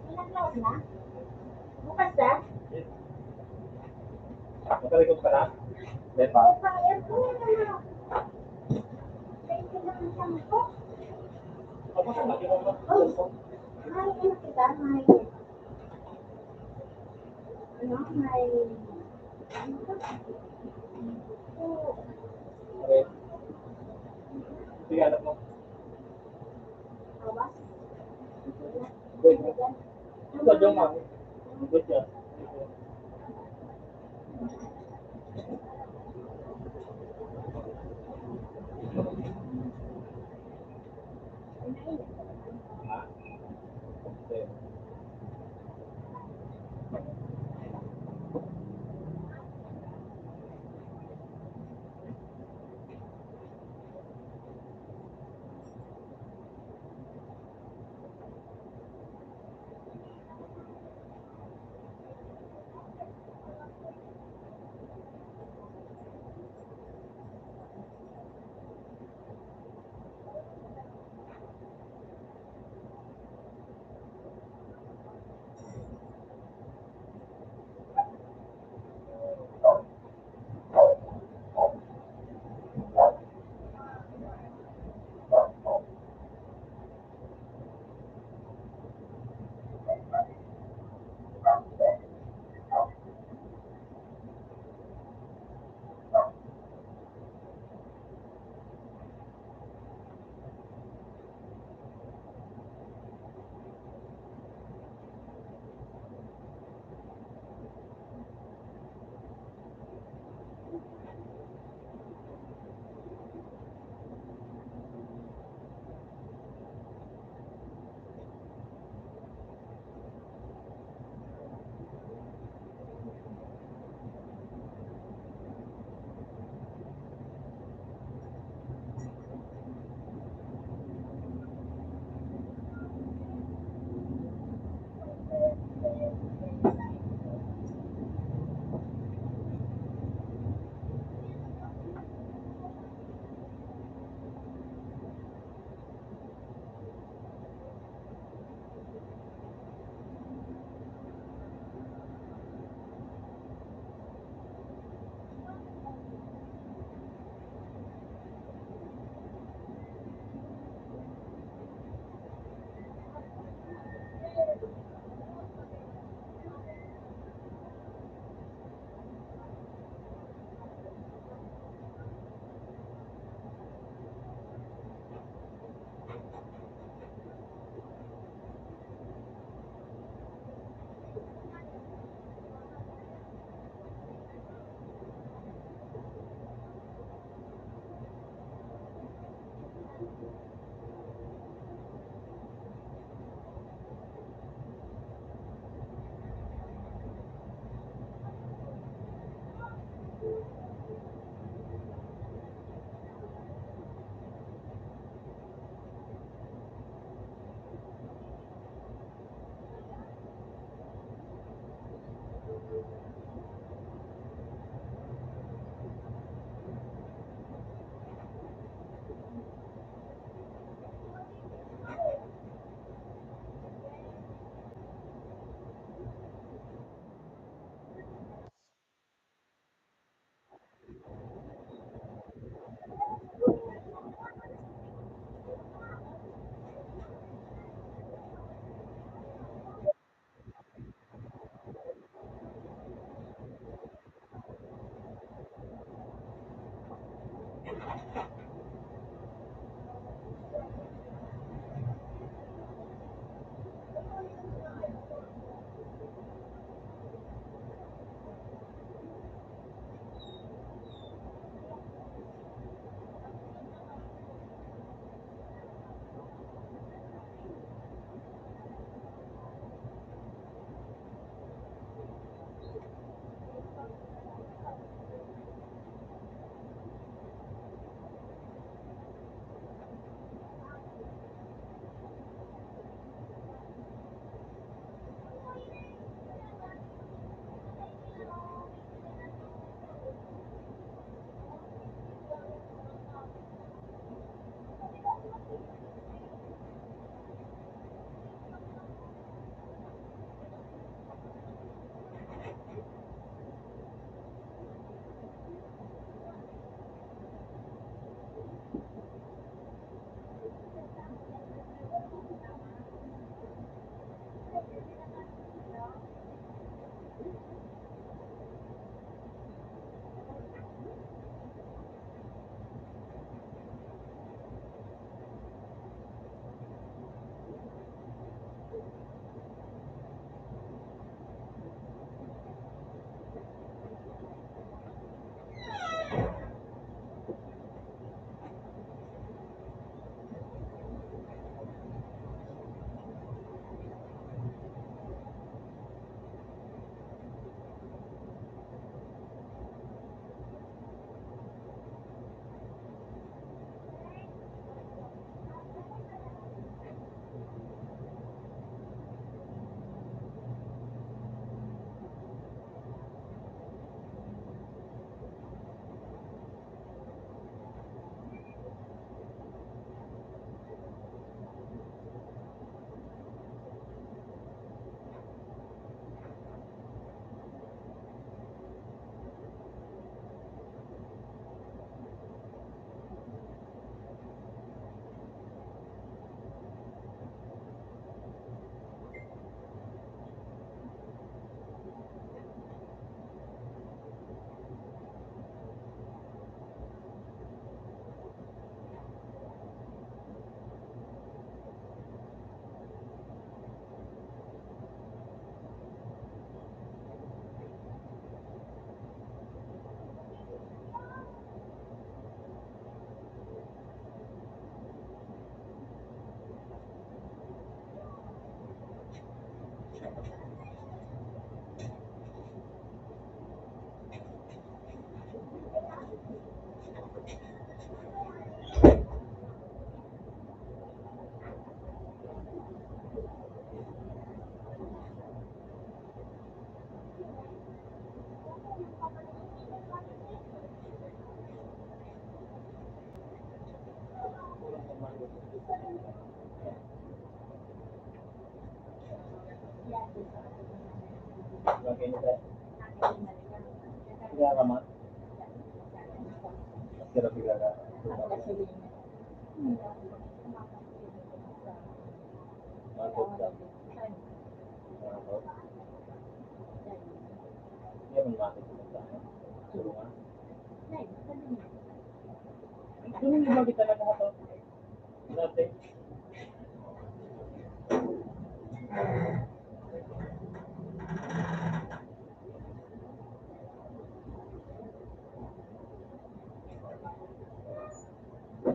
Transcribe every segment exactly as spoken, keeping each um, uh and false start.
Ilang klase na? Bukas na? Matalikod ka na? Hindi pa. Ay, ano kita? May, ano, may, ano to? Okay. Sige, anak mo. Awas. Good. Good job, ma'am. Good job.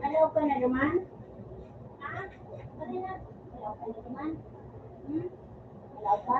Alaw ka na naman? Ha? Pwede na. Alaw ka na naman? Hmm? Alaw ka?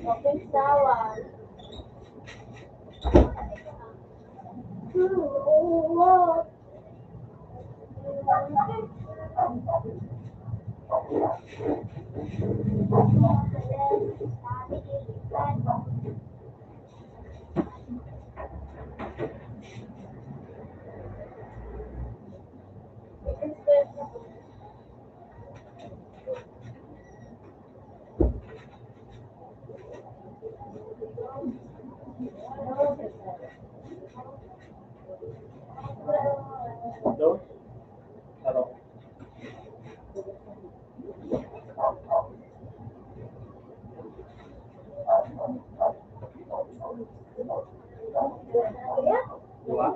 Open sour. Hello? Hello? Diba? Diba?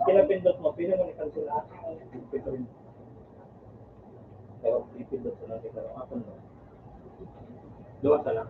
Kinapindot mo, pwede mo i-cancel lahat. Ito rin. Pero pipindot ko lang, pero ako no. Duwa ka lang.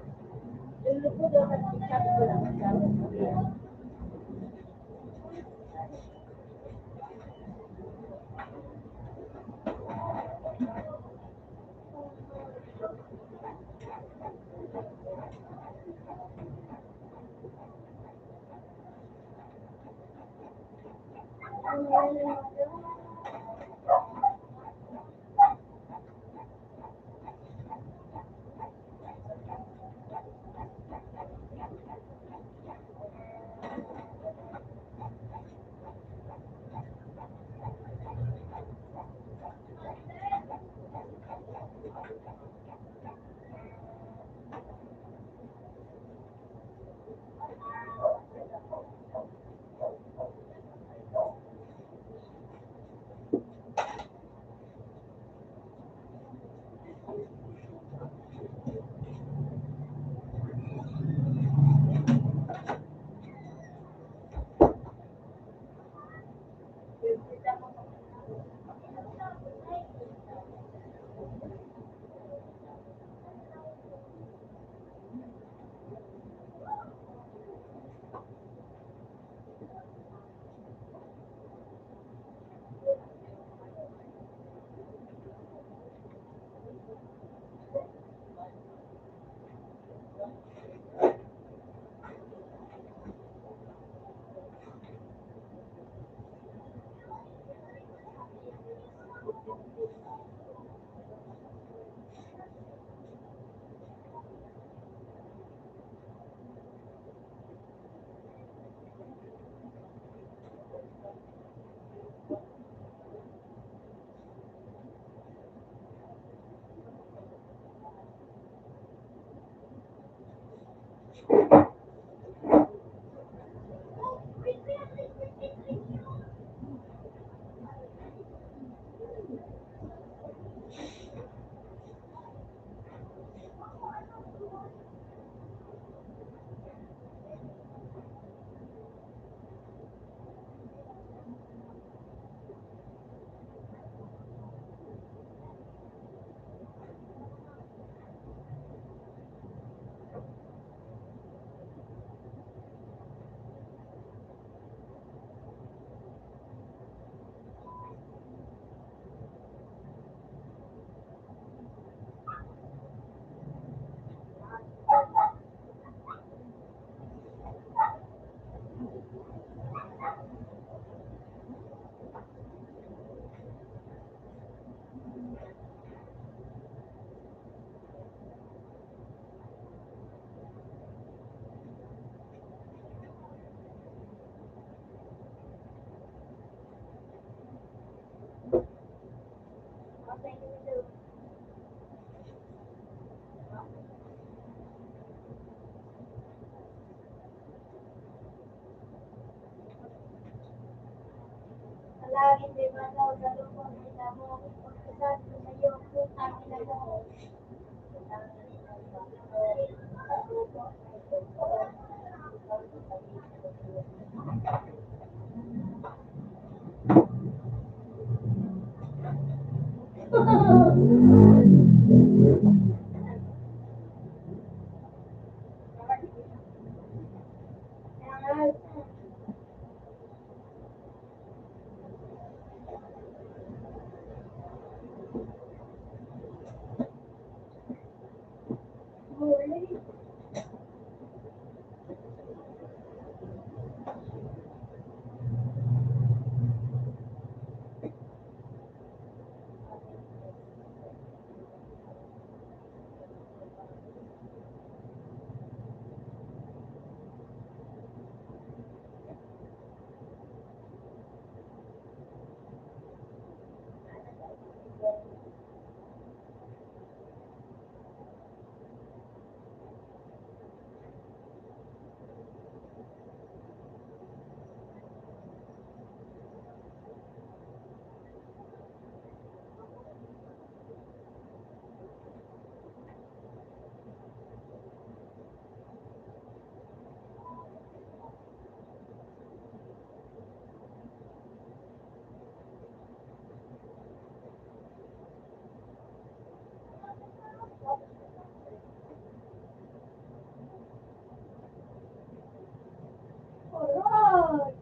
Alright.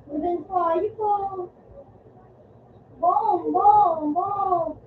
Magandang tayo po. Boom, boom, boom.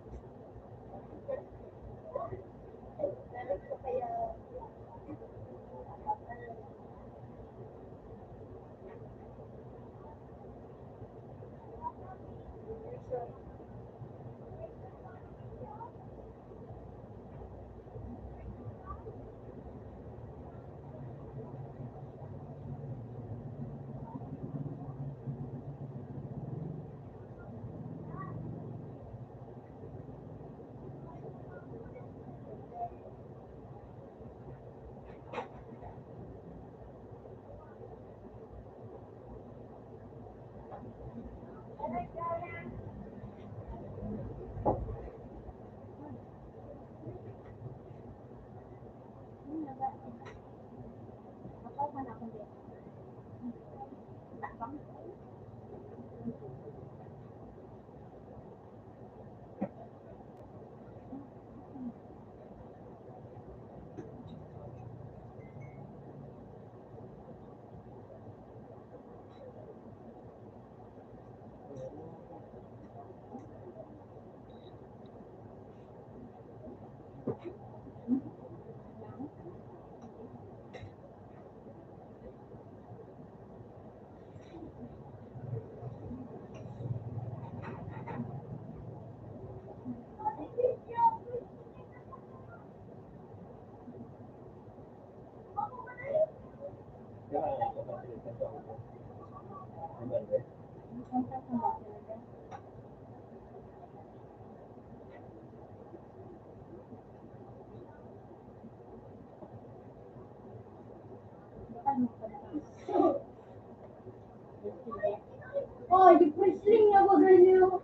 Oh, yung wrestling na ba ganyan?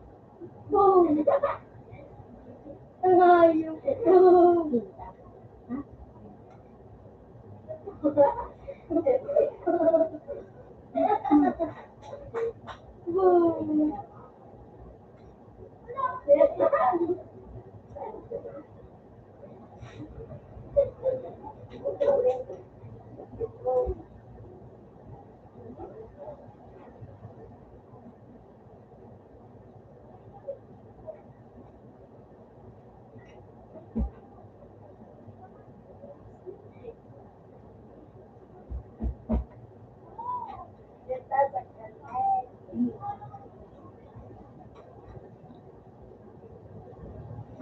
Boom! Ang hayop. Boom! Boom!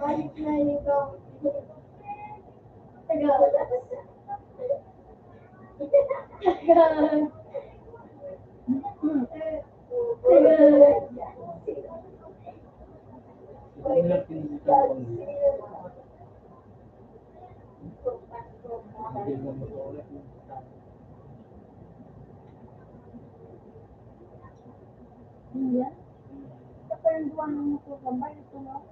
Balik na ito. Tagal. Tagal. Tagal. Iya. Sa parang duwa ng motor, gamay ito, no?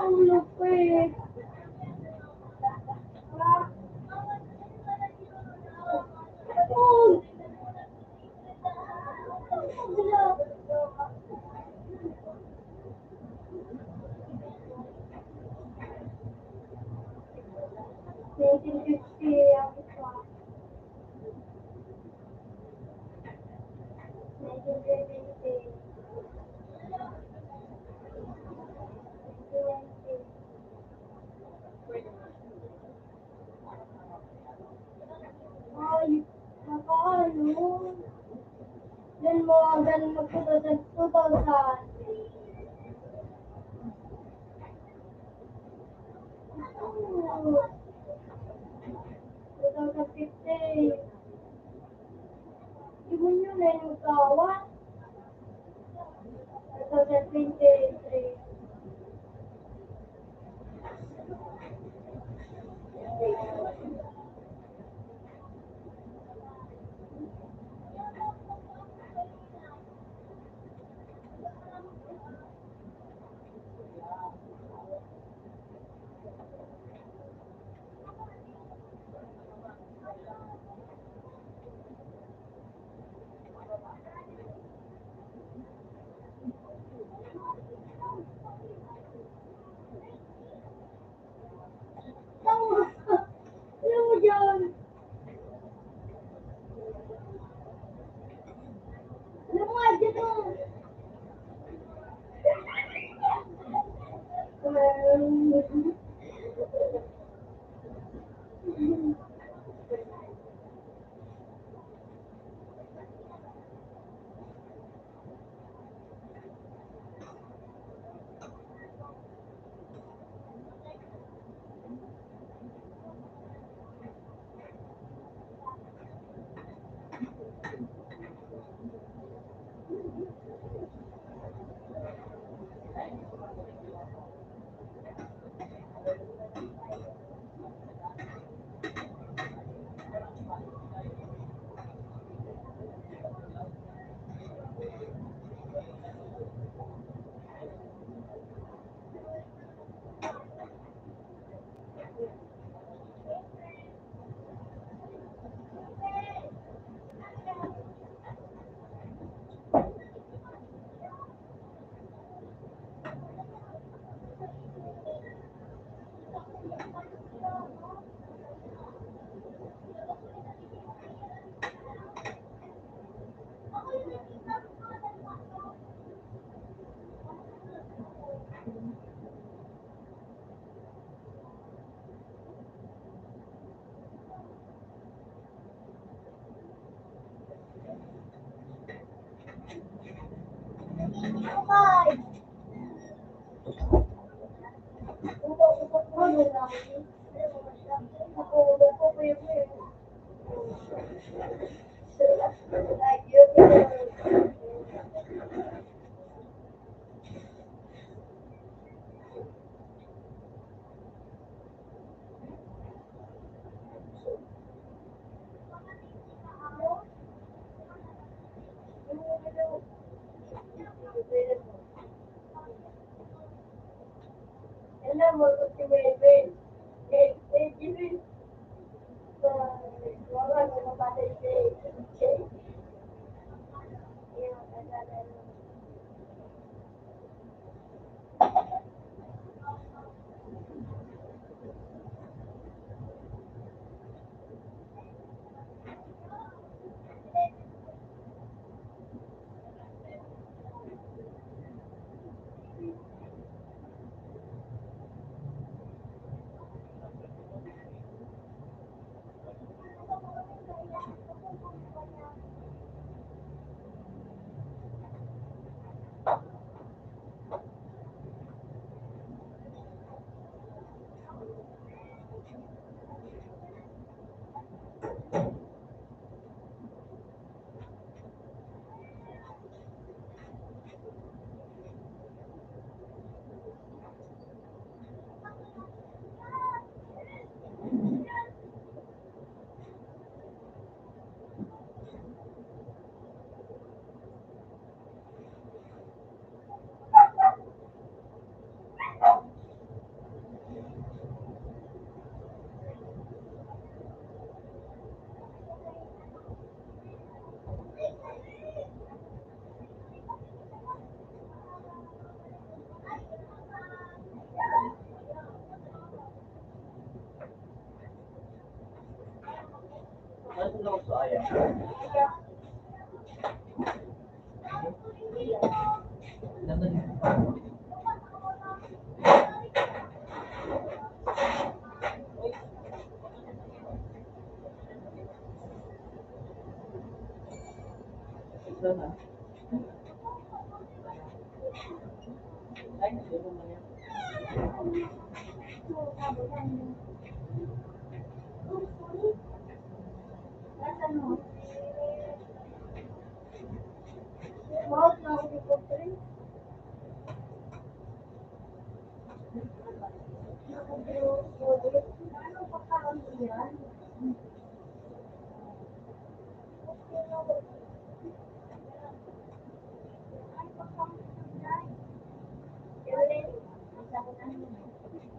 Ang lupit. Oh. Nineteen fifty ang isa. Nineteen seventy. Nineteen ninety. Ay, paano? Yan mo, hanggang magpunta sa two thousand. Two thousand fifteen. Demonyo na yung kawan. Two thousand twenty-three.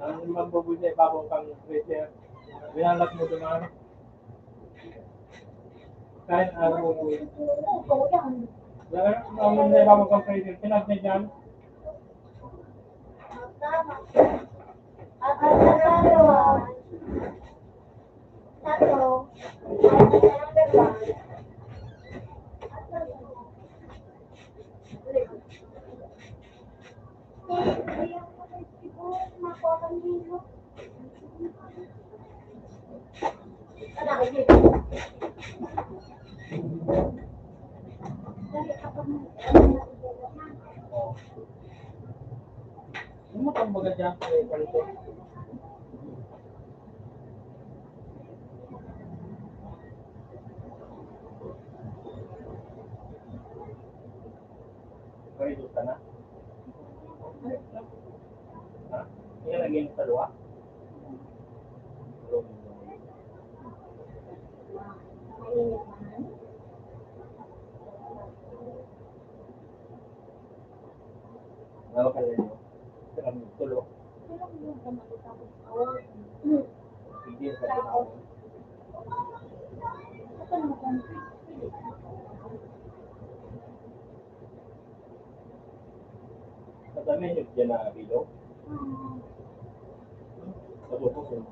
Ang magbubuhay sa ibabaw kang pressure, binalak mo naman. Kahit ano mo po. Wala, ang mga iba mo kang pwede. Pinag na dyan. Ano mo pang baga dyan? Eh, palito. Palito ka na? Ha? Yan ang yung kalwa? Ano ka rin yun? Sa kami, tulo. Hindi, sa kami. Sa kami, yun, yan na, bilog. Sa bubog, yun.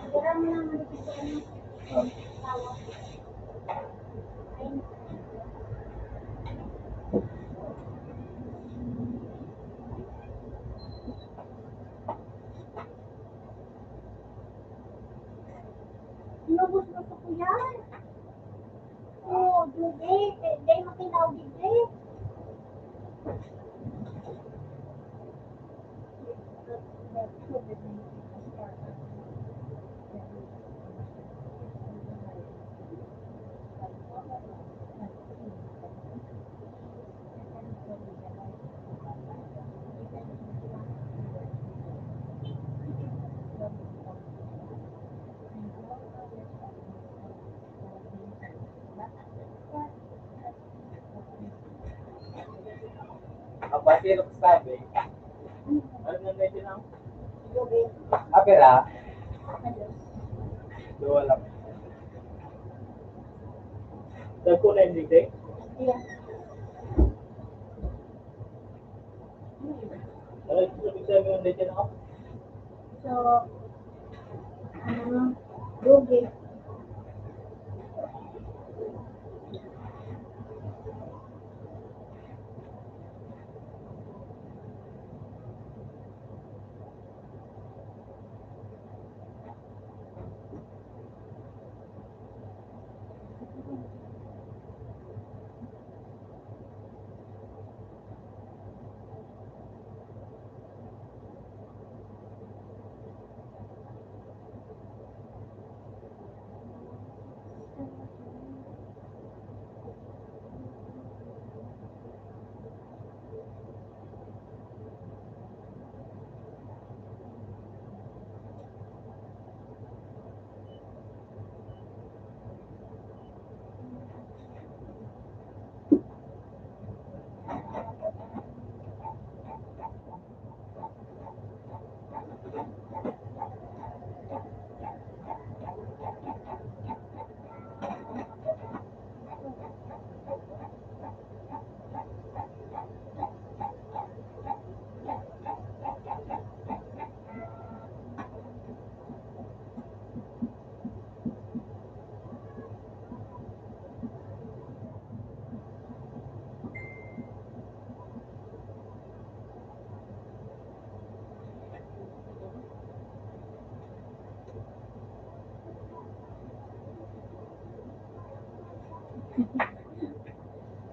Sira mo lang manipis ko ano. Tawag. Inubos mo sa kuya. Oo, dude. Dahil makinaw, dude. Apa sino sabi? Ano na medyo na? Apera? Duwa lang. Dagko na yung dito? Ano yung sabi mo dito na? So, ano, lugi.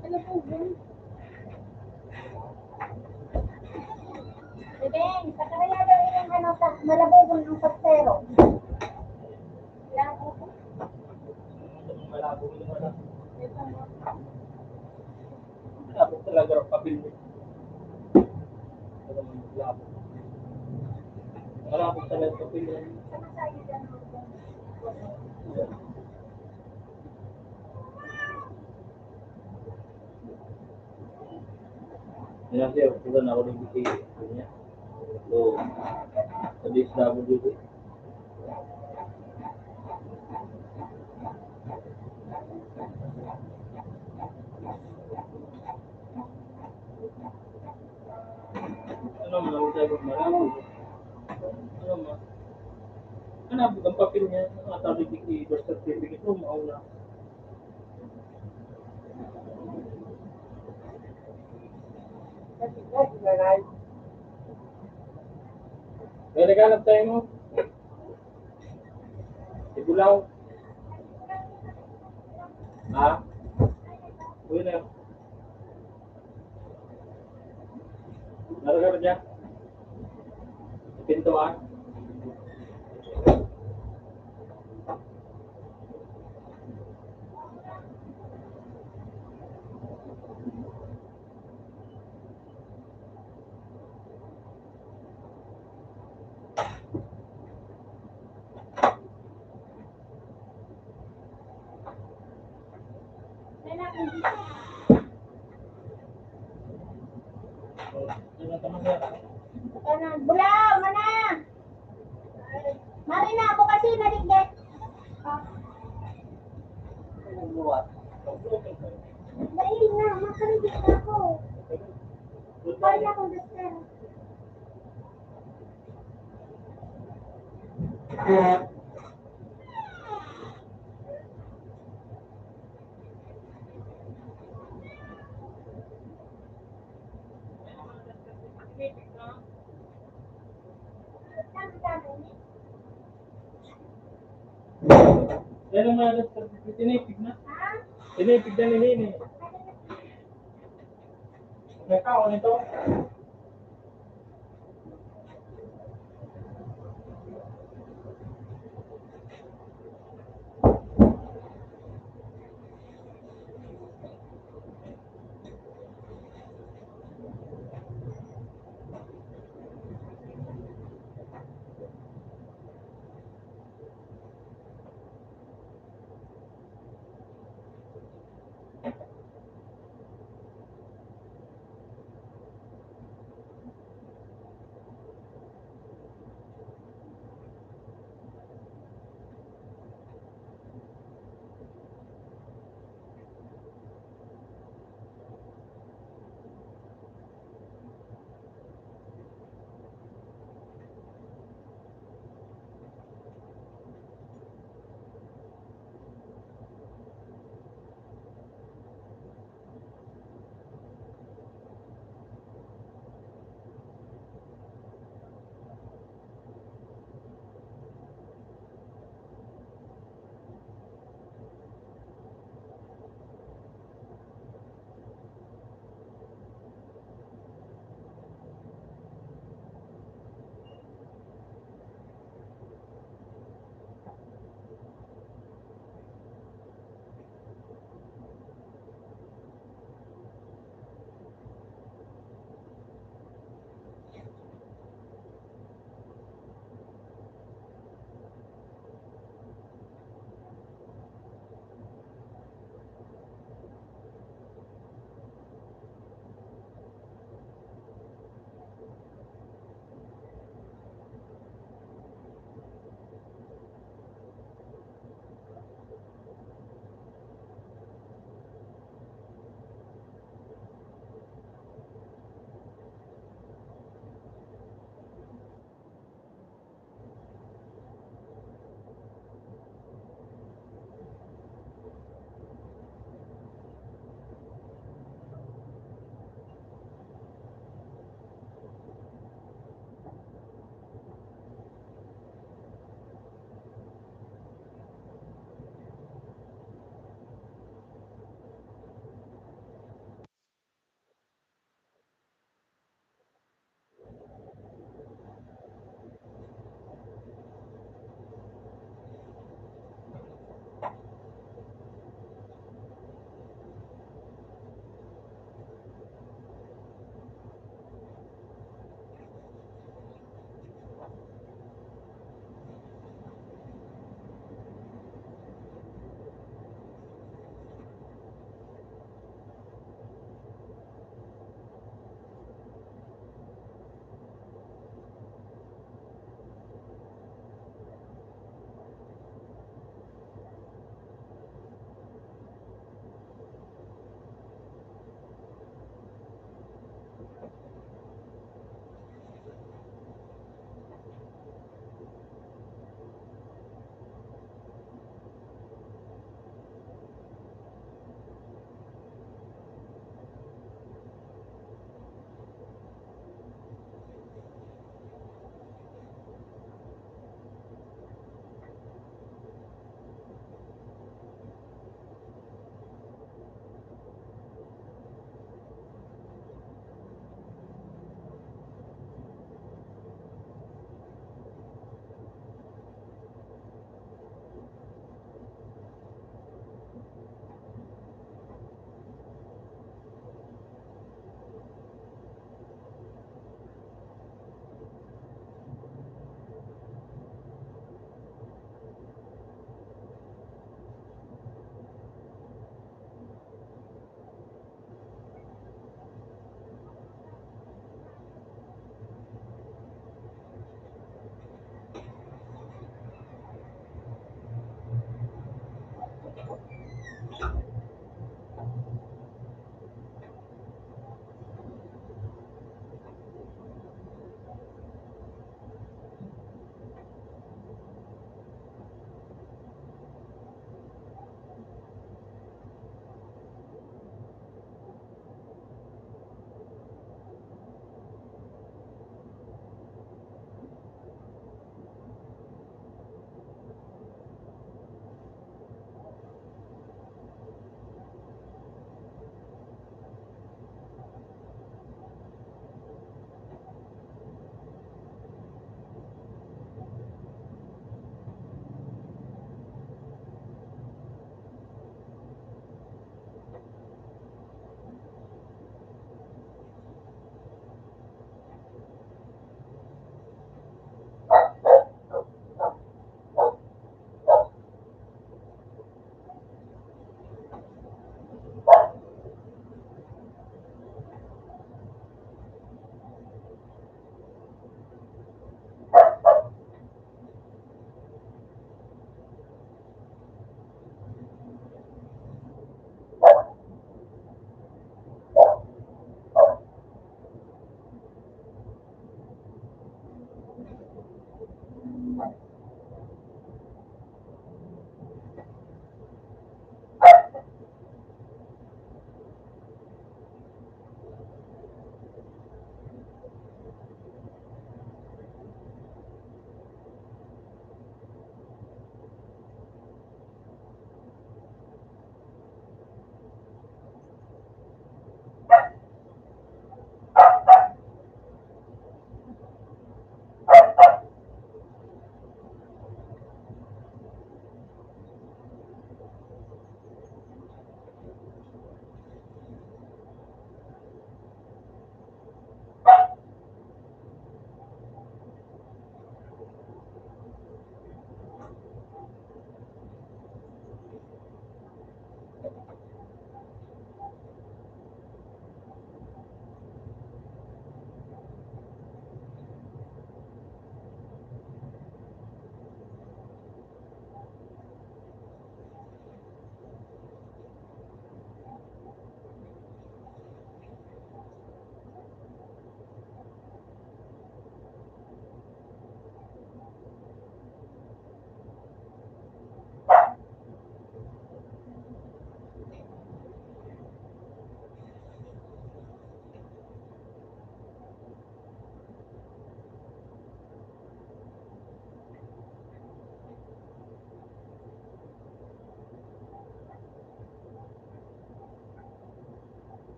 Ano po yun? Bebeng, pakaraya daw yung ano, sa malabubon ng pagsero. Malabo po. Malabo yung ano. Malabo talaga ang papel mo. Malabo. Malabo talaga ang papel mo. Yan siya, wala na ako nagbigay. Yan niya. So, sa D S W D. Ano man ang sagot mo? Ano man? Ano, ang papel niya, ang tawag dito, birth certificate mo, mauna. May naghanap tayo mo? Ibulaw. Ha? Uy na. Naraga ba niya? Pintuan. Bulaw, mana! Mari na ako kasi naligit. Dali na, makaligit na ako. Pwede akong doktor. Yan ang mga tinipig na. Tinipig na ni Nini. May tao nito.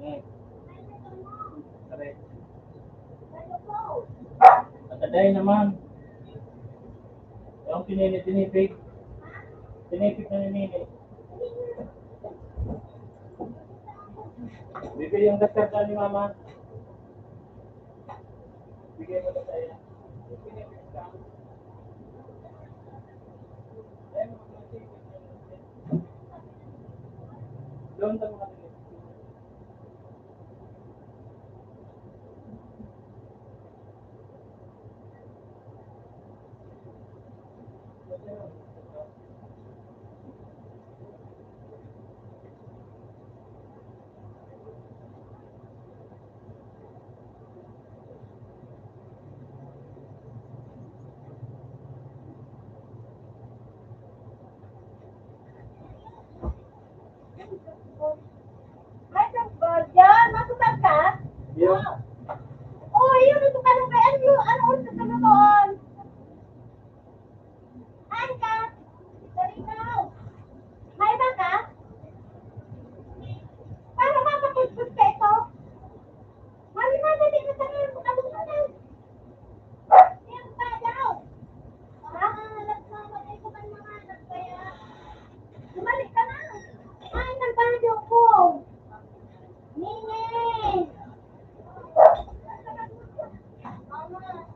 Aray. Pataday naman. Yung pinili, tinipid. Tinipid na ninili. Bigay yung dasal ka ni mama. Bigay mo na tayo. Doon sa mga tinipid. Ay, Diyan, masutan ka? Iyo. Oh, iyo, ito ka nung kaya, ano, ano, ano, ano, ano, ano, Ay ka! Saritaw! May iba ka? Para mapakitpit ka ito? Mali na, dali na, dali na, dali na. Yan pa daw. Ah, nagmamatay ko man mga anak kaya. Bumalik ka na. Ay, nagbago ko. Nini! Mama!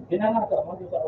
Ginangato mo, di ba?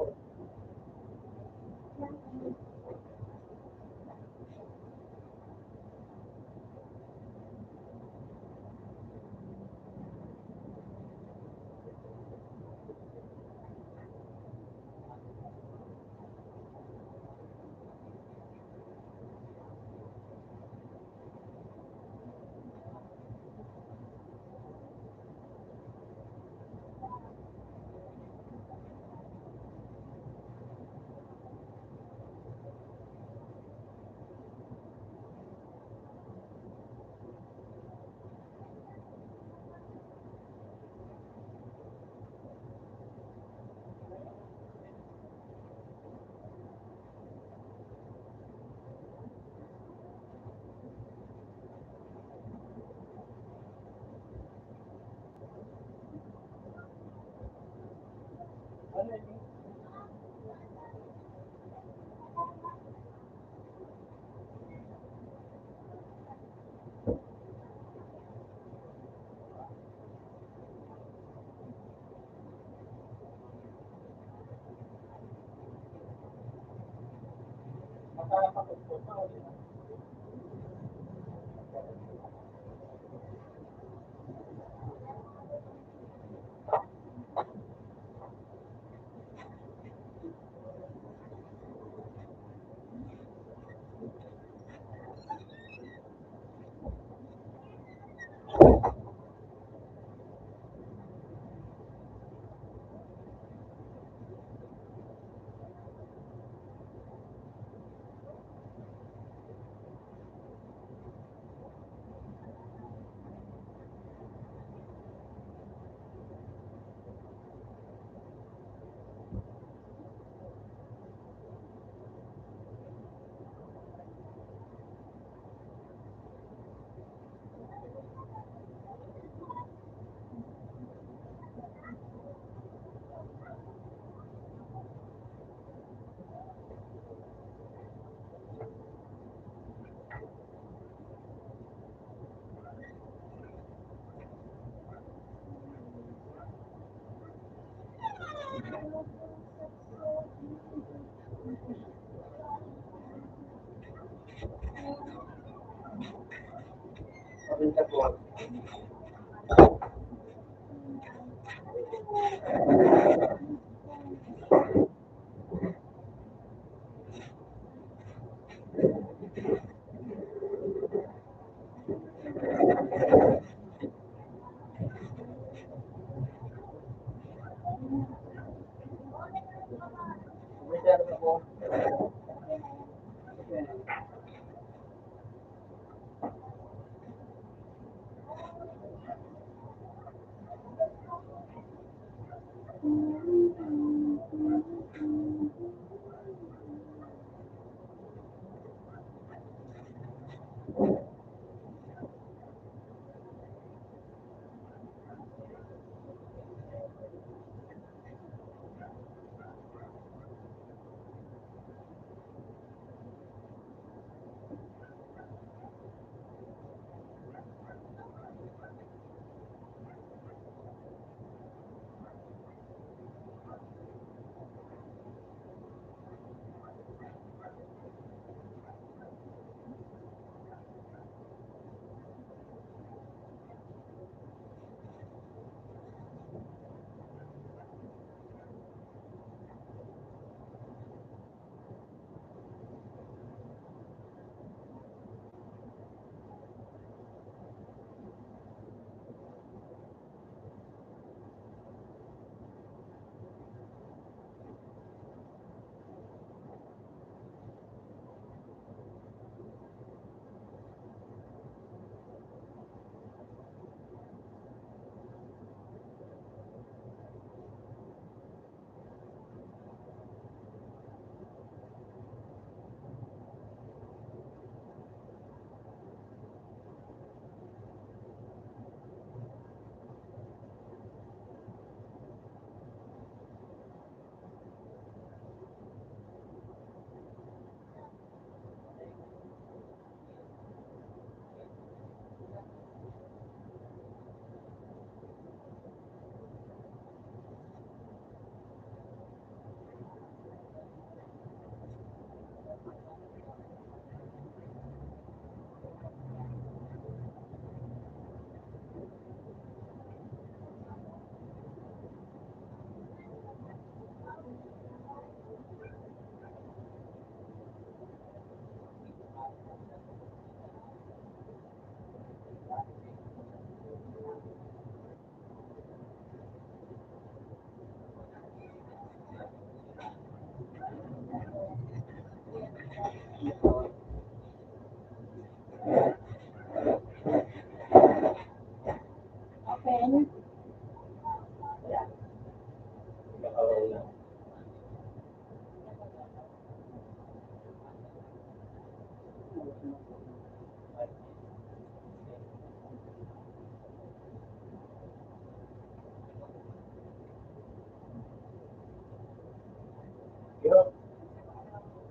Yo.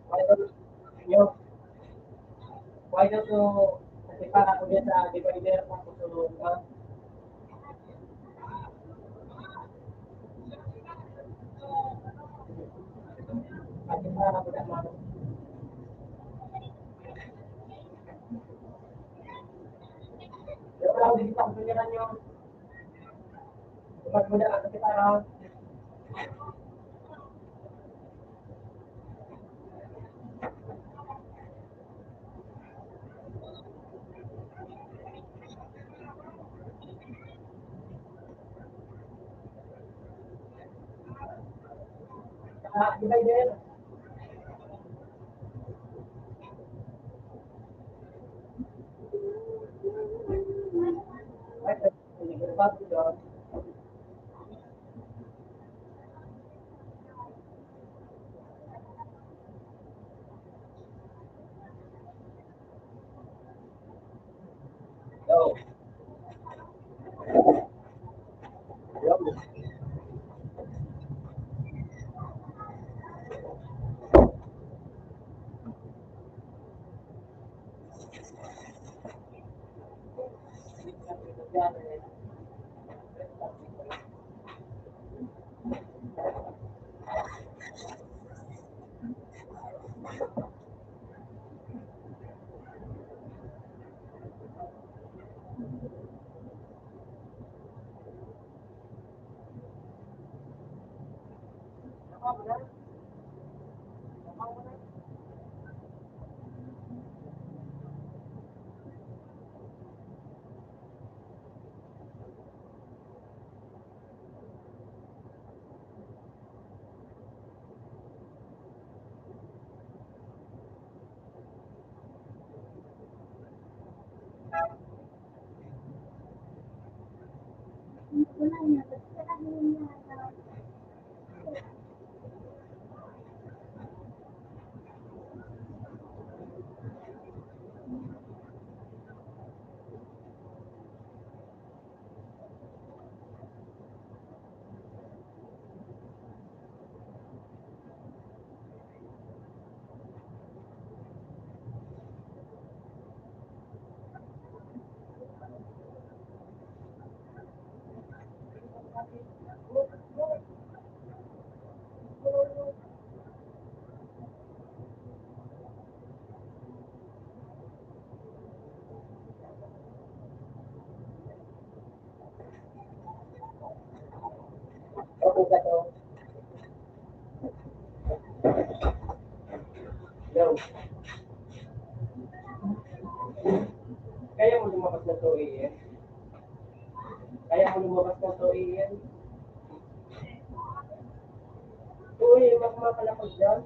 Why not, yo? Why not to, kasi para ko diyan sa divider, tapos sunod pa. Kasi para ko diyan, mano. Yo, wala ko dito sa kusunyanan nyo. Kapag mo na, kasi para Ah, divider. Ay, Hello. Kaya mo lumabas na two A M? Kaya mo lumabas na two A M? Two A M ako mapalapag dyan.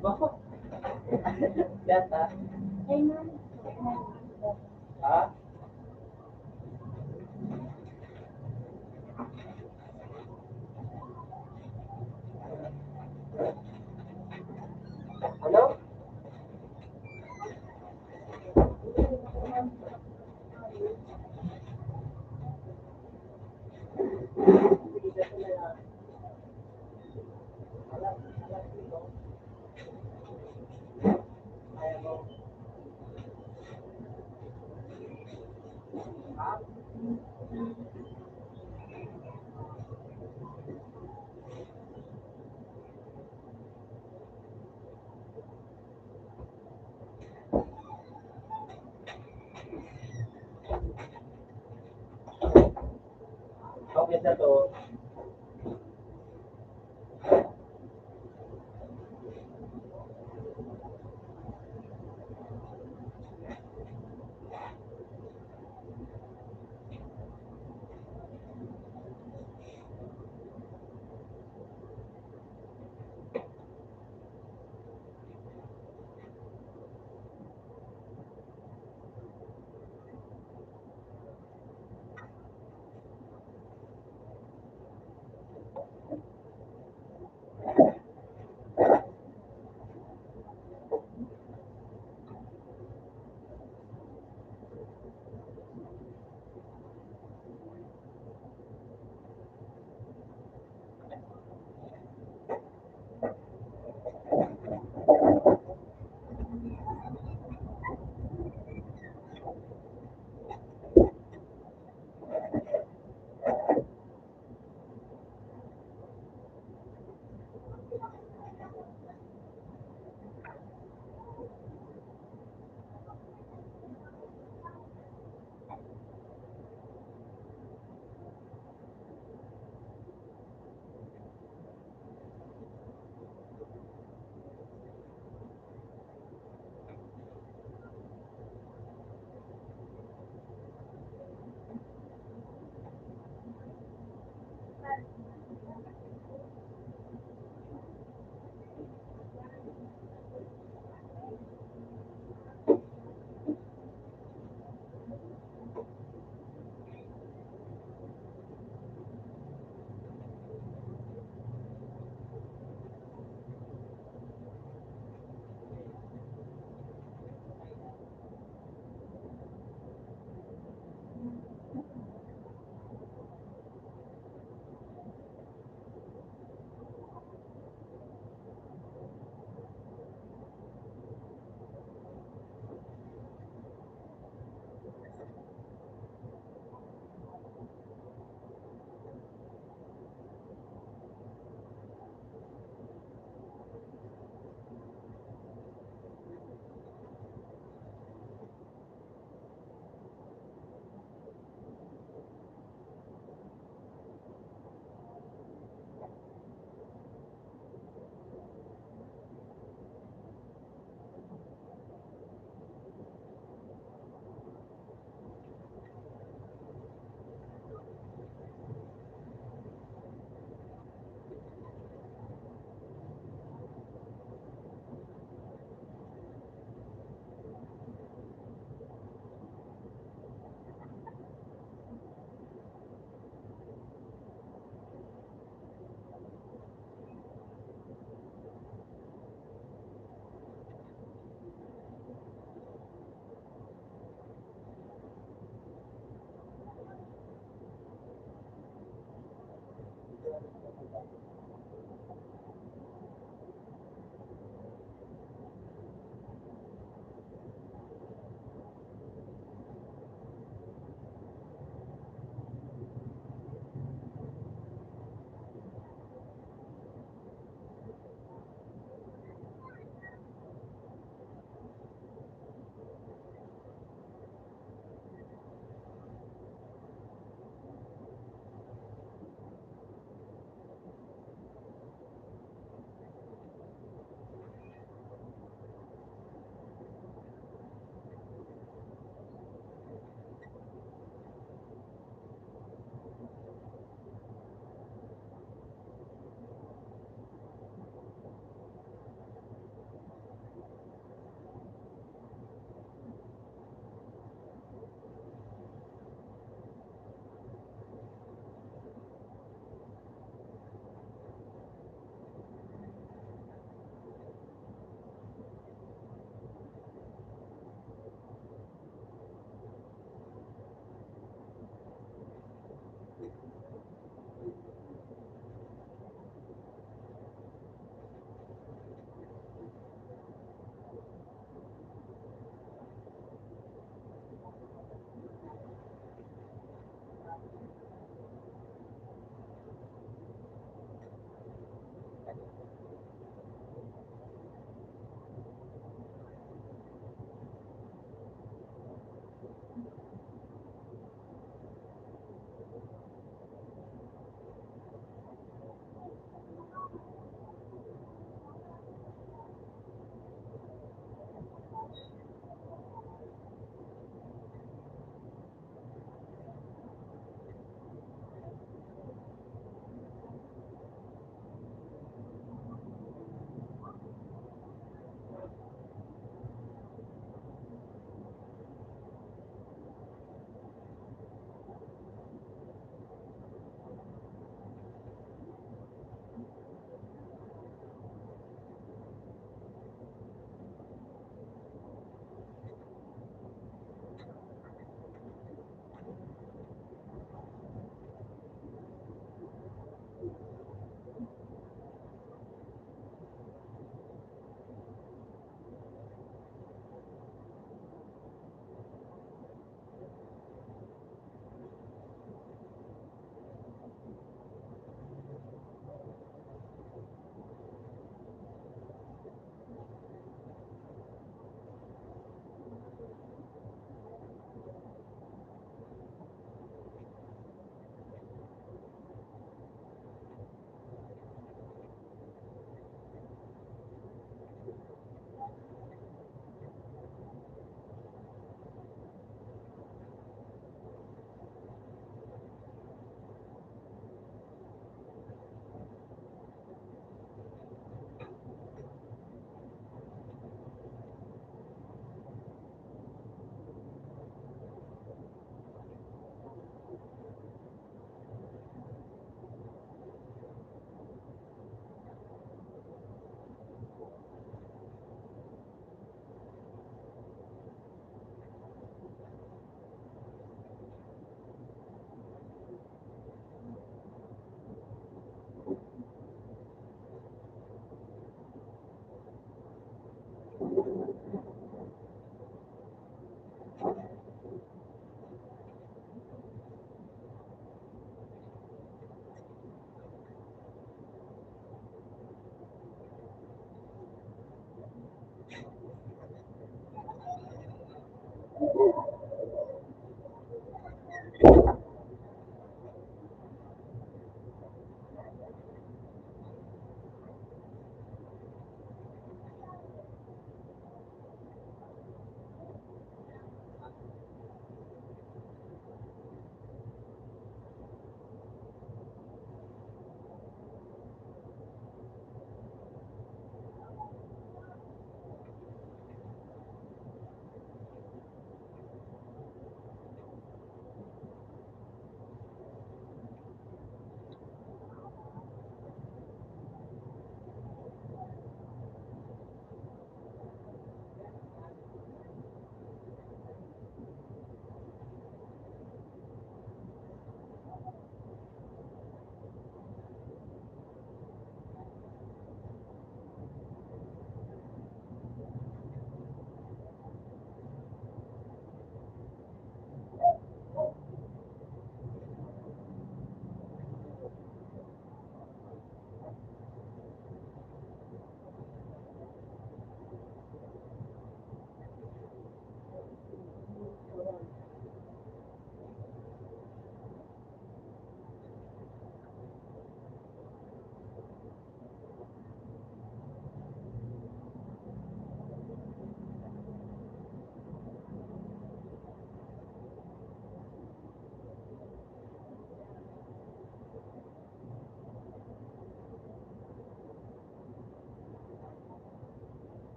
Bako. Data. Ha? Ano? Okay, sa to.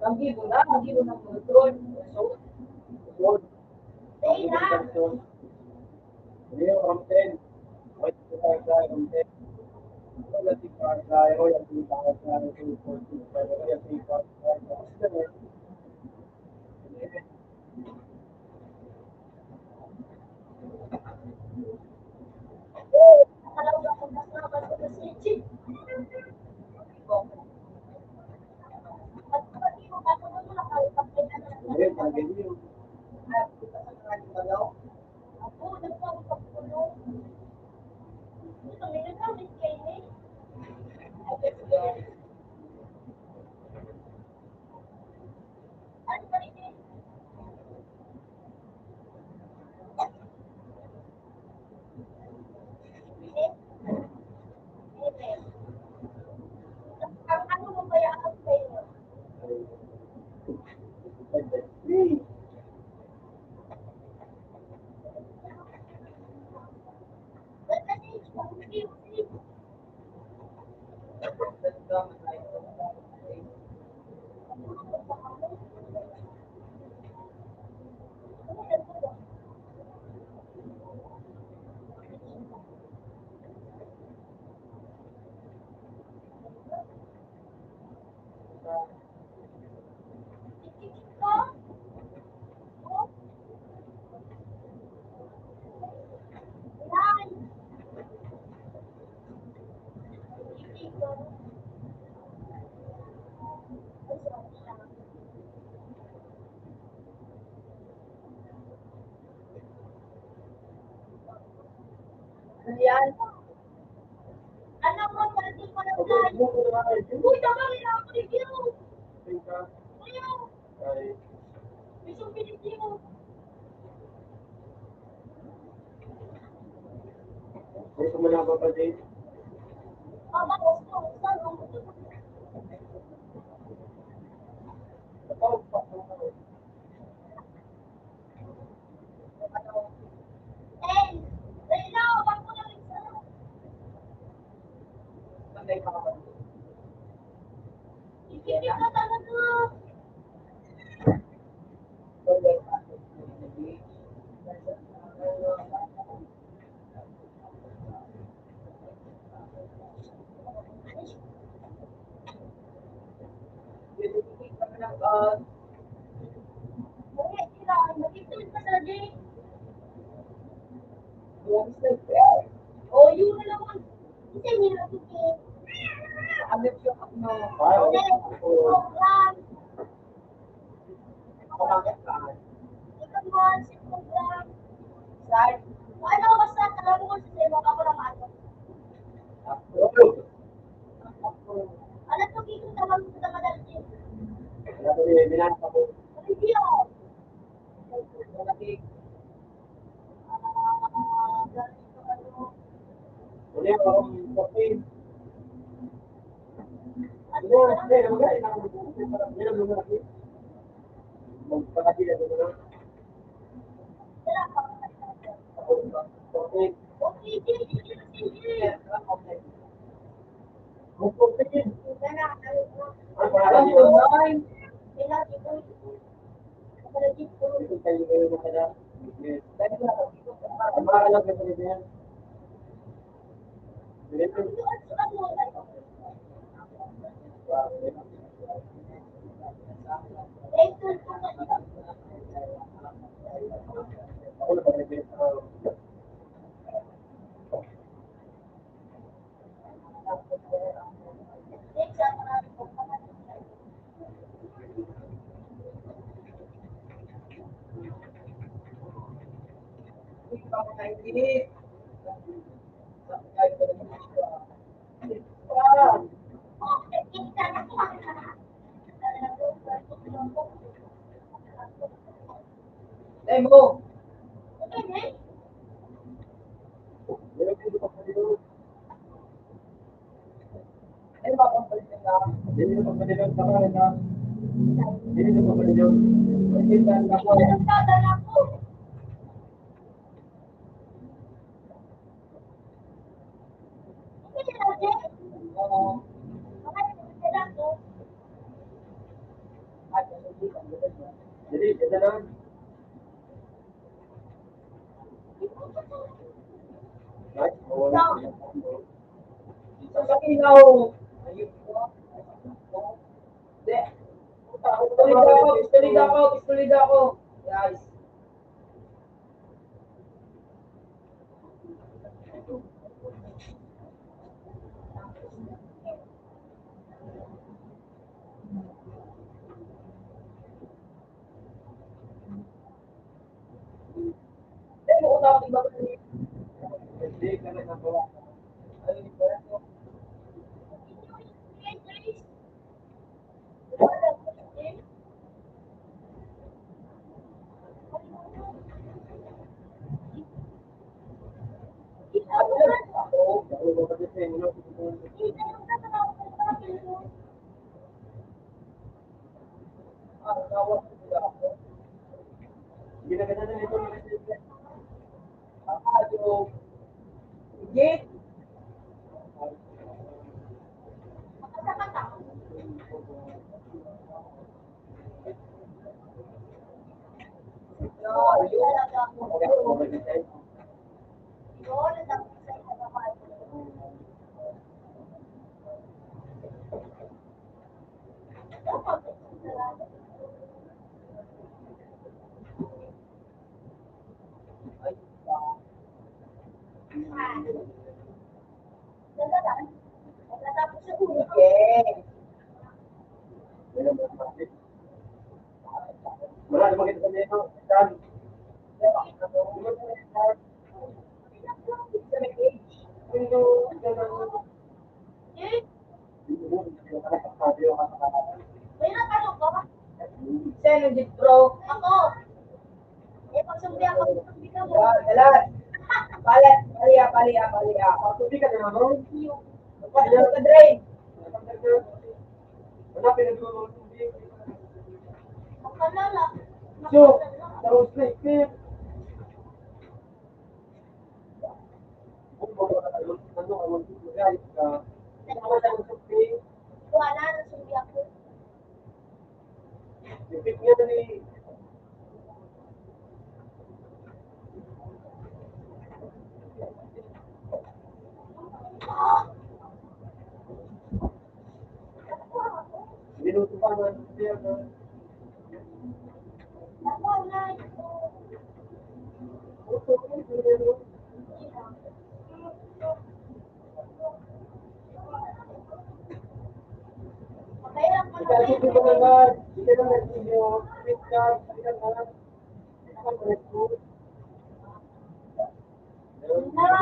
Ang gibo na, ang gibo ng motor. So, Ano yan? Ano mo, pwede ko na tayo. Uy, tama, may mga review. Ayaw. May siyang pinipili mo. Gusto mo na ba, Padi? Aba, gusto. Saan mo gusto? Sino di pro? Ako. Eh, pagsumbi ako, pagsumbi ka mo. Dalan. Palit, paliya, paliya, paliya. Pagsumbi ka na naman. Pagsumbi ka, drain. Wala, pinag-, Ang kalala. So, tapos na, eh. Wala na, sumbi ako.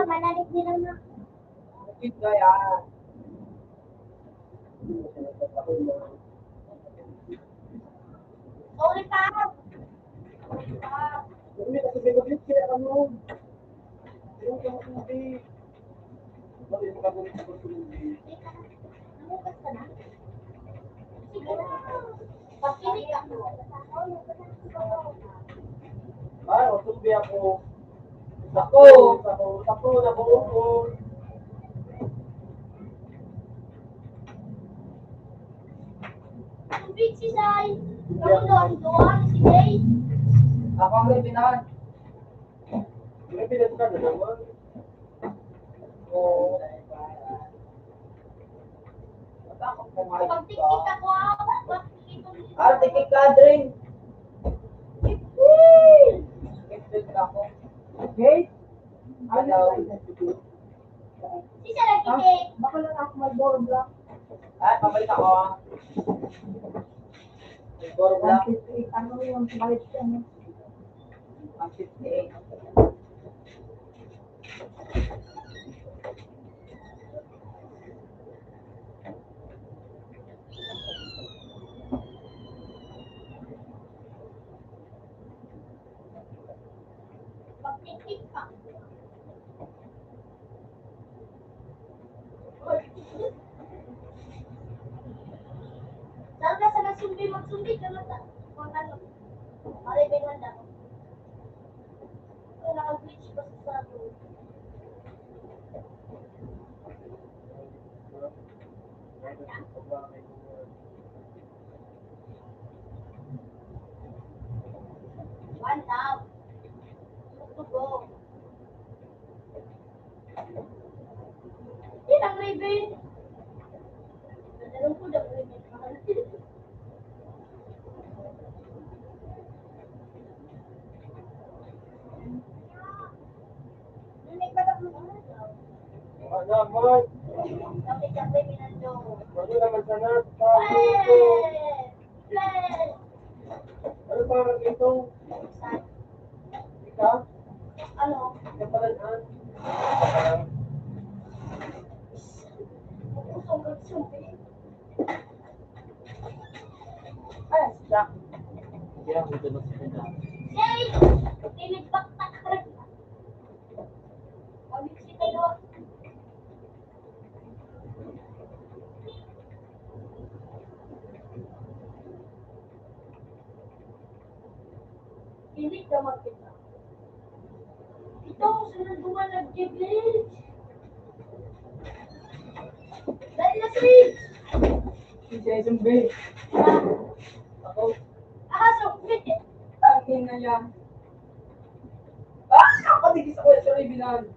Manalig nila na. Sorry pa. Ay, o, tumbi ako. Ako, ako, ako, ako, ako. Tubig si Sai. Kamu doon, doon, si Jay. Ako ang may pinaan. May pinaan ka na naman. Oo. Pagtikit ako, ah. Pagtikit ako. Ah, tikit ka, Adren. Tikit ako. Okay? Ano? Sisa lang, tikit. Bako lang ako, Marlboro Black. Ah, pabalik ako. Marlboro Black. One fifty-eight. Ano yung bayad siya, no? One fifty-eight. Saan ka sa nagsumbi, magsumbi ka na sa mga ano? Pare, may handa. Ito, naka-glitch pa sa sabi. One love. Gusto ko. Yan ang Raven. Nalungkod ang Raven. Ngunit ba't ako nag-ano? Wala naman. Kapit-kapit, minando. Wala naman sana. Eh! Ano pa ang ito? Ika? Ano? Kapalan-an. Kusog at subi. Ay, siya. Hindi ako ito na sa kanya. Yay! Tinigpak na ka rin. Pag-excited ako. Hindi ka magkita. Ito, sunod mo nga nag-glitch. Dali na, Sage! Si Jason B. Ah. Ako. Ah, zombie! Tangin na yan. Ah! Patigis ako sa Raven.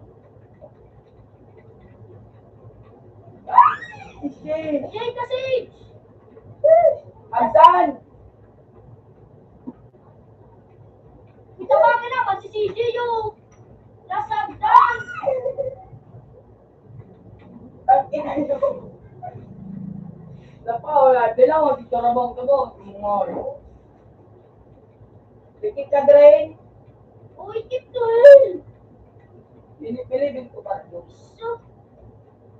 Ah! Shit! Yay ka, Sage! Asan? Itabangan naman si C J, oh! Nasagdan! Ang ina nyo. Napa, wala. Di lang, wag ito rabang ka ba? Mga, oh. Tikit ka, Dre. Uy, tikit. Pinipilibin ko pa ito. So,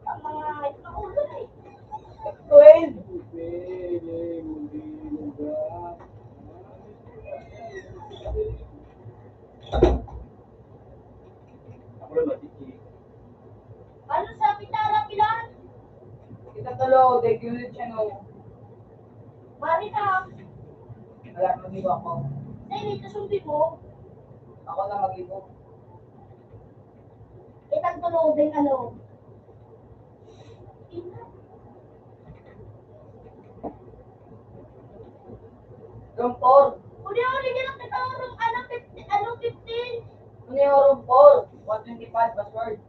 ang mga ito na ulo na eh. Twelve. Ako lang matikit. Ano sa pitara, Pilar? Kita talo, dahil yun siya, no? Mari ka. Wala, mag-ibo ako. Dahil ito sumbi mo. Ako na mag-ibo. Itang tulo, dahil ano? Room four. Uli, uli, ganun, ito, room, ano, fifteen, ano, fifteen? Ano yung room four? One twenty-five password.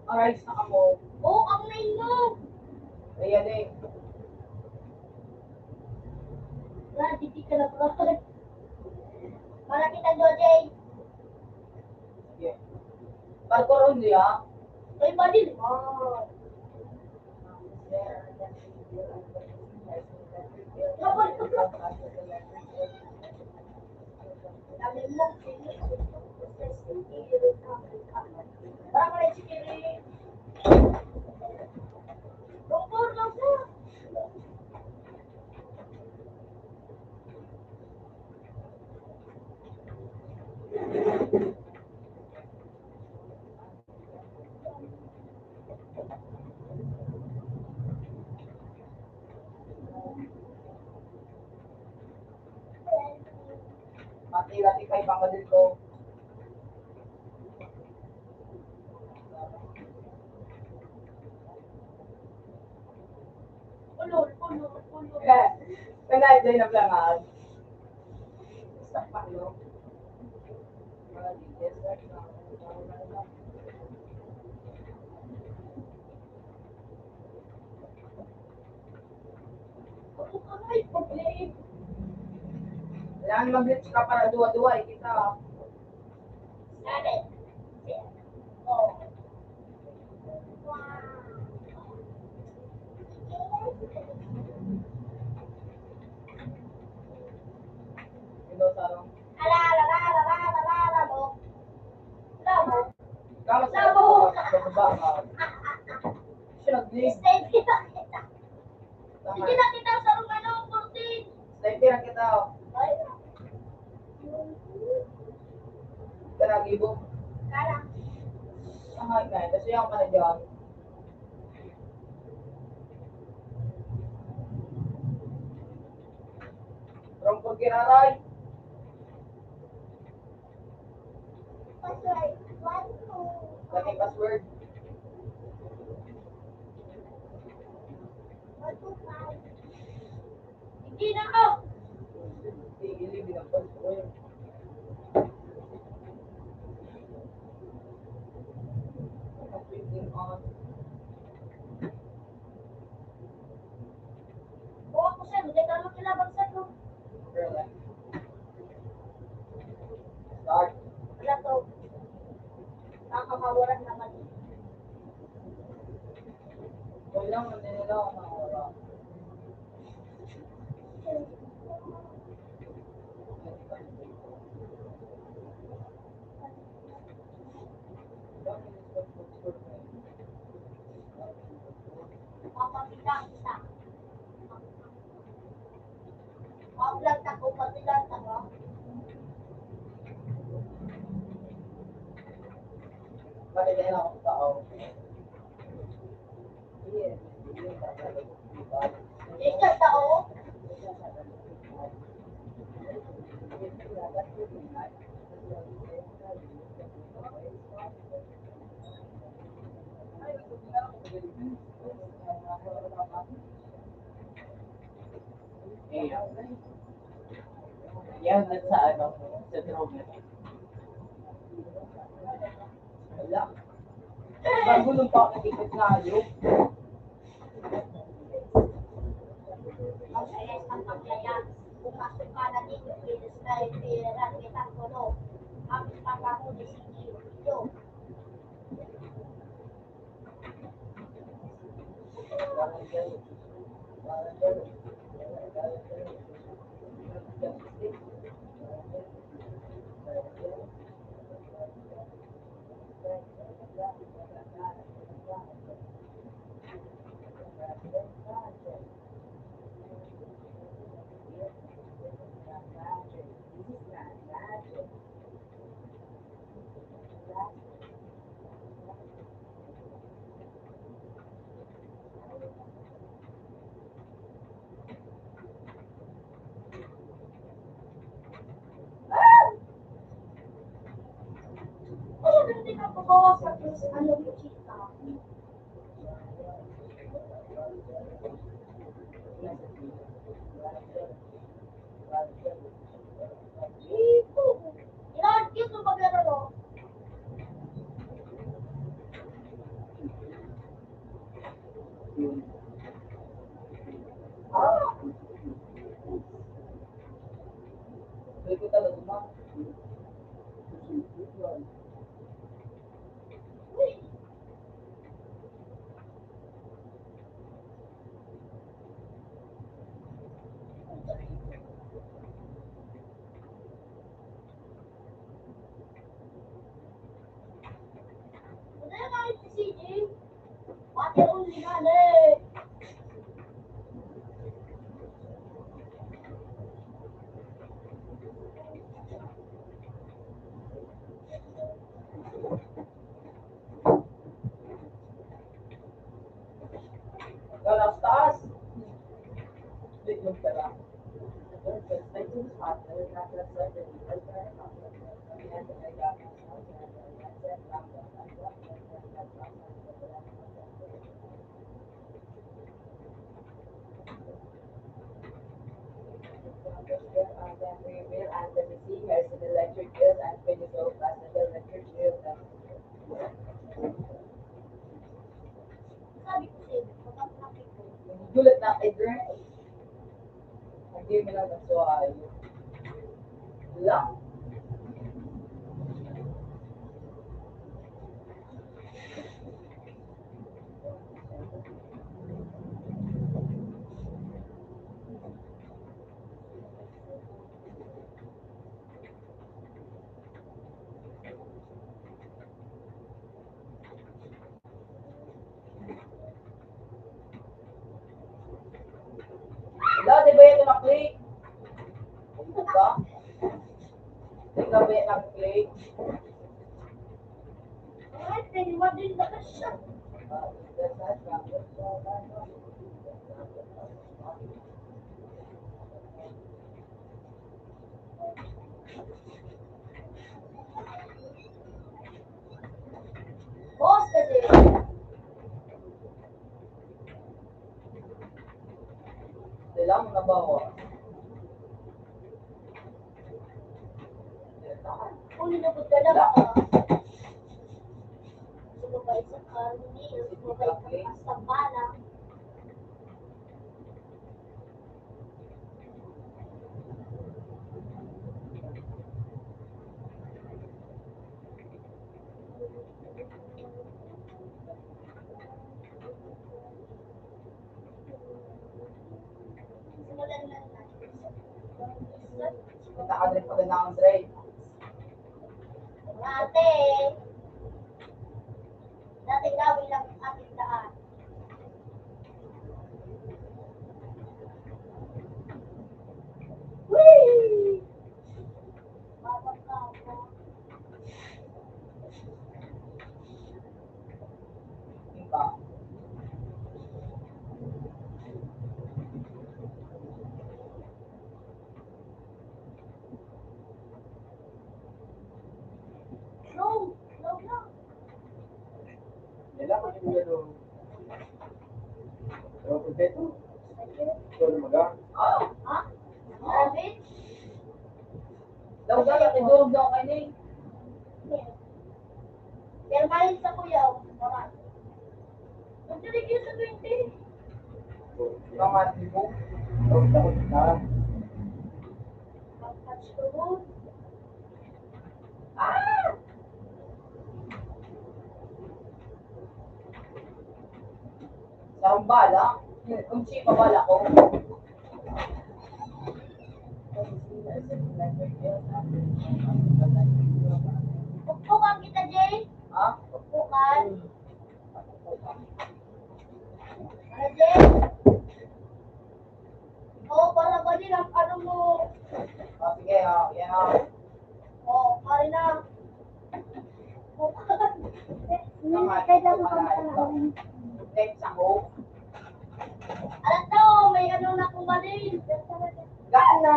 Alright na kamo. Oo, ang nine mo. Ayan eh. Wala, hindi ka na, bro. Para kita doon, Jay. Sige. Parkour only, ha? Ay, badil. Ah. Dati pa ipapalil ko. Ulol, ulol, ulol. Eh, kaya dyan na plangan. Sa palo. Kailangan mag-reach ka para duwa-duwa, eh, kita. Hello, Sarong. Ala, ala, ala, ala, ala, ala, ala, ala, ala. Ikaw, Sarong. Sa baba, ah. Siya nag-leave. Stay dito. Tama. Hindi na kita sa room, ano, fourteen. Sniper ang kita, oh. Ay. Karagibo. Kala. Tama ka, kasi yung pala dyan. Rong pagkiraray. Password. One, two, Lagi five. Password. One, two, five. Hindi na ako. Hindi, hindi, hindi na password. O ako sa'yo, hindi ka naman kilabang sa'yo. Start. Wala to. Nakakawalan naman. Kailangan nila ang mga oras. Papakita kita. Mablag ako, pati lang ako. Pati lang ako, tao. Ikaw, tao? Yan, yan sa ano, sa drone. Wala. Bago nung pa ako ikot na ayo. Mag-ayos ng pagkaya. Bukas yung pala dito, pilis na yung pira, kitang kuno. Ang pagkahuli, sige, video. Ano, hindi ka pa bawas sa Diyos, ano, Conchita? Ilan, cute ng paglaro, no? Ah! Pwede talaga, ma. Uy! Gulat na kay Dre. Hindi mo lang nagsuwayo. Lang. Wala, di ba yan na-click? Ano ba? Di ba yan na-click? Ay, pwede mo din ba siya? Boss, kasi. Kailangan na ba ako? Kung linabot ka na ba? Sumabay sa karne, sumabay ka sa bala. Punta ka dito, maganda ang trade. Ate, dating gawin lang ang ating daan. Whee! Nila, pati mo yan, oh. Pero kompleto. Ito na maga. Ha? Grabe. Daw ka, natigurog daw kayo, eh. Pero mahilig sa kuya, oh. Tama. Magdilig yun sa twenty. Tama, di mo. Daw, daw, daw. Magpatsuhod. Ah! Sarong bala? Kung si bala ko. Pukpukan kita, Jay. Ha? Pukpukan. Ano, Jay? Oo, para ba din ang ano mo? Ah, sige, ah, yan, ah. Oo, pare na. Hindi, kailangan ko pala. Next ako. Alam ko, may ano na kumain. Gana!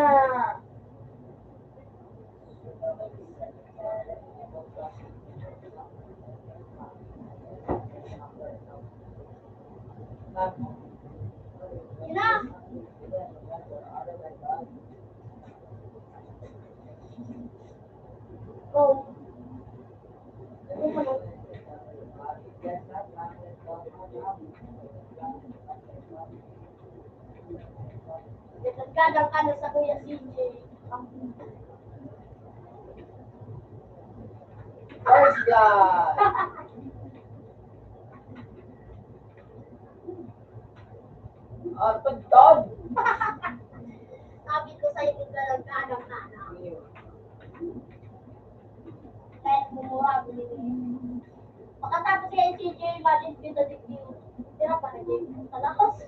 Nagkadang ka na sa Kuya C J. First blood. Ah, tagtag. Sabi ko sa'yo, ikaw lang ka ng anak. Kahit bumura, binili. Makatapos si N C J, imagine, pindadig niyo. Tira pa rin yung sa lakas.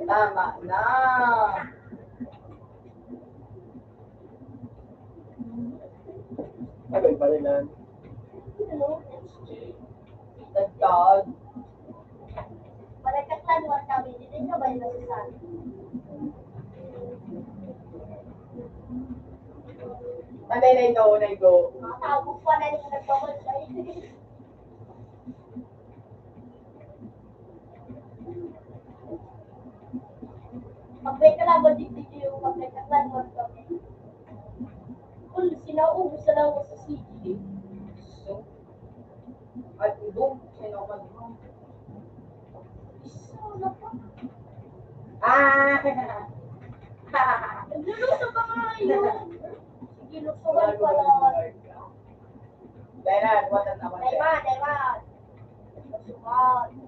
Tama na. Ano yung palinan? Nagtag. Malagkaklan mo kami, hindi ka ba yung nagsasabi? Ano na ito, na ito? Matago pa na yung nagpapalagay. Dapat hindi kayo magkakatlan magkapit. Kung sinaubos na lang ako sa sige. So, at ibong, sino man mo? Isa na pa. Ah! Nagluluto pa nga yun. Sige, luksukan pa lang. Daiwa, daiwa. Luksukan.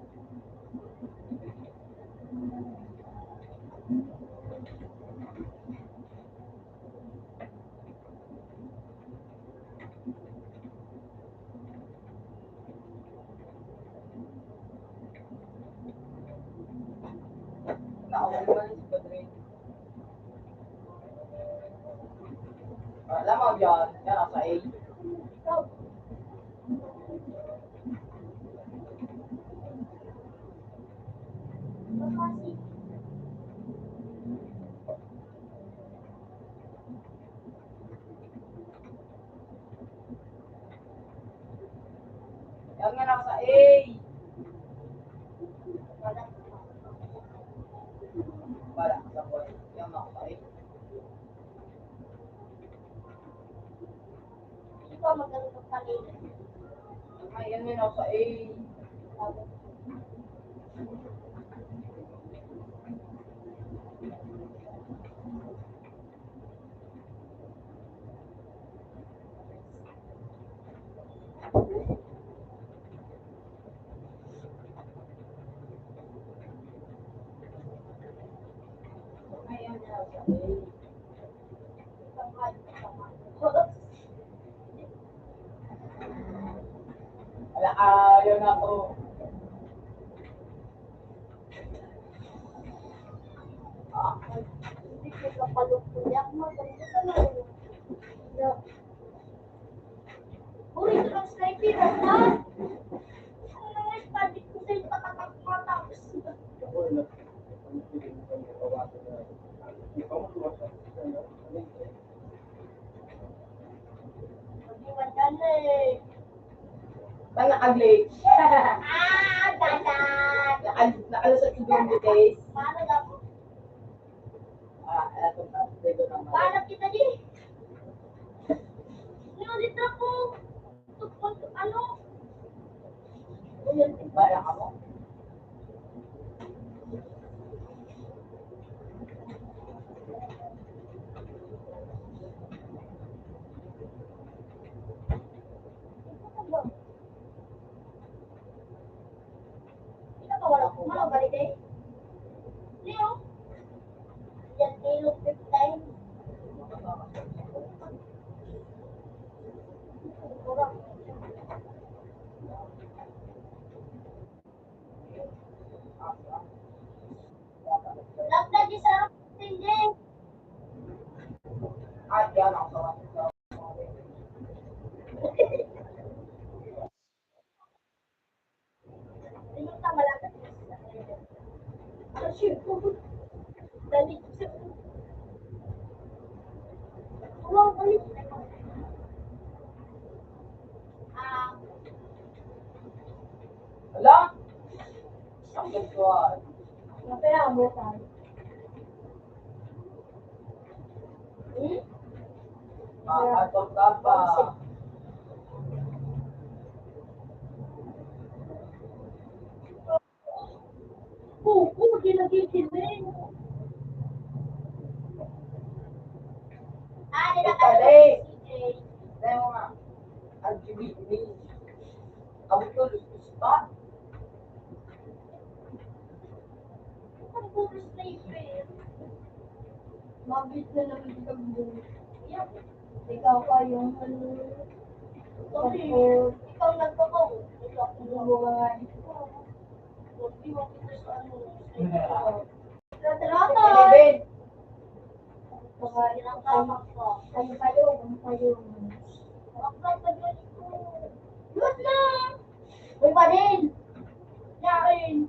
Alam mo yun, yan ang sa A. Yan nga nasa A. Wala, sa buhay. Yan nga nasa A. Ikaw magaling magpalino. Yan nga nasa A. Wala, ayaw na ako. Hindi ko kapalukto niya. Maganda ka na. Uy, ito lang sniper, ha? Ano nga yung study ko sa'yo, patatak-patak? Mag-iwan ka na eh. Ba, naka-glitch? Ah, dadan! Naka-, nakalusot si Jumbo, guys. Paano daw? Ah, eto pa. Dito naman. Paano kita di? Ano? Ayan, timbala ka mo. Ito pa, wala akong mga balite. Leo. Yan, Leo fifteen. Lagdag isa, tingin. Ay, yan ako. Hala? Ang gagawin. Mapera ang bukas. Hmm? Ah, atong tapa. Oo, di nagkikiling. Ah, di na Ikaw, eh. Dahil mo nga, ang G B T. Abot ko, lutos pa. Ang butas na ito eh. Mabit na naman ito ang butas. Yan. Ikaw pa yung ano. Sabi, ikaw nagpapao. Ikaw ang gumawa nga nito. Sabi mo, ito sa ano. Rata-rata. Kayo, kayo, kayo. Luwag na! Uy, pa din! Yarin!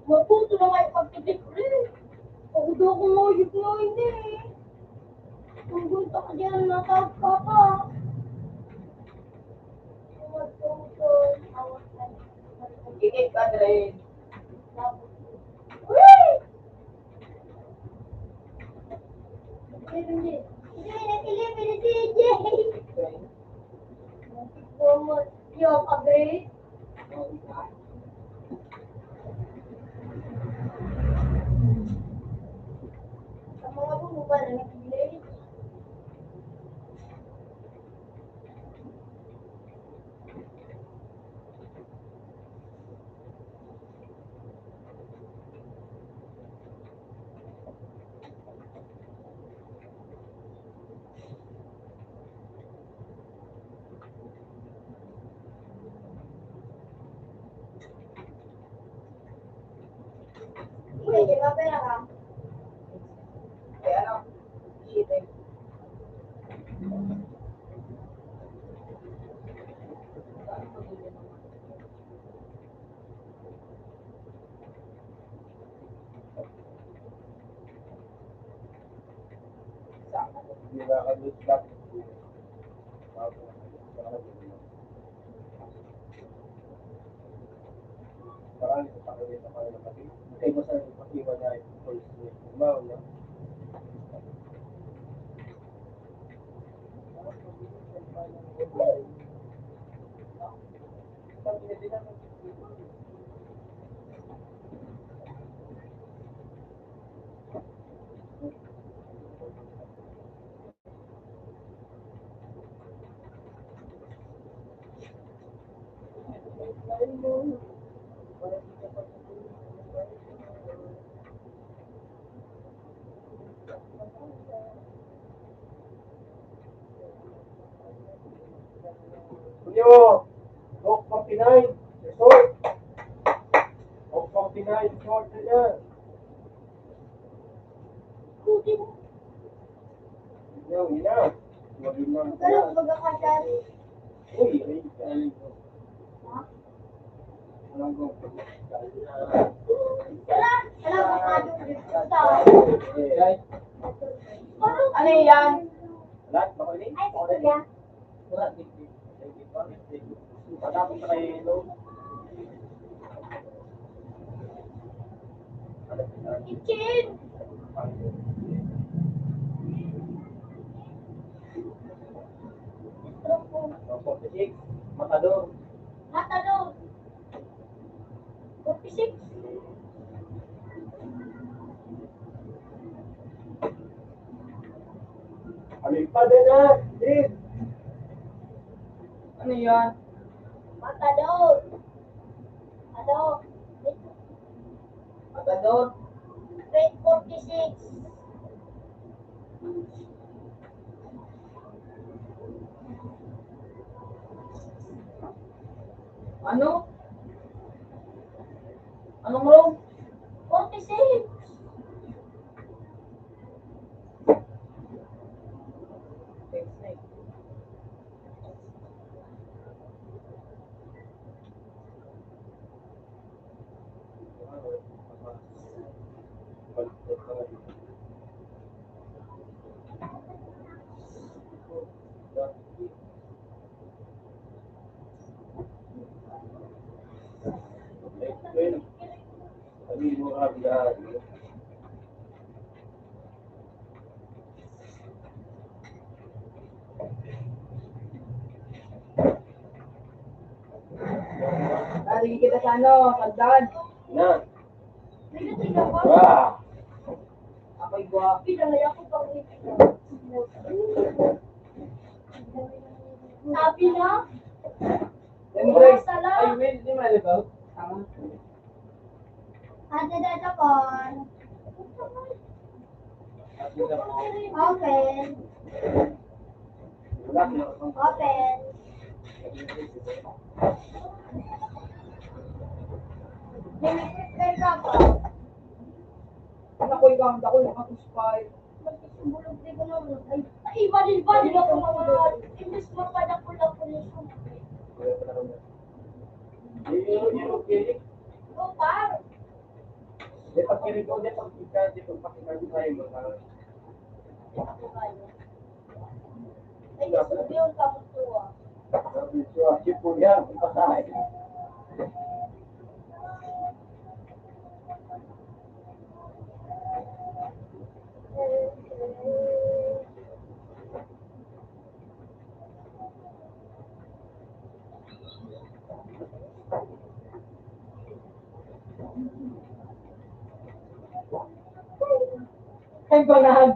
Maputo na nga yung pagtitipre. Ako daw kung nguyot nga hindi eh. Kung gunta ka diyan, natawag ka pa. Kuya, Coke forty-nine, resort. Coke forty-nine, resort na yan. Yun, yun na. Yun na. Pero magkakasal. Uy, ay, ay. Ha? Ano yan? Lahat ba ko ini? Ay, ito yan. Kitchen! Matador. Matador. Forty-six. Ano yung pada na? Din. Ano yan? Matador. Ano? Matador. Grade forty-six. Ano? Anong room? Forty-six. Lagi kita sa ano, sagdan. Na. Wah! Ako'y gwa. Sabi na. Embrace. Ay, wait, di mali ba? Tama. Ate Dada Con. Open. Open. May prepare ka pa. Ako ikaw, ang dako yung kapuspay. Ay, ay, balil-balil ako mga, imbes magpadakul-dakul yung suki. Yung, yung, yung, Lupar. Di pagkirigo, di pagkika, di pagpakita tayo, mga. Ay, gusto ko yung kamutuwa. Kamutuwa, si Puya, ang patay. Bangag.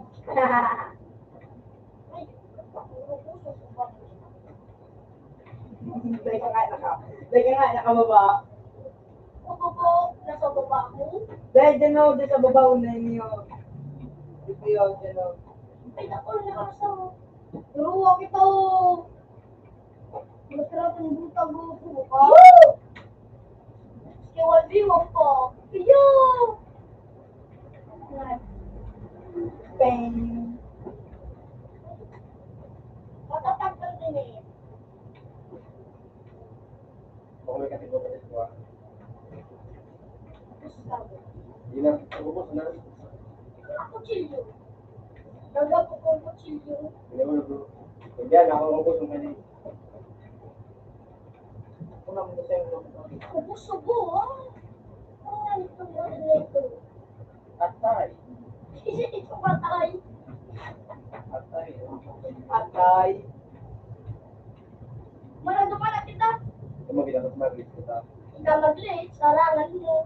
Dahil ka nga naka, dahil ka nga nakababa. Nakababa? Nakababa ako? Dahil dyan o, dyan sa baba, unahin niyo. Dito yun, dyan o. Ay, naku, nakasa. Naruwa kita o. Masarap ang butang buko ka. Kaya wala pa. Iyo! Bang! Matatanggal din eh. Baka may katigwa-katigwa. Gusto mo? Hindi na. Ubus na. Ang kutsilyo. Nagapot ko ang kutsilyo. Hindi mo nag-, hindi na. Ako ang ubus ng kanina. Ako na muna sa'yo. Ubus-ubos, ah. Ang ano itong mga ito? Atay. Ito patay. Atay. Atay. Marado pa na kita. Ito mo, ginamit mo, ginamit kita. Ikaw mag-late, sarangan mo.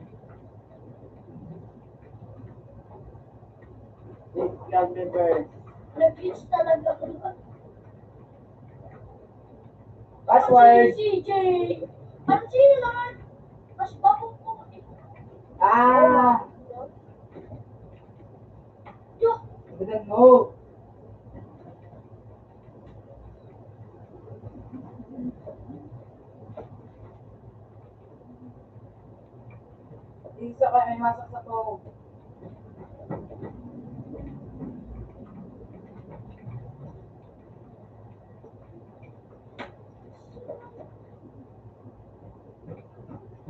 Ikaw, member. Nag-glitch talaga. Password. Si C J. Ang sino naman? Mas bakong ko. Ah. Yo. Ganun mo. Isa ka, may masaksak ko.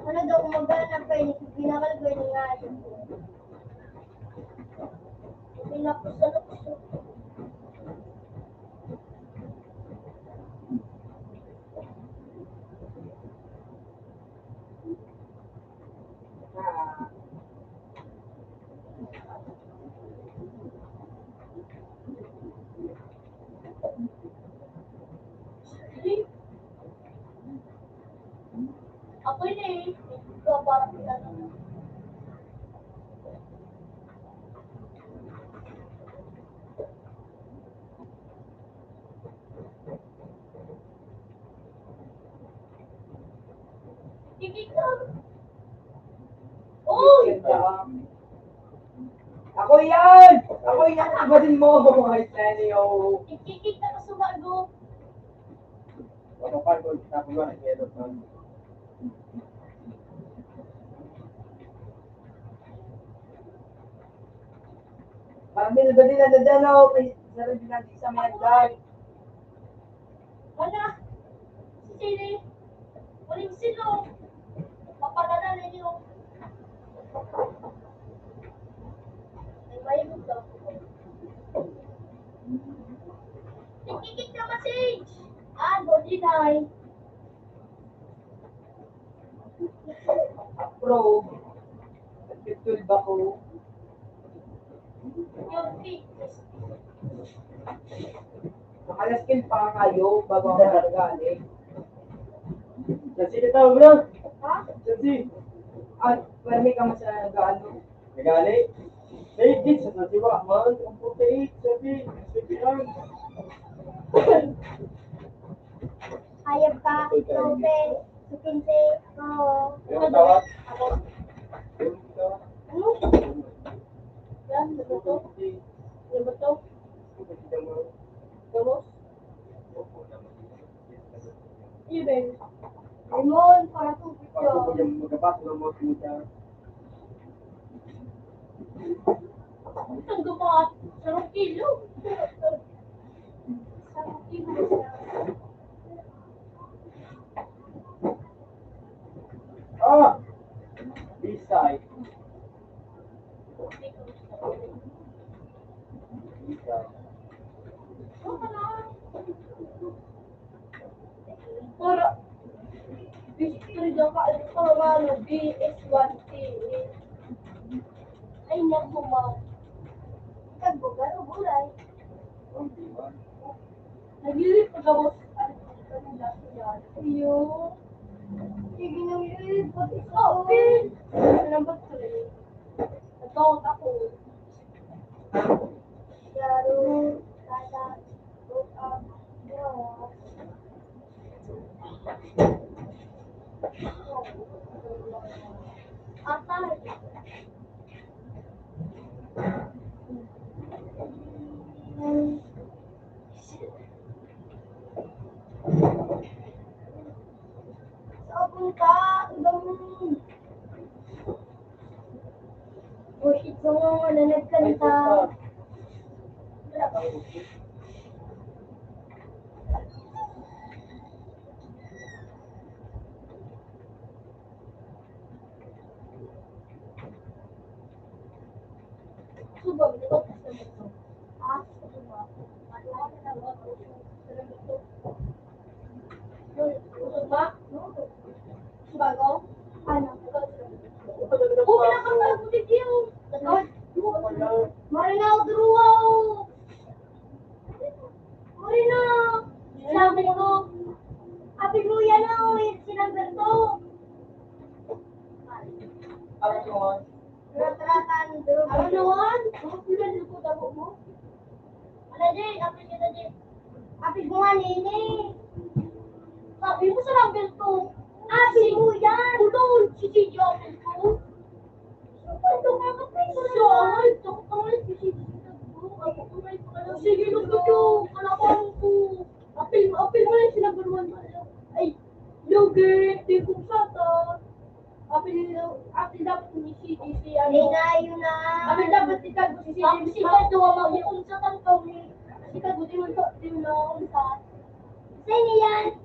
Ano daw, gumagana pa yun, ginakal ko yun nga yun. Pinapos sa lukso. Ako yun eh. Ikaw parang pinanong. Hindi ka. Oh! Ako yan! Ako yan! Iba din mo! Ay, Senyo! Ikikik na ka sumagot. Ano pa, kung tapos na, kaya doon. Marmil ba din ang dadalaw? Kay sarili na di sa mga vlog. Wala. Sini? Uling sino? Papadala ninyo. Ay, may iba. Nagkikit ka message. Ah, go deny. Approve. Nagtitulba ko. Nakalaskin pa kayo bago ako nagaling. Saan si tao, bro? Ha? Saan si? Ah, pwede ka mas nag-ano? Nagaling? Sa igit, sa sasiwa, man. Ang puti, sabi, sabi lang. Hayop ka, Robin. Supinte. Oo. Yung tawag? Ano? Yan, ano to? Ano ba to? Gamos? Iyo, Ben. Limon, para tubig ka. Para tubig yung magkapat, limon, puta. Ang gapat, sarong kilo. Sarong kilo. Ah! Bisay. Bisay. Para, history daw ka, ano pa, ano, B S one T. Ay, naku, ma'am. Kagbugan o gulay? Ang diwan. Naglilip ka gabos. Ano, ano, ano, ano? Iyo. Sige, naglilip ka. Oh, okay. Salamat ko rin. Nagkakot ako. Yaro, kata, o, ah, gawa. Atay. Sabon ka, ibang Bullshit ka nga, wala nagkanta. Subag, di ba? Ah, subag. Subag, oh. Ano? Uy, pinakapagod yung Marinaw, druwaw! Marinaw! Sabi ko, "Happy New Year na, oh, si number two." Ano yun? Ano yun? Ano yun? Ano yun? Ano yun? Apil kita, Jay. Apil mo nga, Nini. Sabi mo sa number two. Apil mo yan. Ulol, si Gigi apil ko. Ano ka, kapil mo na yan? Ito ko pala, si Gigi. Ako ko may pakalaw. Sige, number two. Kalaban ko. Apil mo, apil mo lang si number one. Ay, lugi. Di ko sata. Apil, apil dapat ni si, si, si, ano. Linayo na. Apil dapat si Tagbo, si, si, Ang si Tagbo, ang mag-uunsa ka ikaw ni. Si Tagbo, di man to, di man ako sa. Sa'yo na yan.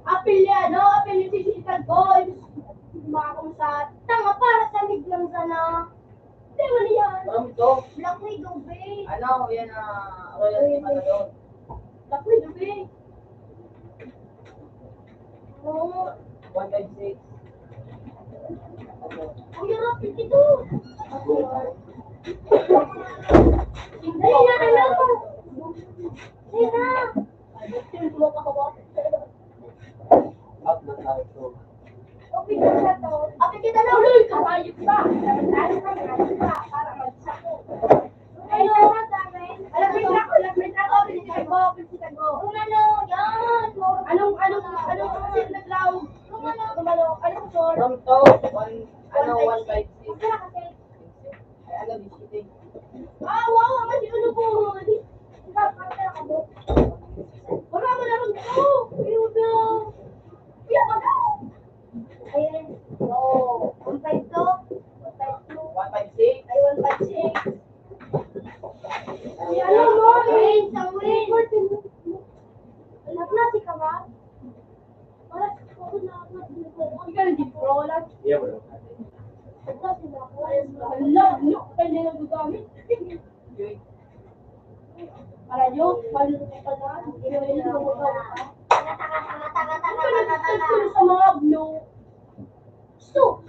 Apil yan, no? Apil ni si, si Tagbo, yung mga kung sa tanga para sa midlang sana. Di man yan. Ano ito? Black Widow, babe. Ano, yan, ah, royalty pa na doon. Black Widow, babe. Oo. One five six. Ang hirap ito. Dali na, ano? Dali na. Out na tayo. Okay, kita na. Uy, kabayot ka. Para magsako. Alam mo, ako, alam mo, ako, alam mo, ako, alam mo. Umano, yan. Anong, anong, anong, anong, anong, anong, anong, anong, From to, one, ano, one five six. Ay, ano, di, sige. Ah, wow, ang kasi ano po. Wala mo na rin to. Ayun na. Iya, wala. Ayan. Oh, one five two. One five two. One five six. Ay, one five six. Ay, ano mo? Ay, sa win. Nagklase ka ba? Para sa ako na, hindi ka nag-pro lang. Yeah, bro. Nagklase na ako. Hala, no, kanya nagagamit. Para yun, paluto ka na. Hindi mo rin ako. Sa mga blue. So,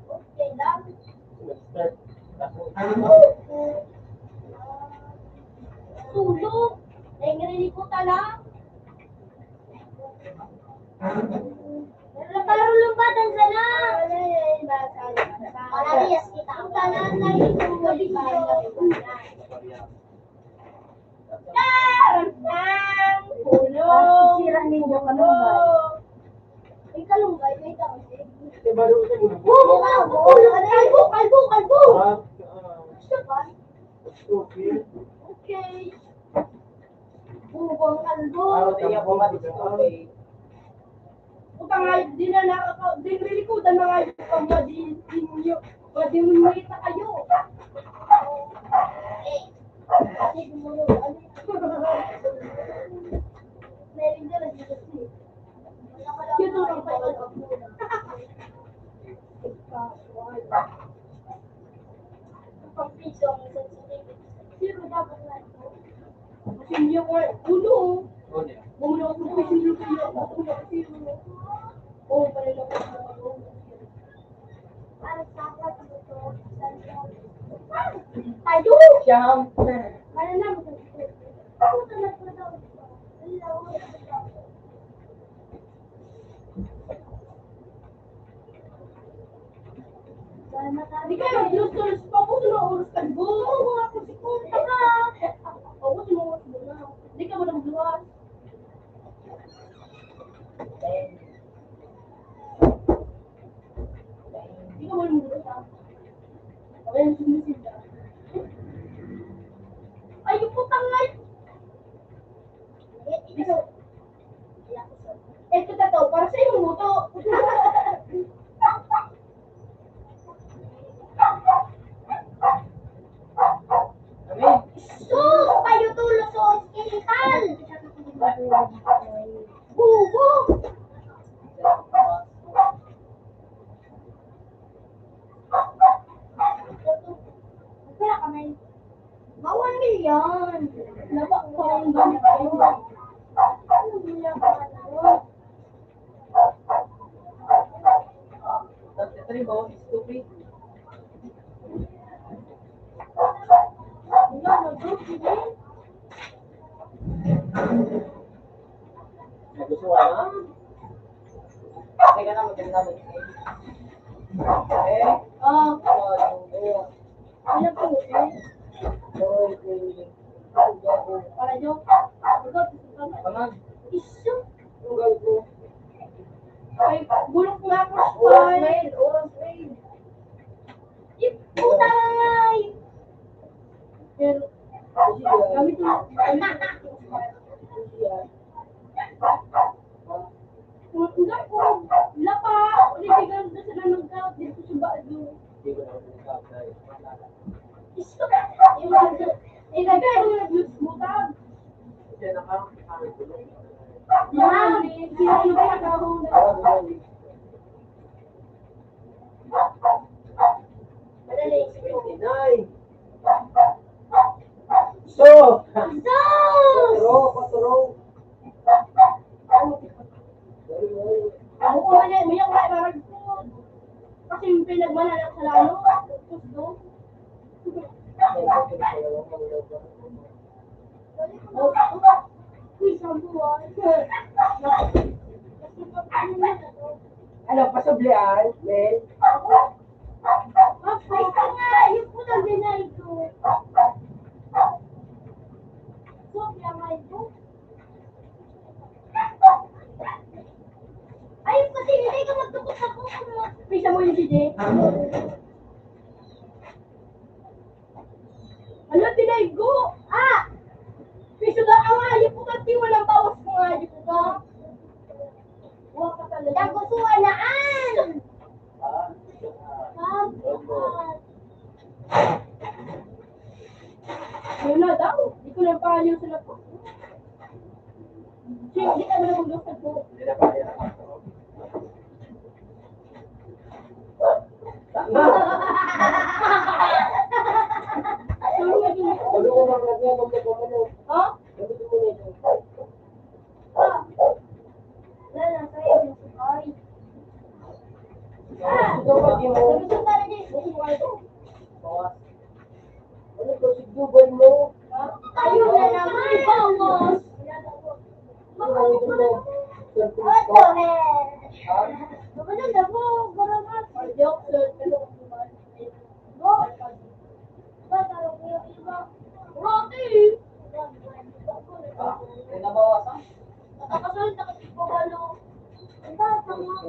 okay lang. Tulog. Nangyaring ko tala. Pero parang lumpatan sana. Parehas kita. Ang tanan na ito. Tarantang! Kulong! Sira ninyo, kalunggay. Kulong! May kalunggay, may tao. Di ba doon sa mga Oo, kalbo, kalbo, kalbo! Ah, ah. Gusto ka? Okay. Okay. Bugang kalbo. Ah, di niya po mati-, okay. Puta nga, di na nakaka-, di nililikodan na nga yung pag madi-, di nyo, madi-, madi-, kayo. Pati gumulo, ano yun? Meron na lang dito, eh. Yun ang pag-, Kasi hindi ako, ulo, oh. Ulo ako, ulo, ulo, ulo, ulo. Oh, pala lang ako. Tayo! Siyempre. Ano na, Di ka nag-Diyos, Diyos pa po, sa mga oras ka, go! Mga pusi ko, taka! Ang gamit ko. Ang gamit ko. Nagtatrabaho, stupid. Wala, nag-group, sige. Nagustuhan? Teka na, maganda mo. Eh? Ah. Ano po, eh? Para nyo? Isu. Ay, bulok na ako sa oras na yun, oras na yun. Iputay! Pero, gamit mo. Wala pa. Hindi ka na sila nagka-, dito sa ba-, doon. Ilagay mo yung butang. Yan, yan, yan. Madali. Twenty-nine. So, so! Patro, patro. Ako po, may, may, may, may, kasi yung pinagmana ng kasalanan, gusto. Uy, sambuan. Ano, pasublian, men? Ay, ka nga, yung putang dinay ko. Sobra nga ito. Ay, kasi hindi ka magtukot sa kuko mo. Pisa mo yung D J. Ano, tinaygo? Ah! Piso na ang hayop ko, kasi walang bawas ko nga, di ko ba? Huwag ka talaga. Nagustuhan na, an! Yun na daw. Di ko lang paaliw sa lapo. Sige, di ka na magdasal po. Ha? Wala na, sa'yo, sukay. Ah! Gusto ka rin, gusto ka rin. Ano ba si Dubai mo? Ayun na naman, bawas. What the hell? Ano na mo? Joke, sir. Ano ba? Ba, tarong yung iba. Rocky! Ah, may nabawasan? Nakakasunod na kasi po, ano. Ang taas ng mga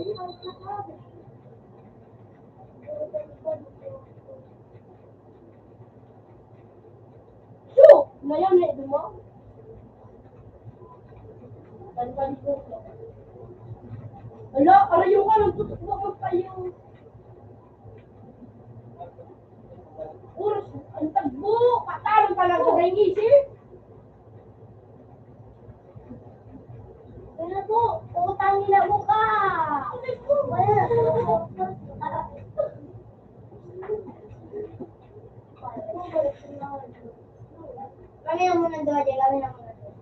Yo! Ngayon, eh, dumaw. Ala, aray yung ka, nagtutok mo ang payo. Oras, ang tagbo, patalo talaga, may ngisi. Ano po? Utang ina mo ka! Wala. Kami ang muna doon, di kami na muna doon.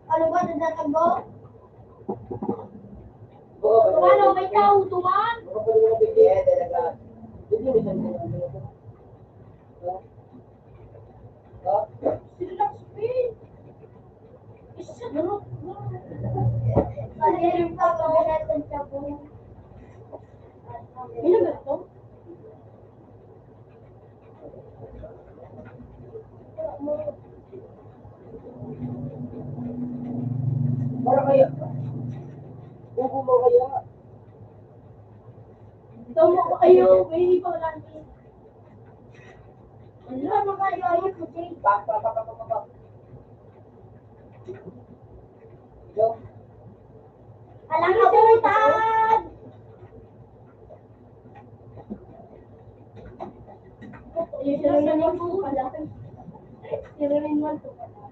Ano ba, nagtatagbo? Ano, may tao, tuwan? Sila lang, Spain. Isa, bro. Ano yung pagkakalatan sa buhay? Ano ba ito? Para kaya, bubo mo kaya? Ito mo kayo, may iba lang. Wala mo kayo, ayun po, Jay. Bak, bak, bak, bak, bak, bak. Yo. Alang kabutan! Yung sila naman po pala. Sila rin man po pala.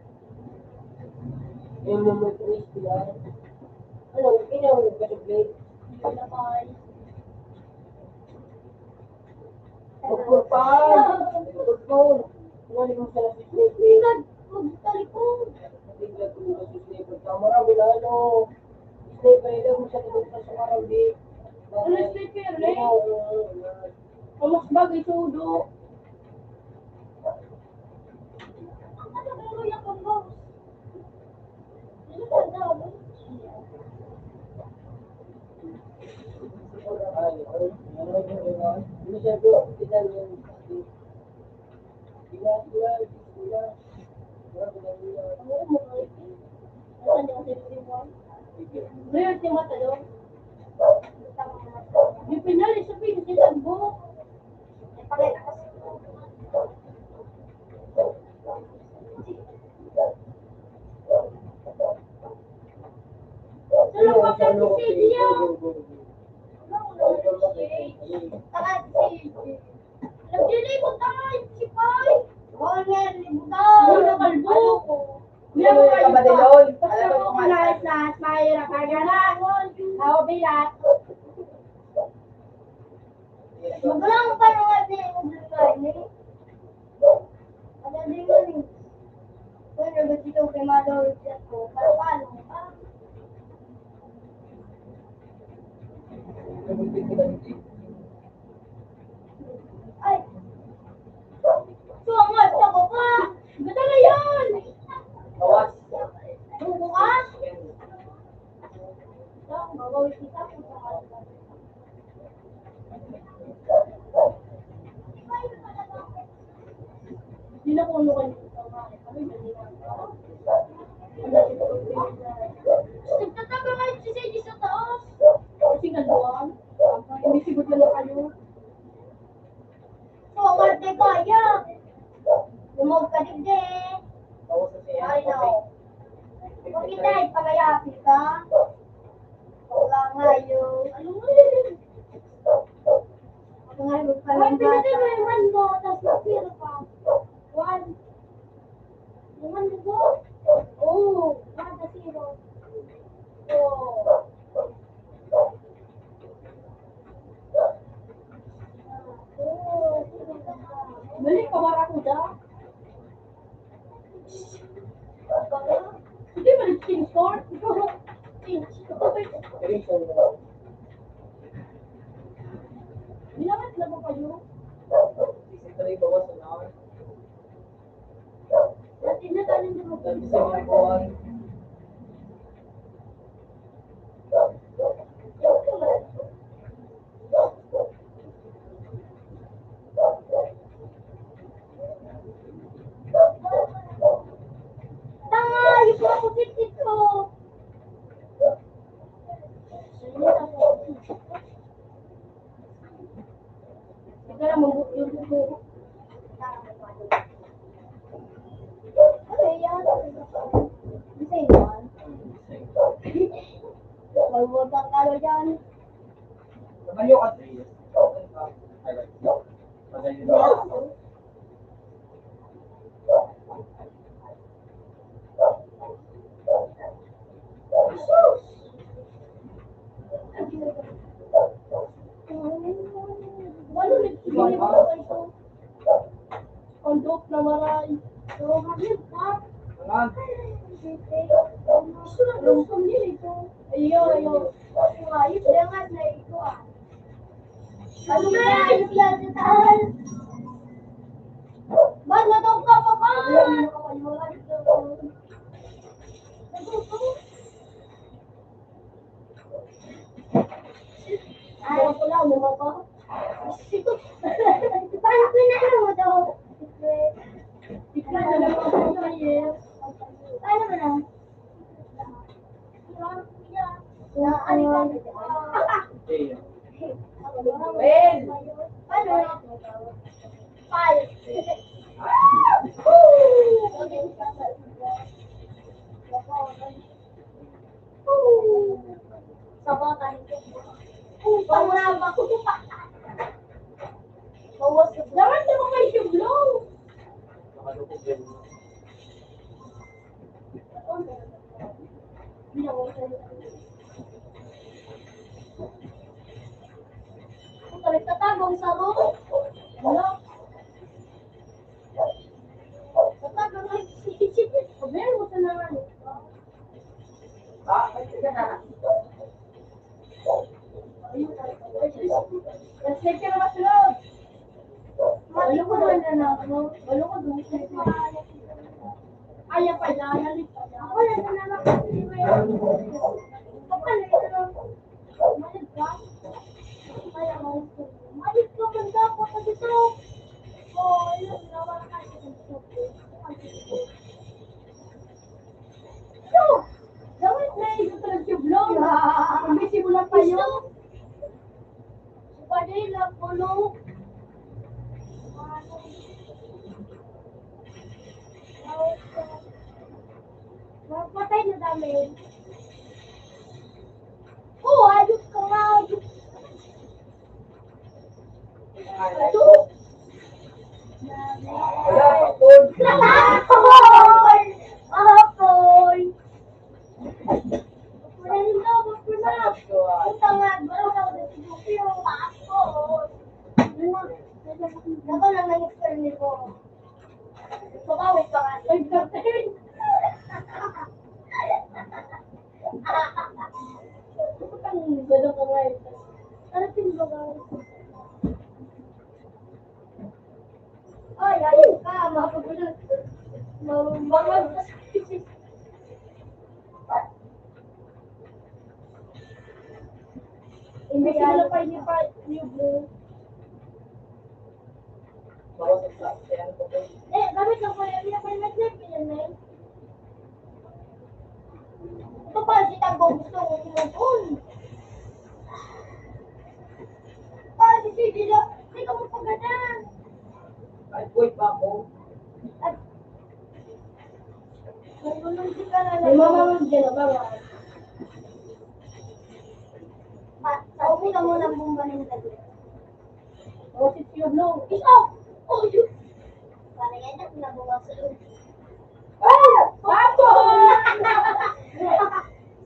Yung mga twist, di ba? Ano, hindi na ako nagpa-chocolate. Wala pa. Pagpurpahan! Pagpurpahan! Wala mo sa chocolate. Hindi ka magtalikod. Sniper, ilang mo siya dito sa sumarang di. Ano sniper, eh? Ang mas bagay, sudo. Weird yung mata doon. Yung pinali sa pinili ang buhok. Tulong mo sa si Celia. Saka si Celia. Naglilibot na nga yung sipay. Oo nga, libot na. Ano na kalbo? Ano yung kamadilon? Alam mo kung ano. Lahat-lahat, mahirap. Kaya na. Ako, bilat. Magulang pa naman si Ibrahim. Ano din yun eh. Kung nagtitong kay Mado, ko, paano mo pa? Ay! Suangat ka ba pa? Ganda na yan! Bawas. Bubukas? Bawas kita. Hindi na kung ano kayo. Nagtataka nga yung si Sadie sa taas. Kasi nga doon. Hindi sigod lang kayo. So, ang arte kaya. Lumog ka digdi. Ay, no. Bakit tayo pangayapin ka? Wala nga yun. Ano nga yun? Ay, pinatay mo yung one mo, tas nag-zero pa. One. Yung one mo po? Oo, one tas zero. Oo. Balik ka, Barakuda. Hindi ba nag-change court? Change court. Ginawa sila mo pa yun? Isip na rin bawas na naman. Dati na tayo yung Dati sa mga buwan. Tanga, yung mga pusit ito. Ito lang, mabuti yung buko. Ano yan? Isa yun. Mabuti ang kalo dyan. Tumayo ka, Dres. Ay, ay. Madali na. Ano nagkikita ito? Kondok na maray. So, magiging pa. Gusto na gusto niya ito. Ayun, ayun. Ayun, ayun. Kaya nga na ito, ah. Ano ba yan? Yung pinatatahan. Ba't natawag ka pa ba? Ay, ako lang, ano ba? Paano pinano mo daw? Ikaw na lang ako, yes. Paano mo lang? Ben! Paano? Five. Sa bata nito. Ang pangarap ko. Bawas. Dapat di mo kayo yung blow. Nagtatago ang saro. Ano? Tatago na yung sisip. Problema sa naman. Gawin na yung YouTube vlog. Ang busy mo lang pa yun. Pwede lang, puno. Magpatay na dami. Oo, ayos ka nga. Ayos. Ito. Wala pa po. Apoy! Apoy! Wala rin daw, wag ko na. Ang tanga, wala na ako dito. Pero apoy! Ako lang nang-explain ko. Pagkawit pa nga. Ay, kapatid. Ang ganda ka nga eh. Ano pinagawa? Ay, ayun ka, mapagulo. Mabangag. Hindi, ano pa, hindi pa, yung blue. Eh, gamit lang po yan. Hindi pa yung nag-live, yan na yun. Ito pa, si Tanggong gusto ko pinupun. Pa, si Sige lang. Hindi ka mo pagana. Ay, boy pa ako. At, may mga dyan na ba? Pa, sa uwi ka muna ang bomba ng gabi. Oh, si Tio Blue. Isa! Oh, yun! Parang yan, nabuwag sa loob. Ah! Bago!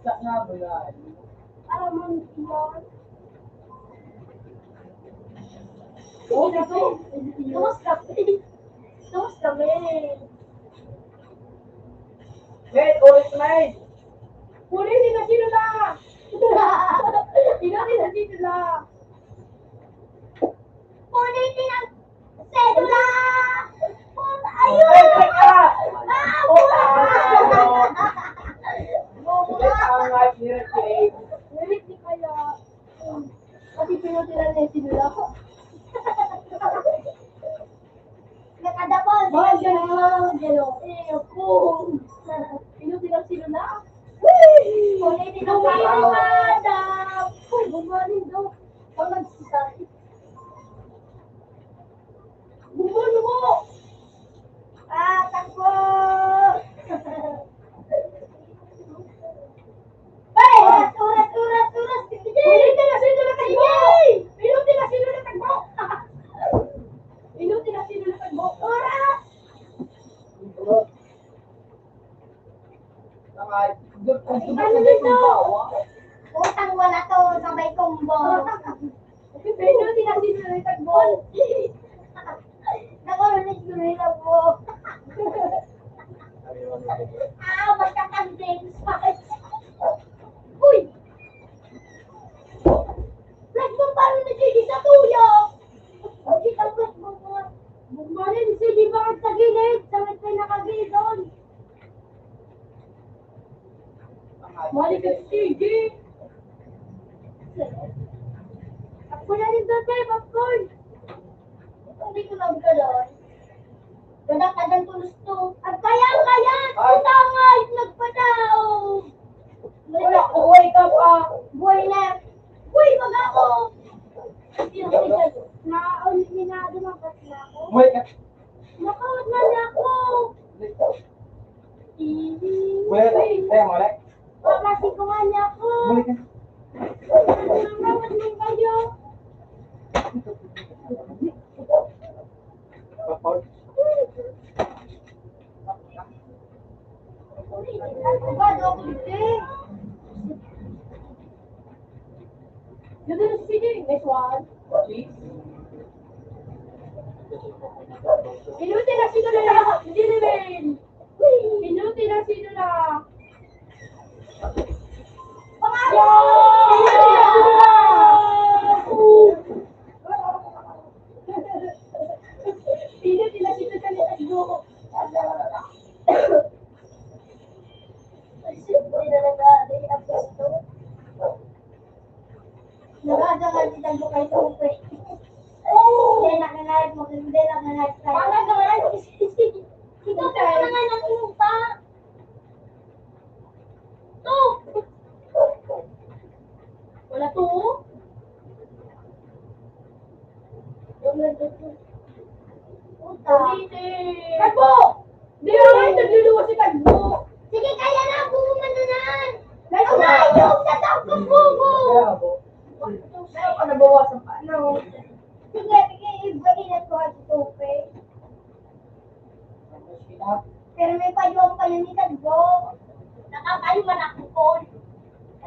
Sa nga ba yan? Parang mga iyon. Oh, ito. Tumas kami. Tumas kami. Wait, ulit, May. Kunin ni Nasilo na! Ikaw ni Nasilo na! Kunin ni Nasilo na! Ayun! Ay, teka! Ah, puta! Ang light ni Raquel. Ulit ni kaya. Kasi pinutilan niya si Lola ko. Nakadapal. Bakit ka nangangalang dyan, oh? Eh, ako. Pinutilan si Lola. Wee! Ulit ni Lola. Uy, gumaling daw. Pag nagsisakit. Bumulong mo! Ah, takbo! Ay! Oras, oras, oras, oras! Sige! Inuti na sino na takbo! Inuti na sino na takbo! Inuti na sino na takbo! Oras! Ano nito? Utang wala to, sabay combo. Pero tinasinan ang tagbol. Naku, nagdurila po. Ah, magkakandeng spice. Uy! Nagmumpa rin na sige sa tuyo. Hindi ka magmumpa. Bumalik, sige, bakit sa gilid? Sa may pinakagilid doon. Balik ka, sige. Ako na rin doon, Beb, of course. Hindi ko lang gano'n. Gadak, adan ko gusto. Ang kaya, kaya! Ay! Putangay! Nagpatao! Wala, buhay ka pa. Buhay na. Uy, mag ako! Naon, minado, magpatao. Buhay ka. Nakawat na niya ako. Ulit. Ulit. Kaya mo ulit. Papasintungan niya ako. Ulit. Nakawat na kayo. Papaw. Ulit. Ulit. Yun na, sige. Next one. Minuti na sino na lang. Hindi na rin. Minuti na sino na. Pangako! Minuti na sino na. Minuti na sino na. Talaga, day of gusto. Nagagangan si Tagbo kay Tupe. Hindi, nakangarap mo, hindi, nakangarap ka. Para gangan, ikaw pa naman ang inunta. To! Wala to, oh. Puta. Tagbo! Di ba nga, nagluluwas si Tagbo? Sige, kaya na, buo man na nan! Ang ayos! Sa taong kabugo! Kaya po. Kaya pa nabawasan pa, ano? Sige, sige, ibalik ko ang Tupe. Pero may payong pa yun ni Tagbo. Nakakayo man ako, Paul.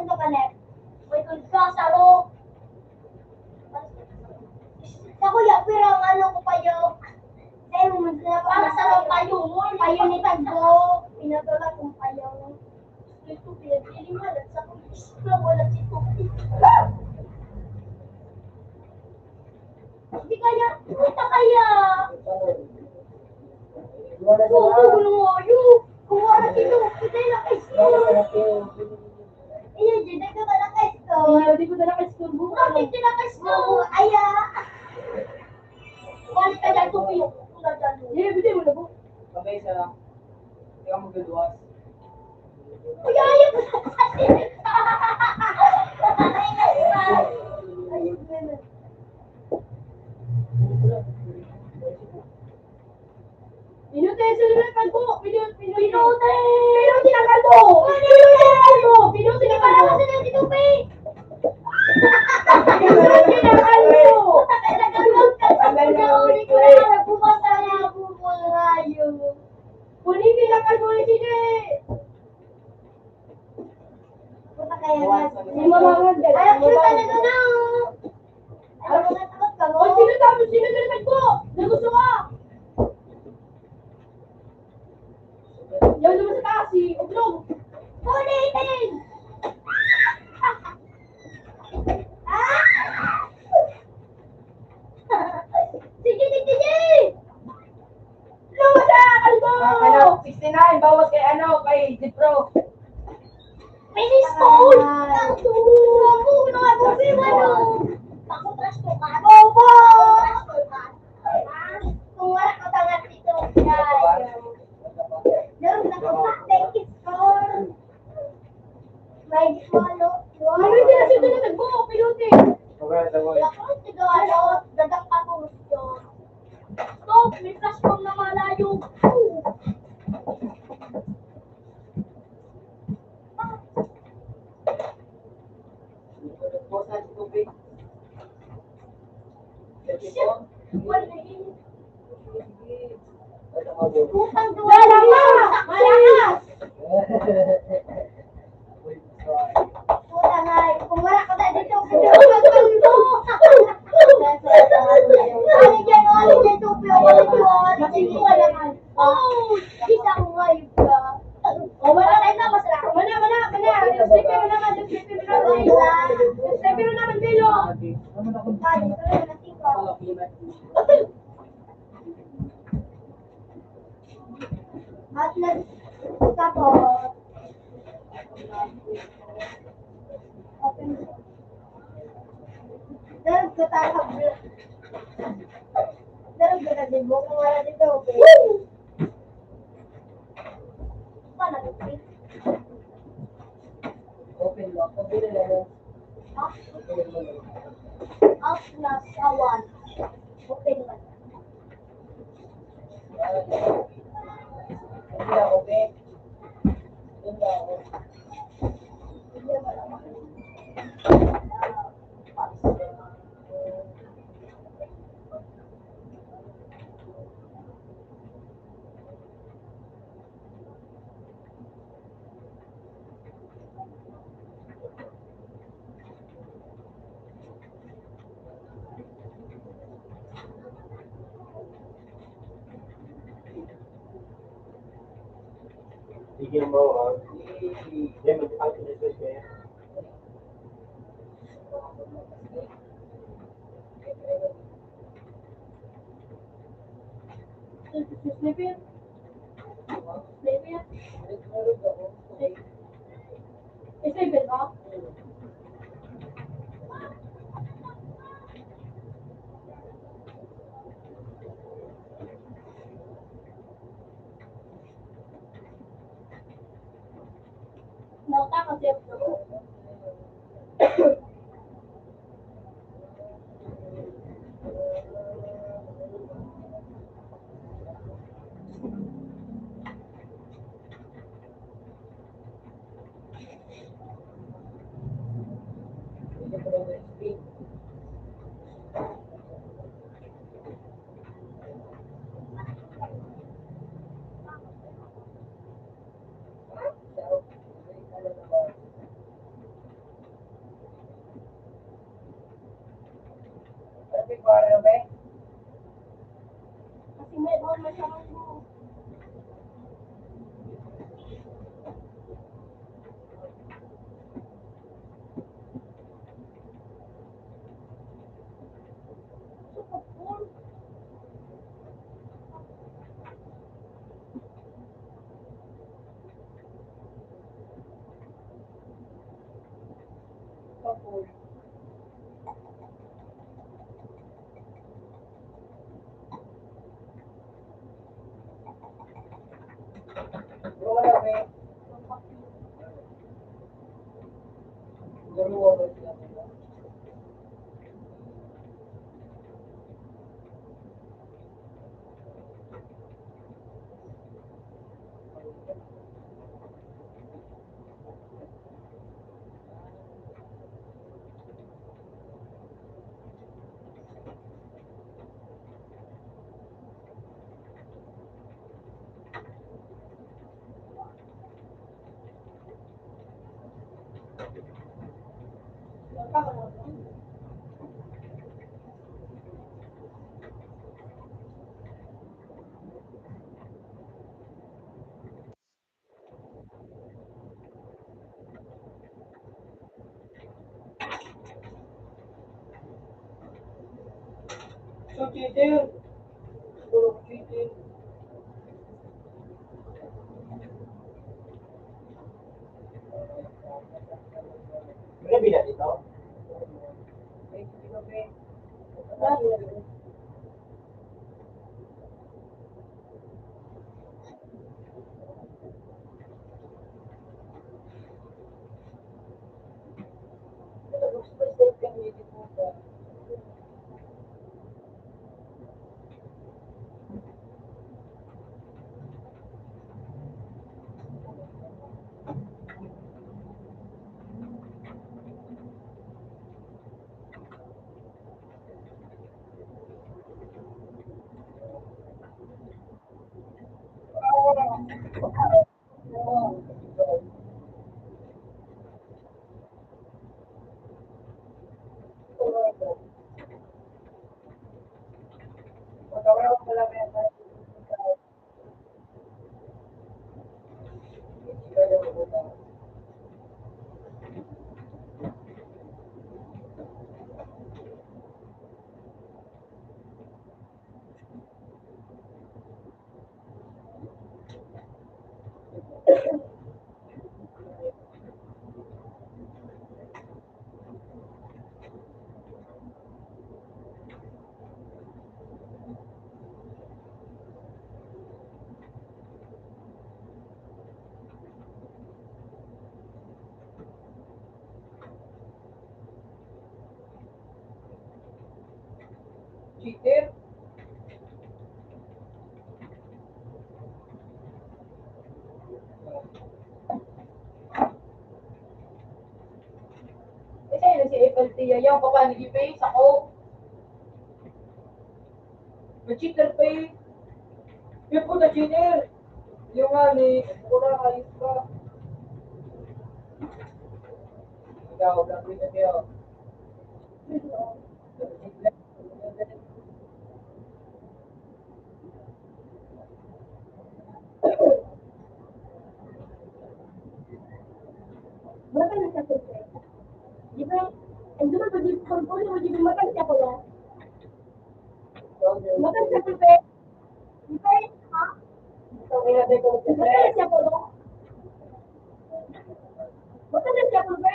Ano ka, Nek? May konsasaro. Sa kuya, pero ang ano ko payong. Sa'yo, mas na para sa mga payong mo, payong ni Tagbo. Pinatula kong payong. Ito, pinagpili mo, at sa kong isla, wala si Tupi. Hindi kaya, puta kaya. Wala na Oo, nga. Wala nga, yun. Kung wala si Tupi, tayo na kay Tupi. Iyo, di ko na kay Tupi. Iyo, di ko na kay Tupi. Bakit di na kay Tupi? Oo, aya. Balik ka dyan, Tupi. Wala dyan. Hindi, hindi mo na po. Kamay sa Kaya magluwas. Uy, ayaw! Pinuti, sino na kalbo? Pinuti, pinuti. Pinuti! Pinuti ang kalbo! Pinuti ang kalbo! Pinuti ang kalbo! Pinuti ang kalbo! Pinuti ang kalbo! Puta ka na kalbo! Kalbo na ulit ko na! Bumasa na ako, mga hayop! Kunin nila ka, Boy, sige! Puta kayo na. Ay, ang cute talaga na, oh. Ay, ang mga takot ka, oh. Oy, sino tapos? Sino nilipad ko? Na gusto ka? Yan naman sa taas, si Oblong. Kunin! Ah! Sige, sige, sige! Lumas na, kalbo! Ah, ano, sixty-nine, bawas kay ano, kay Jipro. Finish goal! Ang tubo! Ang tubo! Ang tubo! Ang tubo! Ang tubo! Kung wala ko tangat dito, guys. Meron na ko pa, thank you, score. May swallow. Ano yung sinasabi na nagbuo, pilote? Okay, okay. Wala ko, siguro, dadak pa kung gusto. Stop! May flashbang na malayo. Putang duwa. Wala ka! Wala ka! Puta nga, kung wala ka na dito, Aligyan mo, aligyan, tupyo, aligyan, aligyan. Oh, kita ko nga yun ka. Oh, wala tayo na, masarap. Wala, wala, wala. Newspaper naman, newspaper naman. Newspaper naman, Belo. Ay, ito na, natin ko. At nag-, tapos, open. Darag ka tayo. Darag ka tayo, di ba? Kung wala dito, okay. Paano, okay? Open mo. Open mo lang. Up plus one. Open mo. Open. Open. Sige mo, oh. Sige, mag-out na siya. Snipper. Snipper. Kasi may bawal may sarong. So, cheater. Puro cheater. Grabe na dito. Cheater. Kasi yun si April Tia, yung kapwa ni Gipay, sa Coke. Nag-cheater pa eh. Yung puta cheater. Yung nga ni, wala, ayos pa. Ikaw, grabe na kayo. Matan sa tupe. Di ba? Ang duman pag-, pag-, pag-, di ba matan sa kuya? Matan sa tupe. Di ba? Ha? Matan sa kuya. Matan sa tupe.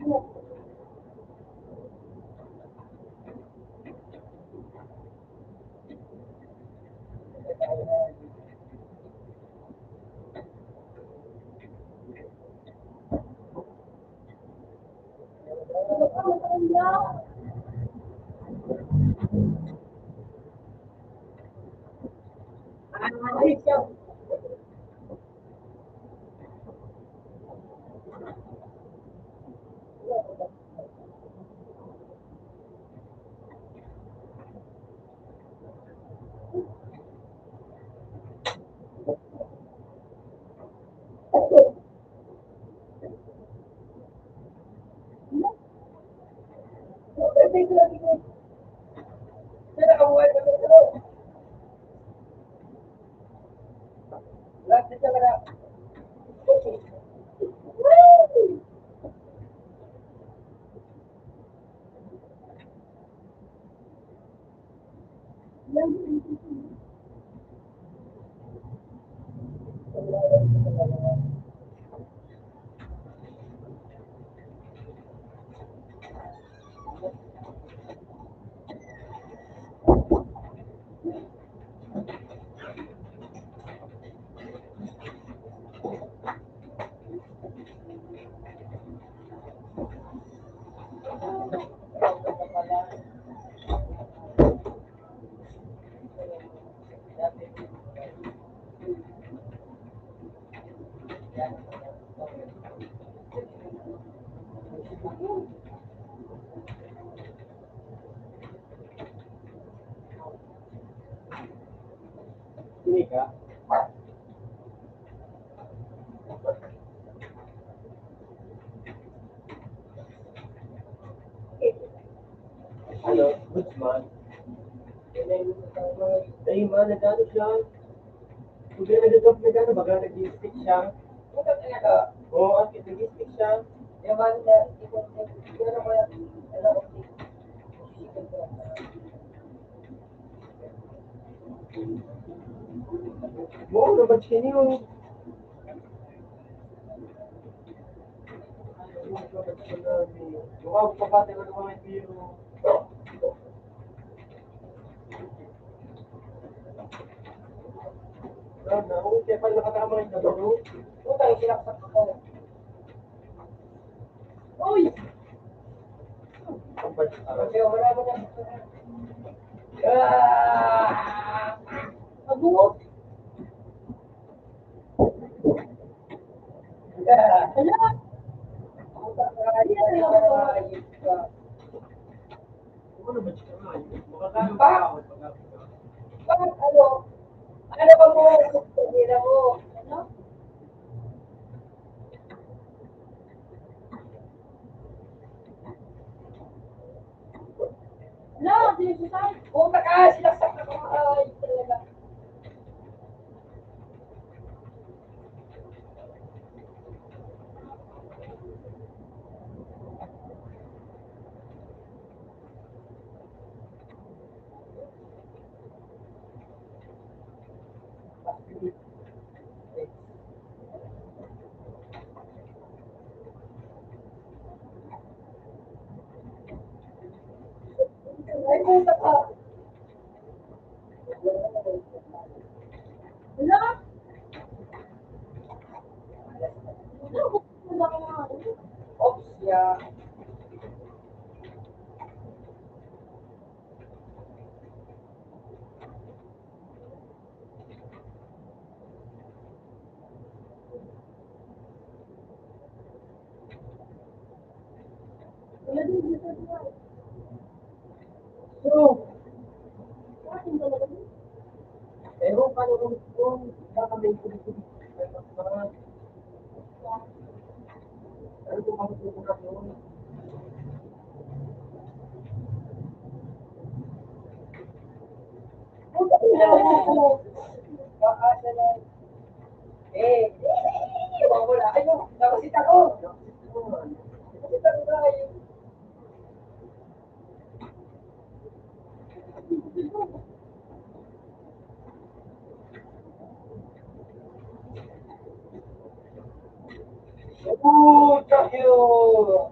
Ano? Goods man. Ay, man, nagano siya? Kung kaya nagagap na gano'n, baga nag-stick siya. Oo, at nag-stick siya. Yaman na, ito, ito, ano ko yan? Ano ko? Mo, naman siya niyo. Wow, kapatid, ano mga tiro? Wala na, okay, pag nakatama yung dalawa. Utang, sinaksak ako. Uy! Ang bad-, ah. Okay, wala mo na. Ah! Ago! Hala! Ano ba siya? Bakit? Bakit ano? Ano ba mo? Hindi na mo. Ano? No, di ko tayo. Puta ka, sinaksak ako. Ay, talaga. Ay, puta ka. Wala. Oops, yeah. So, pero paano kung, kung baka may Eh, wala. Ay, no, nakasit ako. Nakasit ako, ay. Puta, yun.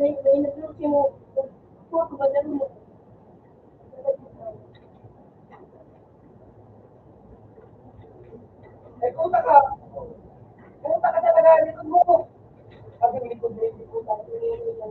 may, may nag-, mo. Ay, puta ka! Puta ka talaga, likod mo! Sabi, likod mo, likod mo, sabi, likod mo.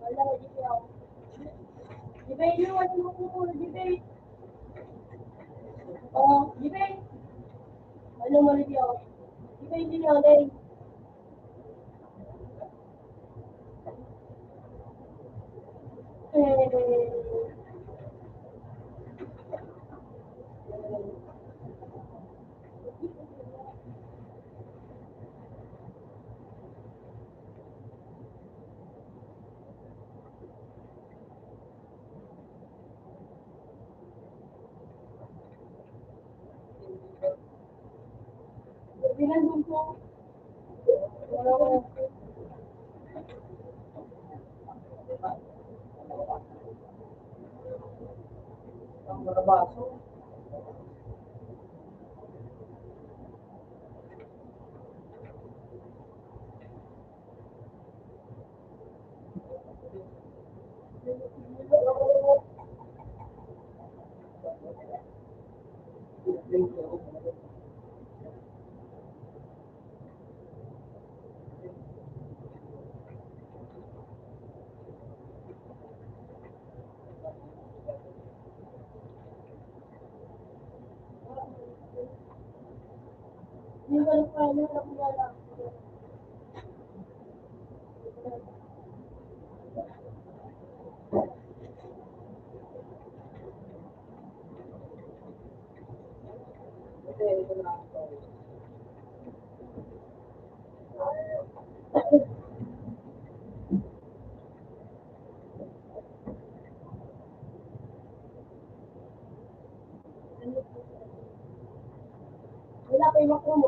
Wala, di ba? Di ba, iniwan mo po, di ba? Oh, di ba? Ano mo, di ba? Di ba, hindi na, di ba? Wala pa yung makro mo.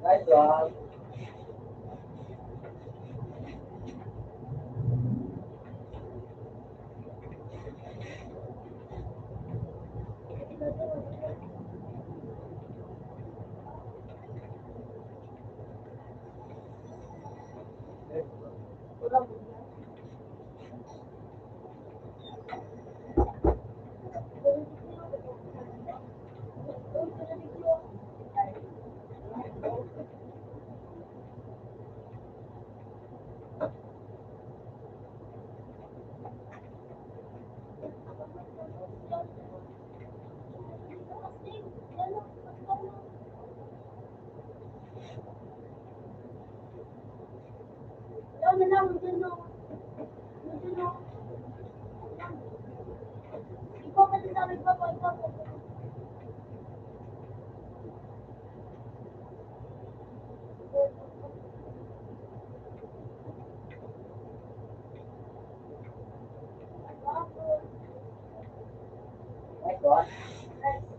Nice one.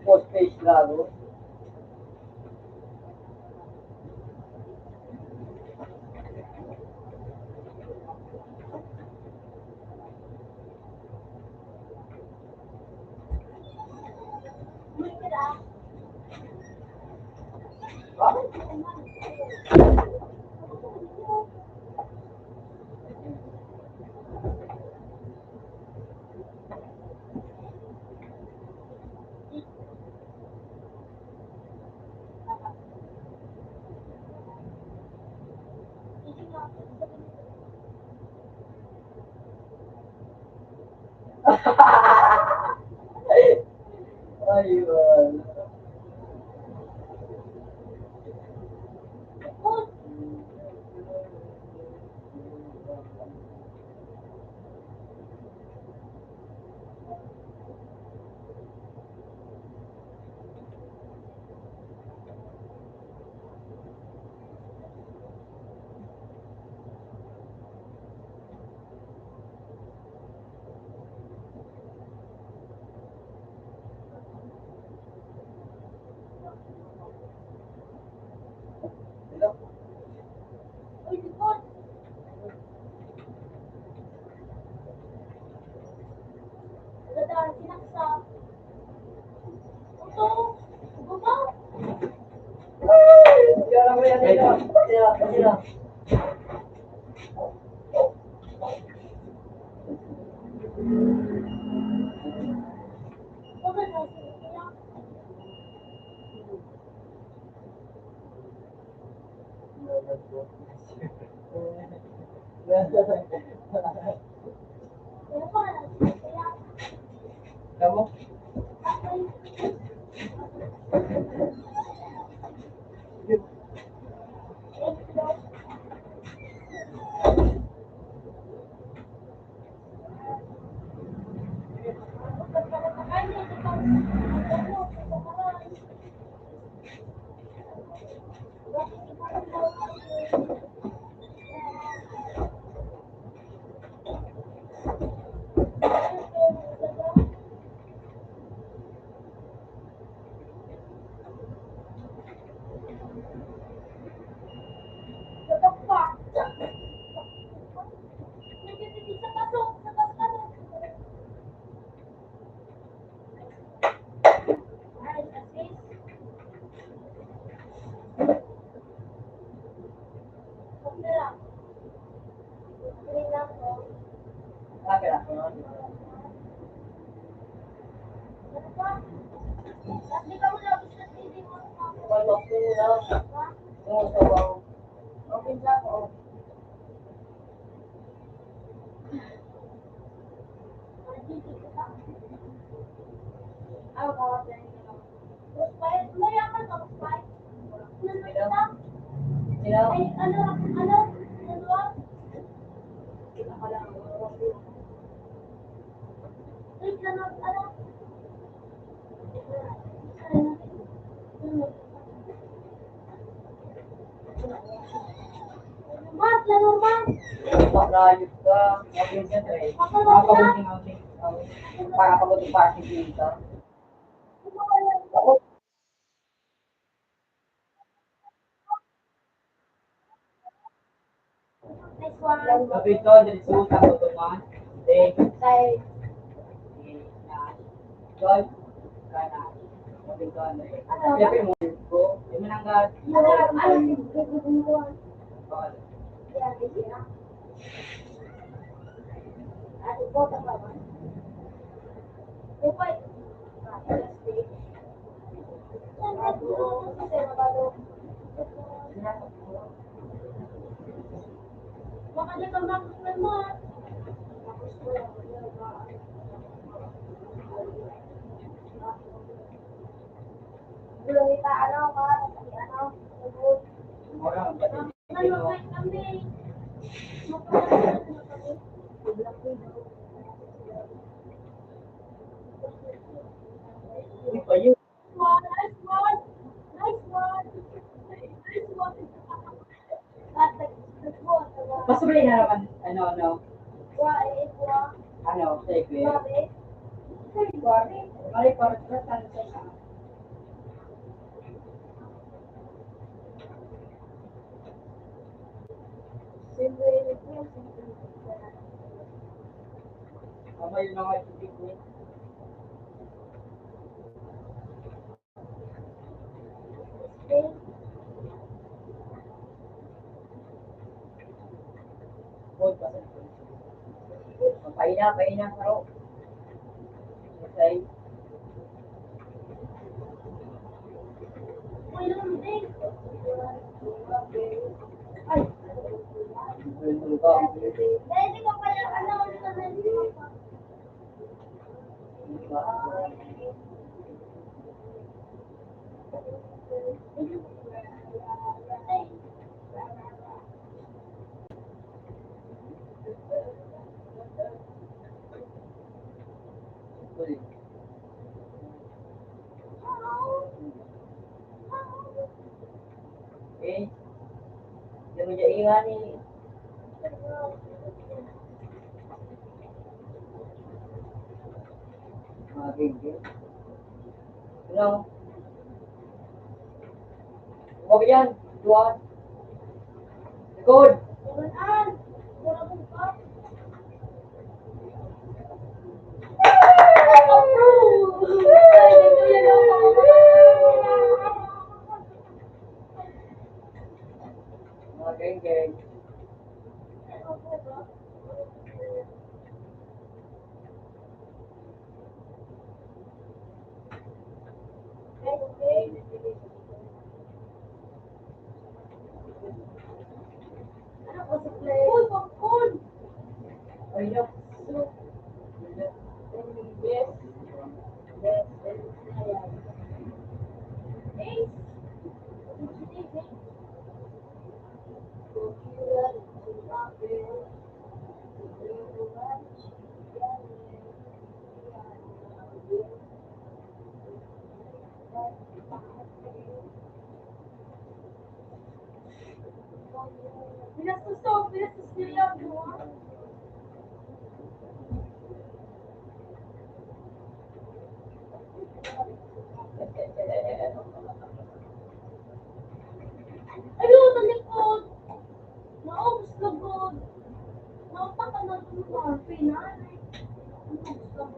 Post page, gago. Ayun. Marayos ka. Makabuting outing. Para pag-party ka. Kapito, diretso, tapos tuman. Then, kay, John, kanan. Kapito, ano eh. Siyempre, mo, ko, yung mananggal. Ano, ano, Mas sobra na naman, ano, ano. Ano, segue. Paina, paina, saro. Okay. Eh, dyan mo dyan iwan eh. Mga gengge. Hello? Huwag yan. Duwag. Likod. Mga gengge. Pinastos to, pinastos niya yan, no? Ayun, talikod. Naubos na gud. Nautakan na gud ang pinay. Naubos na gud.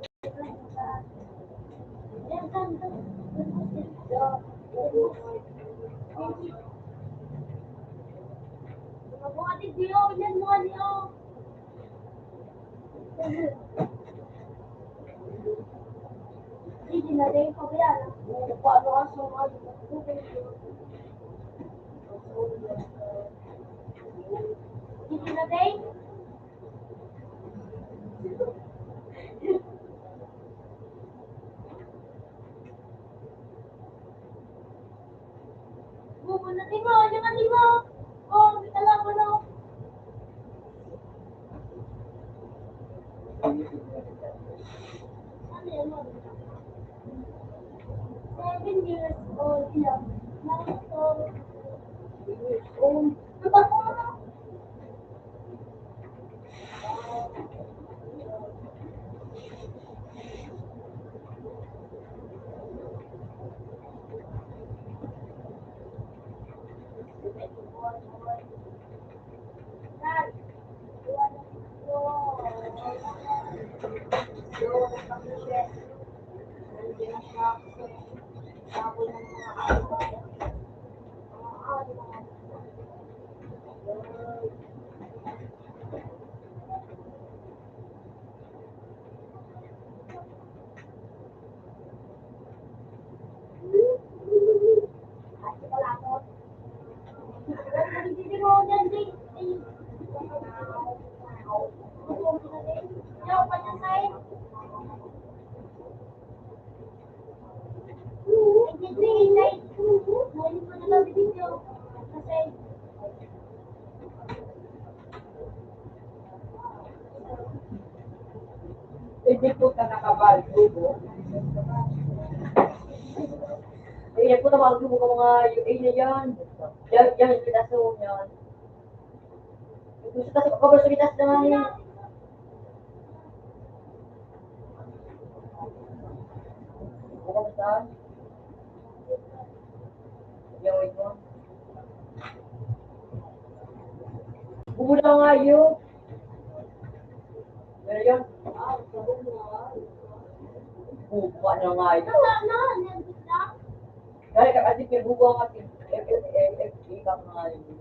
Hindi na rin ko yan. Paano ka sumali? Hindi na rin. Bubunutin mo, yung ano mo. Oh, may kalaban, oh. Ano yan, oh? Seven years old, ilang? Nine, twelve, seven years old. Hindi po ka nakabaldo po. Hindi po nakabaldo po ka mga U A na yan. Yan, yan, pitaso yan. Gusto kasi ko, gusto kita sa mga yan. Pero yun, buka na nga ito. Dahil kakasip niya, buka ka, F F F F, ikaw nga yun.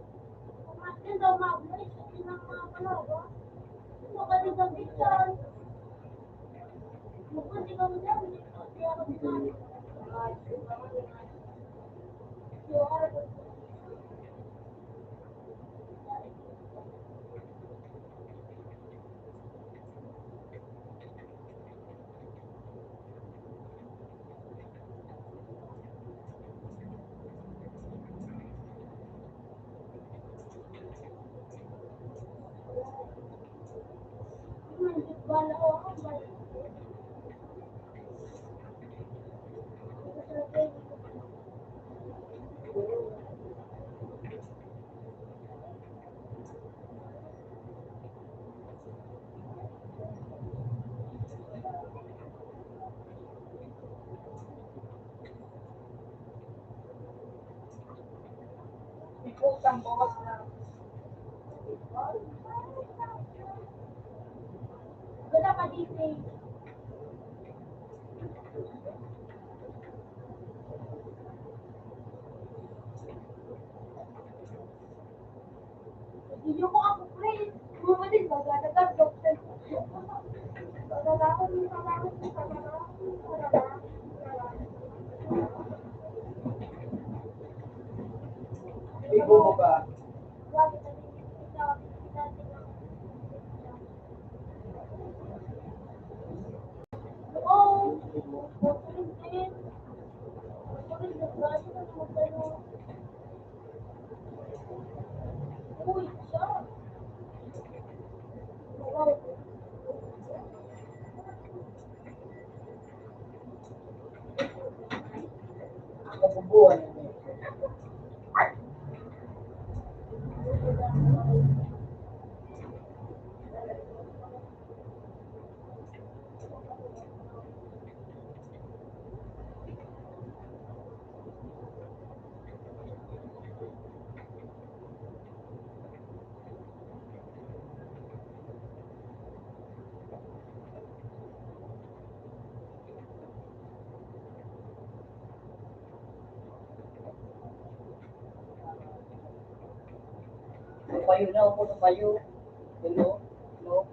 Ikot ang boss na. Wala pa dito. Iyo ko ako, pre. Mga din, magdadadag, doktor. Magdadadag, magdadadag, magdadadag, magdadadag. Ibo mo ba? Oo. Payo na ako sa payo. Hello? Hello?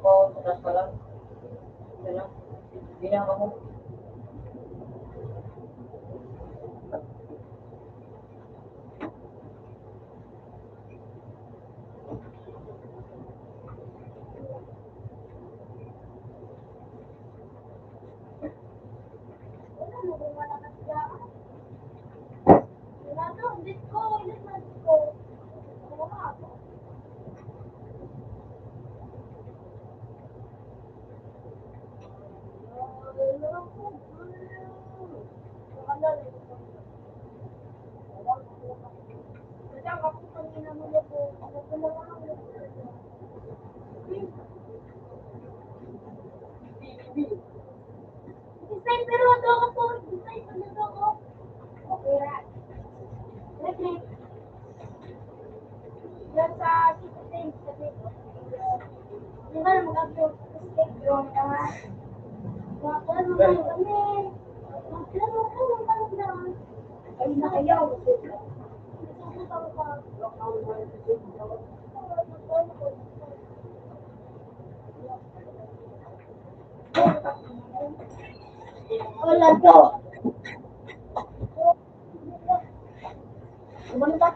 Ikaw, taas pa lang. Yan lang. Hindi na ako. Design, pero ito ako po. Design, ano to ako? Okay, ra. Lagi. Yan sa citizen, sabi ko. Di ba, mag-upload ko sa Instagram, tama? Mag-upload ko kami. Mag-upload ko kami, tama na. Ay, nakayaw. Wala to. Umano ta?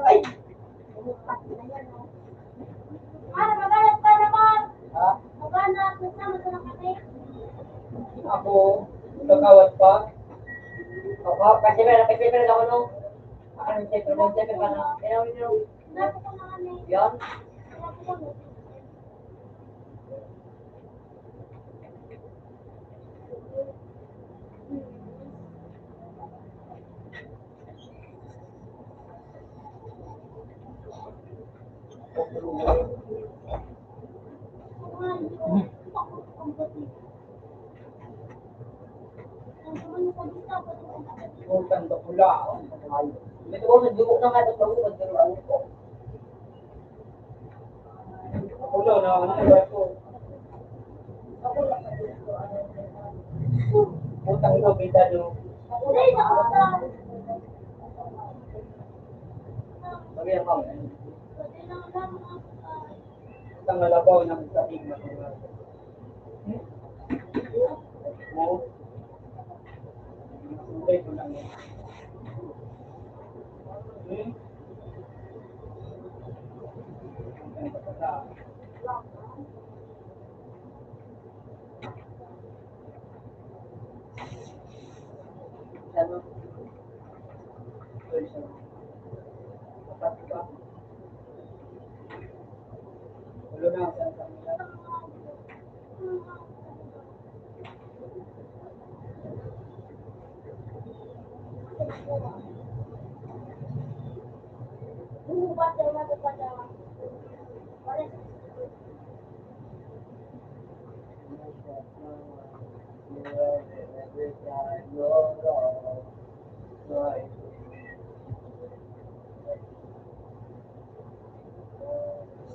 Ay! Ano, maghanap ka naman? Ha? Maghanap, kasama ka ng kape? Ako, kakawat pa. Ako, kasi meron, kasi meron ako, no? Ako, nag-check, nag-check pa na. Kaya, yun, yun. Yan. Utang bakula. Ito ko, nagdugo na nga, nagdugo, nagdugo. Ulo na, ano, ano, ano. Utang ko, kita nyo. Sabi ako, utang na labaw ng sabing na mga. Oo. Kulay ko lang yan. Hmm?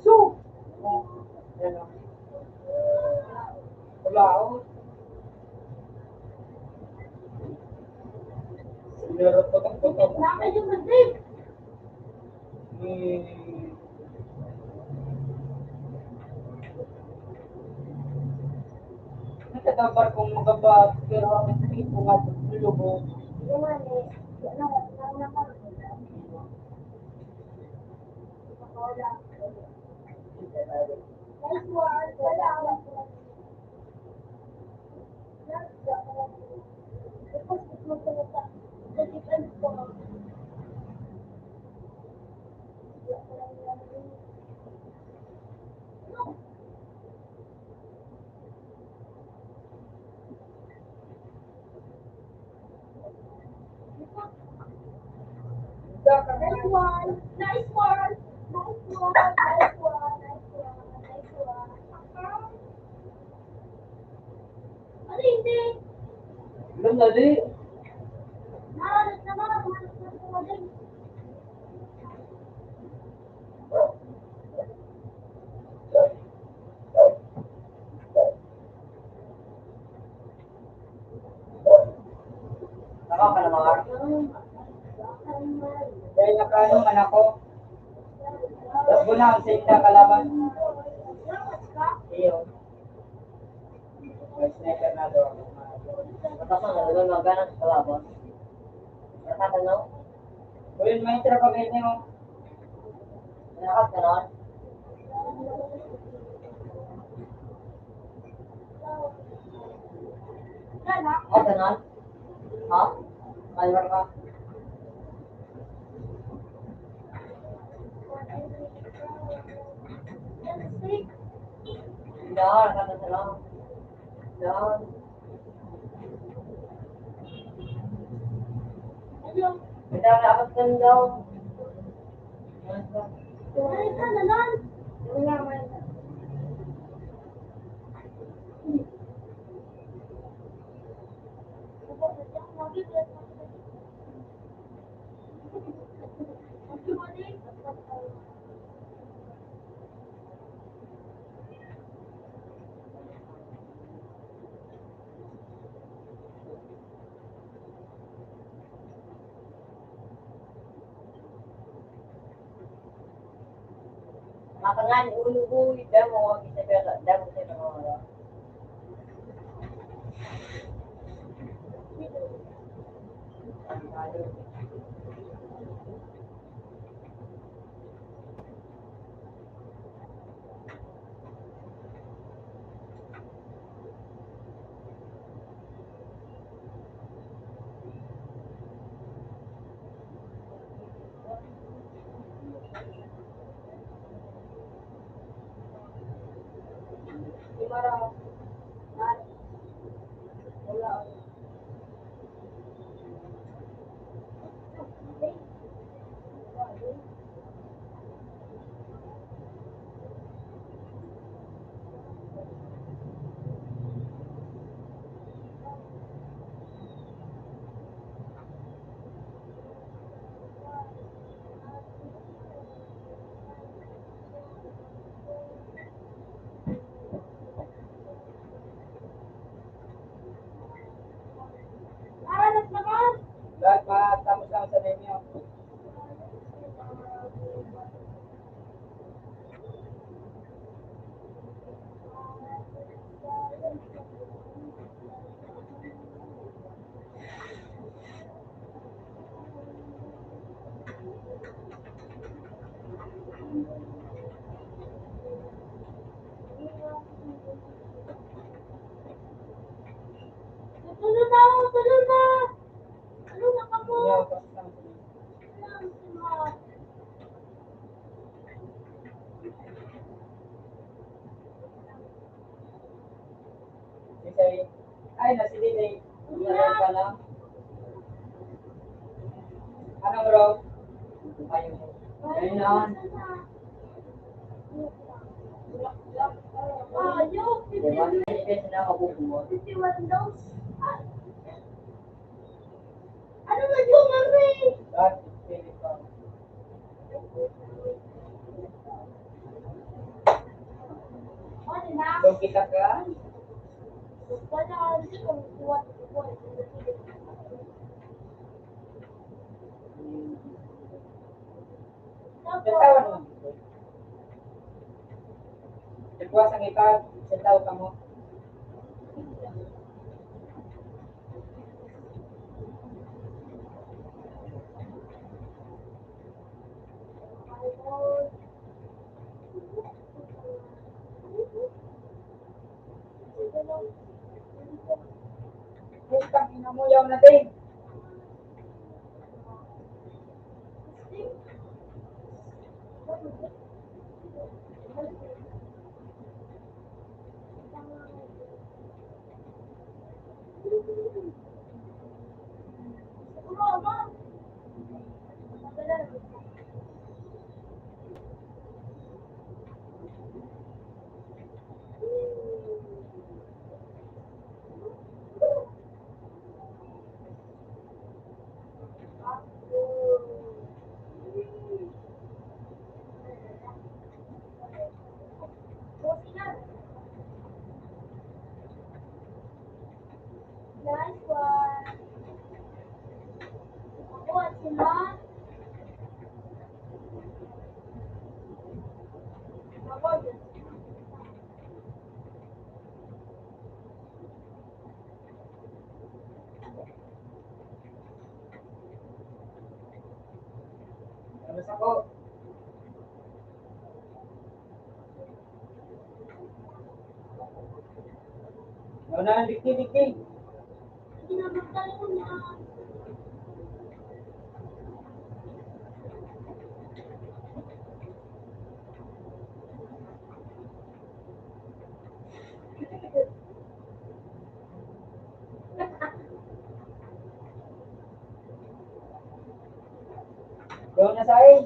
So, yan ang wala ako. Sinirot ko tong putok. Wala kayo mag-drink. Hmm. Nagtatambar kong magabat, pero ang tipo nga lubog. Yung ano, ano, ano, ano, Nice one! Nice one! Nice one! Nice one! Nice one! Nice one! Ano hindi? Alam na di. Naralit naman, naralit naman. Tama ka naman. Dahil nakaano man ako. Tapos mo na ang same na kalaban. Iyo. May sniper na daw. Tapos na, ano, magana sa kalaban. Nakatanaw? Uy, may trapa kayo mo. Lahat ka nun? Lahat ka nun? Ha? Driver ka? Yan, nakatanaw. Yan. Kita na ako sa daw. Ay, ka na lang. Akangan ulugoy, damo, kita pera, damo, kita pera. Lahat, matapos lang sa ninyo. Tulog na ako, tulog na! Tulog na kamo! Ay, nasi Didi. Ano ka na? Ano, bro? Ayun. Ayun na. Diba? Fifty-one days. Ano na yun, Mare? Dati, pwede pa. So, kita ka? Bitawan mo. Nagpuwas ang ipag, sentaw kamo. Putang ina mo, yaw na din. Nice one. Ako at si Ma. Ako din. Ano sa ko? Ano na ang dikti-dikti? Ikaw na, Sai.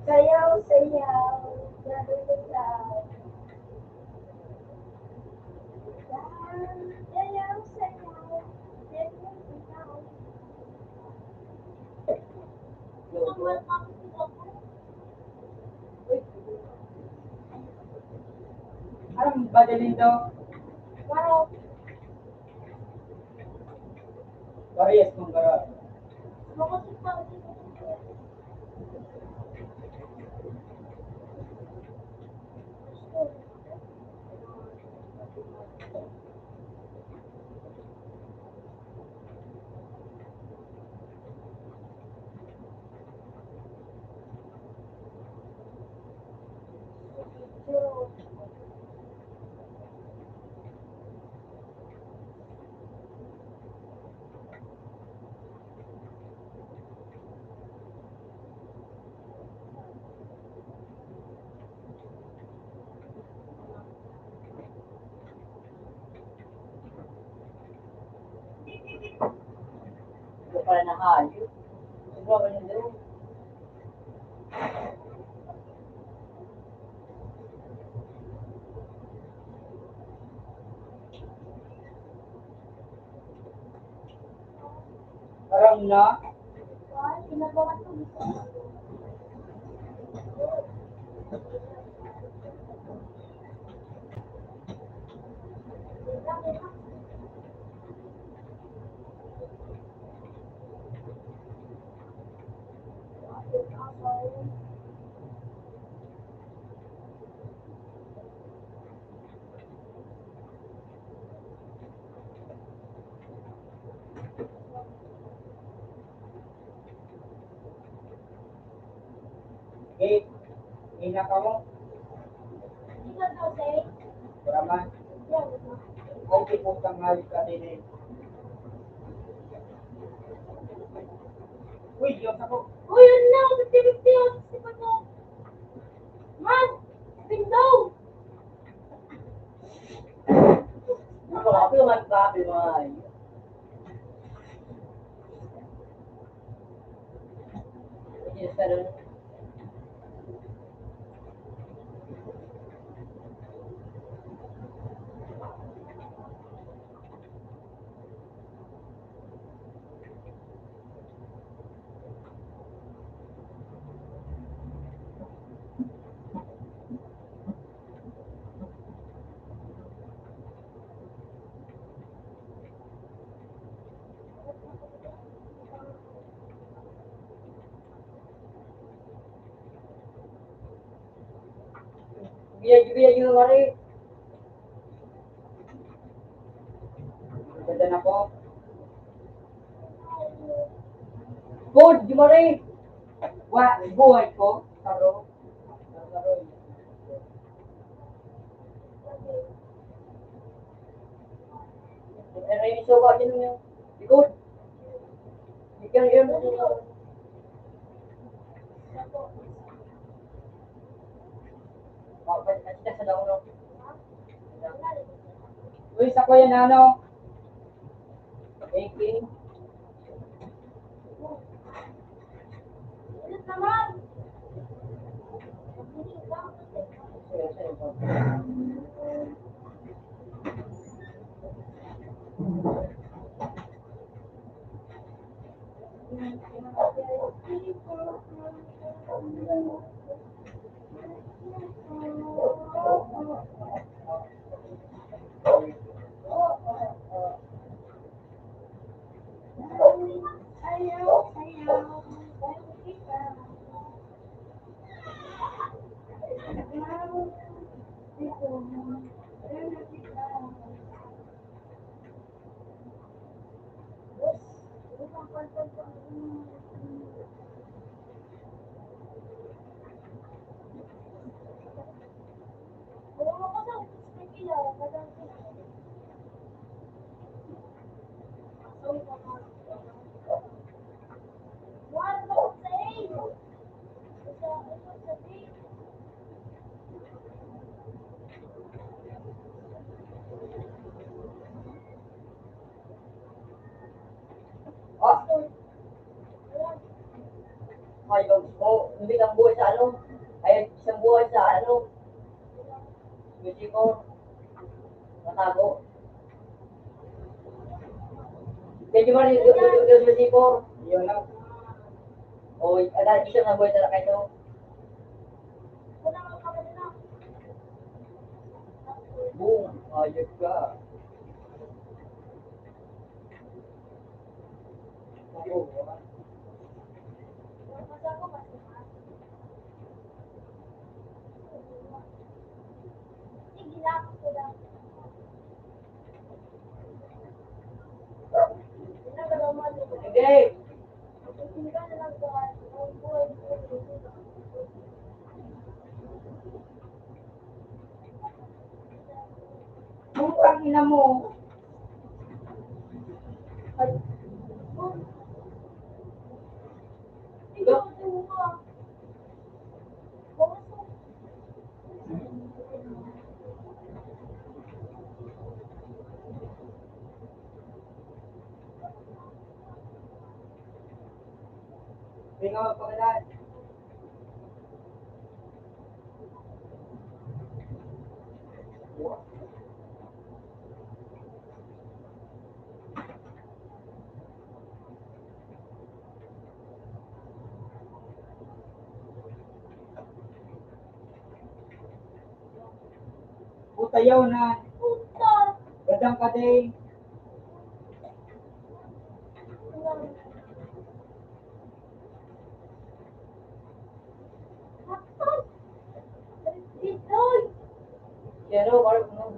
Sayaw, sayaw, sayaw, sayaw. Anong badalin daw? Parehas kong garo. Ito pala na hayop. Ito pala na hayop. Parang na. Eh, ina ka mo? Tama. Ay, di po tanghali ka din eh. Uy, Diyos ako. Uy, ano na? Fifty fifty, oh. Sipag mo. Man, window. Grabe, man, grabe, man. Yes, sir. Biya, biya, biya, mare. Ganda na po. Good, di mo rin. Wa, buhay ko. Karo. Karo. Pero yung suka din yung likod. Bigyan yun. Uy, sa kuya na ano? Eighteen. Oh. Ay, oh, hindi lang buhay sa ano. Ay, isang buhay sa ano. Hindi ko natago. Medyo mali, medyo, medyo, medyo, medyo, yun lang. O, ada, di siya mabuhay talaga ito. Boom! Ayos ka. Sige. Na mo. Ay. Ikaw ang pangalan. Utayaw na. Gadang ka, Deng. Pero, or, no.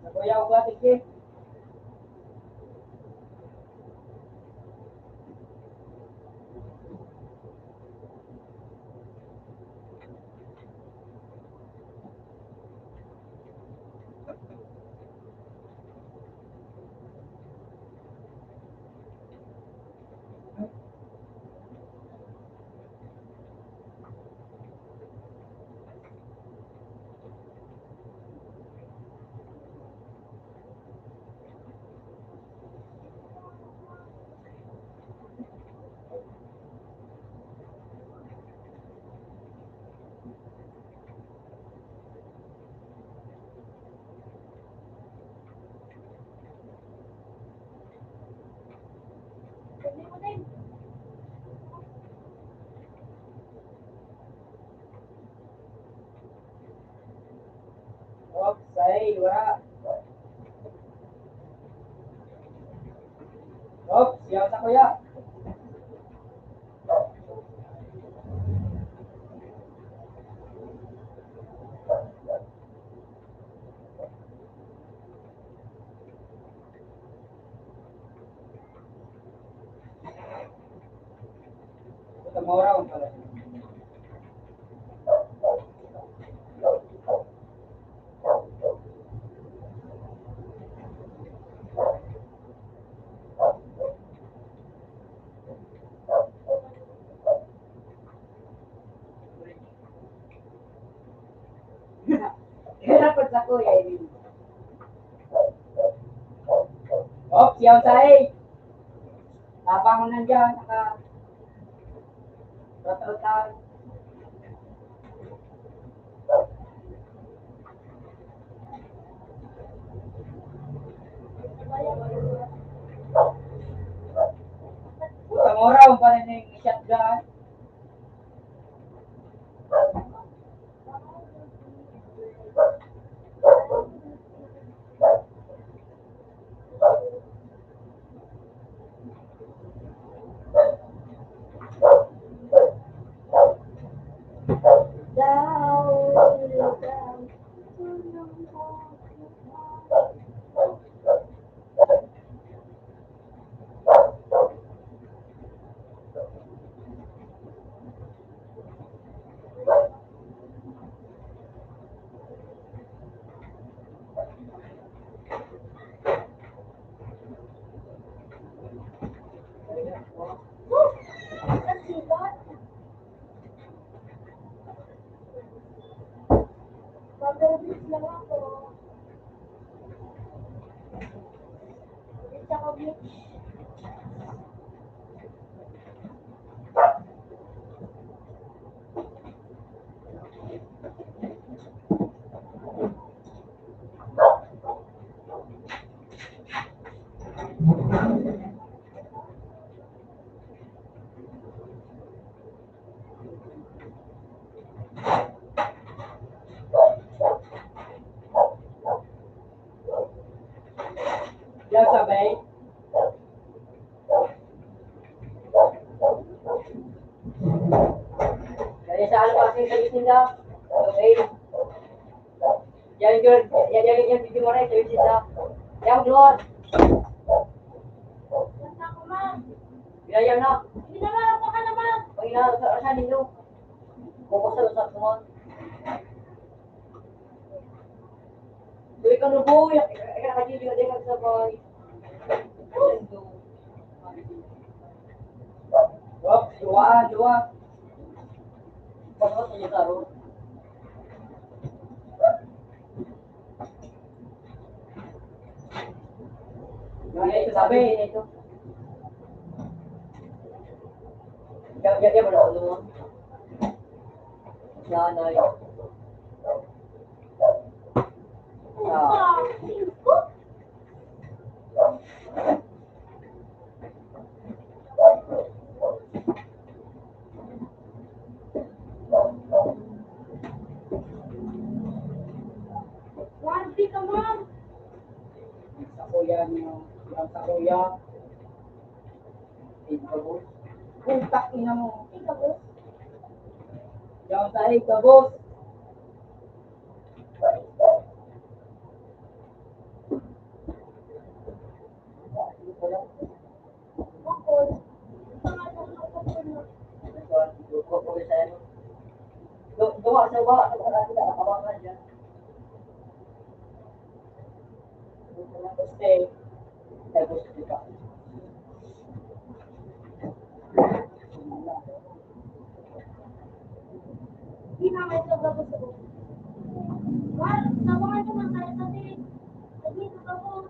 Nakuyaw ka, sige. Oops, ay, wala. Oops, yaw sa kuya. Hirap sa kuya, ini. Oops, yaw sa eh. Tapang mo nandiyan, naka-, tatrotay. Sa mura, ang pala na yung shotgun. Mag-obis lang ako. Obis ako, bitch. Diyan sa bay. Kaya sa ano kasi sa itinda? Okay. Yan, yan, yan, yan, yan, video mo rin, sabi sila. Yan, Lord. Yan, yan na. Pag ina-, sa, sa ninyo. Kukusa, sa, sa, Uy, kanuboy, nakakadili ka din sa bahay. Wap, duwa, duwa. Pasok sa gitaro. Ano ito sabi? Yan, yan, yan, wala ko naman. Yan, ay. Ah. Sako yan, yung, yung sako yan. Ikabos. Putak ina mo. Ikabos. Diyan sa ikabos. Gawa sa wa, sa mga sila, kabangan dyan. Tapos, eh, tapos, di ba? Di na may sobrang gusto ko. Wal, tabangan ko ng tayo kasi. Hindi ko tapos.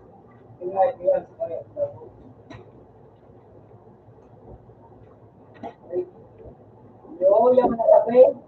Yung nga, yung nga, yung nga. Yo, yung mga kape.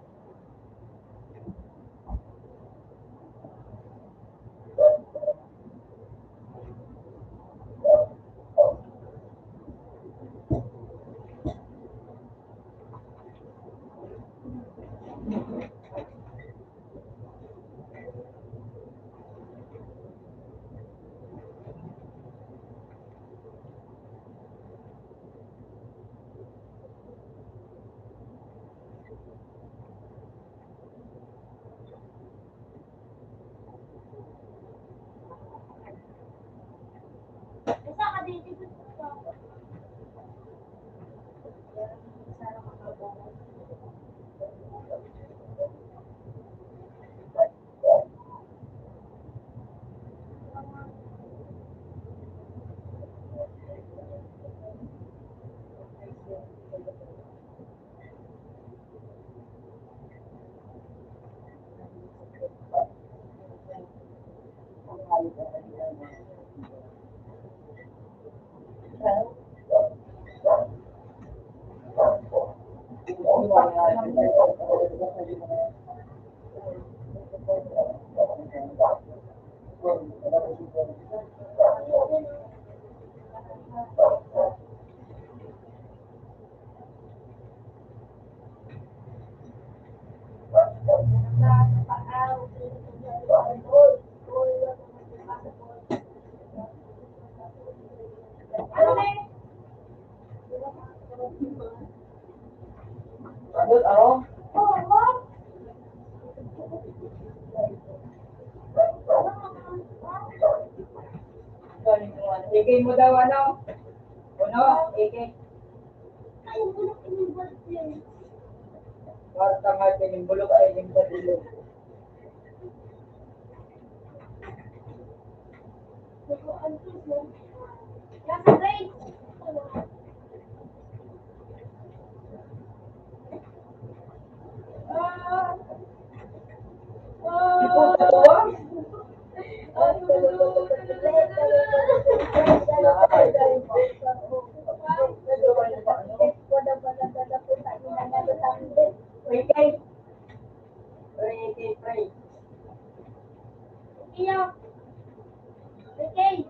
Abot, ako? Ikay mo daw, ano? Ano? Ikay. Kwarta nga, tinimbulok ay limbad ilog. Iyo. Okay.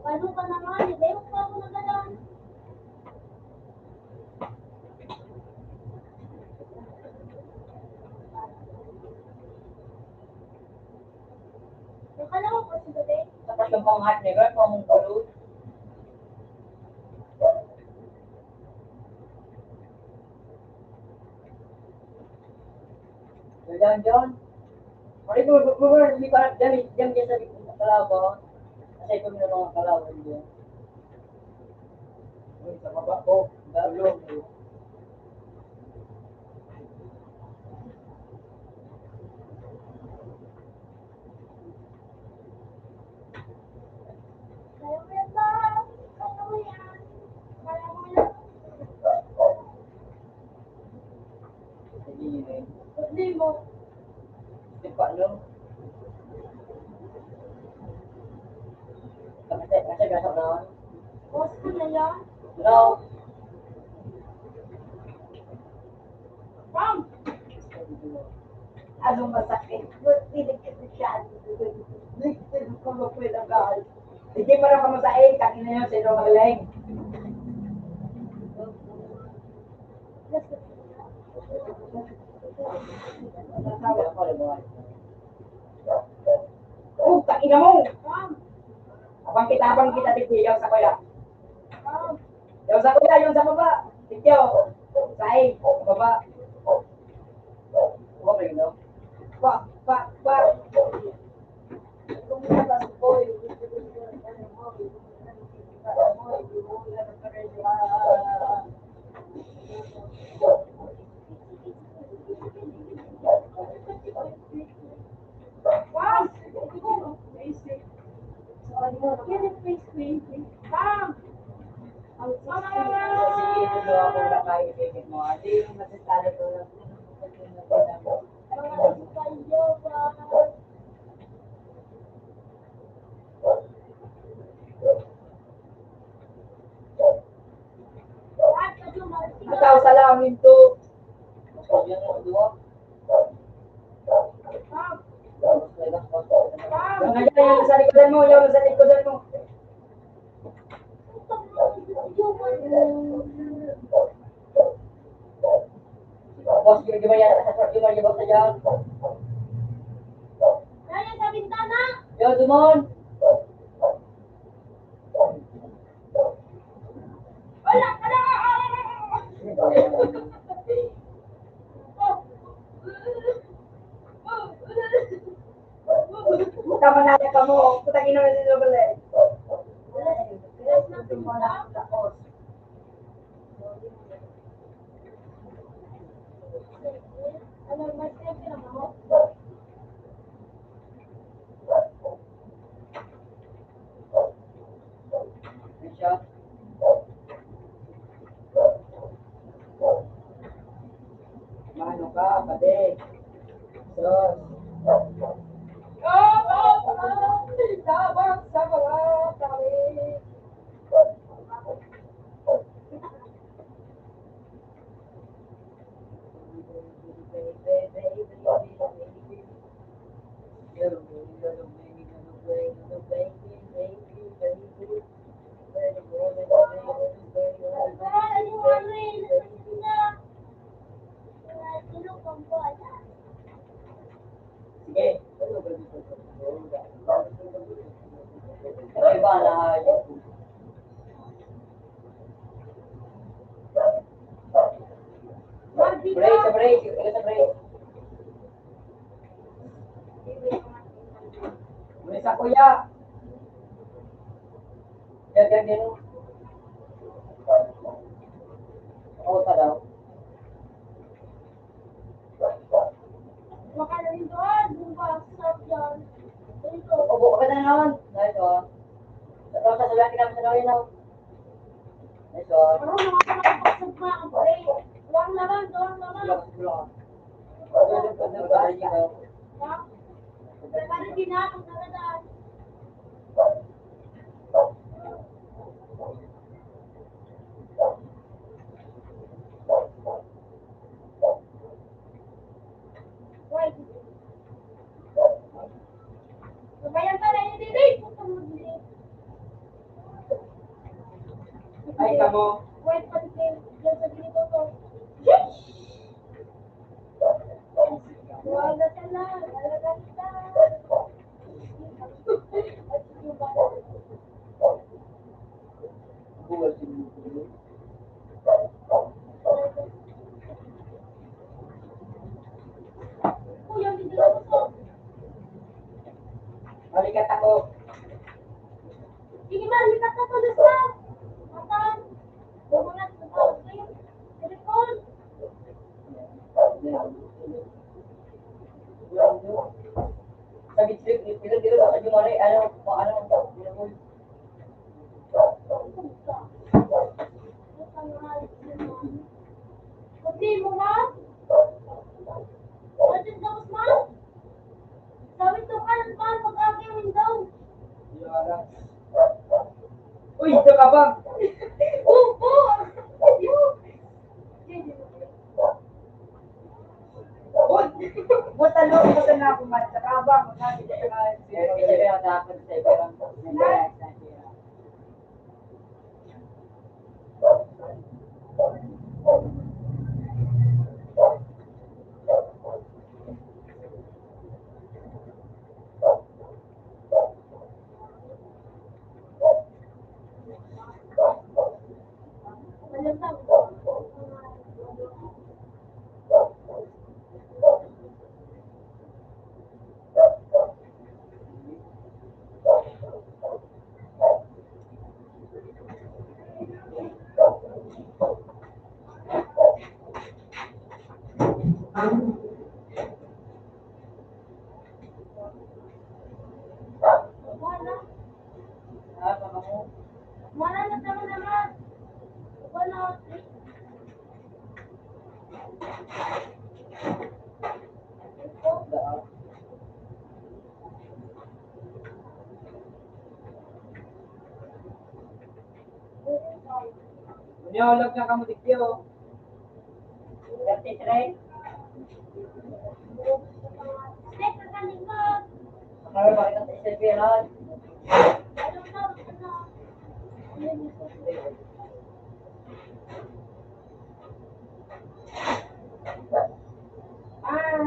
Paano ka naman? Hindi mo pa ako nagalang. Tapos yung pang-heart ni girl, pang-ulo. Diyan, diyan. Pare, bu-, bu-, bu-, hindi pa, diyan, diyan, diyan sa kalaban. Kasi ito may mga kalaban diyan. Uy, sa baba ko. Dalo. Hindi mo. Di pa, no? Kasi, kasi gaso na. Boss ko na yan. No. Ma'am! Anong masakit? Pilit ka na siya. Hindi pa lang kamo sa eight, kaki na yun, sino magaling? Oh, kaki na mo! Abang kita, abang kita, tigbigaw sa kuya. Yung sa kuya, yung sa baba. Ikaw. Sa eight, sa baba. Okay, no? Pa, pa, pa. Ataw sa langit to. Yan, yan, yan, sa likodan mo, yan, sa likodan mo. Boss, di ba yan? Di ba yan? Kaya sa bintana. Yo, Dumon. Wala, wala. Tama na yan kamo. Putang ina na nila pala eh. Mano ka, padi? Sus. Tabang sa mga tawi. Sige. Ito iba na. Break, break, break. Muli sa kuya. Yan, yan, yan. Oo, sa daw. Baka na rin doon, bukas, sa yan. Ito. Obo ka na naman. Nice one. Sa daw, sa sulaki namin sa daw yun, oh. Nice one. Ano, mga kapatid, mga kapatid. Walang laman, doon, laman. Wala, wala. Wala, wala. Wala. Ay, kamo. Wala ka na, wala ka na. Balikat ako. Sige man, likat na to, Luzon. Matan. Bumunat sa tao, okay? Telepon. Sabi, sige, sige, sige, sige, sige, ano, ano, ano, Pati mo na? Pati sa Guzman? Sabi to ka, nagmahal mag-agi ang window. Uy, nakabang! Opo! Uy! Butalo, butalo na ako, man. Nakabang, nakabang. Unya, ulag na kamo digdi, oh. Thirty-three. Ay, bakit ang isa yung pera? Ah.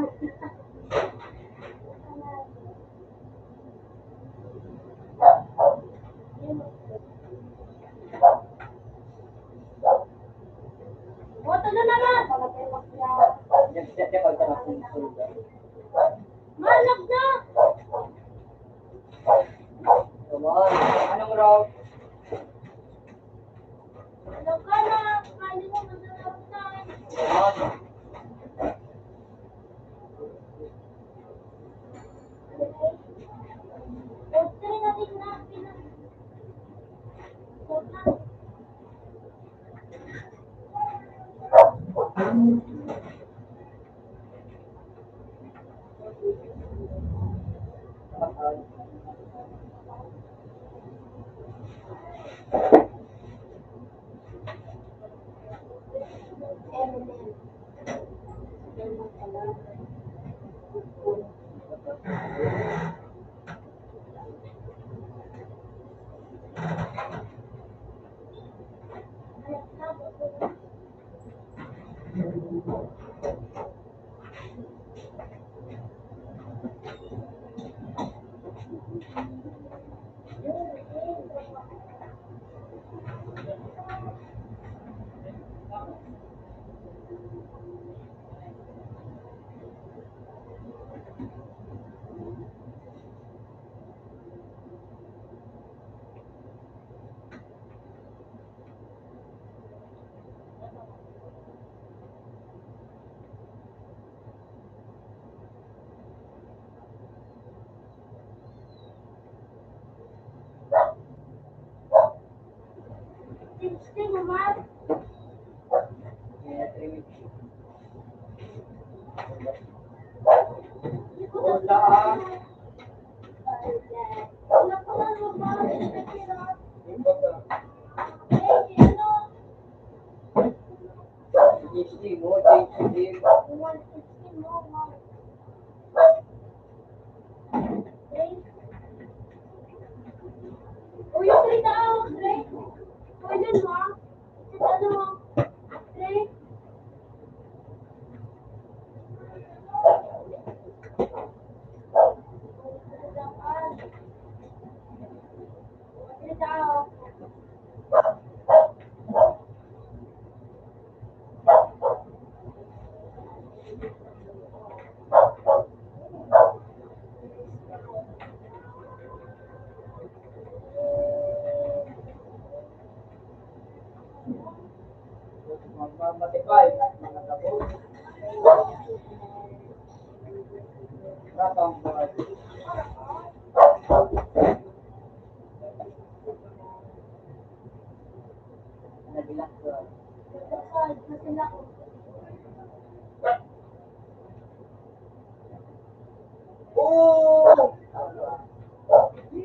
Boto na naman! Malap na! Come on. Anong route? Ano ka na? Kali mo, masarap na. Come on.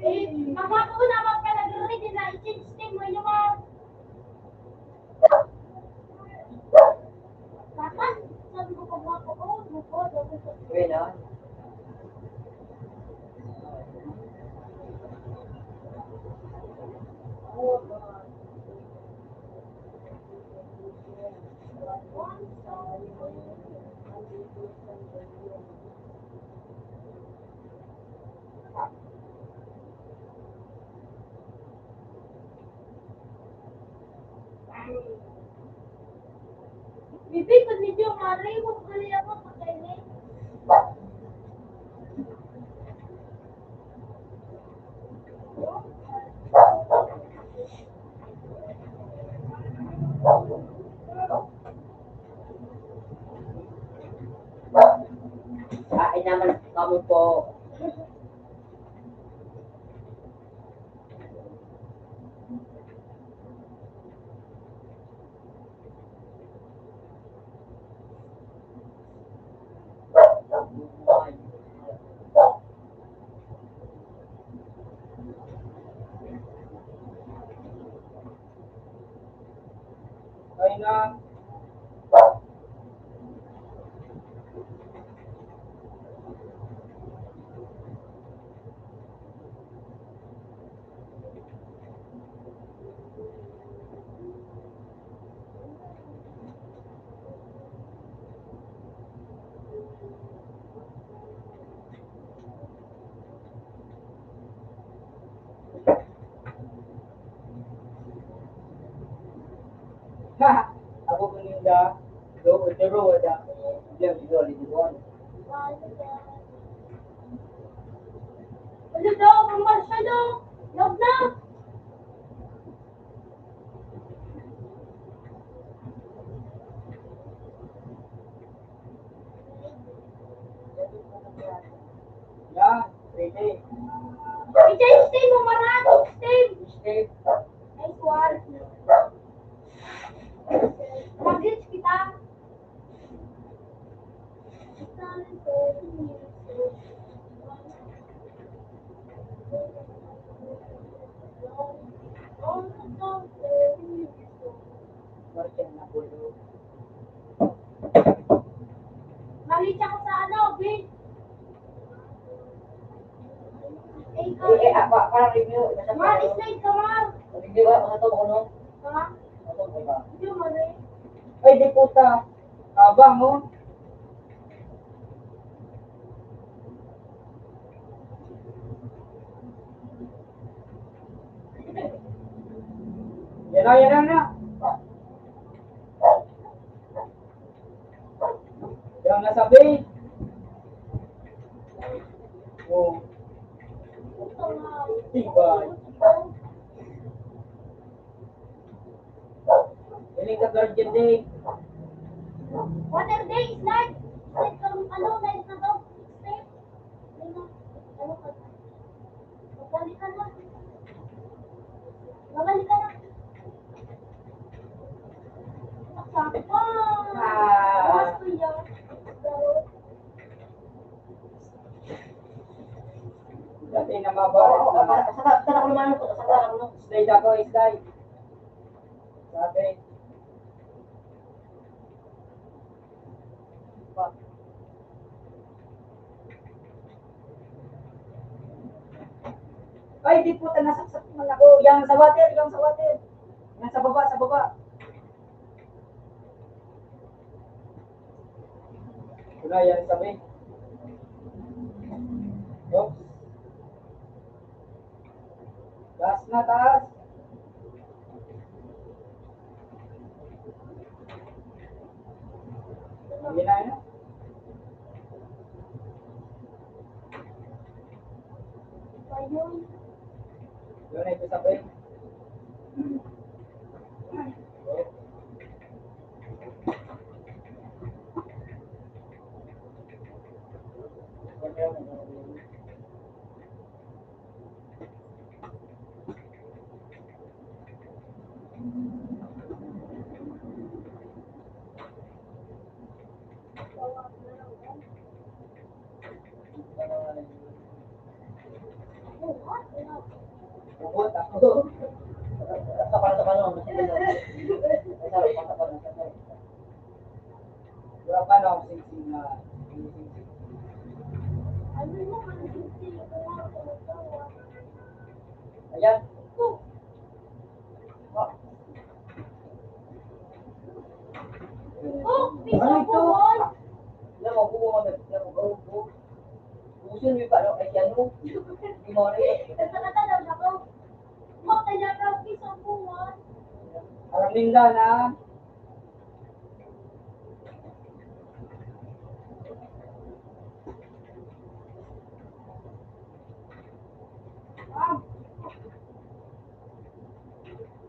Eh, magkakaon na magpalagay din na i-change team mo yung mga Dapat, sabi ko, pag mga pagkaon, bukod, bukod. Wait, ah. Bibi, kun medyo maray mo, gali ako, pagkainit. Kain naman kamo po. Kain na. Ha! Ako po ninda, do, pero wala. Hindi ang video, hindi ko. Ano daw, ang Marshall, oh? Love na! Yan, ready. Ito yung steam mo, Marat. Steam. Steam. Nice one. Mag-reach kita. Malit ako sa ano, Bin? Eh, eh, ah, pa-, parang review. Mar, slide ka, Mar. Review, ah, ano to, ano? Ha? Ano to, ano? Hindi, Mar, eh. Ay, di puta. Abang, oh. Yan na, yan na, yan na. Yan na sabi. Oh. Tibay. Ini ka guardian day. Water day is life. Like, um, ano, life na to. Stay. Ano, ano ka? Magbalik ka na. Magbalik ka na. Sakto. Ah. Bawas ko yun. Dati na mababa. Oo, saka, saka, saka ako naman, saka ako naman. Slide ako, slide. Sabi. Ay, di puta, nasaksak naman ako. Yang sa water, yang sa water. Yang sa baba, sa baba. Wala yan, sabi. Oops. Taas na, taas. Hindi na, ano? Yun na ito, sabi. Buot ako. Sa para sa kanon. Wala pa na akong singsing na. Ayan. Oh, may Ano ito? Sabon! Alam mo, buo ka na, alam mo, buo, buo. Buso yung pa, ano, ay, ano? Di mo rin. Nagkakatalaw na ko. Makaya ka, may sabon. Alam mo yung gana.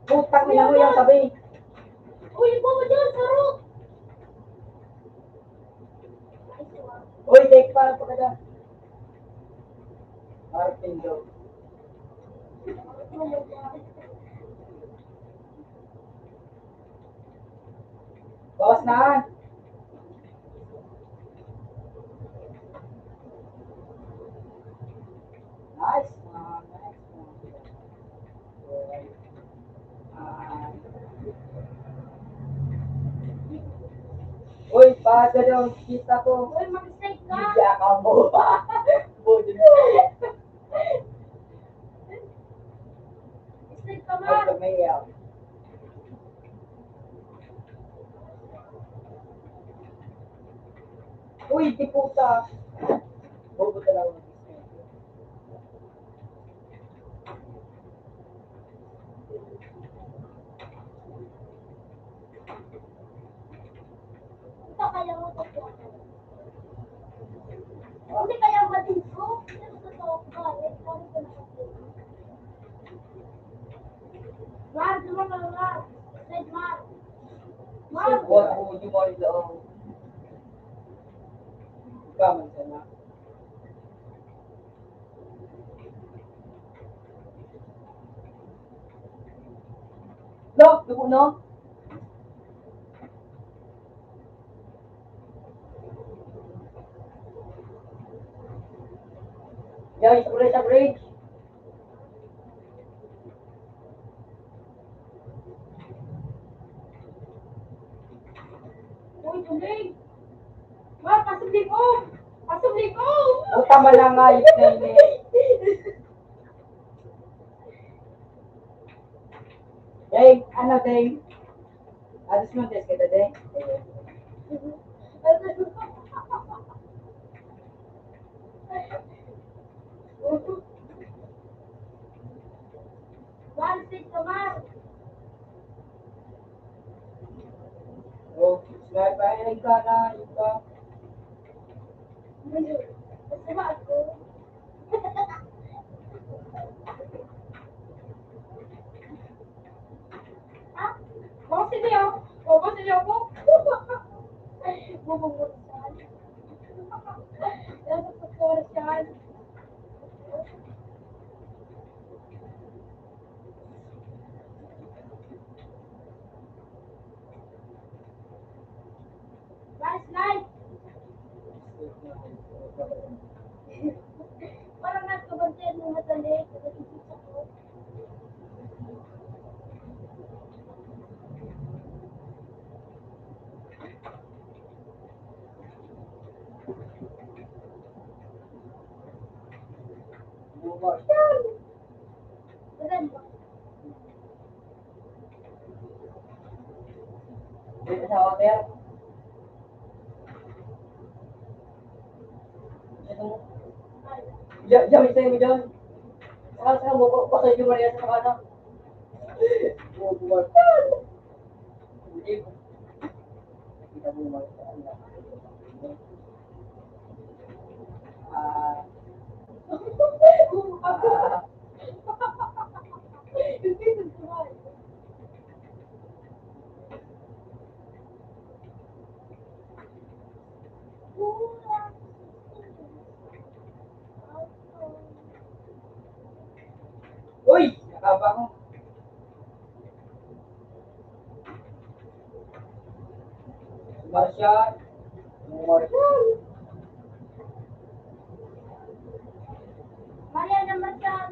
Putang ina mo yan, sabi. Uy, ikaw mo dyan, sarok! Uy, take pa, pagkada. Martin daw. Bawas na. Nice one, nice one. Ah. Uy, pada daw kita ko. Uy, mag-strike ka. Hindi ako mo. Boy. Strike ka, ma. Ay, may yaw. Uy, di puta. Bobo talaga. Hindi kaya matinso. Mar, duman ka, Mar. Red Mar. Mar. Ikaw, man, sana. Lo, dugo, no? Yan, isa ko na sa bridge. Uy, tuloy. Ma, pasubli ko! Pasubli ko! Puta, malangay, Nene. Deng, ano, Deng? Alis mo, test kita, Deng. One six naman. Oh, sniper, ayun ka na, ayun ka. Masama ako. Ha? Boss, hindi ako. Oh, boss, hindi ako. Bubungol siya. Nasa pagkora siya. Last night. Parang nagkabantayan mo matali. Dito sa hotel. Ya, ya, isa yung dyan. Saka, saka, mo, pa, pa, sa inyo, Maria, sa mga anak. Hindi. Kita mo, Maria, sa anak. Ah. Ah. Uy! Nakaba ko. Marshall. Marshall. Mariana Marshall.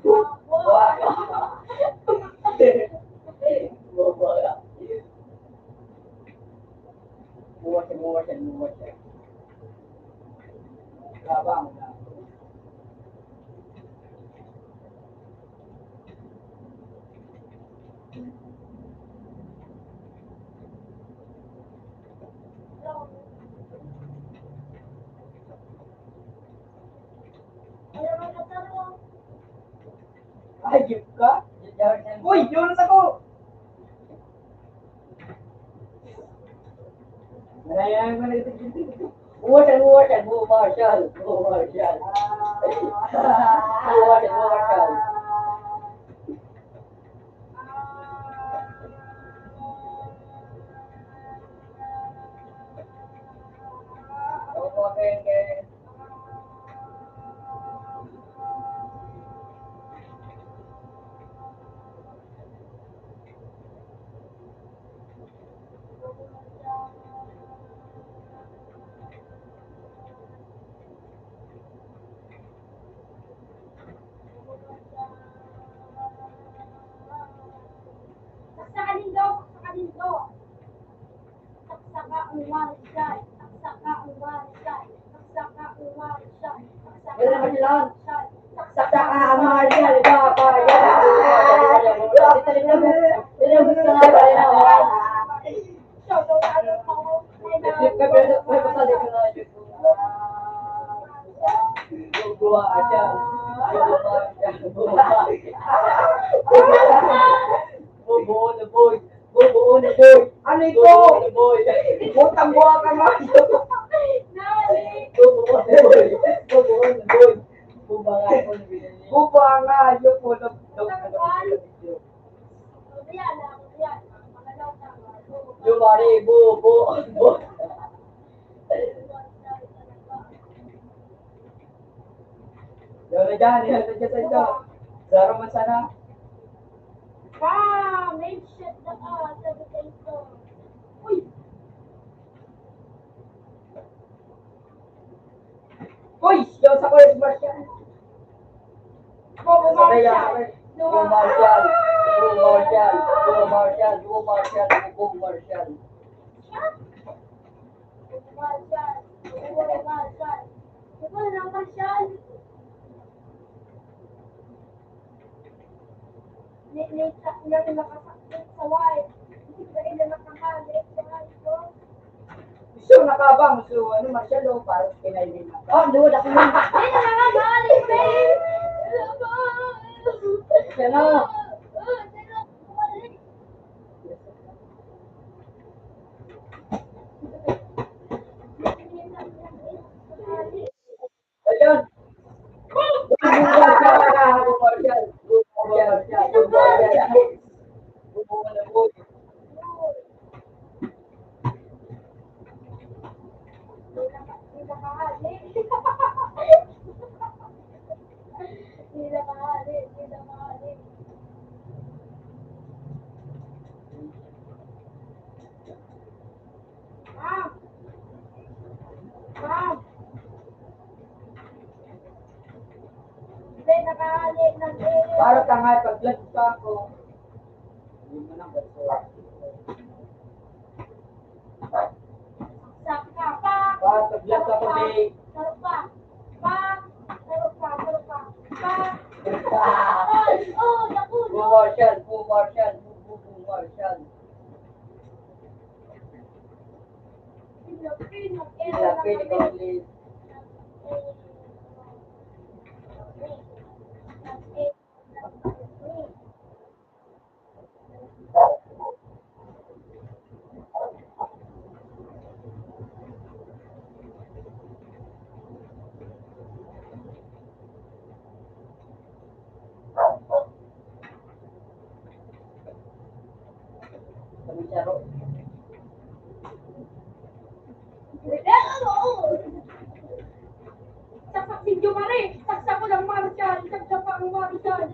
Buwa. Buwa. Buwa. Buwa siya, buwa siya, buwa siya. Labang na. Ay, gift ka? Uy, yun ako! Ayan, ayan, ayan. Buwasan, buwasan, buwasan, buwasan. Buwasan, buwasan. Opo, okay, okay. Saksakan nindo, saksakan nindo. Saksaka ang wari siya, saksaka ang wari siya, saksaka ang wari siya, saksaka ang wari siya, saksaka ang wari siya. Shout out sa mga Bubuo na, boy. Bubuo na, boy. Ano ito? Bubuo na, boy. Butang buha ka, man. Bubuo na, boy. Bubuo na, boy. Bubuo na, boy. Bubuo nga, yung puno. Yung mari, bu, bu, bu. Yan na dyan, yan na dyan, yan na dyan. Klaro man sana. Bam! Headshot na ka, sabi ko ito. Uy! Uy! Yaw sa ko, Sebastian. Bobo Marshall. Bobo Marshall. Bobo Marshall. Bobo Marshall. Bobo Marshall. Bobo Marshall. Bobo Marshall. Bobo Marshall. Bobo Marshall. Ni, ni, sa, ni, ni, nakasakit sa wife. Hindi na nakahalik sa wife ko. So, nakabang. So, ano, Marshall, oh, parang pinay din ako. Oh, duwag ako. Hindi na nga, mahalik, babe. Siya na. Ayan. Ma'am! Ma'am! Hindi, nakahali ng iris. Para tangay, pag-vlog pa ako. Hindi mo nang gusto. Saksak ka pa. Pa, pag-vlog ako, babe. Sarap pa. Pa, sarap pa, sarap pa. Pa. Ay, oh, naku, no. Bumarsyal, bumarsyal, bu-, bu-, bumarsyal. Lapit, ikaw, please. Kami siya ro. Saksak si Jomari! Saksak ko ng Marshall! Saksak pa ang Marshall!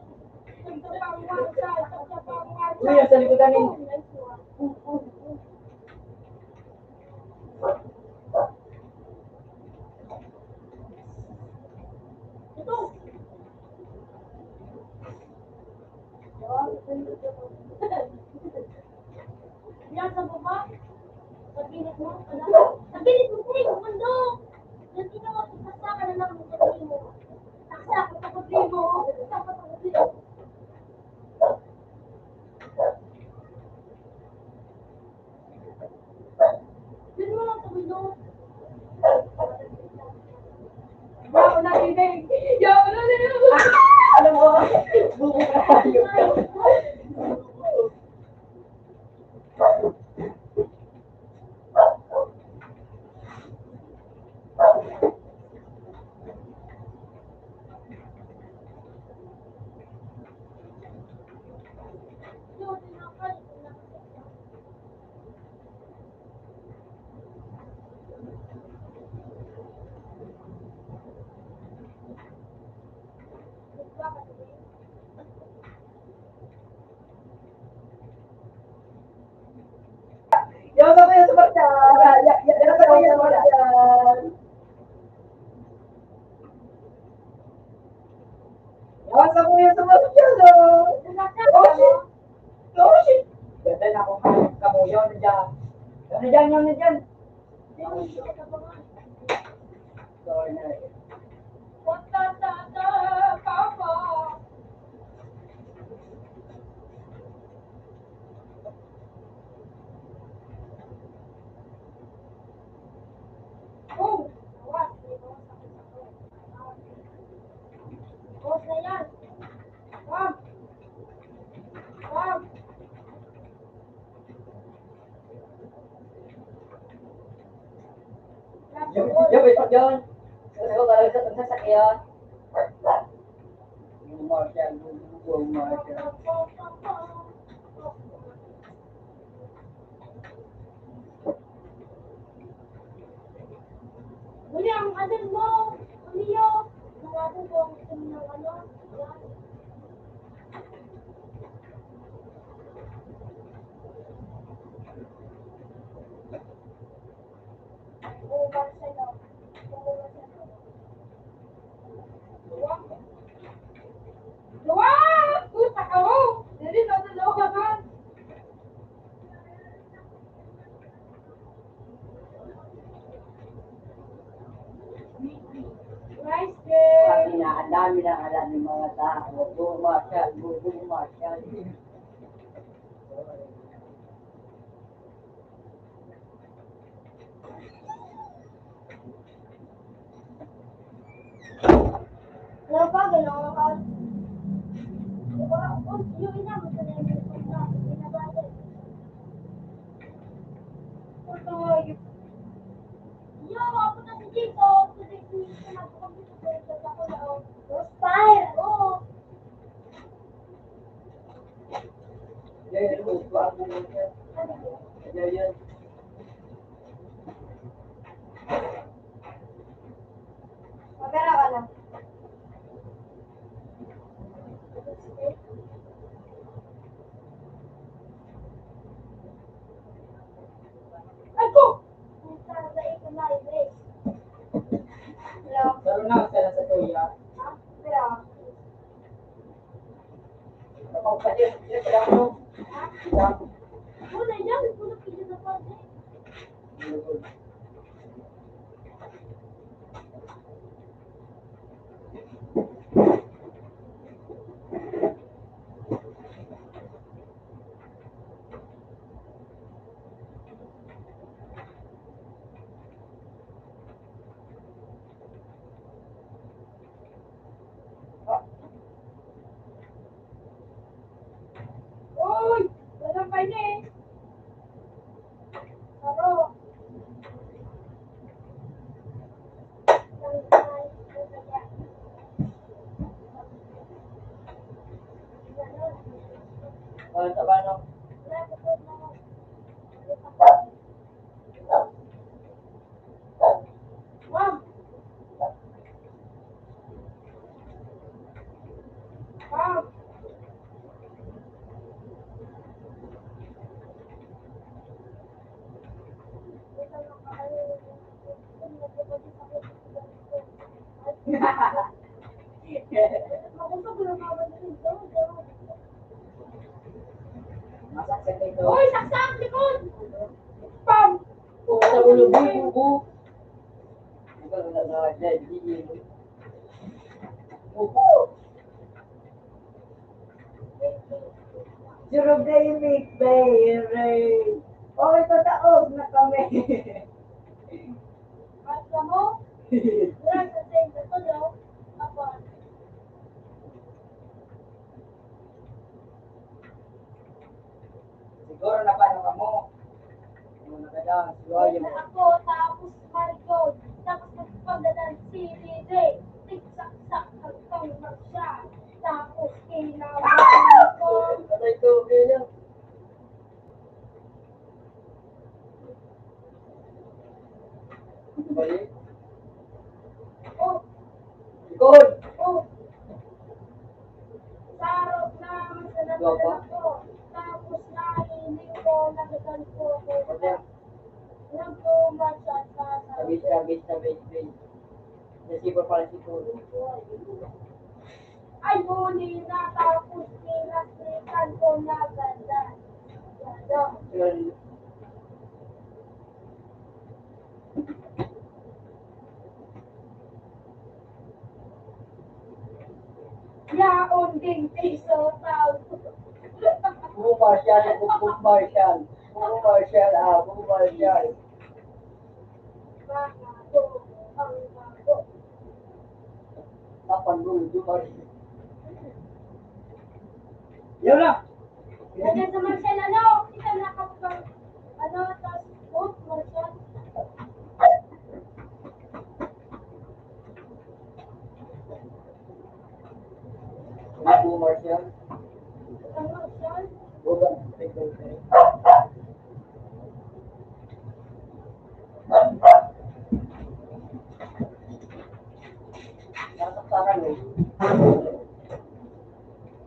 Saksak pa ang Marshall! Saksak pa ang Marshall! Uy, nasa likodan eh. Ito! Yan sa baba. Sa gilid mo, ano? Sa gilid mo, pre, kumando. Yan, tingnan mo, taksa ka na lang, taksa mo. Taksa, taksa mo, taksa mo. Yun mo lang sabi, no? Yaon na, Ineng! Yaon na, Ineng! Alam mo, bubo ka, hayop ka. Yawa sa kuya sa Marshall. Ya-, ya-, yawa sa kuya sa Marshall. Yawa sa kuya sa Marshall, oh. Oh, shit. Oh, shit. Ganda na ako. Kamuyaw na dyan. Yaw na dyan, yaw na dyan. Yaw na dyan. Sorry na. Yung, yung, yung, yung. Gusto ko talaga sa, sa sakyan. Yung mga sakyan, yung mga sakyan. Huli ang ano mo, ano yun? Mga bubo, ang ano, yan. Nice girl. Sabi na, ang dami ng alam ng mga tao. Bumasyal, bumasyal. Wala pa, gano'n ka. Wala, oh, yung ina mo, sa name mo, sa ina mo, sa ina mo. Ito, yung, yung, ako na si Jason, kasi si, si, ako, ako, ako, ako, ako, Fire! Oo. Magkano ka na? Ay, ko! Hello? Pero na, sa, sa tuya. Ha? Pero, Uy! Walang pa ini. Aro. Wala sa bano. Ma'am! Ma'am! Masaksak ito. Uy, saksak! Likod! Pam! Sa ulo, bu, bu, bu. Jerome David, Bay, Ray. Oh, ito taog na kami. At kamo? Wala sa same na to, no? Apo. Siguro na paano ka mo? Ano na ka dyan? Siwayo. Ako, tapos Maricon, tapos nagpagdadal si Rene, tigsaksak hanggang magsya, tapos kinawa ko. Patay ko, kaya. Balik. Oh. Likod. Oh. Sarap na ang sinasakyan ko. Tapos naiiling ko, nagdadal ko ako. Nagkumatsa sa Sabit, sabit, sabit, sabit. Kasi pa pala si Kuya. Ay, huli na, tapos pinaslitan ko na ganda. Ganda. Yun. Yaon ding piso, tao. Bumasyal, bumasyal. Bumasyal, ah, bumasyal. Bago, ang bago. Tapan mo, yung dumarin. Yun na! Lagyan sa Marcel, ano, kita na kapag, ano, tas, oh, Marcel. Apo Marcial. Apo Marcial. Bukan. Nasaksakan eh.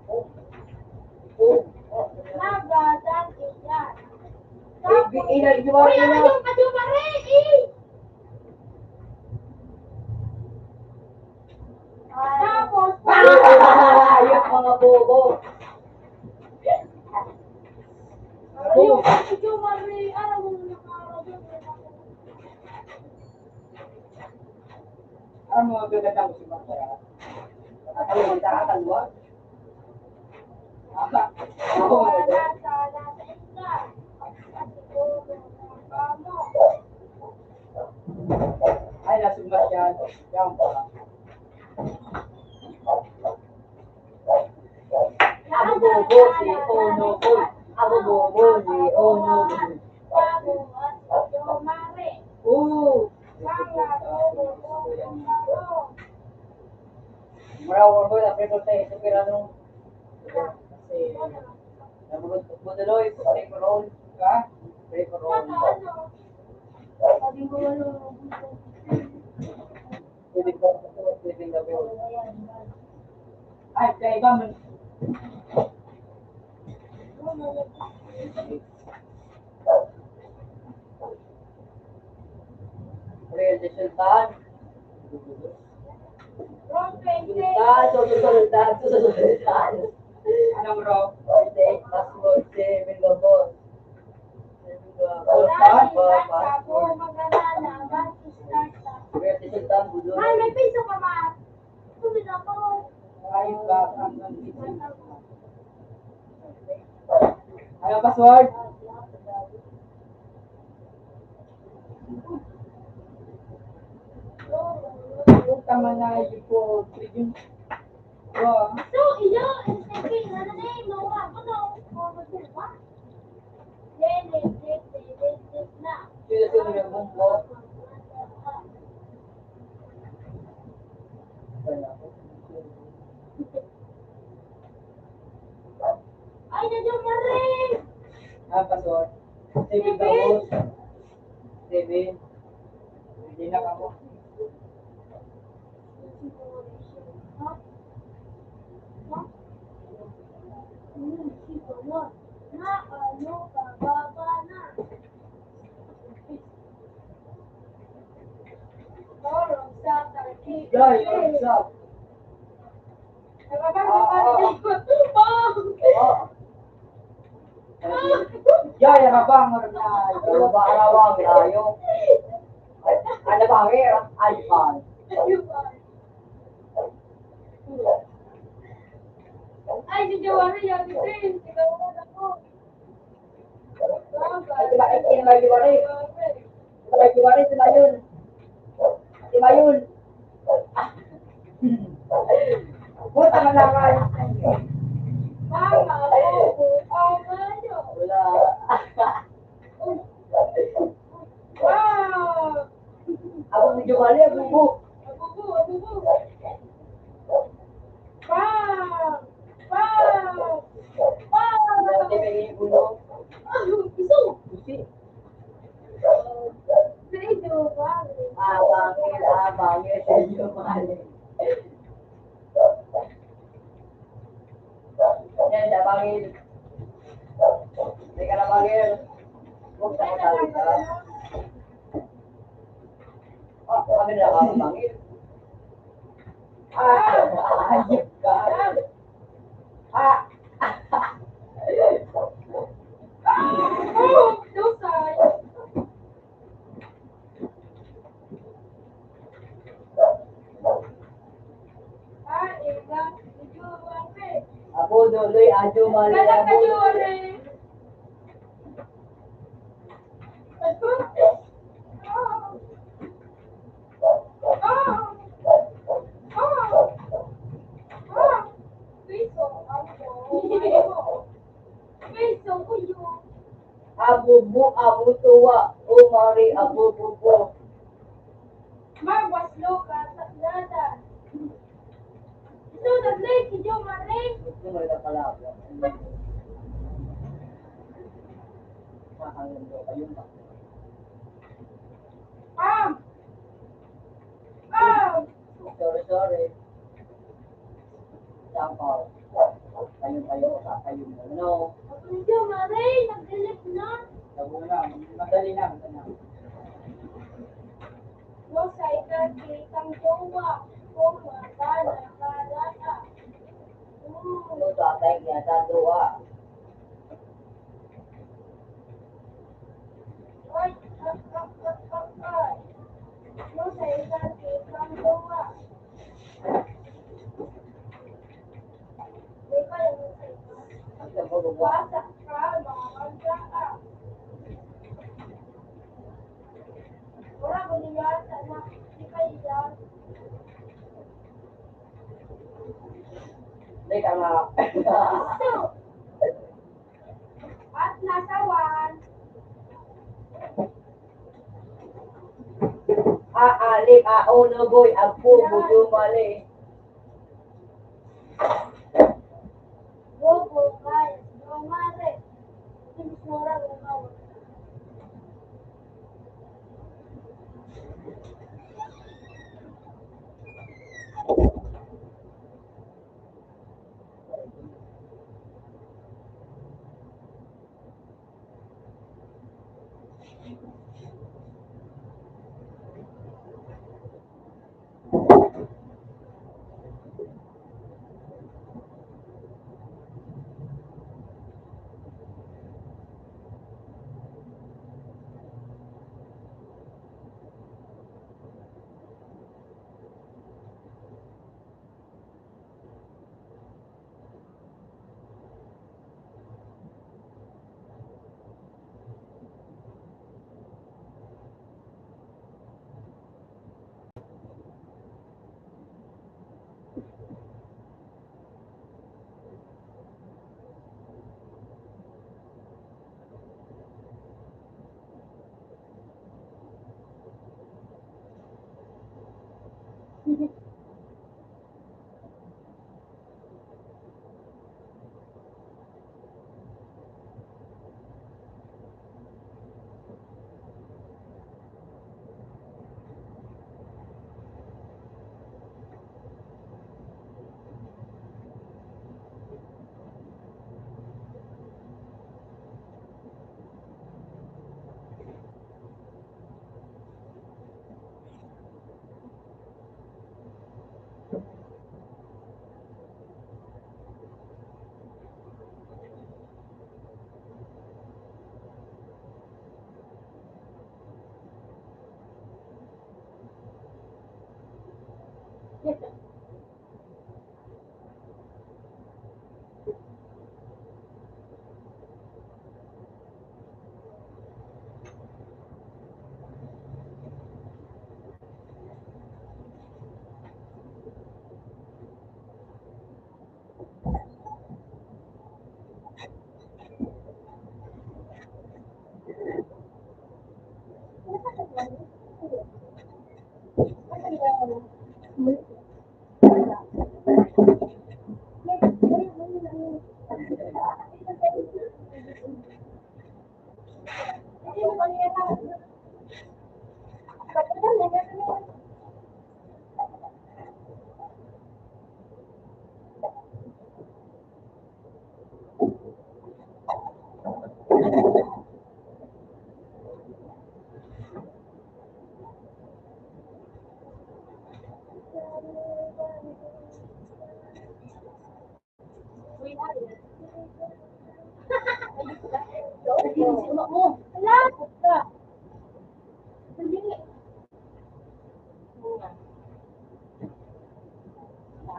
Oh. Oh. Nagadan iyan. Baby, ilan yung Uy, ano yung kanyang pare? Eh! Tapos, ah! Yung mga bobo. Ayun, medyo mali. Alam mo, nakakarap yun. Ang mga gagandang simbag kaya. Nakakalimutan, nakakalimutan. Aha. Oo. Ay, nasugmat yan. Yan pa. Abobobo si Ono Boy. Abobobo si Ono Boy. Oo. Mura ko ba na pero tayo sa pirano? Kasi nabulod ko na loy, pray for all. Ha? Pray for all. Pwede ba? Pwede ba? Ay, kaya ba man? Real Sultan. Sultan, Sultan, Sultan, Sultan. Ano, bro? Birthday, password, seven, double. Ay, may piso ka, ma. Ay, ba, ang, ang, ano, password? Puta, manay ko, Tribune. Bro. So, iyo, ang second, ano na yun, mawa ko na, mawa ko na. Sino, sino nagbungko? Ay, na dyan, Maring! Ah, password. Seven, seven. Seven. Hindi na ako. Guys, what's up? Oh. Yay, rabang na. Arawang tayo. Ano ba, here? Alpha. Ay, si Joanna, yan, ito yun. Ikaw naman ako. Ay, diba, ay, ay, ay, ay, ay. Diba, ay, ay, ay, si Mayon. Si Mayon. Puta ka na, Ray. Mama, ako, oh, Mayo. Wala. Wow! Ako, medyo mali, abubo. Abubo, abubo. Wow! Wow! Wow! Dati may ulo. Ah, gusto. Gusto. Sa inyo, pare. Ah, bangil, ah, bangil sa inyo, pare. Yan, siya, bangil. May ka na, bangil. Huwag sa katawid ka. Ah, kami na lang, bangil. Ah, ayun ka. Ah. Apo, Doloy, Adyo, Mali, Abo. Abubo, abutuwa, umari, abububo. Magwas, Lucas, at Nathan. Ito, nag-late si Joe Marie. Ito, may nakalaban. Mahal nito, ayun ba? Pam! Pam! Sorry, sorry. Example, tayo, tayo, tayo, ano? Ito, Marie, nag-delete na. Labo na, madali na, madali na. Mo sa edad kitang jowa, kung mabala ka na. Ano to, atay niya, tatuwa? Ay, ay, ay, ay, ay, ay. Mo sa edad kitang jowa, Teka nga. At nasa one. Aalik, aonogoy, agpubo, dumali. Bobo, guys, no, mare. Hindi ko na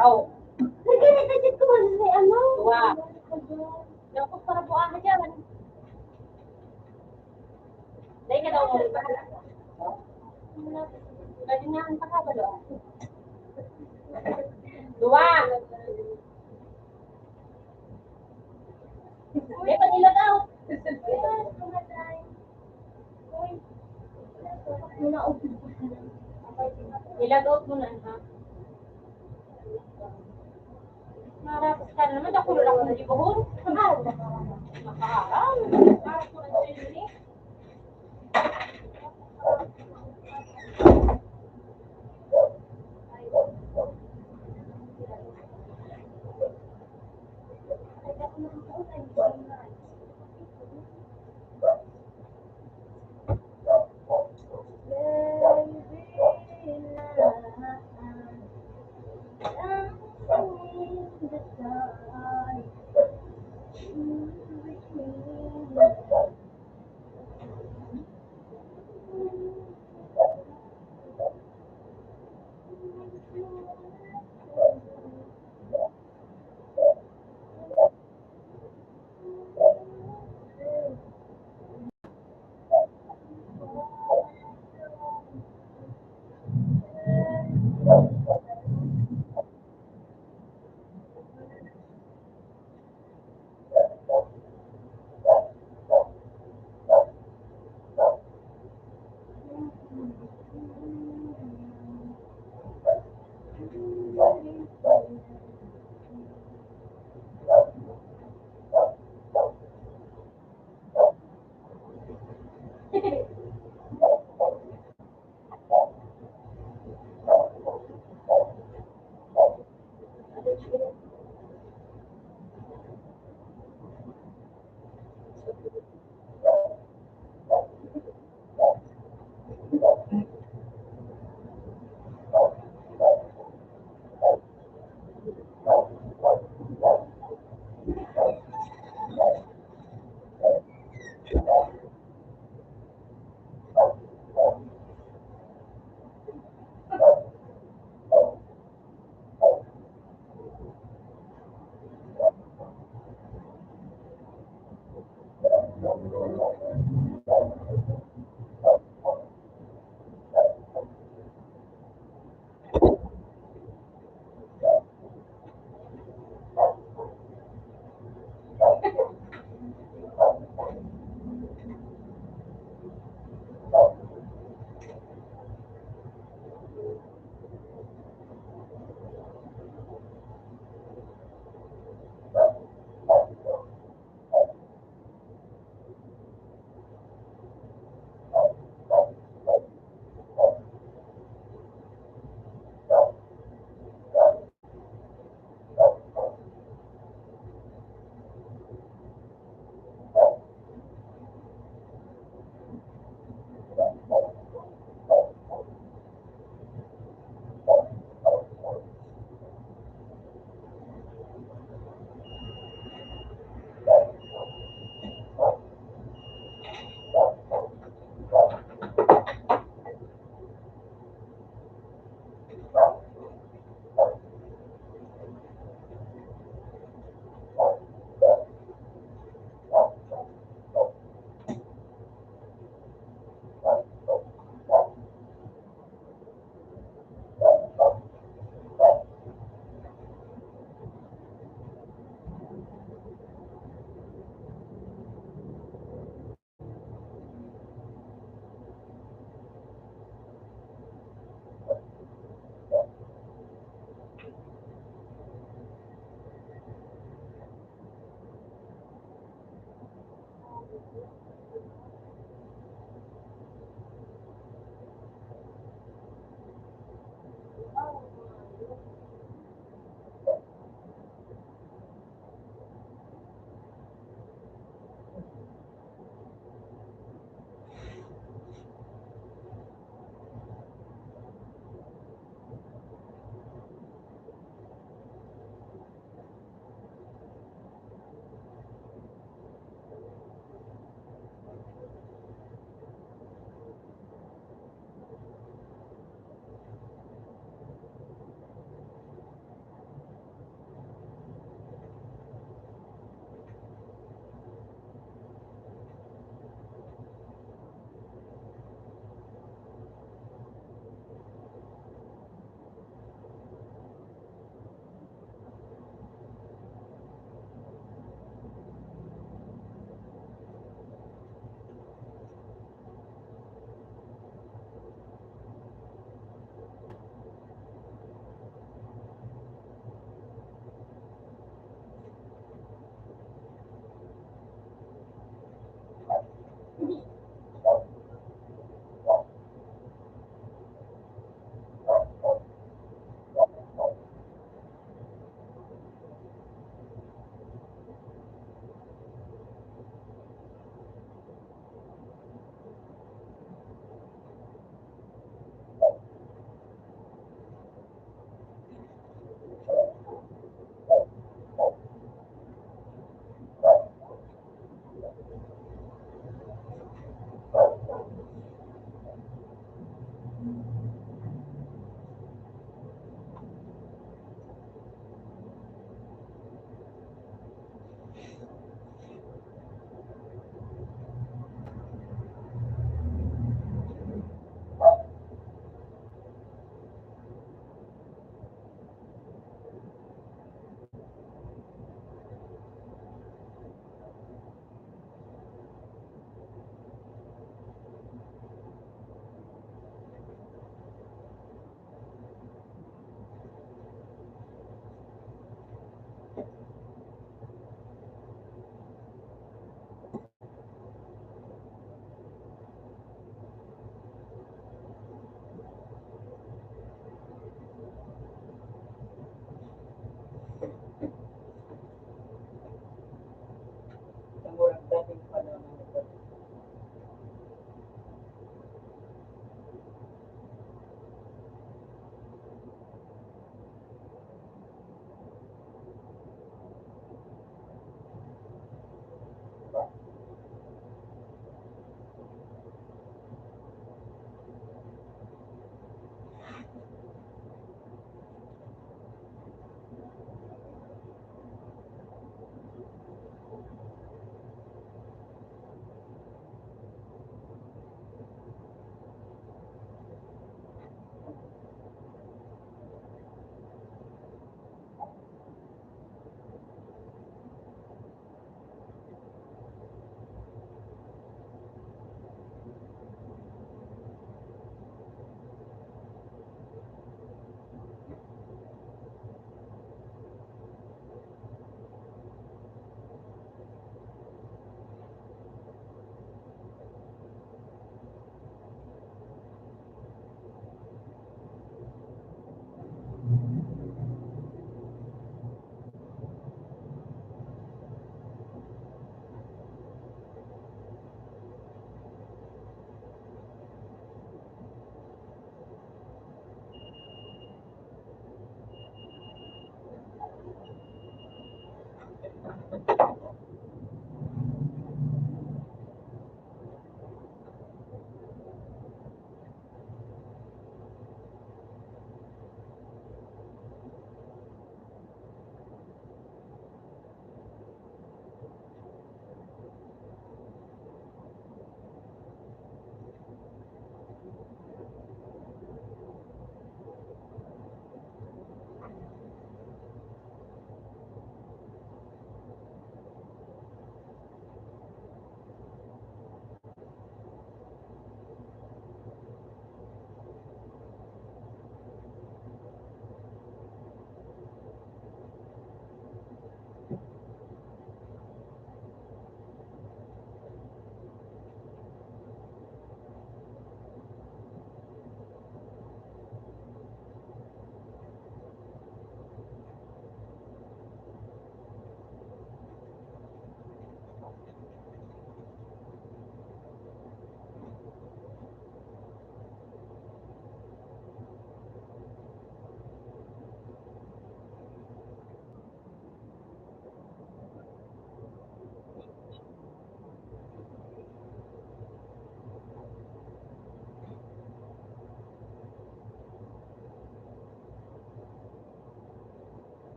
Araw. Lagi na gadget ko, ano? Duwa. Dapat para buang ka dyan. Dahil ka daw, lagi na ang takabalo. Duwa. May panila daw. Ilagaw mo na, ha? Marapas ka na naman, dako na lang ang gibuhon. Makaharam.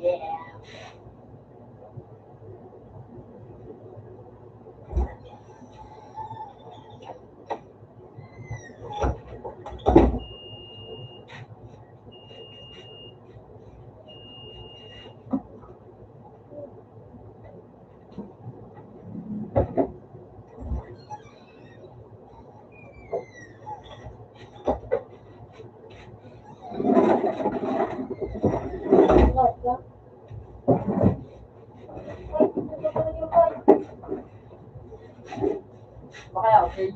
Yeah. Para?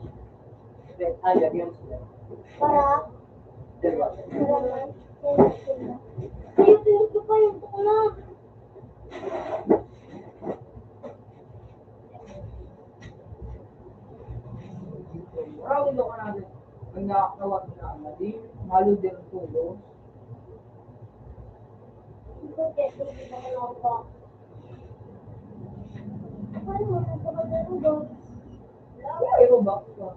Para? Raul ako na nagkakawat na mali, malo din ang tulo. Ay, robot ko.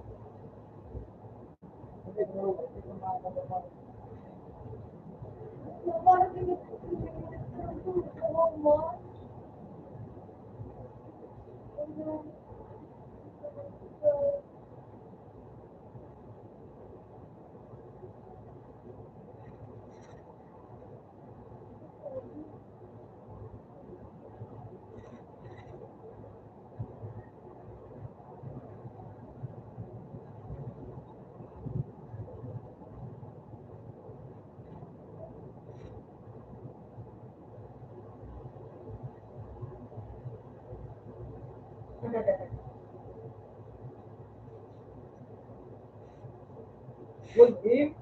Good game.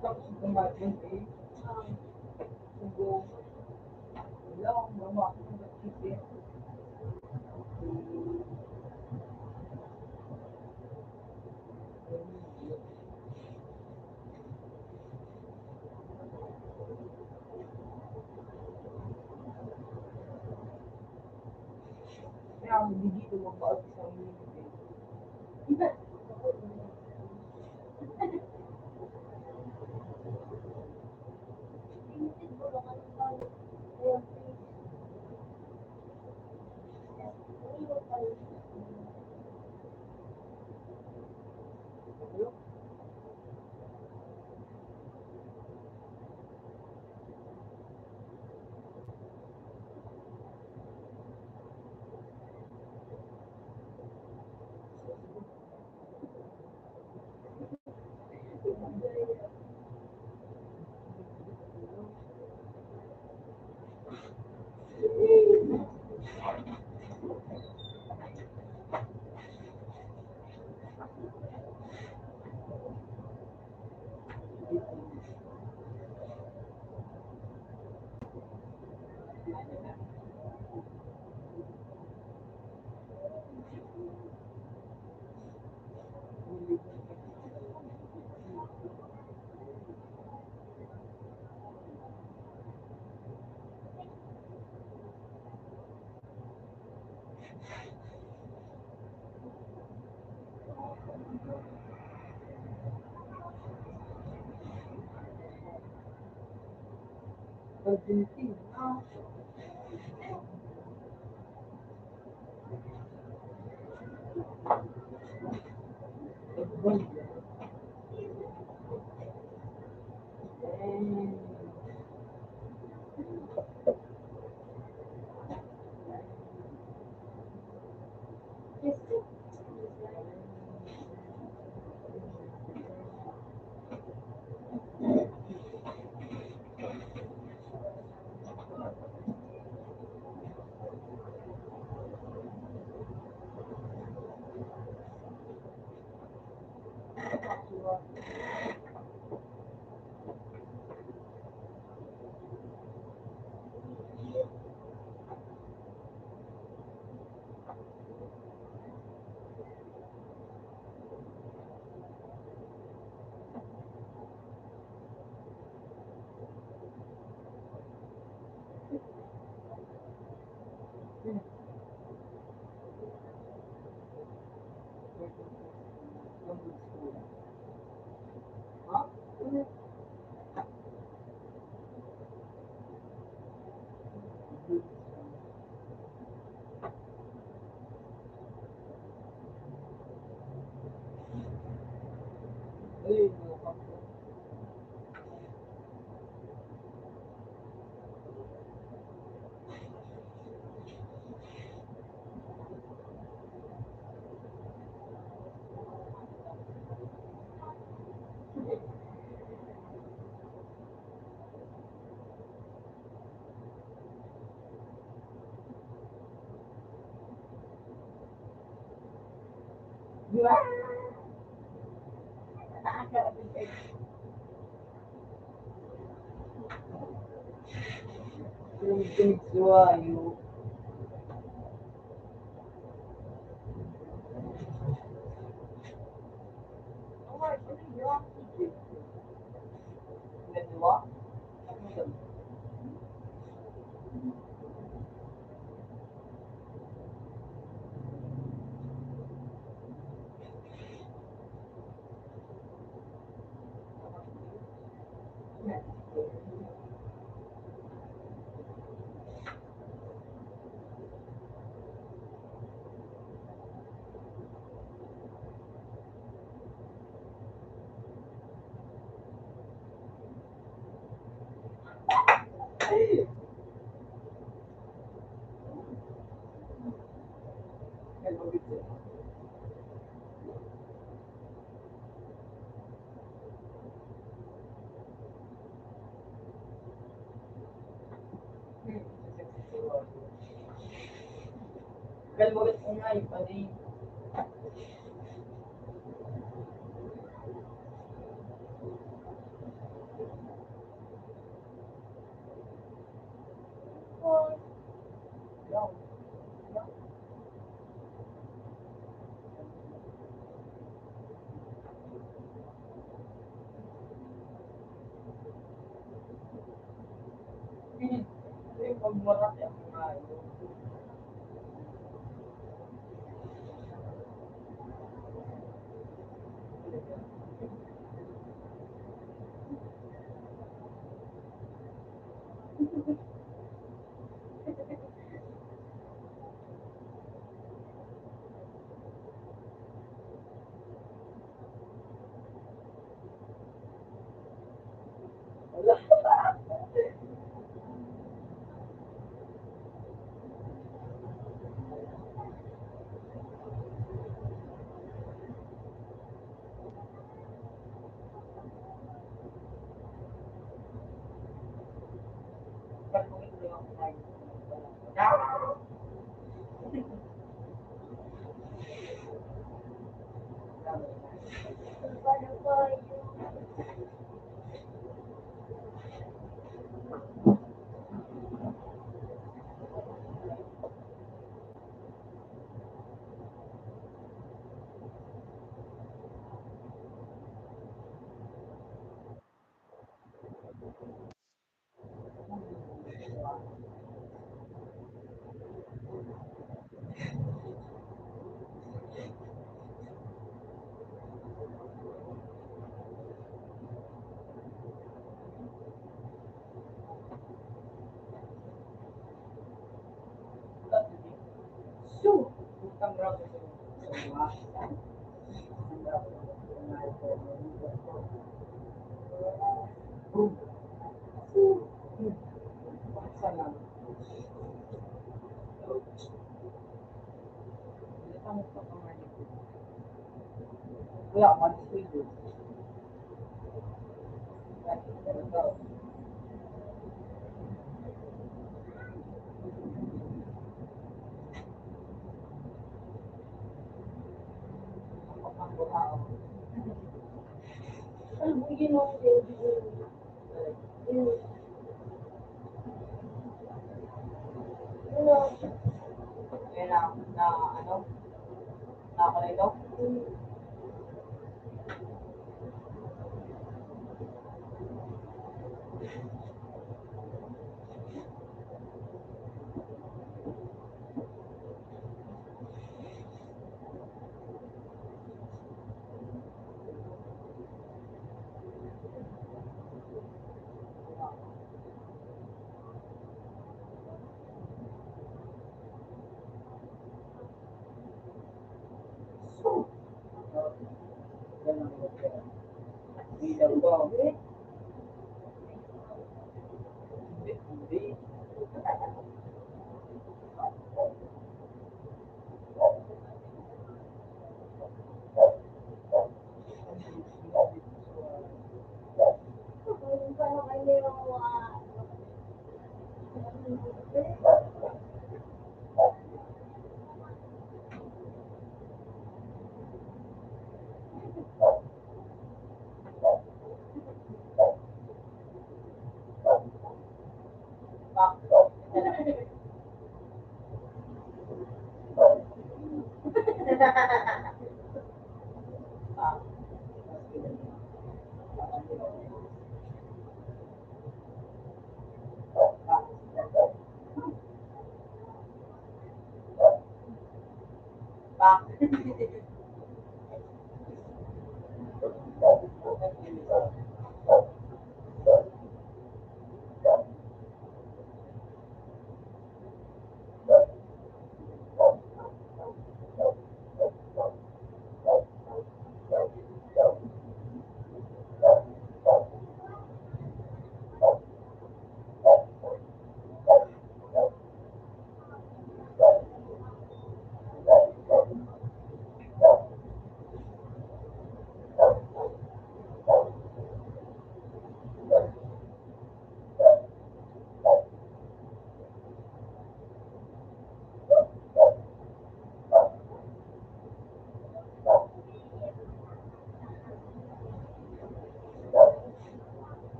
Tapos kumain, eh. Sugo. Wala akong mama. Kaya ang hindi ko magbaon sa mga Argentina.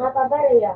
Mapabarya.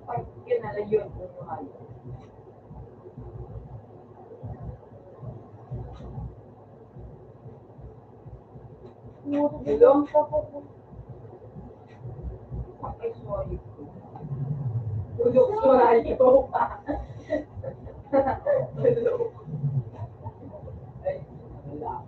Pag kinalayon mo yung hayop. Hello? Ay, sorry. Tulog sa hayop. Hello? Ay, wala.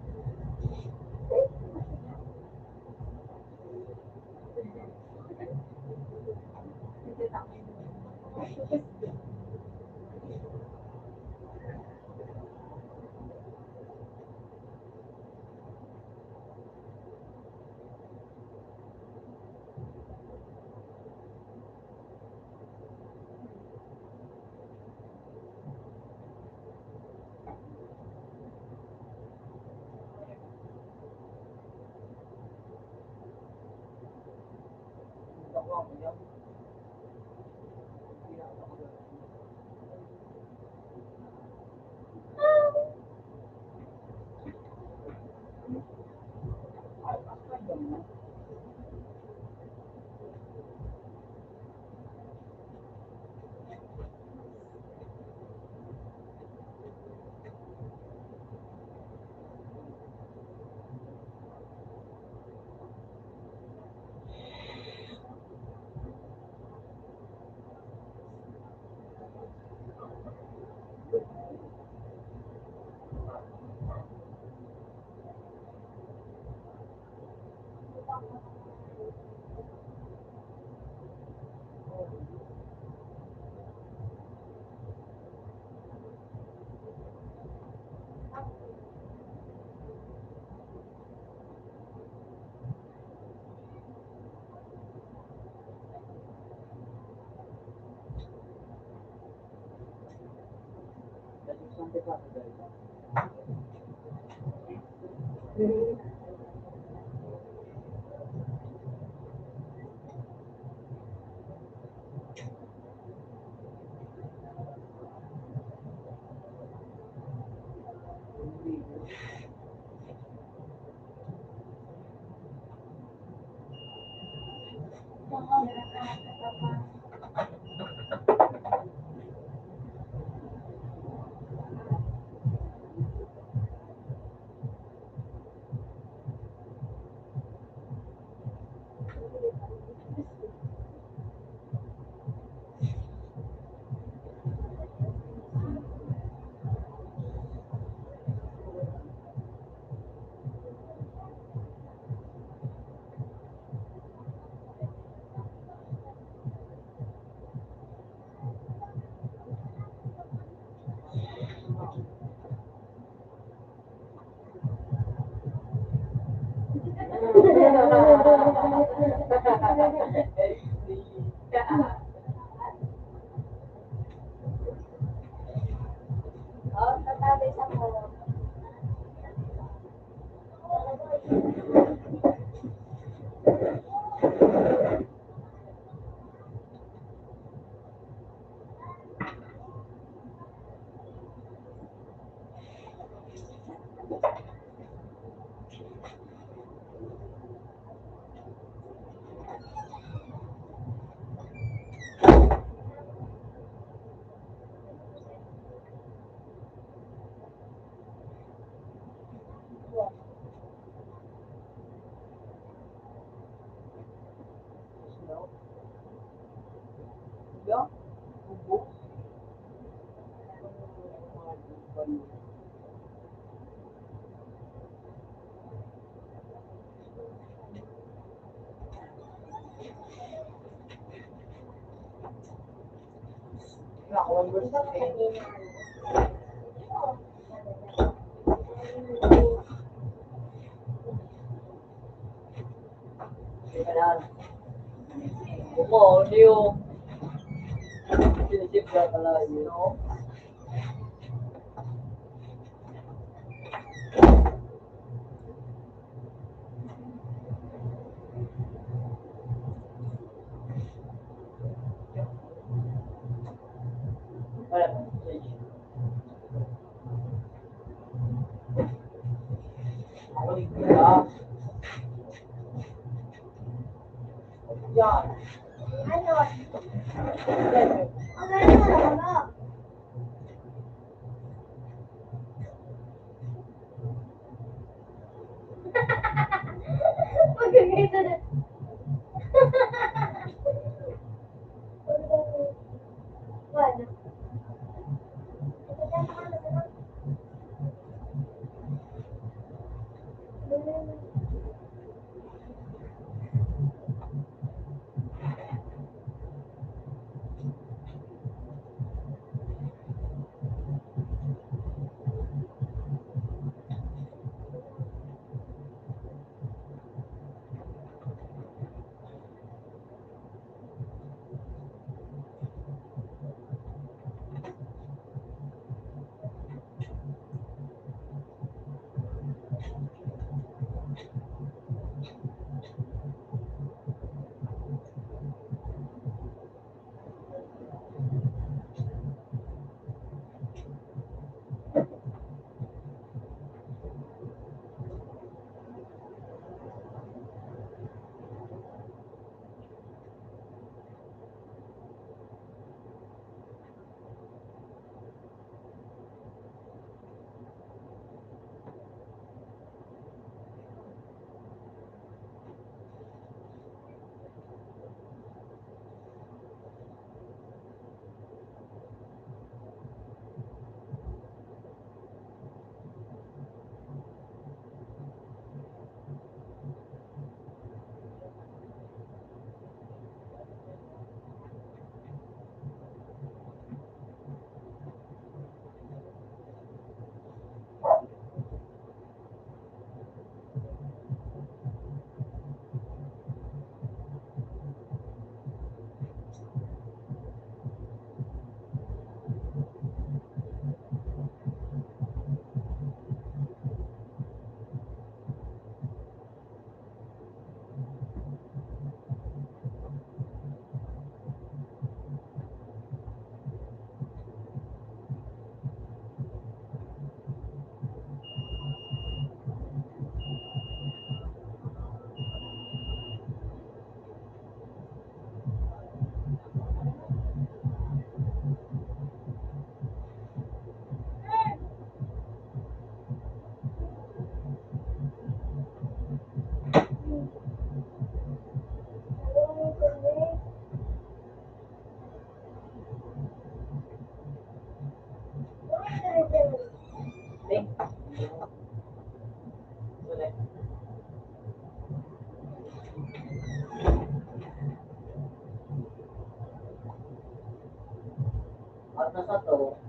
At nasa to,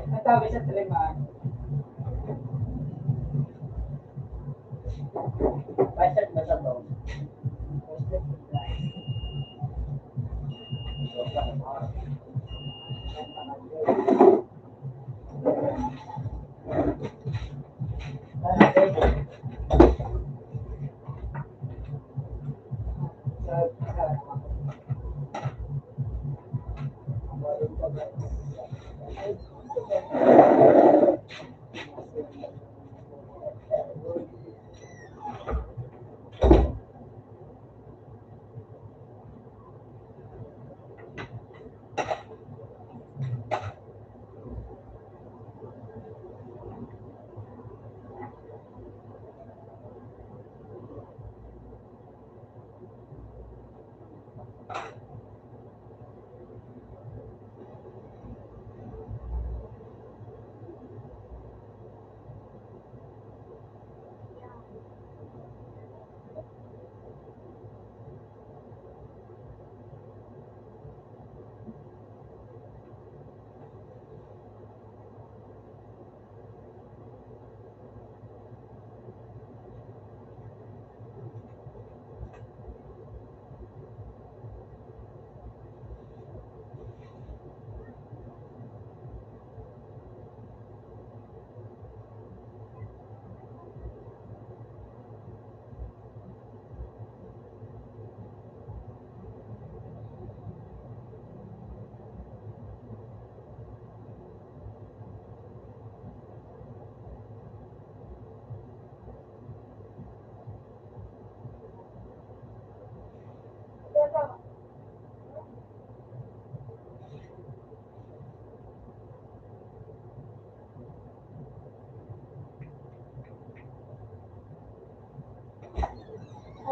nagtabi sa triman. Bicep na sa to.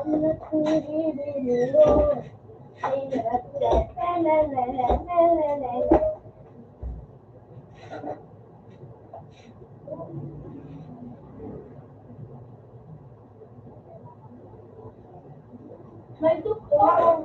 May doktor.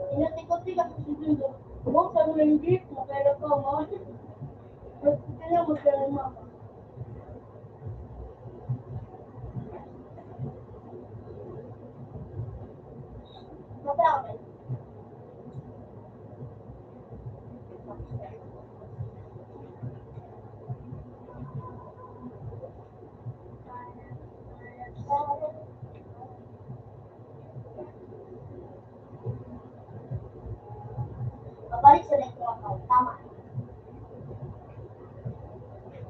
Inati ko, tiga, sa sundo. Huwag sa mga hindi, makailan pa, ma. Kailangan magkaroon, ma. Matraman. Babalik sa next account. Tama.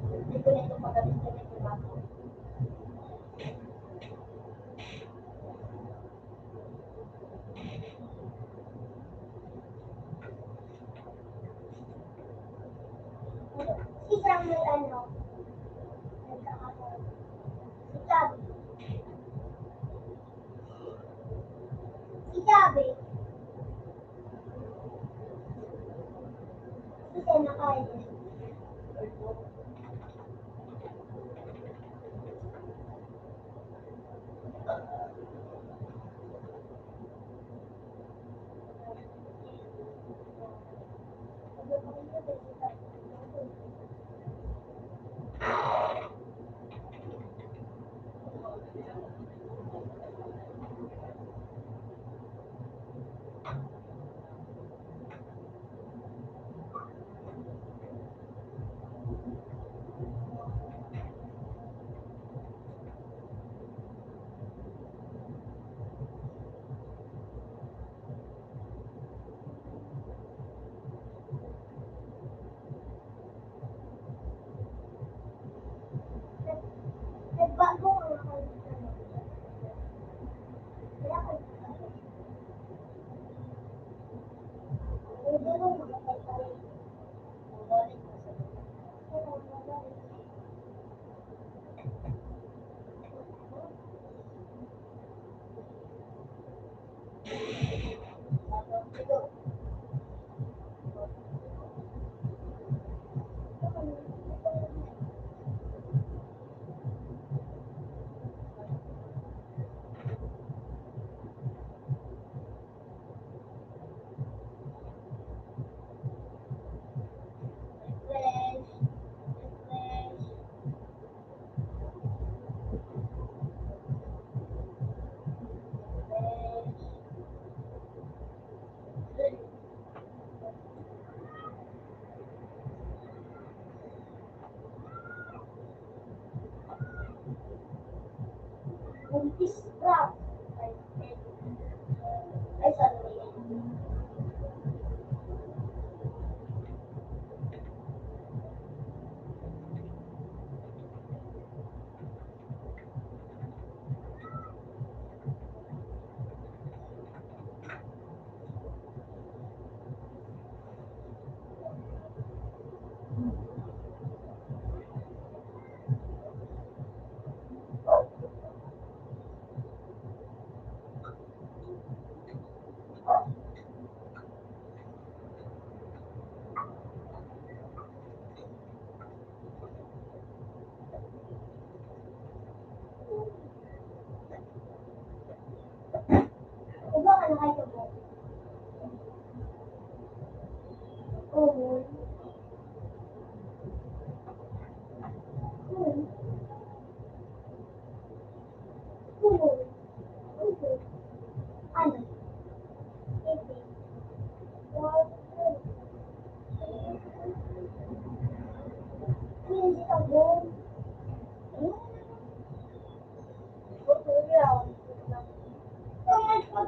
Hindi ko na ito pagdating sa next account. Isang may ano, nagkakataon. Si Chubby. Si Chubby. Isa na kayo.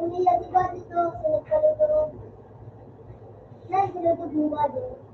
Hindi yan, di ba, dito, sa nagkaluto? Yan, sinusubukan, eh.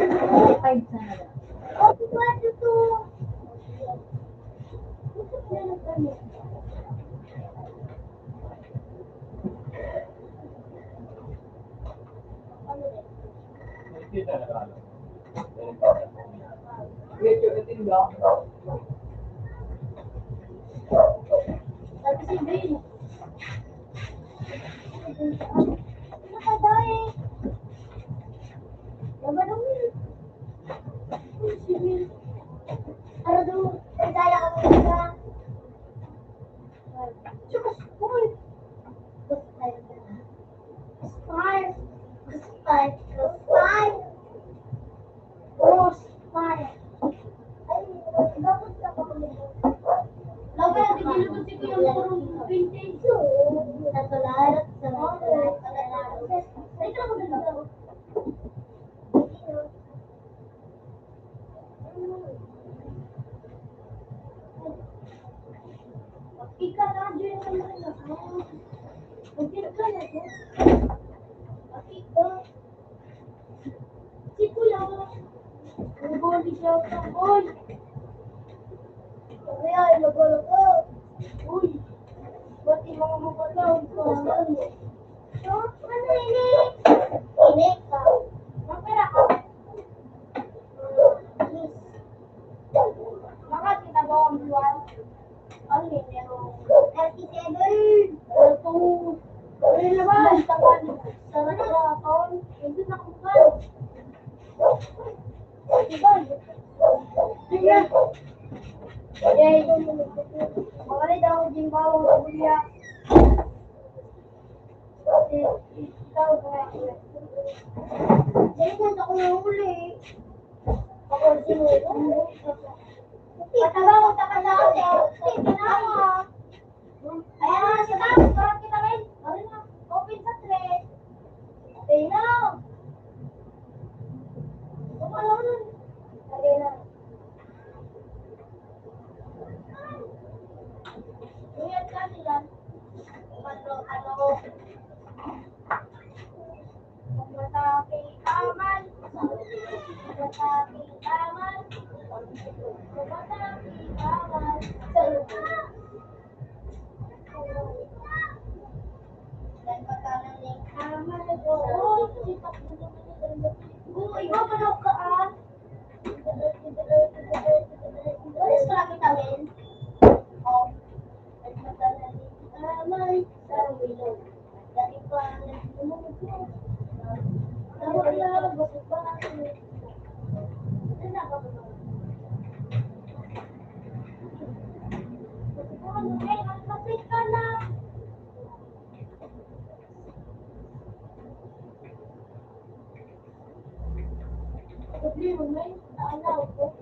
Five sana daw. Kaya, ilagay ko. Uy, ba't yung mga mukha na? Ang pangalan mo? So, ano ini? Ini ka. Mapira ka? Yes. Bakit kita ba ang buwan? Ang numero? Thirty-seven. Ito. Ano naman? Sarap na ako. Hindi na kumain. Yay! Makalit ako din bawang sibuyas. Ikaw, dahil na ako nahuli. Ako, sinuko. Patabaw, takalaw, takalaw. Ayan na, kita. Surat kita rin. Ayan na. Open sa thread. Okay na. Wala na. Okay na. Ingat ka sila. Ano, ano. Matapik ka man. Matapik ka man. Matapik ka man. Uy, ikaw, manok ka, ah. Walis ka lang kita, men. Oh. Nagmadali ka, man, sa wilog. Dali pa, nagmumugo. Tawag na, busog pa, ano na ba? Ay, ang kapit ka na. Problema, may naalaw ko.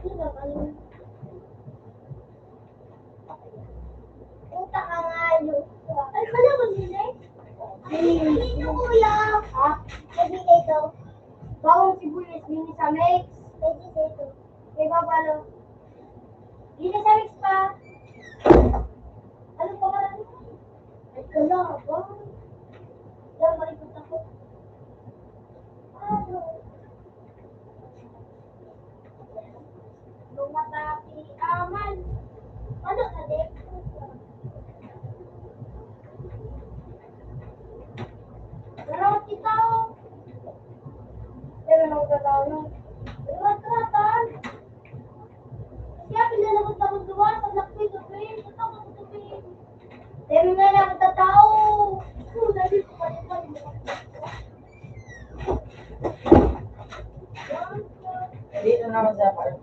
Sino ba yun? Puta ka nga, yun. Ay, wala ko nila eh. Ay, hindi nyo, kuya. Ha? Pwede ito. Bawang sibuyas, mini sa mix. Pwede ito. Kay Baba, no? Dili sa Rex pa. Ano pa marami? Ay, kala, ba? Yan, malikot ako. Ano? Lumatati, aman. Ano ka, Dek? Pero kita, oh. Pero nang katao, no? Pero at ratan. Kaya pinalabot-labot luwas, ang lakwi-lakwi, ito, ito, ito. Pero nga lang, katao. Oh, dali ko, dali ko, dali ko. Dito naman sa parang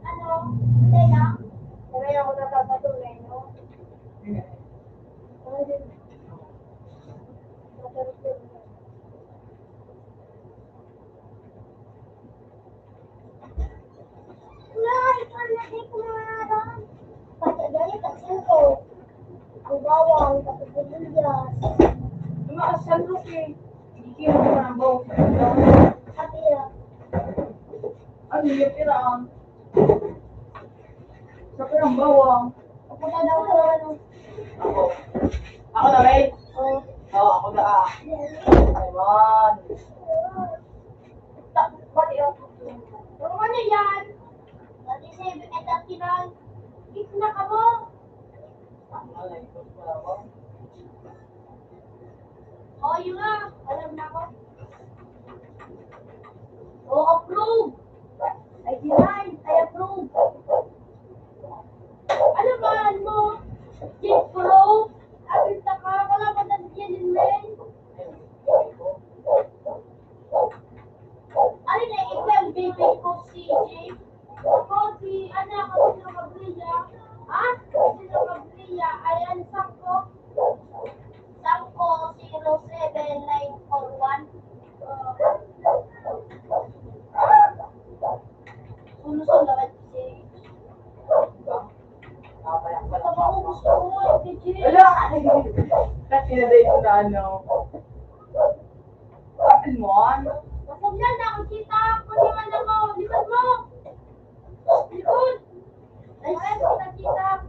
ano, teka. Kami ako natatatulay, no? Wala, ikaw na din kumaharap. Pati ganit ang singko. Ang bawang, pati sibuyas. Mga asan, Luke? Hindi kayo nagtrabaho. Pati yan. Ano yung piraan? Sa pirang bawang. Ako na daw sa ano. Ako. Ako na, Ray. Oo, ako na. Ayun. Pati yung... Ano na yan? Thirty-seven at thirty-nine. Gitna ka mo. Ang alay ko sa ako. Oh, yun nga. Alam na ko. Oh, approve. I deny. I approve. Ano ba mo? Jim Crow? Abinta ka? Wala ba na diyan yung men? Ano na, ikaw ang baby ko, C J? Ako, si, ano, ako, si Gabriela. Ha? Si Gabriela. Ay, ano, sangko? Sangko, zero seven nine four one. Sunusun naman si... Baka maubos ko mo, eh, si Jay. Wala! Kasi na-date ko na ano. Kapil mo, ano? Masagyan na ako, tita. Kuningan ako. Likod mo. Likod. Ay, ay, tita, tita.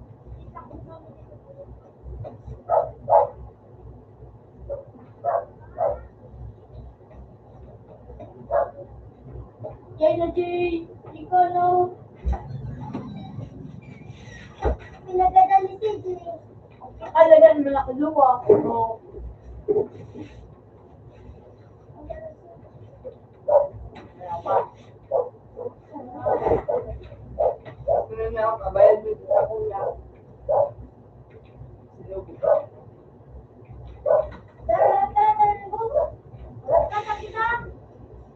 Yan na, Jay. Ikaw, no? Pinagdadali si Jay. Ay, lagyan mo na kaluwa.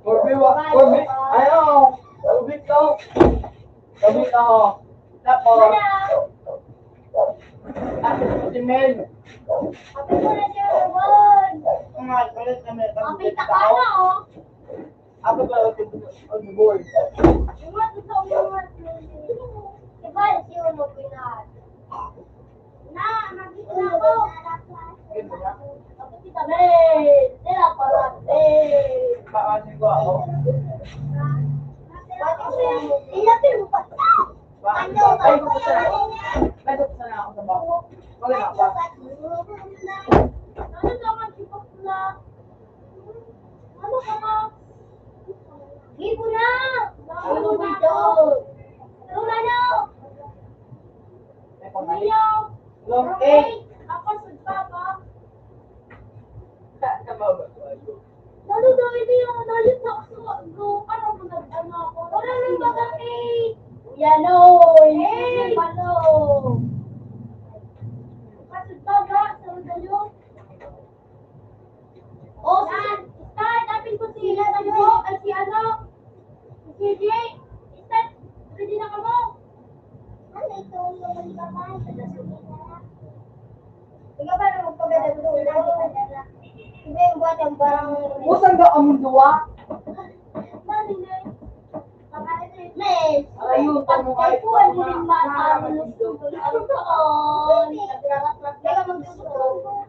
Corby, wa-, Corby, ayaw. Corby to. Corby to. Tapos, tapos si Mel. Kapit mo na siya, Ron. Ang mga kulit na may kapit ka na, oh. Ako ba, ang board? Ingat, ito, ingat. Diba, si Uno Pinar? Na, nandito na ako. Kapit kita, Mel. Sila pala, Mel. Paano ko ako? Pati si, ilapit mo pa. Ba-, ano ba, ba, ay, ba, buksan na. Ay, buksan na ako sa bako. Wala na pa. Ano naman, ipakla? Ano ka ba? Gibo na! Ano ba ito? Romano! Romeo! Romeo! Ako si Papa. Tama ba? Lalo daw, hindi yung ano, yung sa, sa, ano, parang nag-ano ako. Wala nang baga, eh. Yan, oh, eh, ano? Kasi baga, sa Romeo. Oh, si Star, tapin ko si, ano, ay, si ano, si C J. Star, ready na ka mo? Ano ito? Ikaw ba na magpaganda mo? Hindi yung buhat ang barang. Usang daw ang duwa. Mali na eh. Mali. Ayun, tamo kayo. Ay, kuwan, hindi maano. Ano ba? Kaya magsusuko.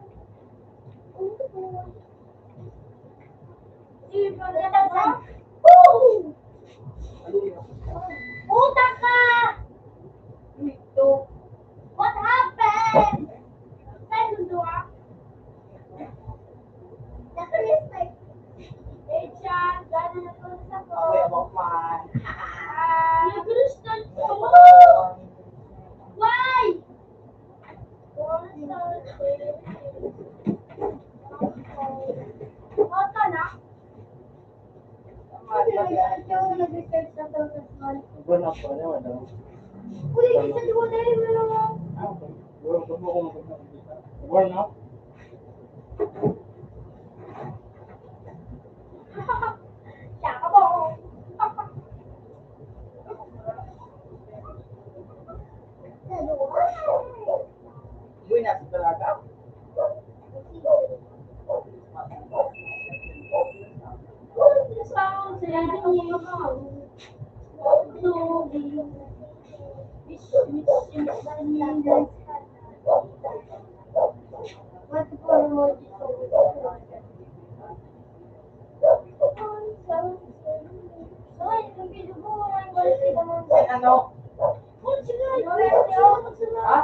Puta ka! What happened? Saan yung duwa? Echan, gano'n na po sa ko. Why? Buenas, talaga. Ano? Ha?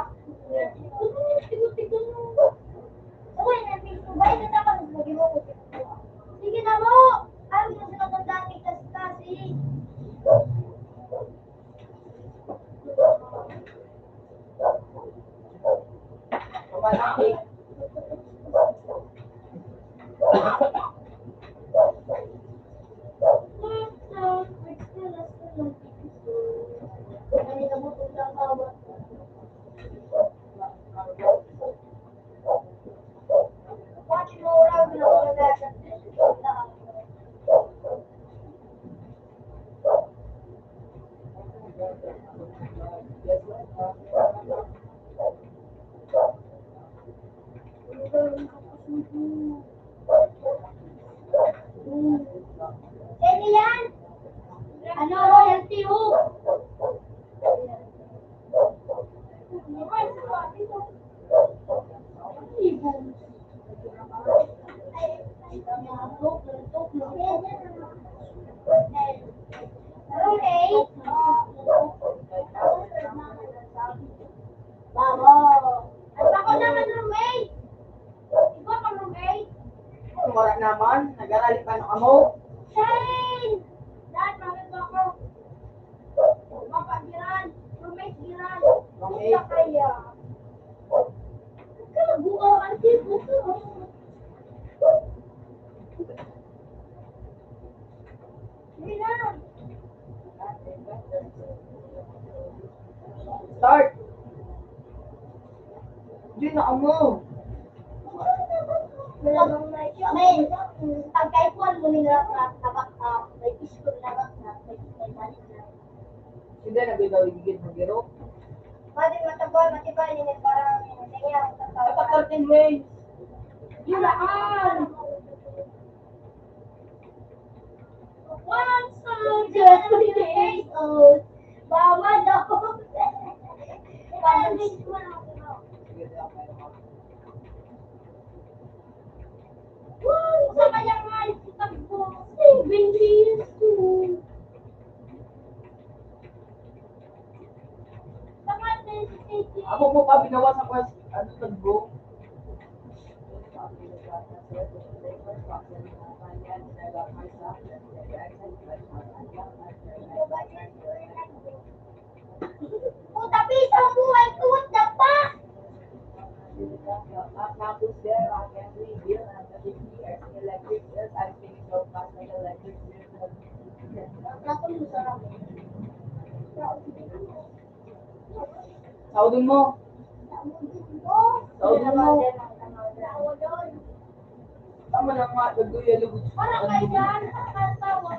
Sino yan? Ano, royalty ho? Babo. At ako naman, roommate. Ikaw pang roommate? Wala naman. Nag-arali pa na kamo? Shane! Dad, bakit ba ako? Papa Giran. Roommate Giran. Roommate. Sa kaya. Kalaguan, tipo ko. Sige na. Start! Di na amo. May, pagkaikuan mo nila sa tabak, ah, may pistol na bak na, may, may balik na. Hindi, nagbibaw igigit mo, giro. Pwede mataba, matibay, yun yung parang, ganyan, Dapat thirteen ways. Yun na, ah. One soldier, three days old. Mama daw. Wow, sa kaya nga, itag mo. Seven years old. Amo po pa, binawas ako, ano, tag-, bro. Puta, pisa ang buhay ko, what the fuck? Tapos there, uh, every year, uh, the fifty years, electric bills, I think it's so fast, like, electric bills. Saudon mo. Saudon mo. Tama na nga, nagduya lugod. Parang kailan, nakakatawa.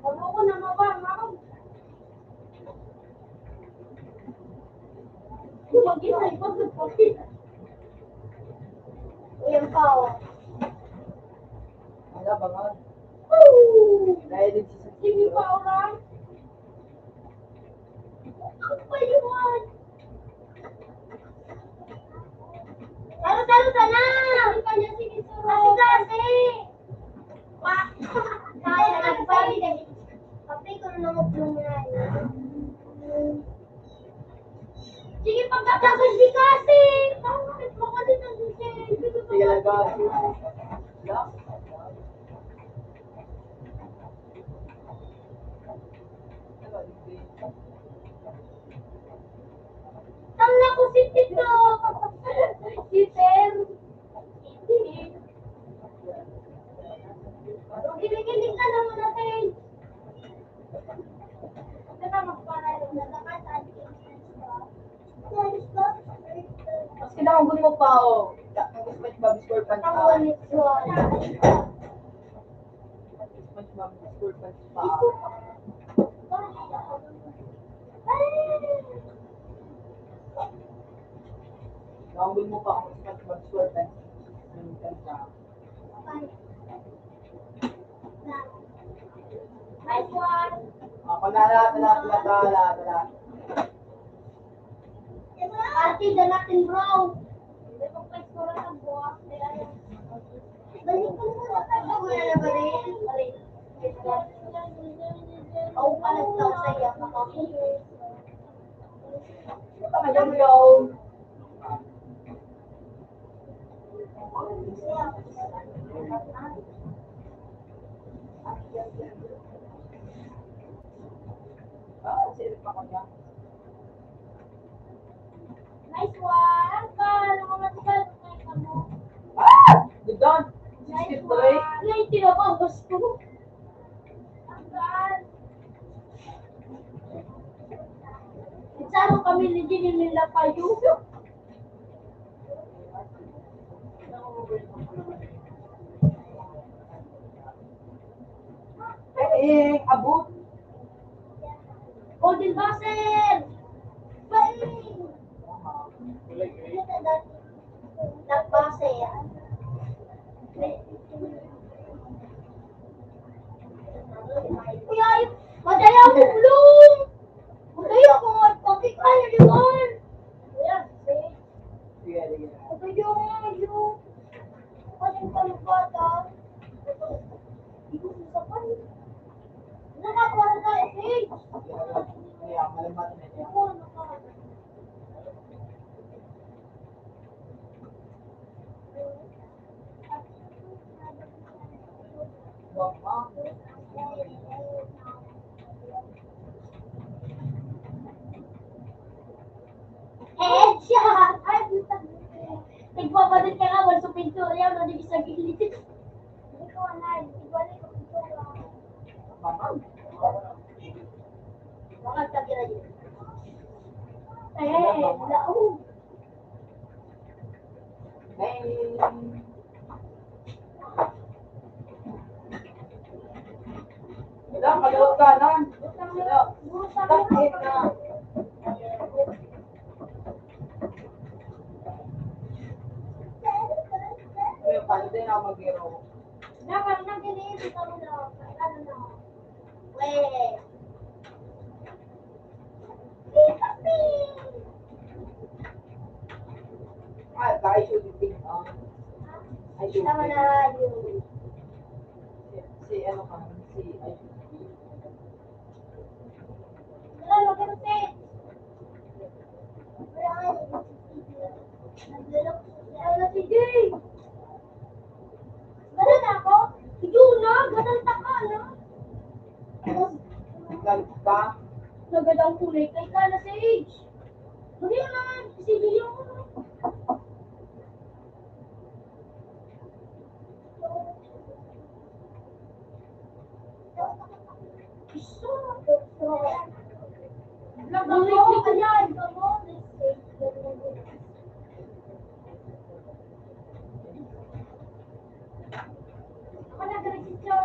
Ano ko na mabang ako? Ayan pa, oh. Wala ba nga? Woo! Dahil din sa Sige pa, orang. Ano pa yun? Taro, taro, sana! Ano pa niya, sige, suro. Kasi, kasi! Pa! Kaya, ano pa yun? Kape ko na lang, uplong na yun. Sige, pagkatapos di kasi. Bakit makalit ang susi? Sige lang, guys. Tama ko si Tito. Si Sir. Kinikilig ka naman natin. Mas kailangan mo pa, oh. Ang SpongeBob SquarePants pa. SpongeBob SquarePants pa. Kailangan mo pa, ang SpongeBob SquarePants. Ang kanta. Nice one. Ako na lahat, lahat, lahat, lahat, lahat. Party the natin, bro. Hindi ko pa iskura sa buwas. Balik ko muna sa buwas. Ako na na balik. Ako pa nagsausay ako. Ano ka, madam, bro? Nice one! Kinababas ko. Saro kami ni Jimmy nila pa, Yuyo. Eh, abot. Golden Buzzer! Bye! Nagbase yan. Uy, ay, madaya akong bulong! Madaya akong magpapik-, ay, aliwan! Ayan, see? Madaya akong aliwan. Ano yung pangbata? Hindi ko sasapan. Nakakuha na tayo, see? Kaya, malambat na niya. Oo, naka- Eh, siya! Ay, puta. Nagpapalit ka nga, wala sa pinto. Ayaw na, di sa gilid. Hindi ko alam. Hindi ko alam kung pinto. Bakit ka ginagin? Eh, laog. Wala, kaliwat kanan. Wala. Takit na. Ayun, pwede na mag-iro. Dapat nag-iniisip ako na, ano na. Weh. Ah, tayo should be, ah, I should Tama be. Na yun. Si, si ano ka, si I should be. Wala, maganda. Wala, wala, sige. Wala na ako. Yun na, gadal ta ka, no? Ang galit ka? Nagad ang kulay kay ka na sa age. Hindi naman, sige yung Nagagawa pa yan. Ako nagregistro.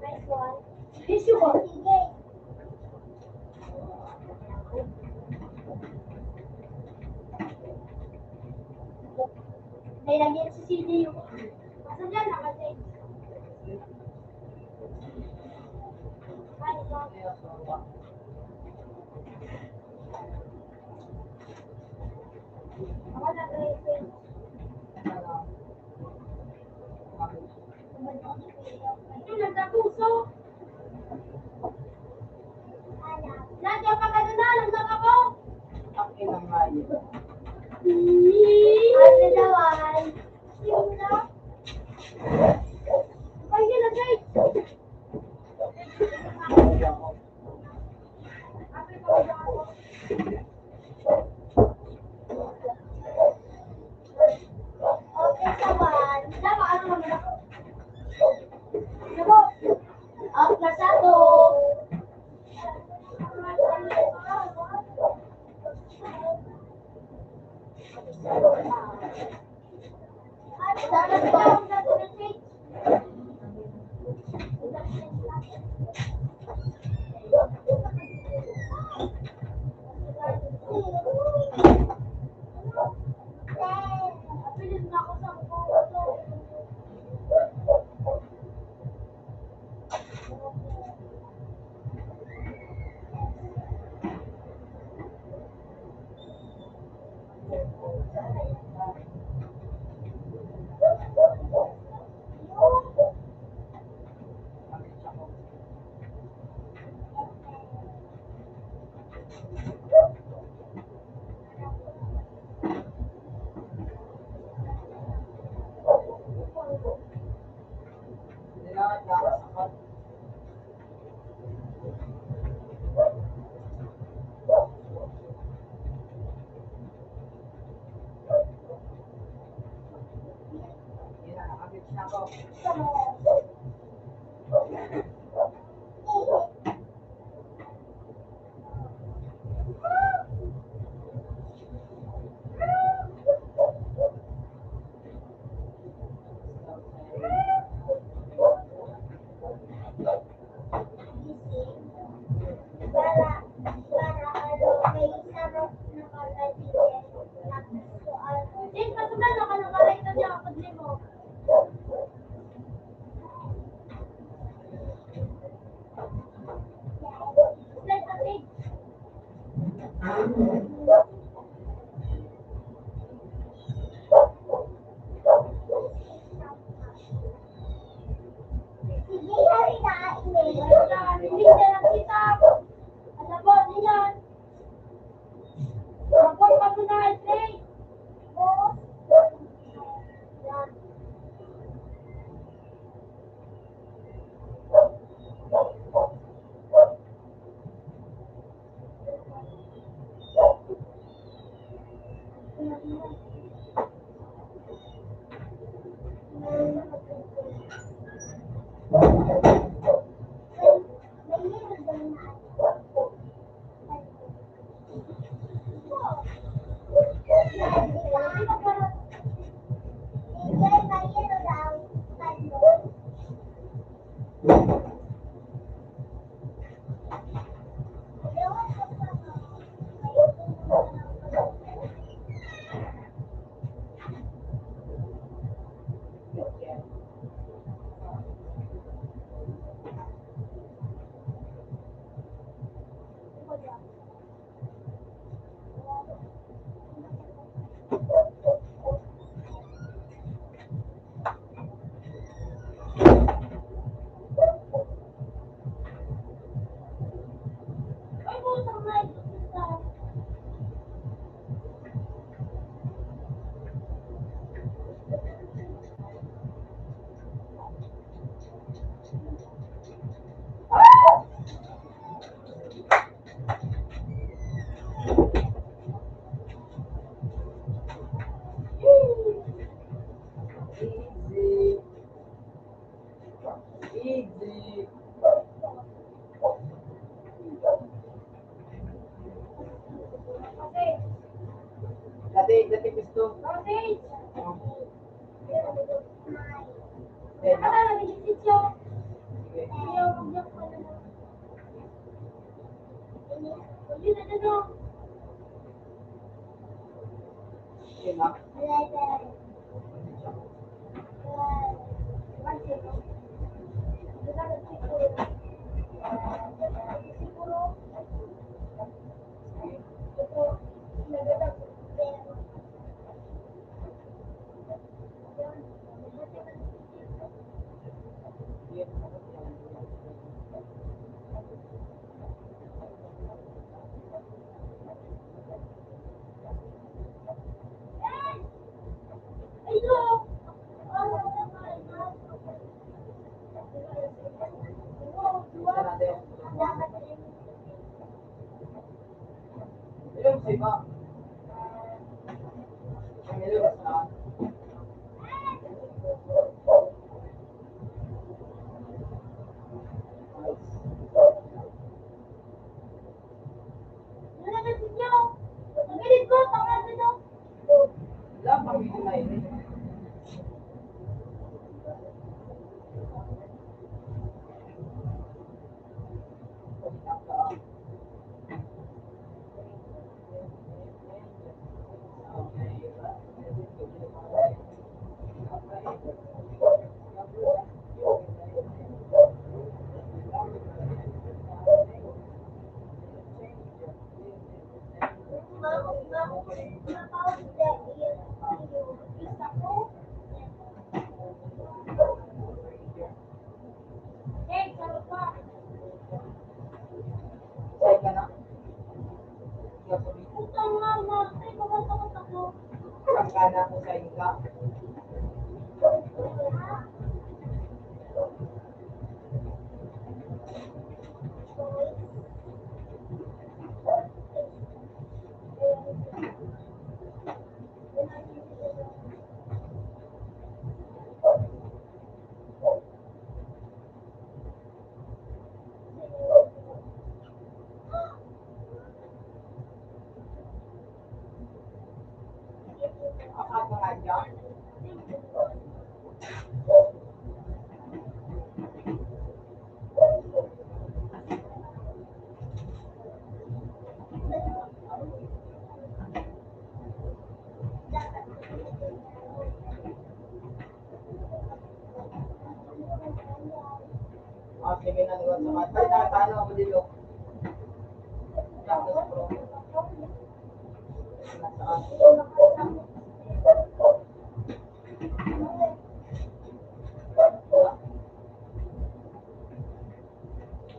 Nice one. Tissue ko. May lagyan si C D yung, asan yan? Naka-text. Ay, ito. Ako na-text. Ito, nagtapuso. Nadya, pag ano na, nagkakapo. Ang inang hayop. Ano daw ay? Yung na? Ay, yun na, guys. Okay, sa one. Dapat ano naman ako? Ano po? Out na sa two. Out na sa two. Dati, dati gusto. Ah, sige na, liwat sa mat. Ay, tatano ako dito.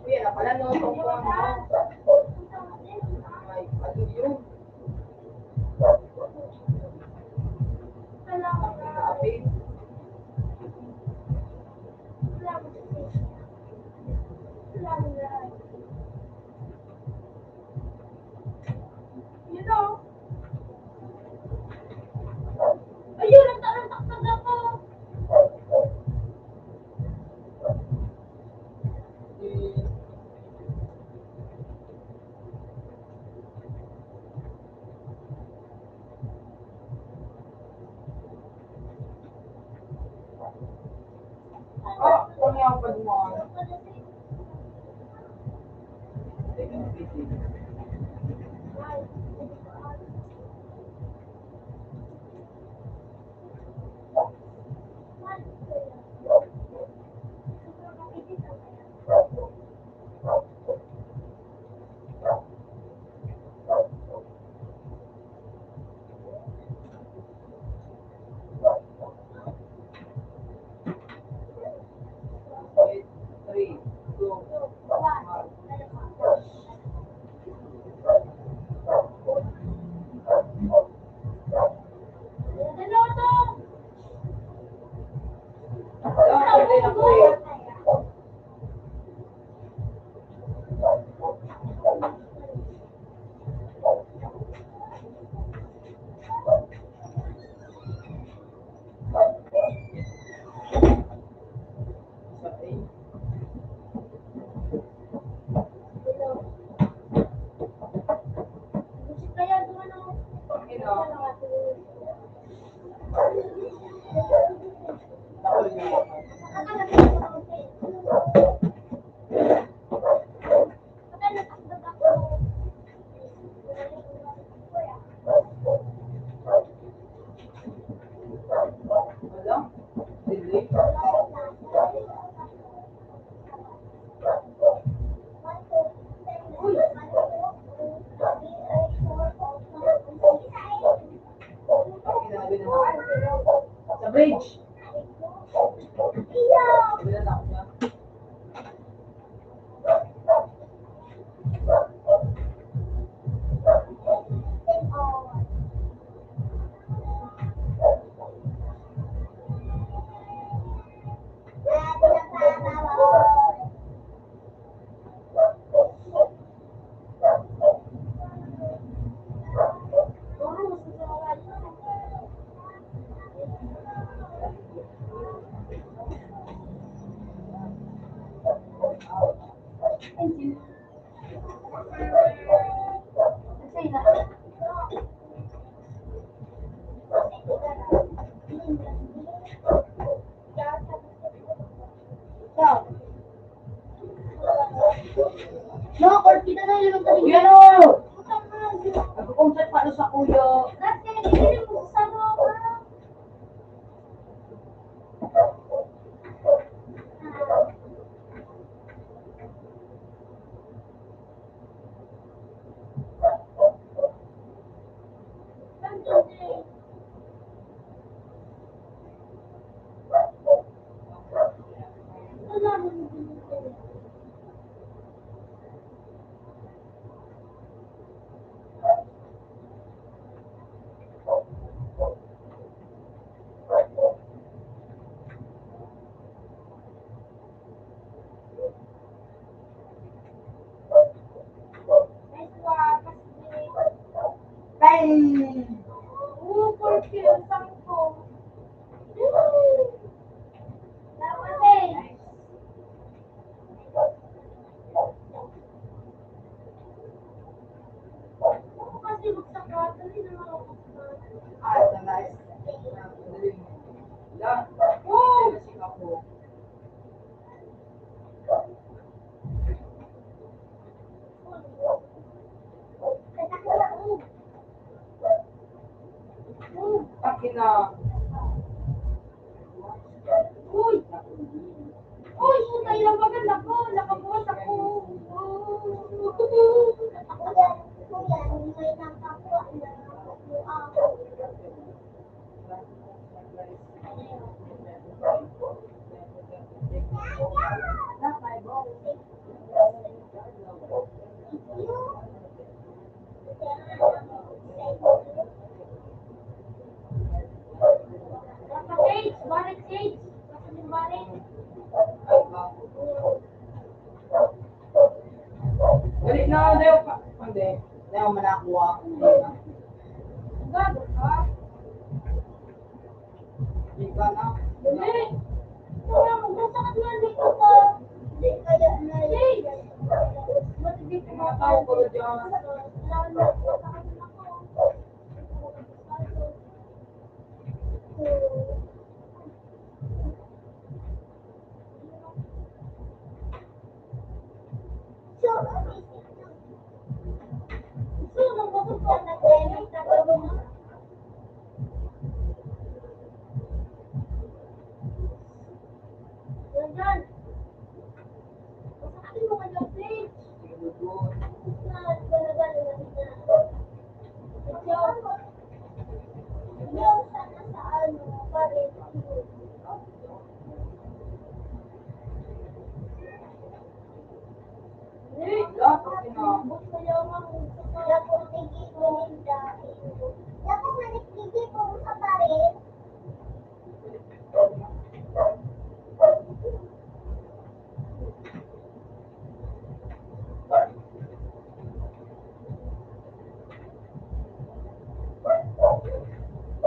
Uy, yan pala, no? Itong kuwan, no? Ay, ano yun? Ang pinapit. You know? Ayun, ang tarong taktaga ko. Sa bridge. No, call kita na, yun ang tabi niya. Yun, oh! Nagkukumsat pa sa kuya. Bye! Uy! Uy, putay na maganda ko! Nakabukas ako! Ako yan, kuya, may nakakuha na ako. Dali na, dayo pa. Hindi. Dayo man ako, ah. Gago ka. Ika na. Dali. Wala, magbasa ka na, dito ka. Hindi kaya na. Hey! Ba't hindi ko Mga tao ko dyan.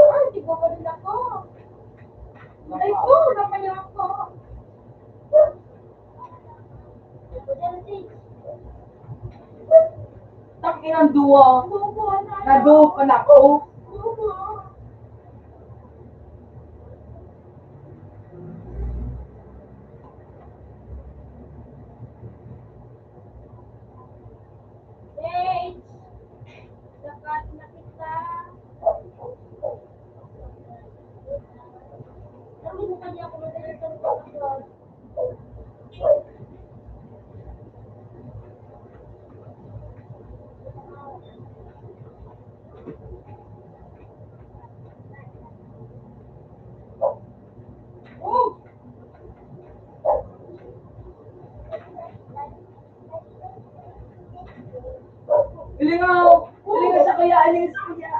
Ay, di ba pa rin ako? Ay, ko, naman ako. Tangin ang duwa. Nado pa na ako. Sage, dapat na kita. Sabi mo kanya ako madalas ang pagkakot. Ilingaw! Ilingaw sa kuya! Ilingaw sa kuya!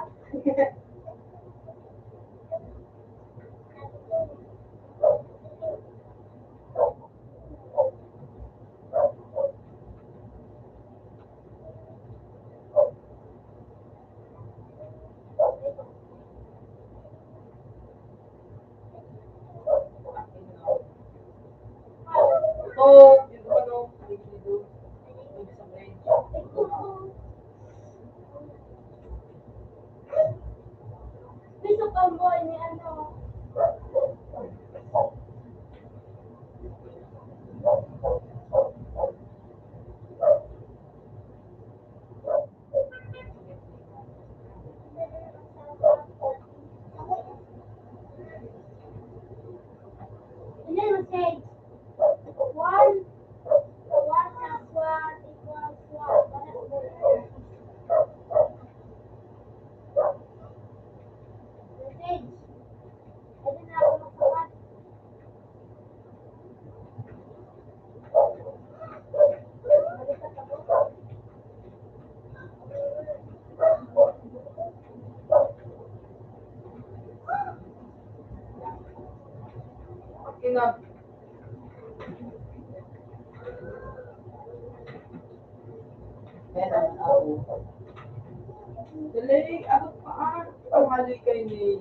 Dali, abot pa, ah. Ang hali kayo ni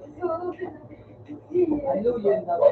Hallelujah na ba?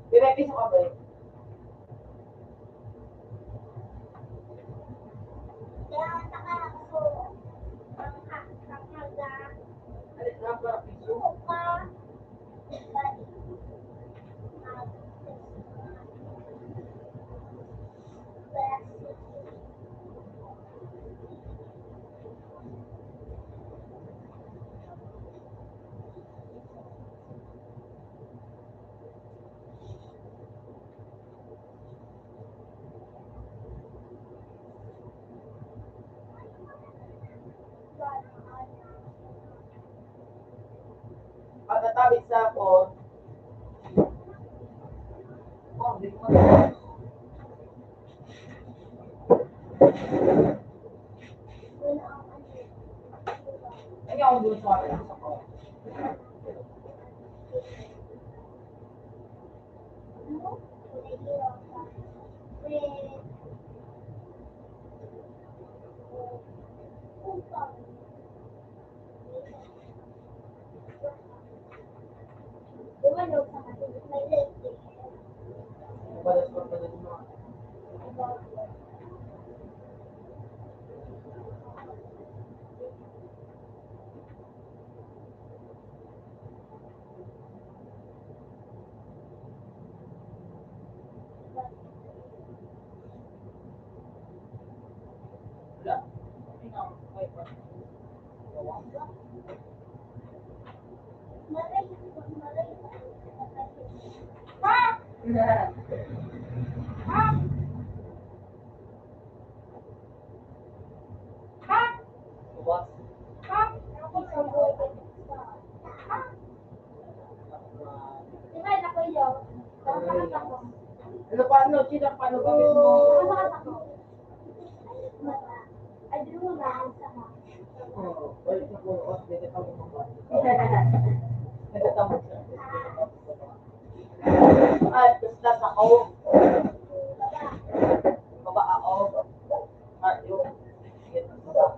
Diretso sa kabay. Pagkatabi sa ako, oh, di ko matapos. Ano yung gusto ko? Ano pa, ano, Gina, paano ba mismo? Oh, balik na po, oh, dito pa po. Dito pa po. Ay, basta sa ako. Baba ako. Ay, yun. Sige, baba.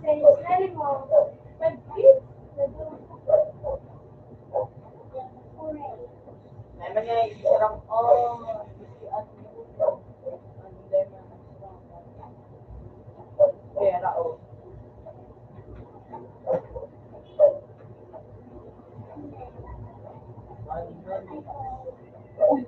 Very small. But this, the door. May mga isarang, oh, pera, oh. Uy,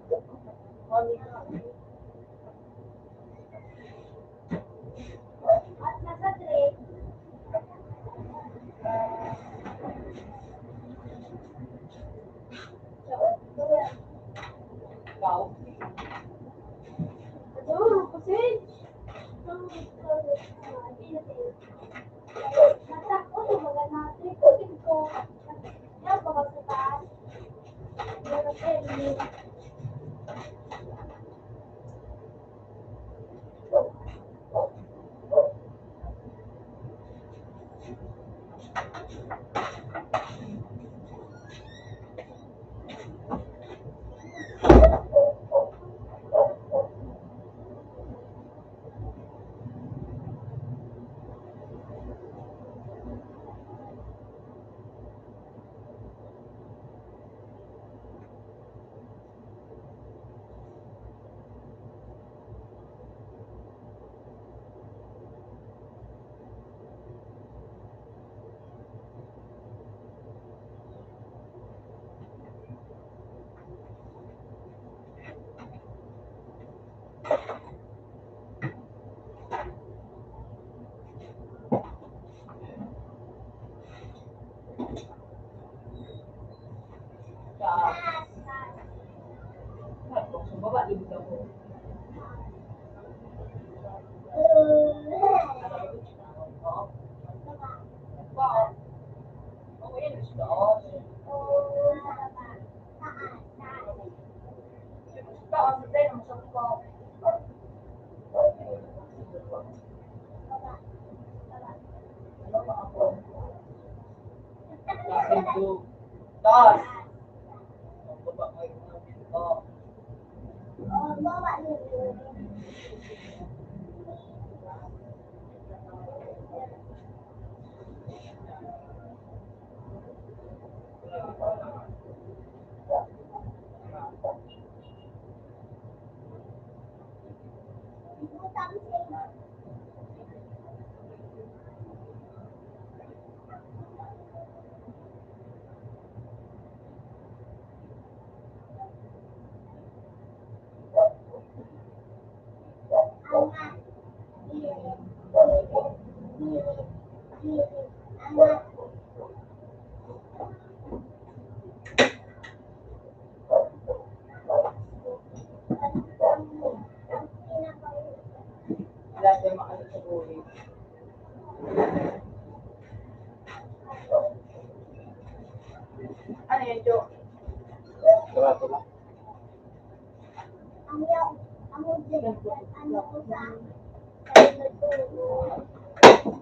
Taas. Ano yan, Jo? Grabe na.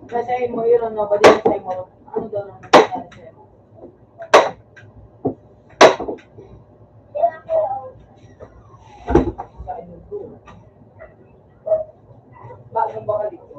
Kasi mo, Aaron, no, bali sa imo. Ano daw nang nangyari sa imo? Bakit ba ka dito?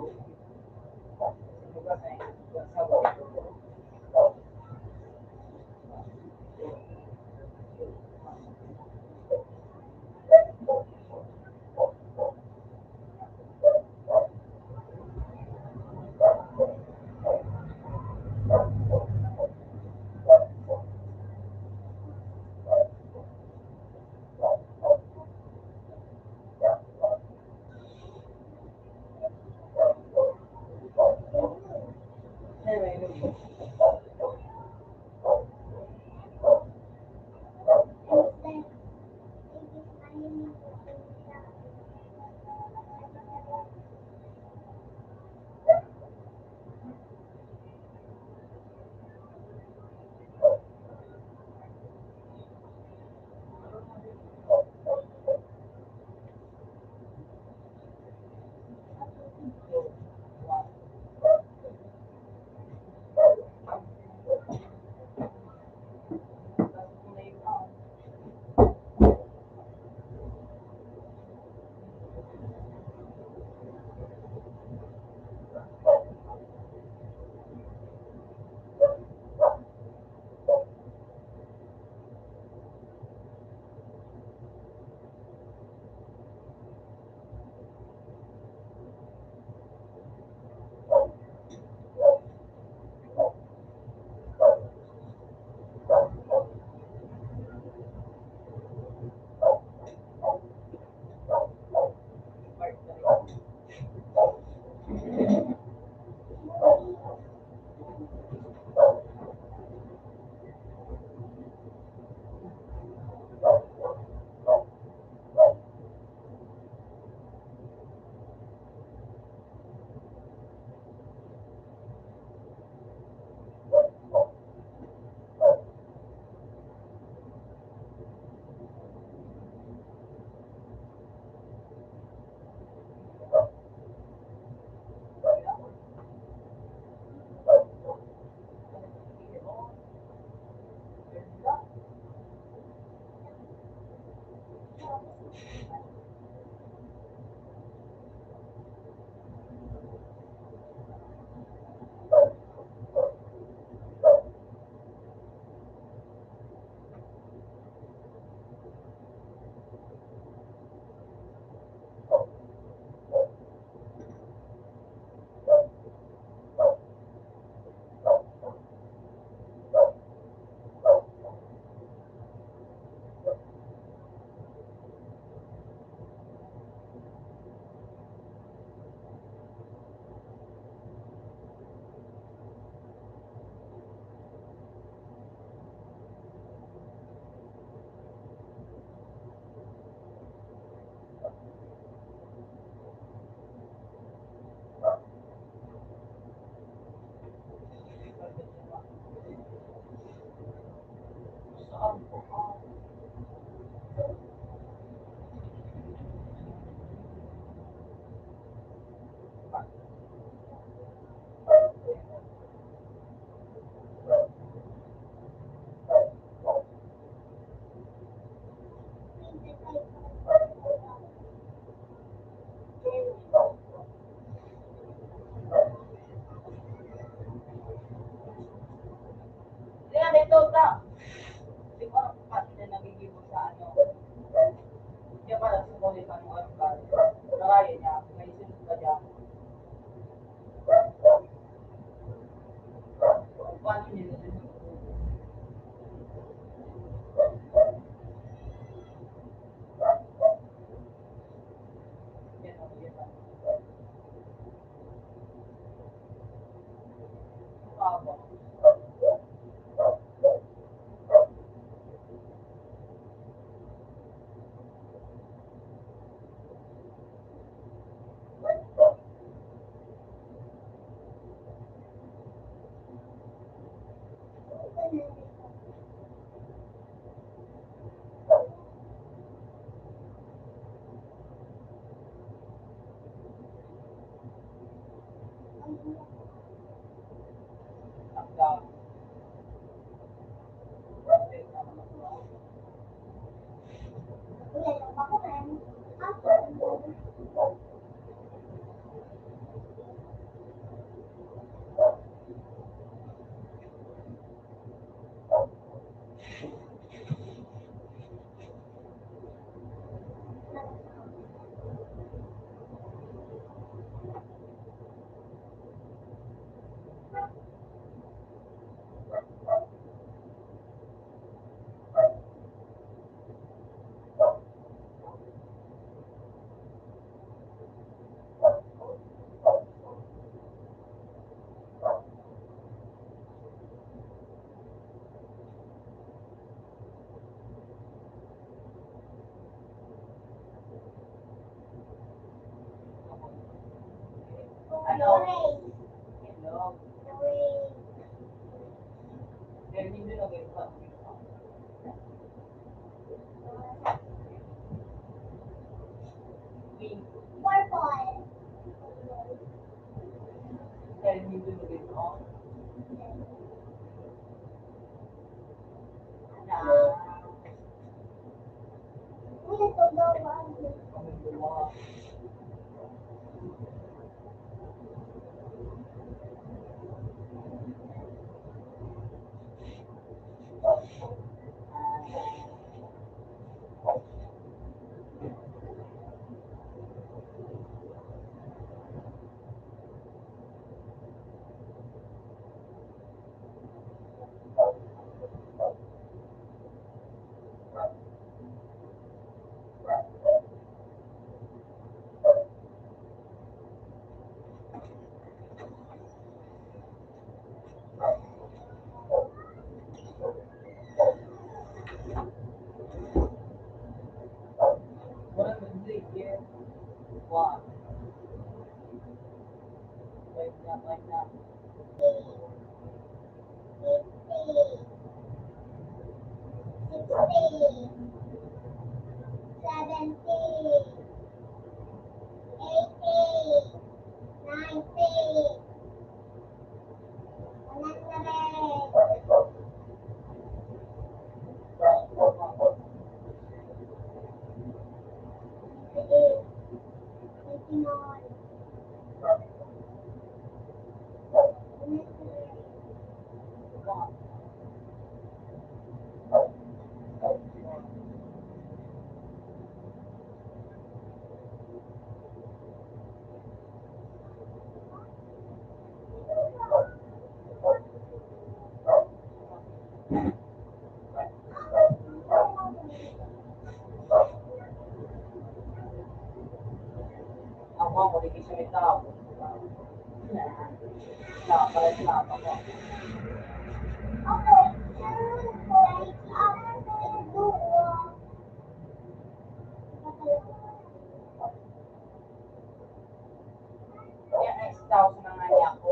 Kaya na-scout na nga niya ako.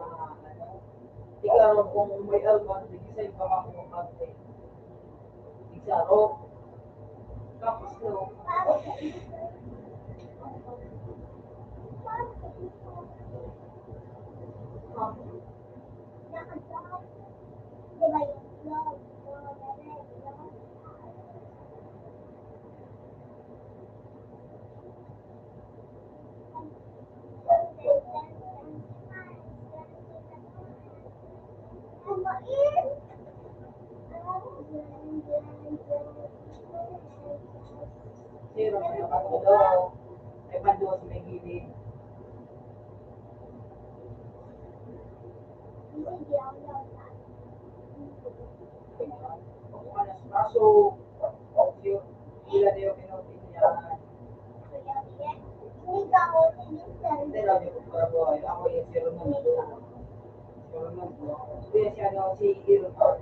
Ah, ano, ikaw kung may album, di sa iba ka kung mag-, di sa rock. Tapos, no, zero na nakatulo. May panduwa sa may gilid. Kaso, yun, sila na yung inutin niya. Pero, di ko pa po, ako yung zero na. Zero na. Kaya siya, no, si Aaron.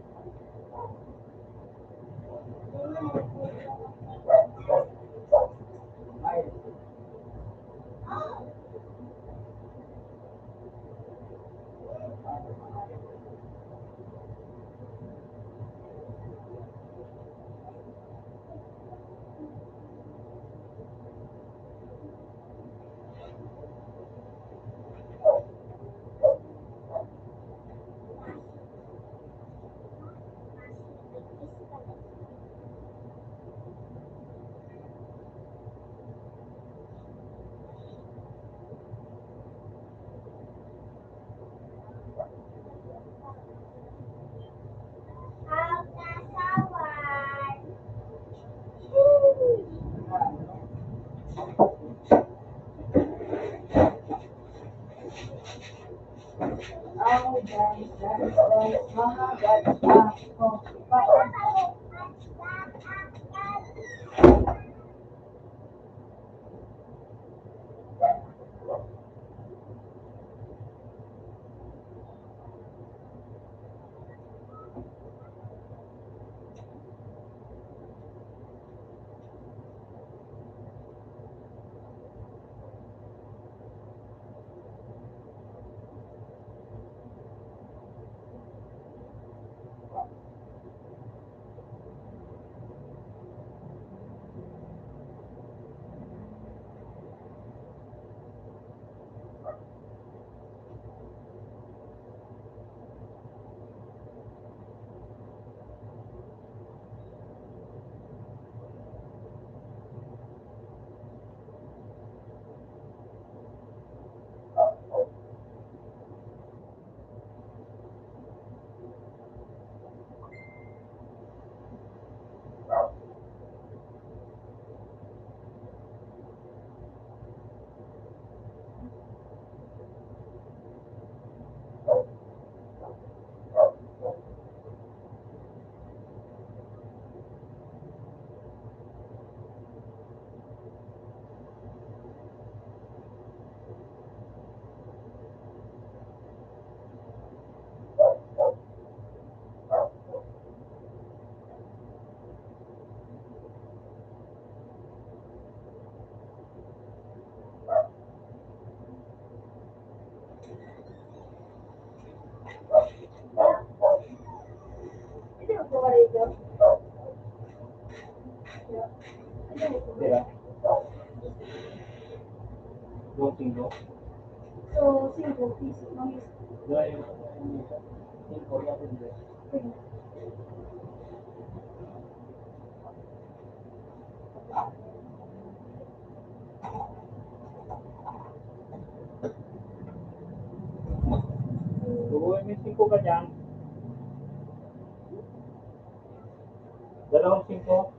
Pira? Dos, singko? So, singko piso, ma'am. Wala yung singko, wala yung dos. Kukuha mo yung singko ka dyan. Dalawang singko.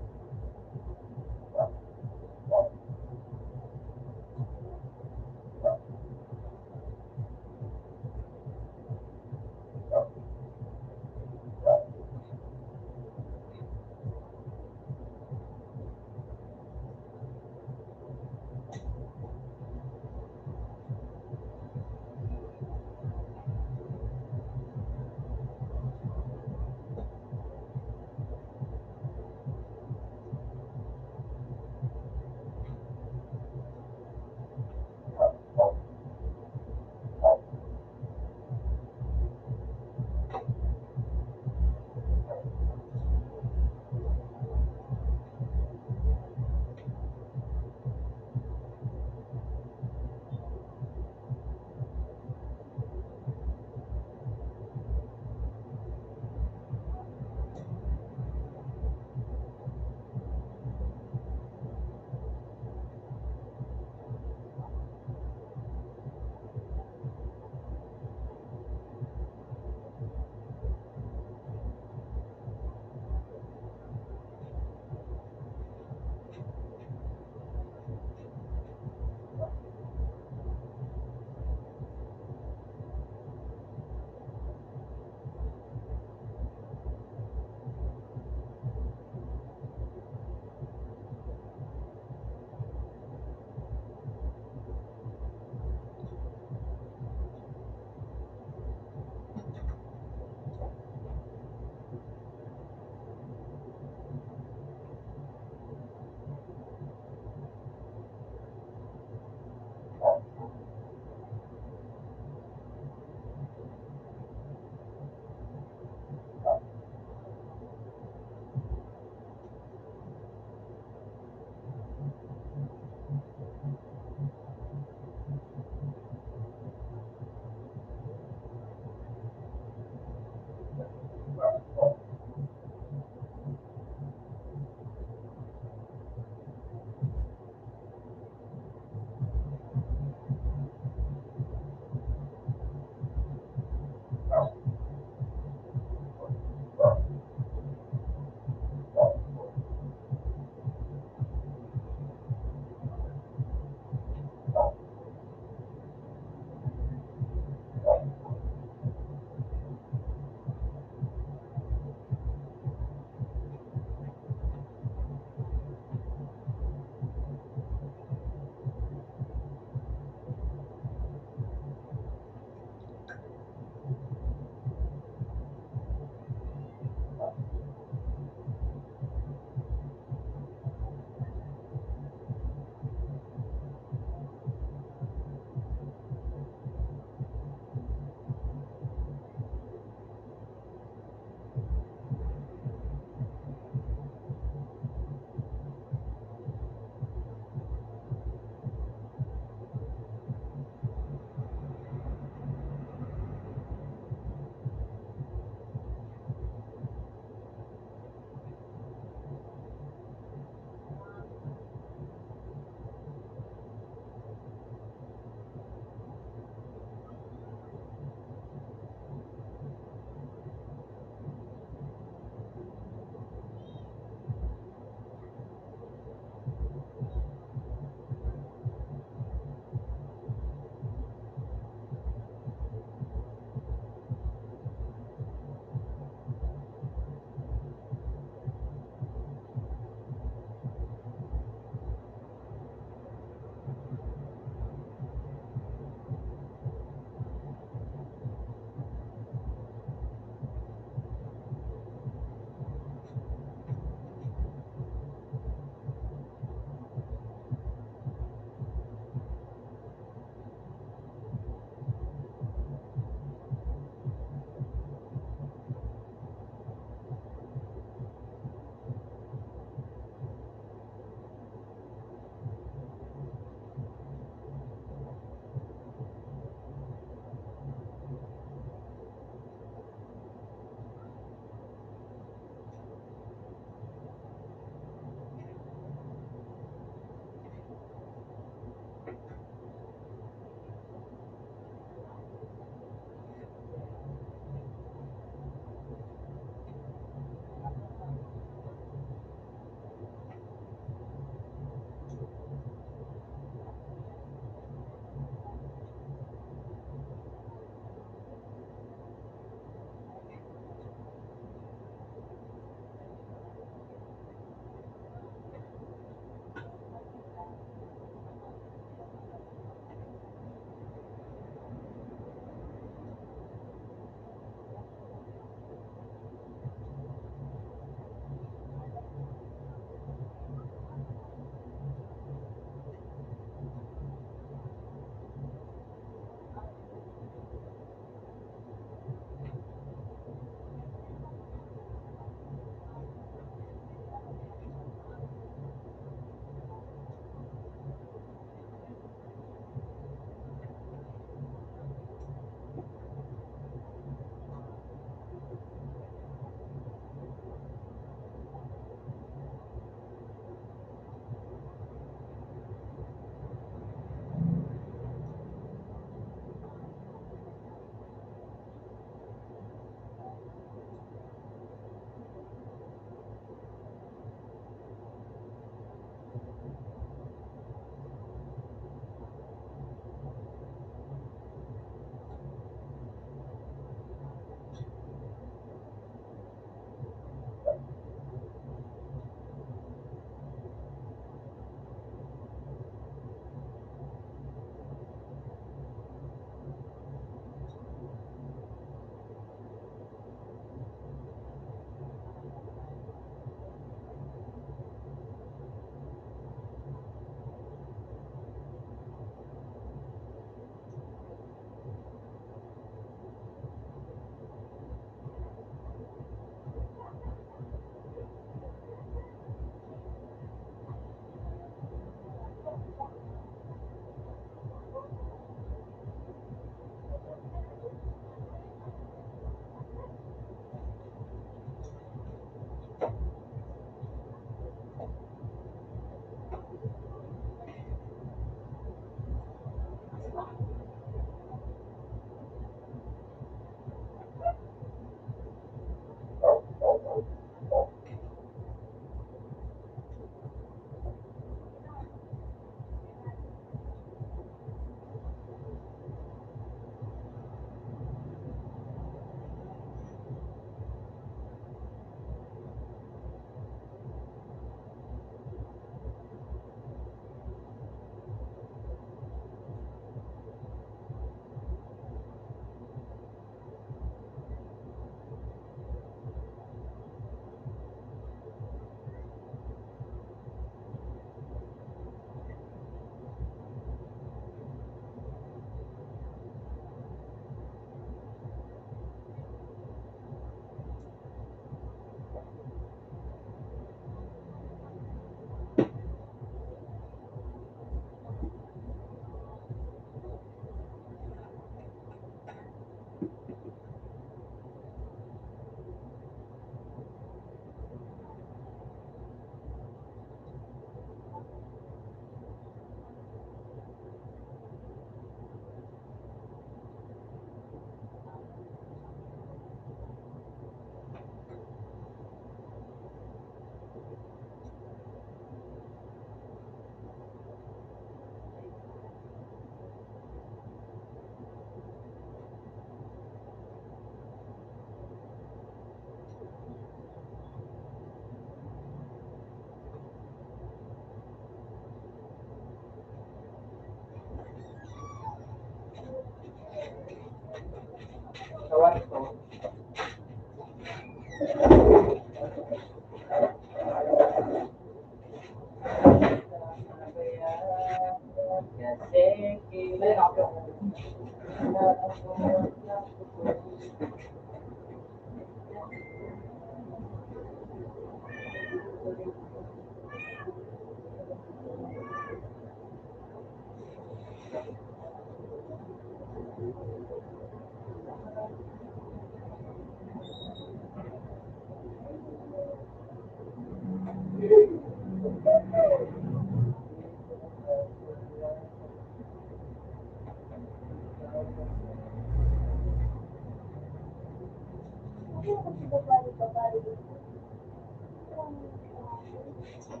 Yes, Lord.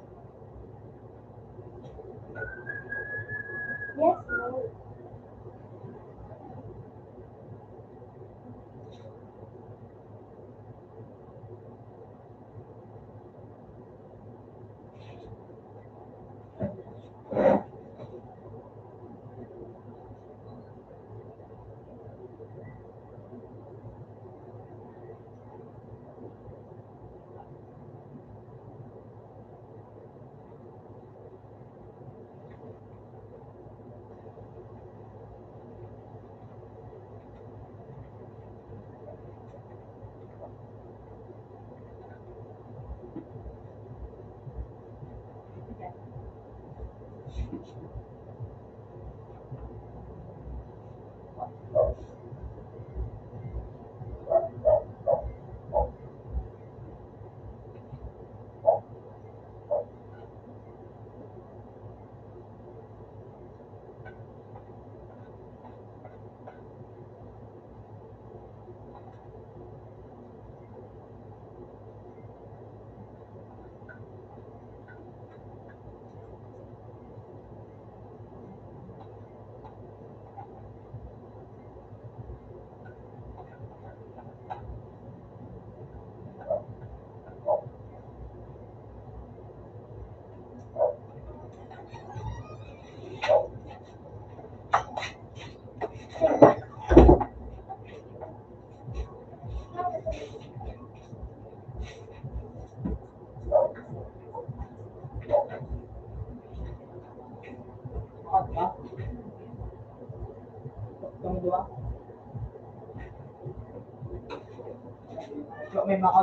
May mga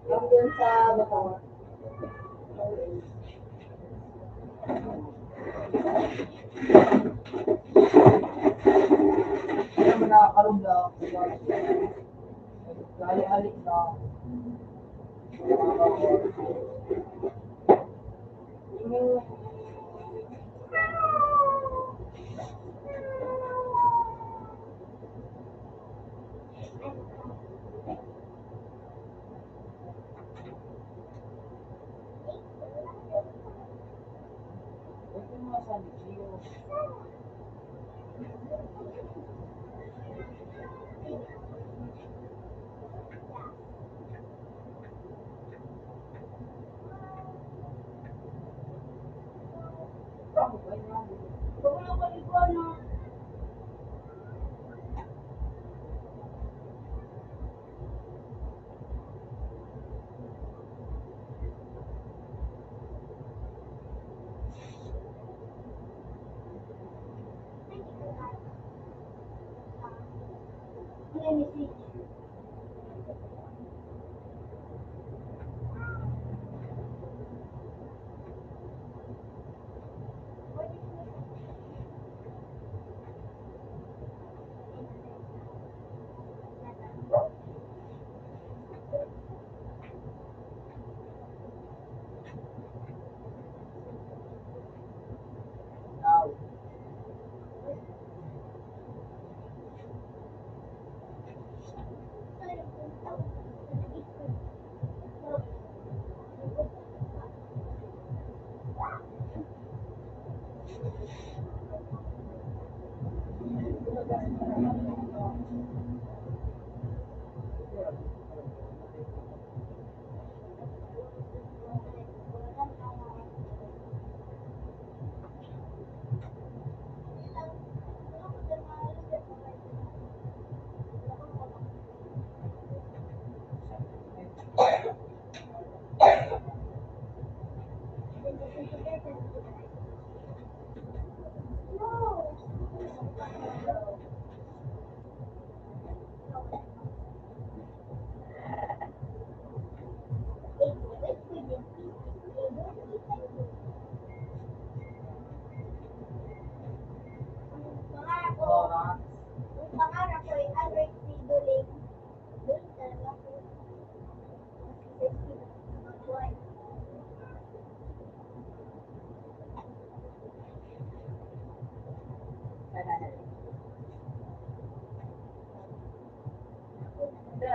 Yung dun sa Bacoor. Kaya mo nakaroon na, hali-hali na.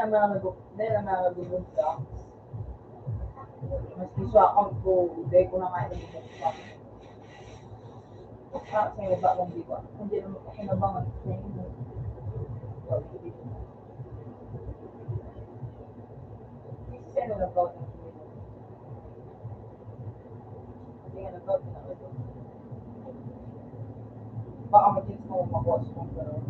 Ang mga nag-, dahil ang mga nagugod ka, mas gusto akong ko, dahil ko na nga yung nagugod ka. Ah, sa iba, kung di ba? Hindi naman ako nabangan. Sino nagbawa ng Baka mag-text mo, makuha sa kong gano'n.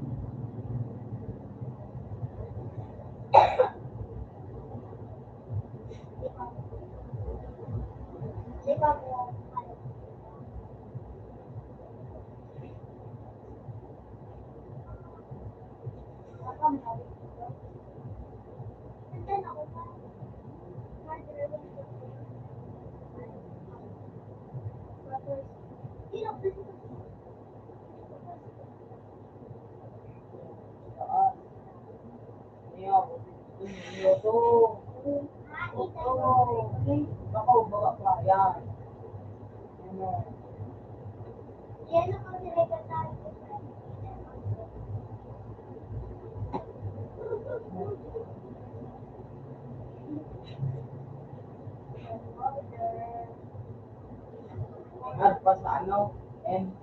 At pa sa ano, M.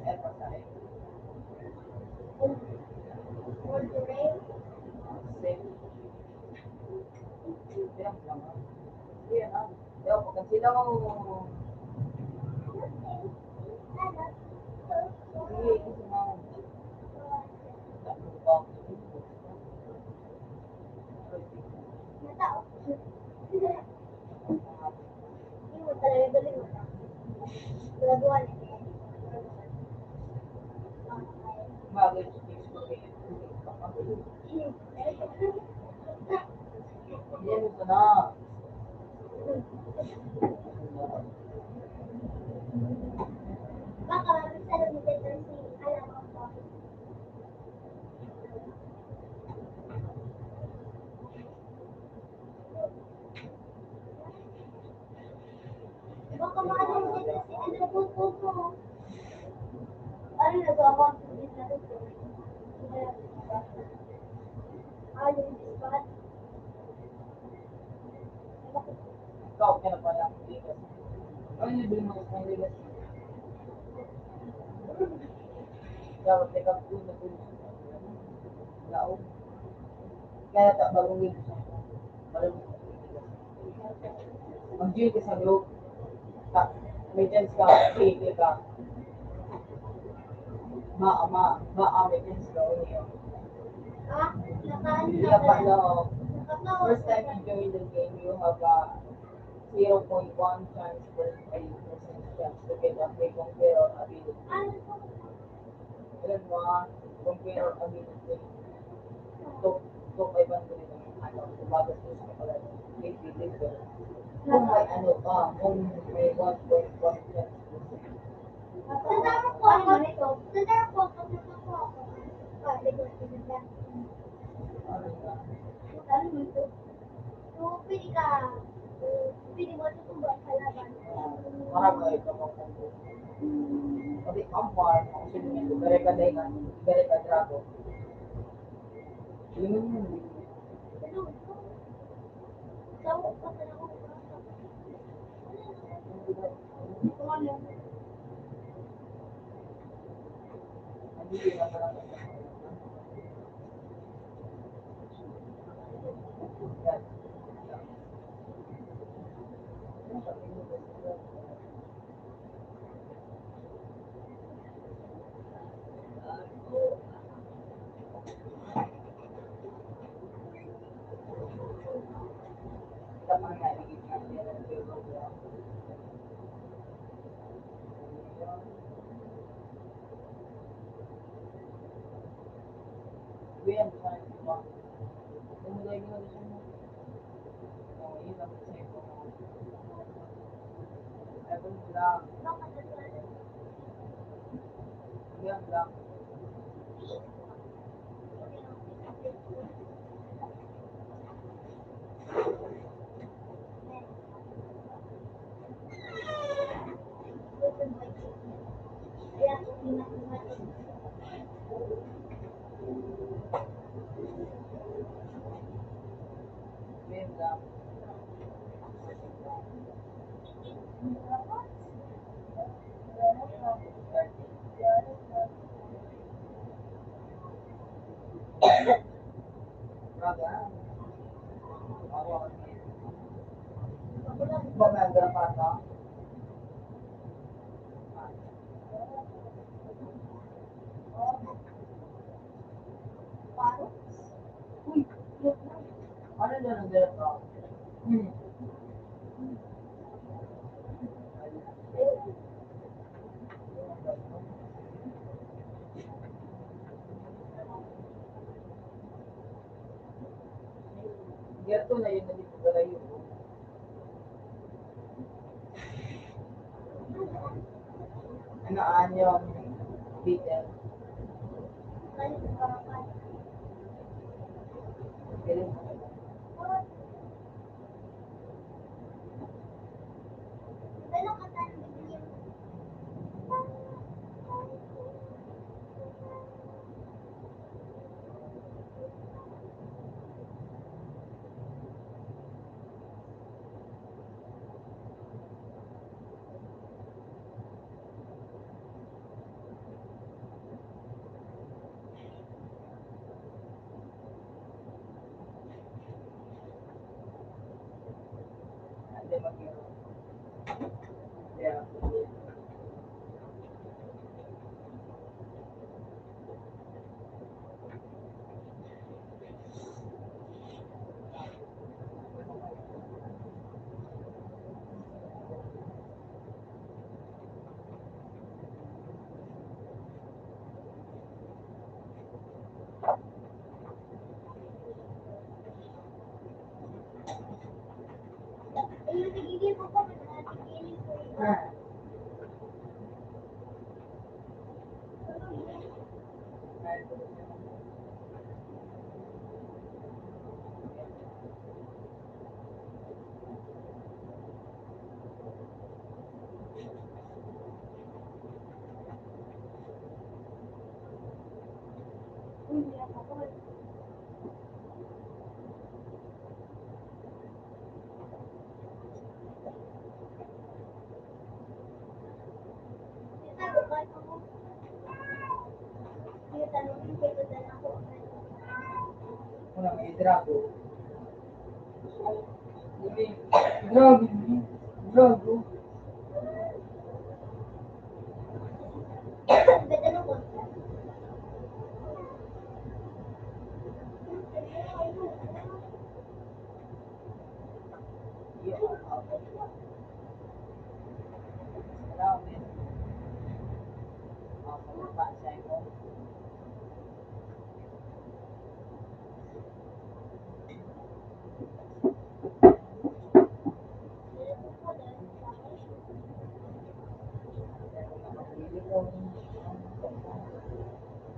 At pa sa M. Same. Yan, tama. Yan, ah. Yan, pagka sila, oh. Sige, gusto mo. Ikaw, kaya pala ang bigas. Ano yung bilhin mo sa bigas? Dapat teka po na po. Lao. Kaya ta, bagong bigas. Parang mag-join ka sa group. Ta, may chance ka, pili ka. Ma, ma, ma, may chance ka, o niyo. Ah, nakaano na Iya pa pala. Lang. First time you join the game, you have a zero point one chance per three percent chance to get a free conqueror ability. Alam mo, ah, conqueror ability. Top, top five hundred ang ano, kumagastos ka pala. Big, big, big. Kung may ano pa, kung may one point one chance. Sa dami po, ano ito? Sa dami po, pag nakakuha ko. Ah, di ko tinanggap. Ano ito? So, pwede ka, pwede mo ito kung buwan sa laban. Marami ito, mga. Pati ang farm, ang sino nito, gare ka dahil, gare ka drago. Yun yun. Ano? Sa, sa, Gato na yun, naging pagkalayo ko. Ano, anyo, Peter? Wala may drago. Drago. Drago.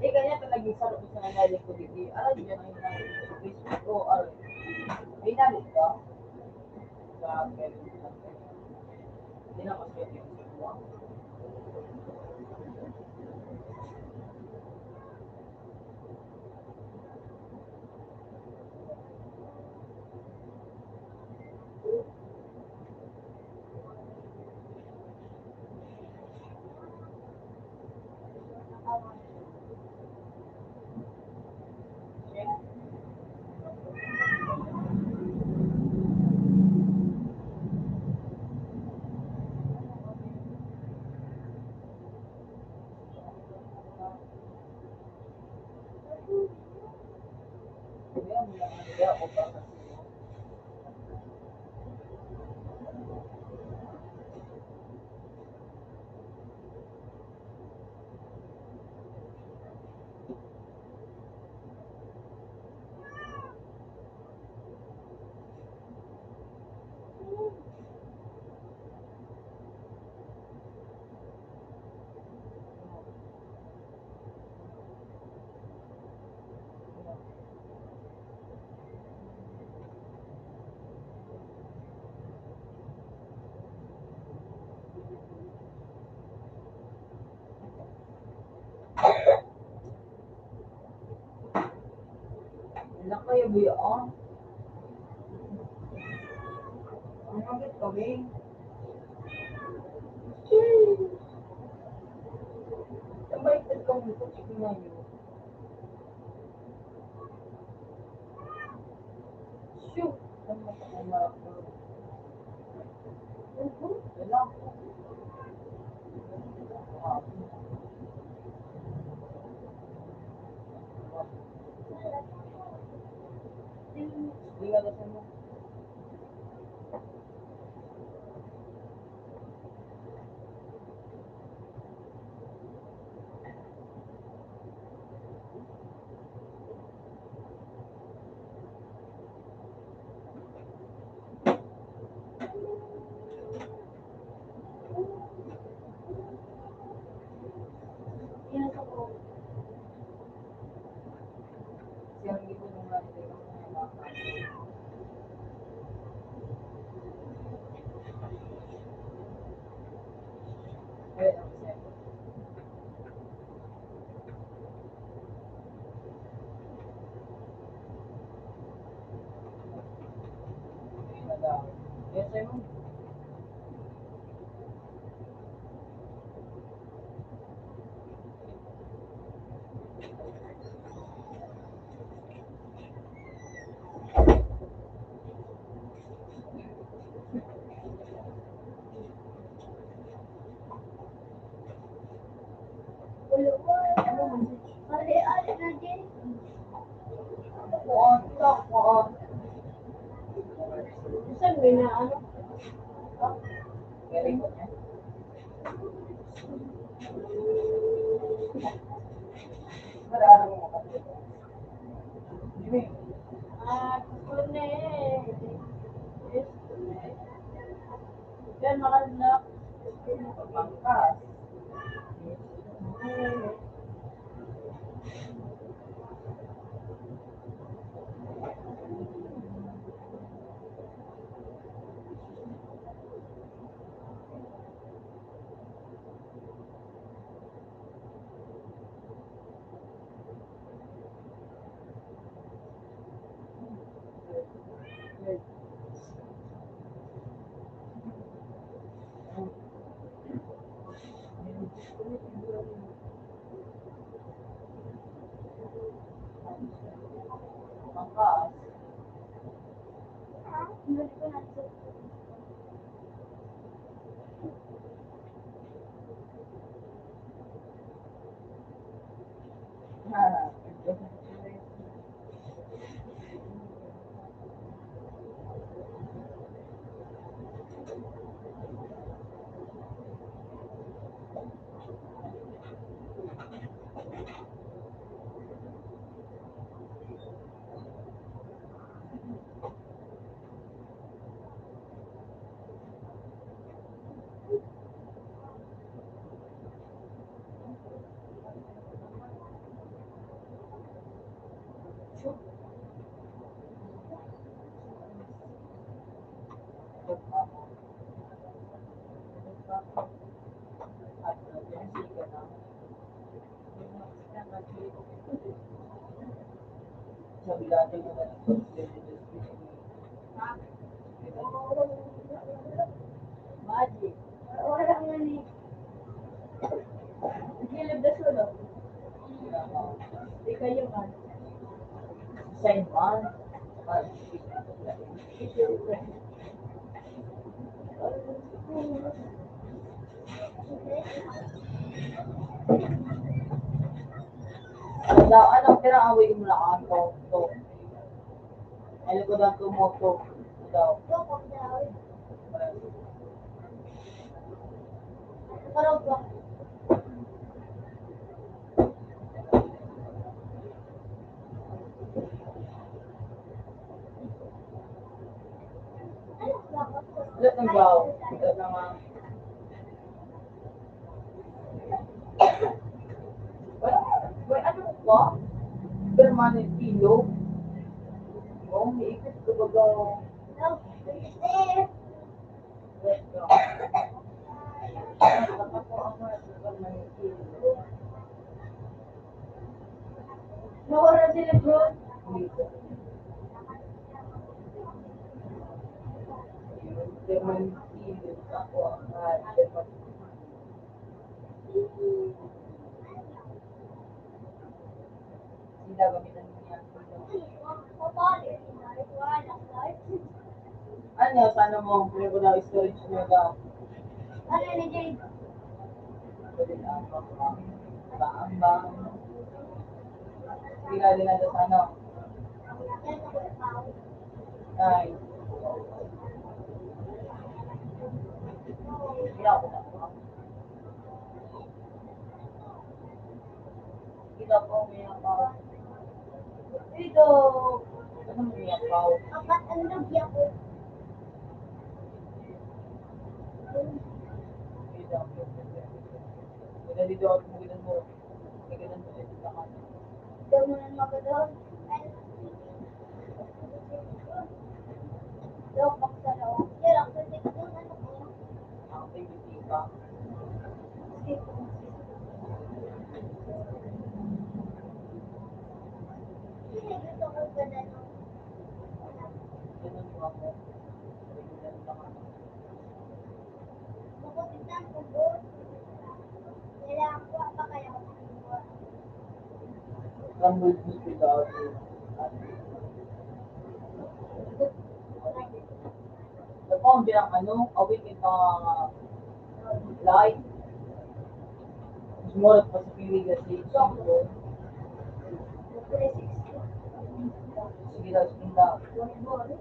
Eh, ganyan talaga yung sarap sa nangyari ko, di, di, alam niya na yung Facebook ko, alam. May nalit ka? Sa, hindi na kasi yung Wala kayo ba yun? Kami. Sabay ka kami sa ngayon. Shoot! Ano ka na? Wala. Hindi nga nasa mo. Saan may na ano? Ah, gusto na eh. Yan, mahal na. Pangkas. Sign one. Daw, ano, pero away mo lang ang to, to. Ano ko daw, to, mo, to. Daw. Parang ba? Let them go. Let them go. Wala, wala, ano ko? Permanent ilog. Oh, may ikot ko ba daw? Let go. Nawala sila, bro. Sila gamitan niya. Ano, sana mo, pero ko daw storage mo daw. Ano ni Jade? Pwede na ang bang, bang, bang. Hindi na din natin sa ano. Ay. Hindi ako. Kita ko, may ako. Dito. Ano may ako? Apat ang lagi ako. Dito, dito, dito, dito. Dito mo na magagawa. Dok, bakit sa loob? Yan, ang pwede ko yung ano ko. Ang pwede ka. Hindi, gusto ko ganun. Ganun yung ako. Ganun lang ako. Kailangan ko ang pakayang. Ang multiplicador. Napaon bilang ano, awit ito, light. Sumurot pa sa pinig na si Chongo. Sige daw, sige daw. Ano, ano?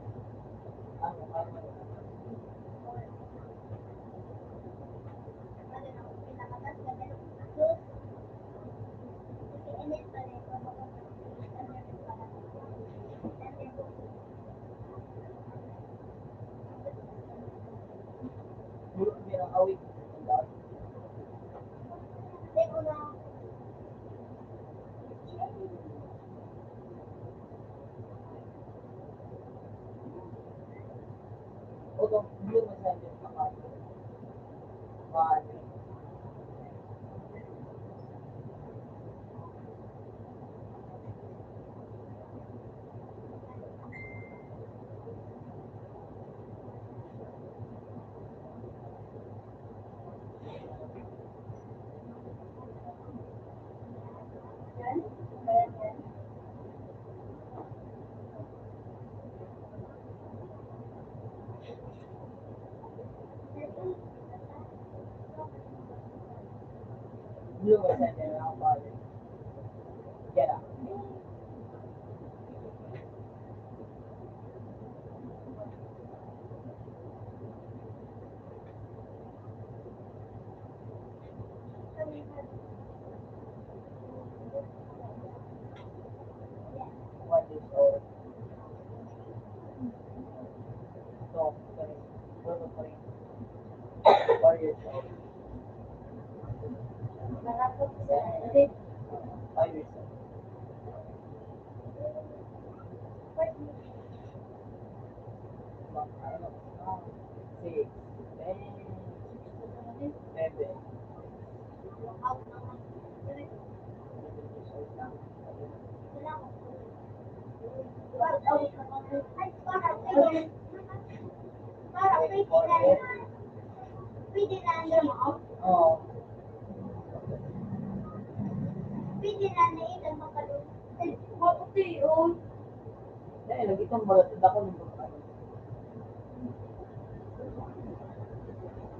Dahil lagi kang balat, dako ng babae.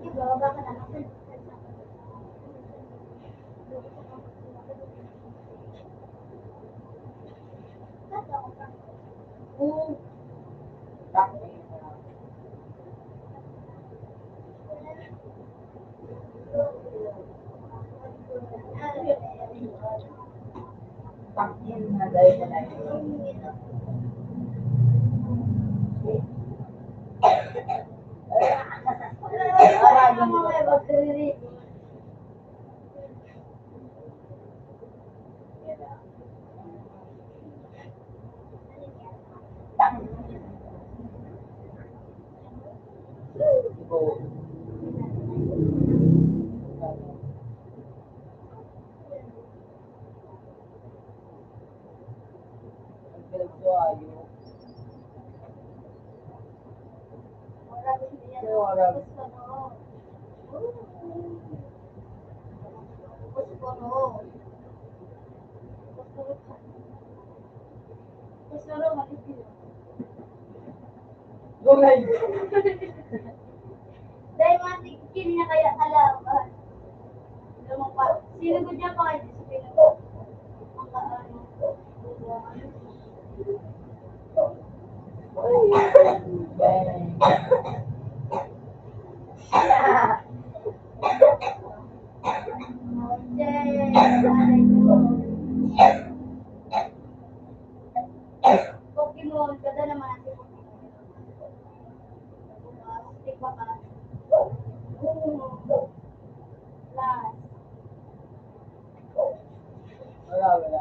Di ba, baka naman. Oo. Guray. Dahil mga tig-, kini na kaya kalaban. Lumang pa. Sino ko dyan pa kayo? Ang kaano? Pokemon, ganda naman ang Pokemon. Bukas, tikbakan. Last. Wala, wala.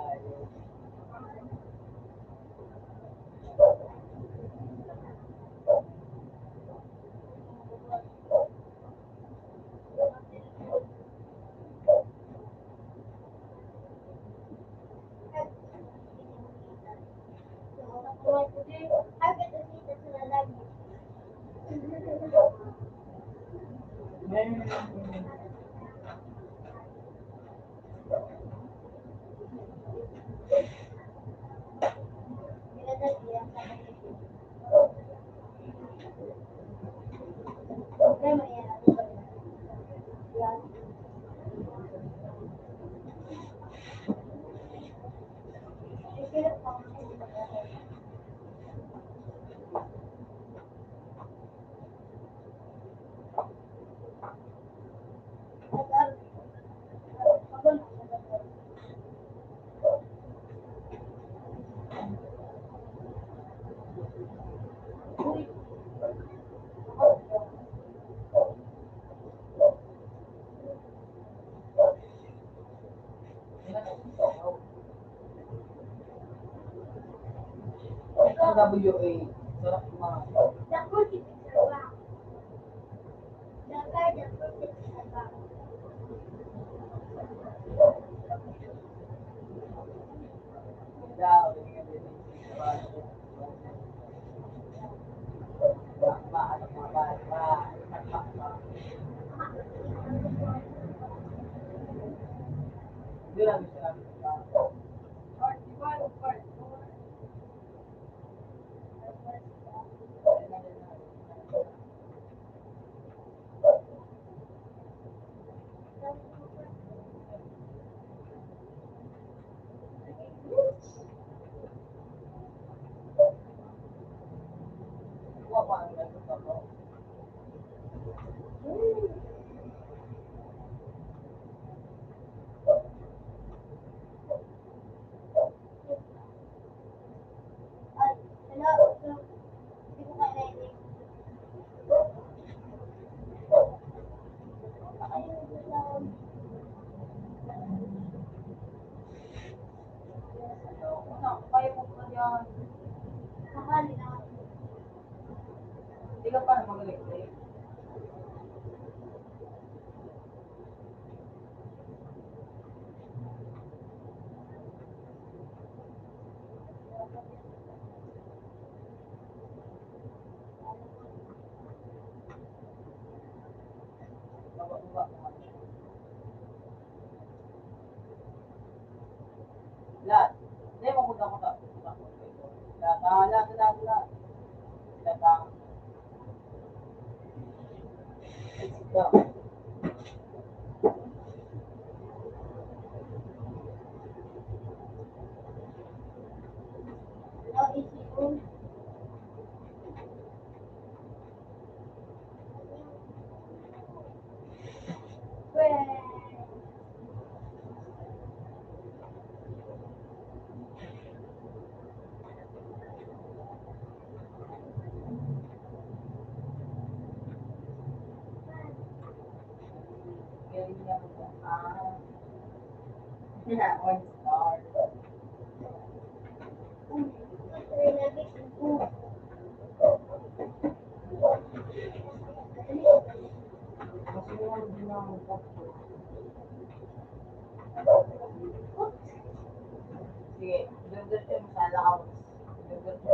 Sa W A, sarap kumain. Hindi ka pa magaling. Lahat. Hindi, mapunta ko sa, mapunta ko. Lahat, ah, lahat, lahat, lahat. Lahat, ah. Lahat. Sige, dundun ka, masala ka. Dundun ka.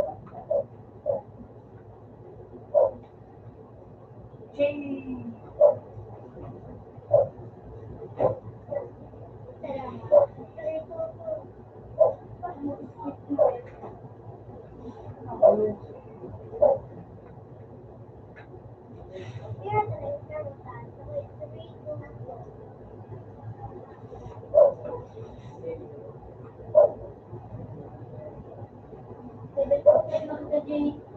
Hello.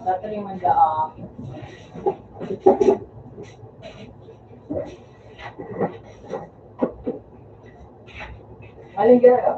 Tataliman daan. Maling gaya.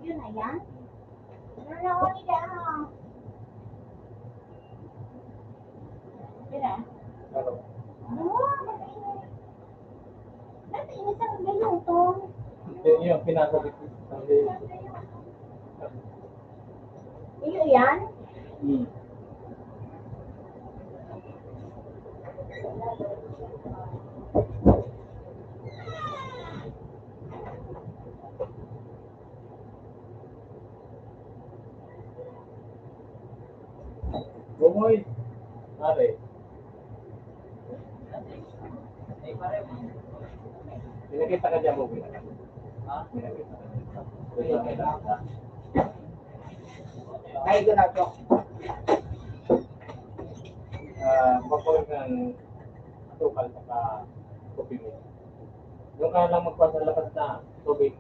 Yun na yan. Ano na ako nila? Yun na. Ano? Dati, inisang minuto. Yun yung pinasabit ko. Iyo yan? Hmm. Bumoy. Pare. Pinakita ka dyan, Bumoy. Ay, ito na to. Ah, bako ng tukal sa ka-, tubig. Yung ka lang magpasalapat na tubig.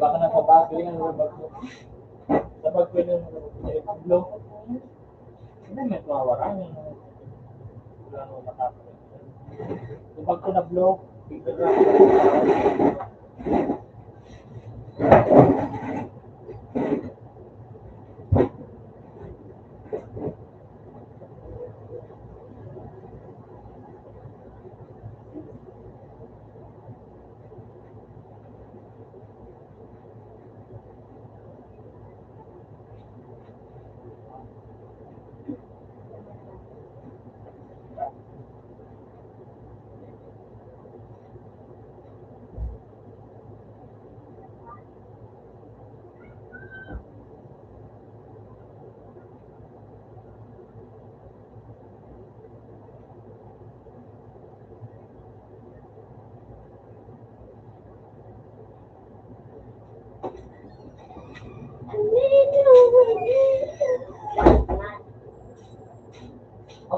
Baka na sa bagay, ano ba? Sa bagay na, ano ba? Hindi may mawawala. Wala nang matapos. Yung pag ko na-blow,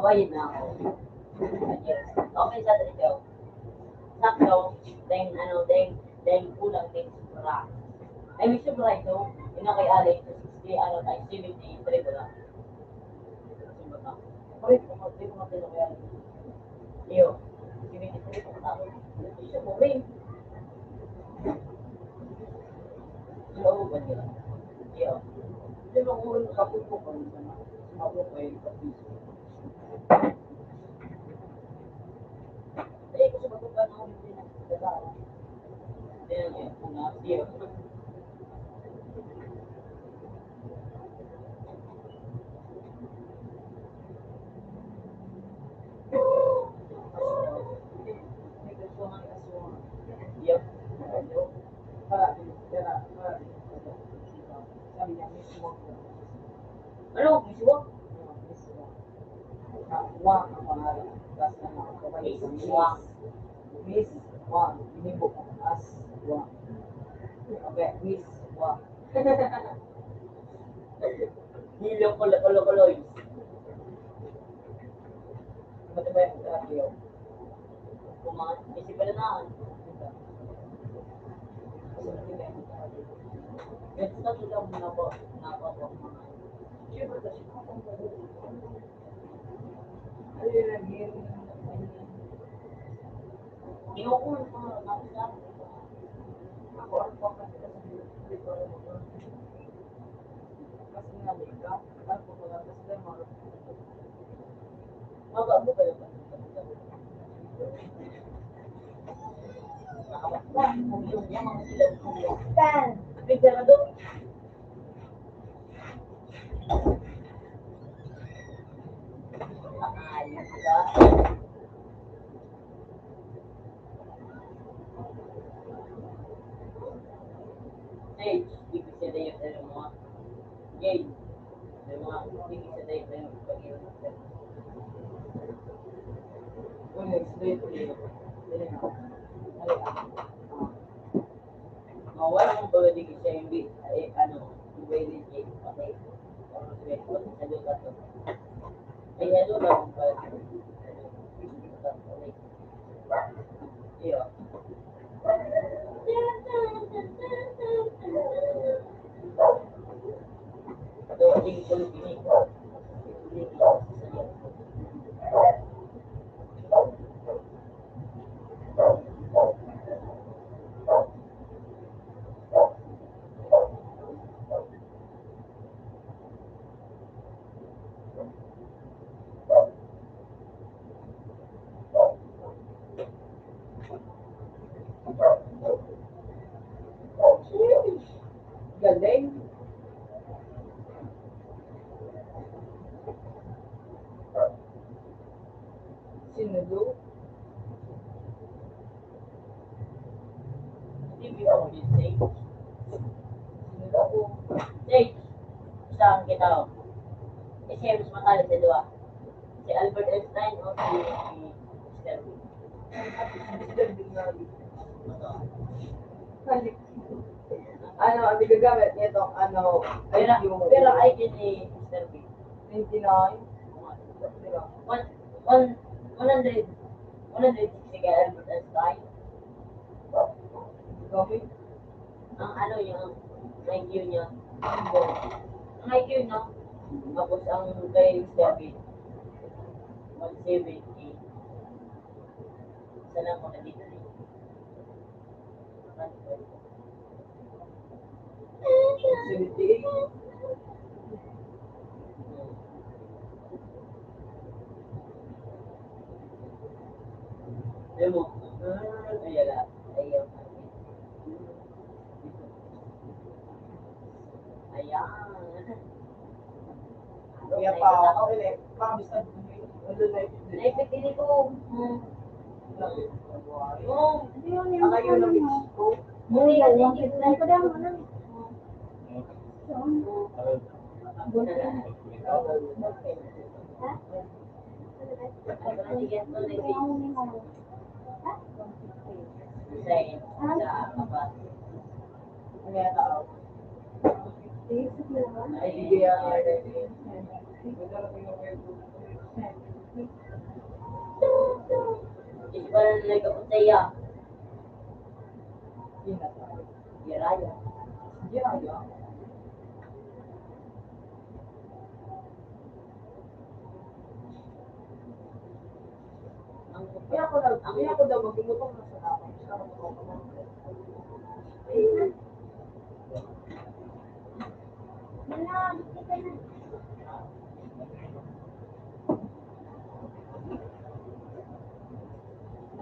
Mabait na ako. Yes. Okay sa ito. Sakto, then ano, then, then kulang din sobra. Ay, may sobra ito. Yun ang kay Alex, sixty, ano, tayo, seventy-three ko lang. Sobra pa. Pare, kung mag-, kung mag-, kaya, iyo, seventy-three ko lang. Siya po rin. Siya po ba nila? Iyo. Hindi mo kung kapag ko pa rin sana. Ako pa yung kapag. Ano? Miss Wong? Ah, Wang ang pangalan. Tas ano, ang kamay, Miss Miss Wang. Miss Wang. Inibo ko as Wang. Okay, Miss Wang. Hilong kulo-kulo-kuloy. Matibay ang karyo. Kumain, isip pala na. Ganito na sila mga ba, mga ba, mga. Tan. Stage, ibig sabihin yung ano mo, game. Yung mga ibig sabihin yung pag-iwan. Kung next day, pwede na. Dali, ah. Ah. Mawala ang pagdating sa hindi, eh, ano, hindi, okay. Ano, ano, ano, ano, ano, Galing. Sinulo. Hindi mo ako yung stage. Sinulo ko. Stage. Saan kita? Eh, siya mas matalo sa dua. Si Albert Einstein o si Mister Bean? Mister Bean nga. Ano, ang gagamit niya itong, ano, pero, I Q. Pero I Q ni Mister Bean. Twenty-nine. One, one, one hundred, one hundred sixty kay Albert Einstein. Gamit. Ang ano niya, ang I Q niya, ang I Q niya, tapos ang kay David, one seventy. Sana makadito rin. Seventy-eight. Alam mo, ah, ayan lang. Ayan. Ayan. Kaya pa ako, eh, promise na, ano na yun? Naipit din ko. Hmm. Oo. Ang ayun ang gusto ko. Hindi, hindi, hindi. Isbal na kapataya. Hiraya. Hiraya. Ang, kaya ko daw, ang, kaya ko daw magluto na sa tapos.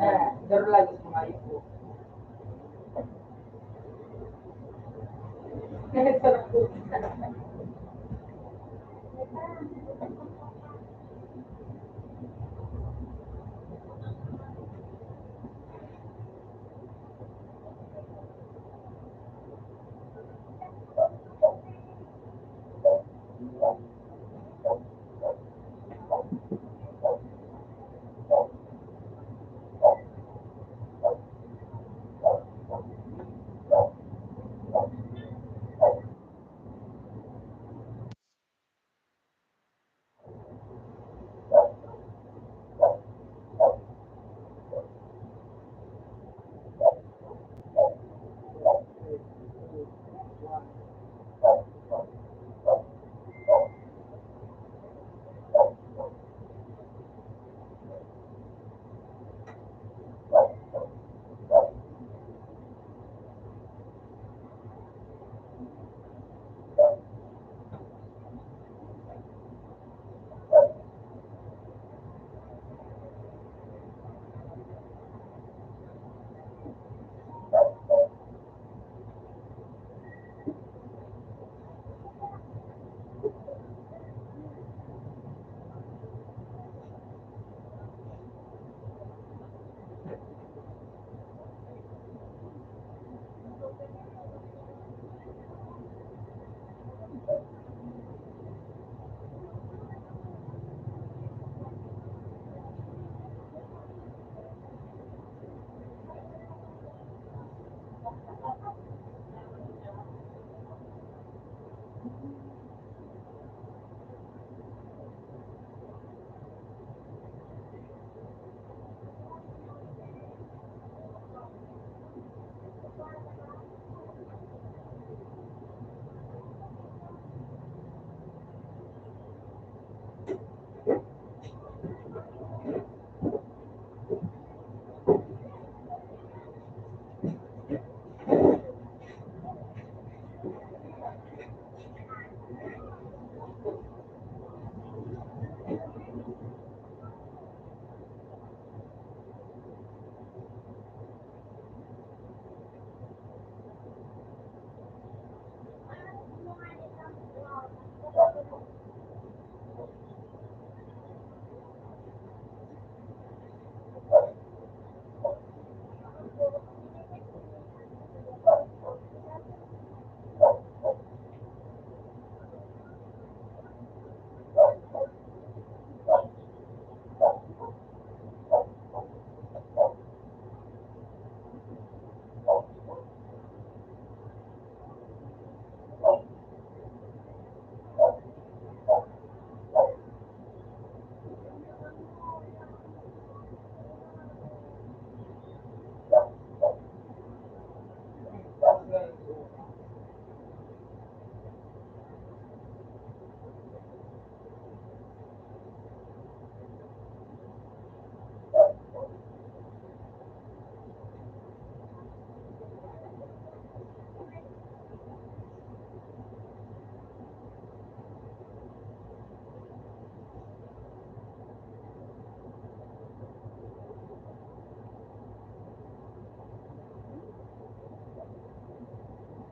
Eh, pero lagi sa mga ipo.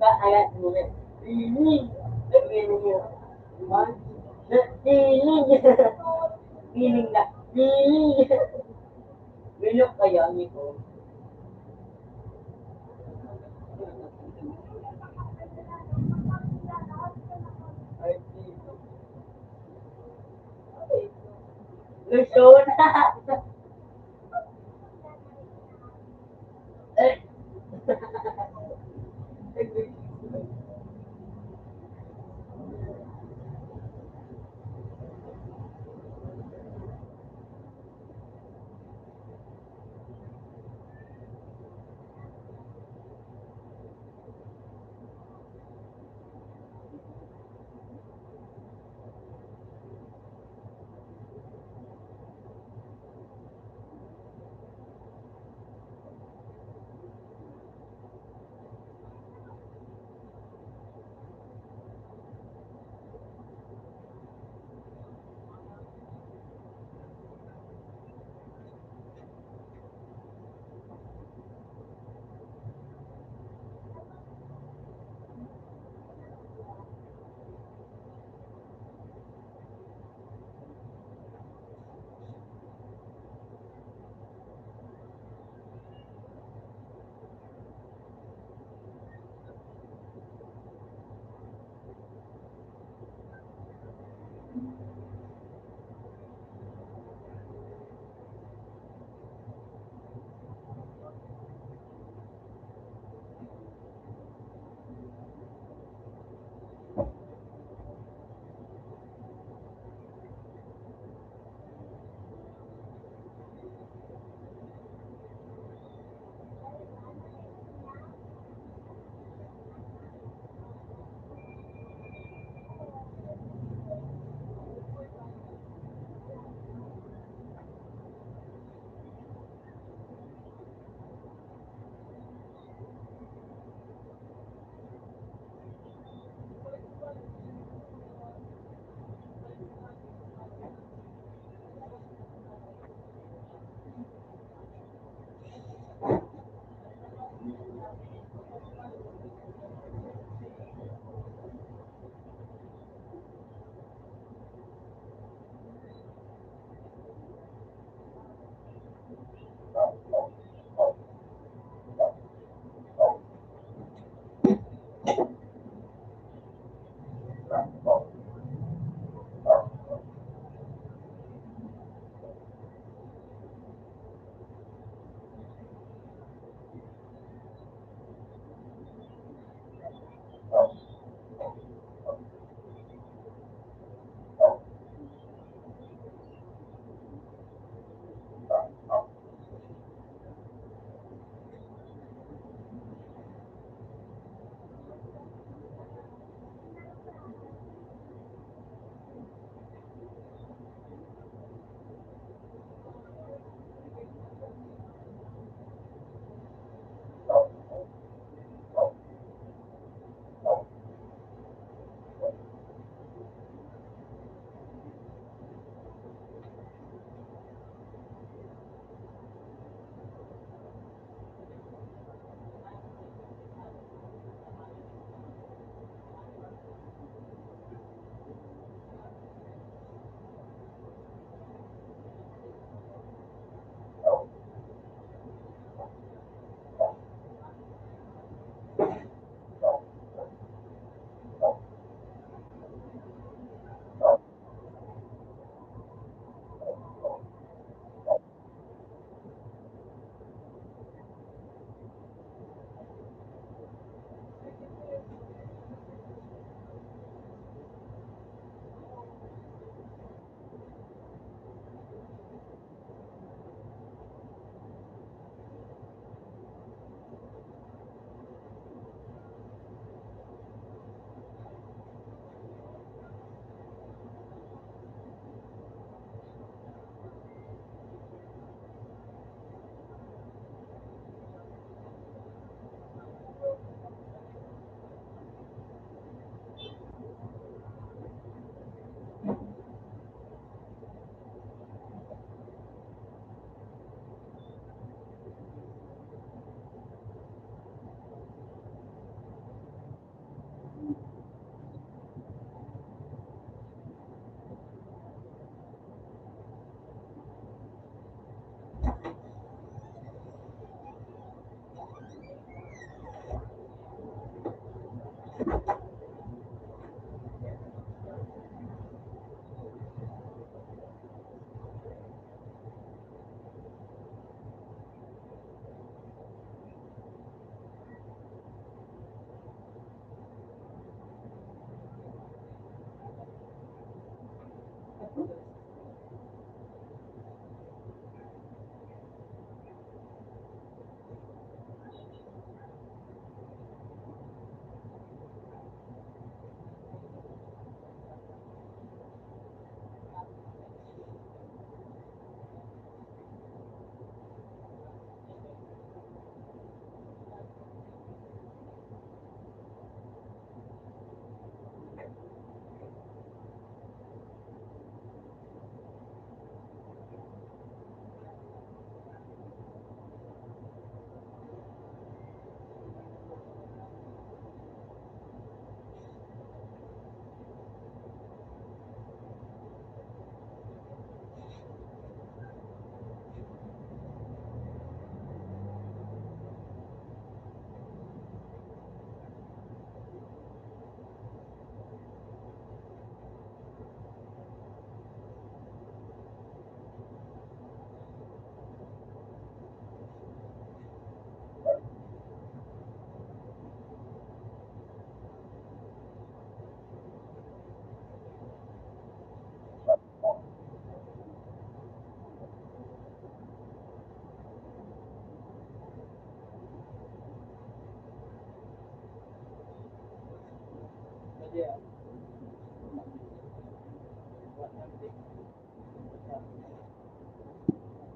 Ayan, feeling. Feeling. Feeling na. Feeling. Minok kaya, Nico? Luzon.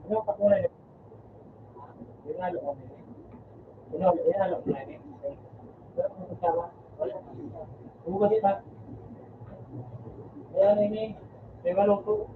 Ano pa po na yun? Yun nga, loob. Yun nga, yun nga, loob na yun. Pero kung kasama, wala. Hugas pa. Kaya ano yun eh? May walong po.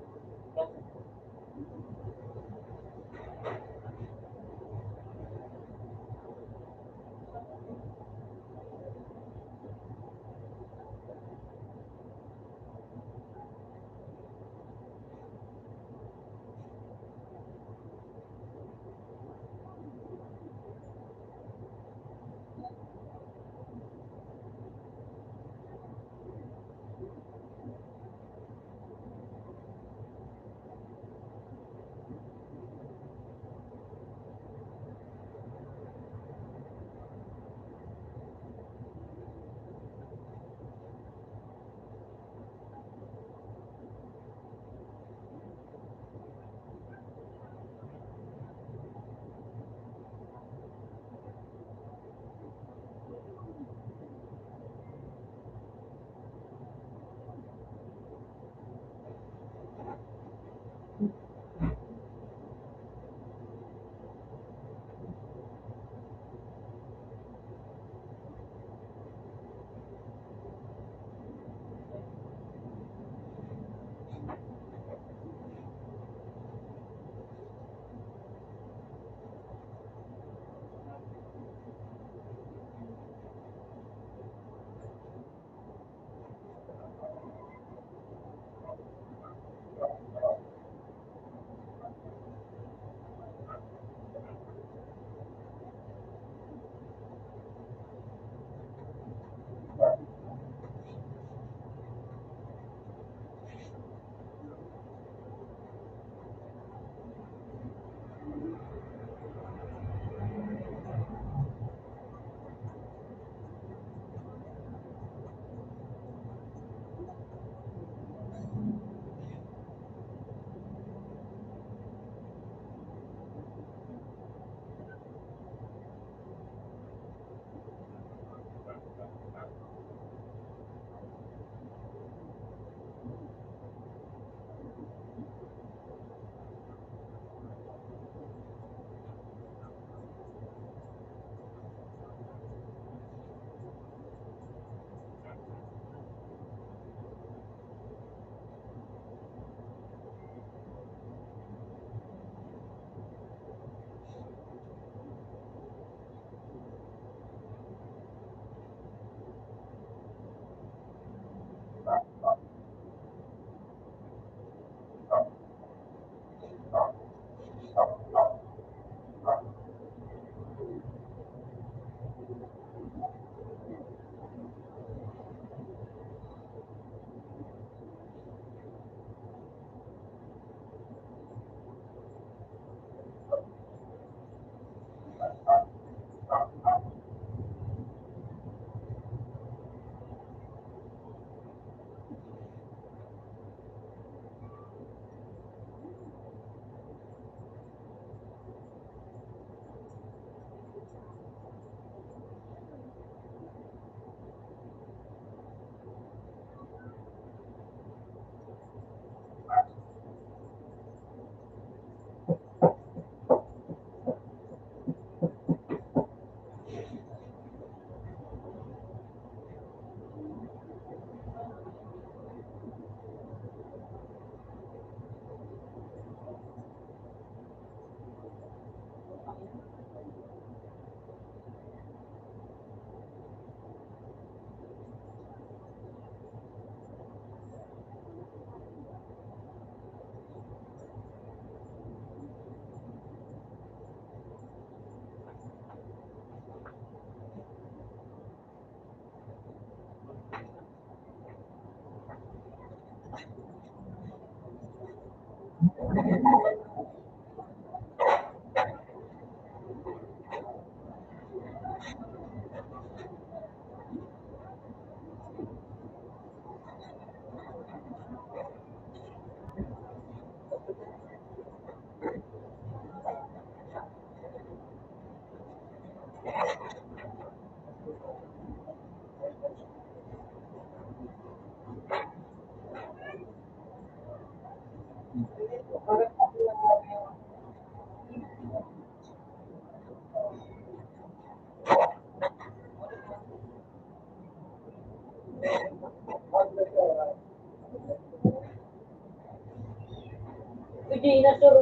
Pwede na, sir.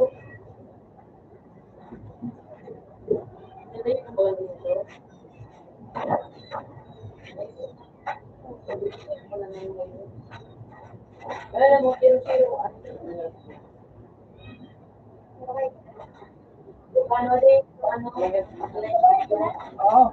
Alam mo, tiro-tiro. Ano din, ano? Oo.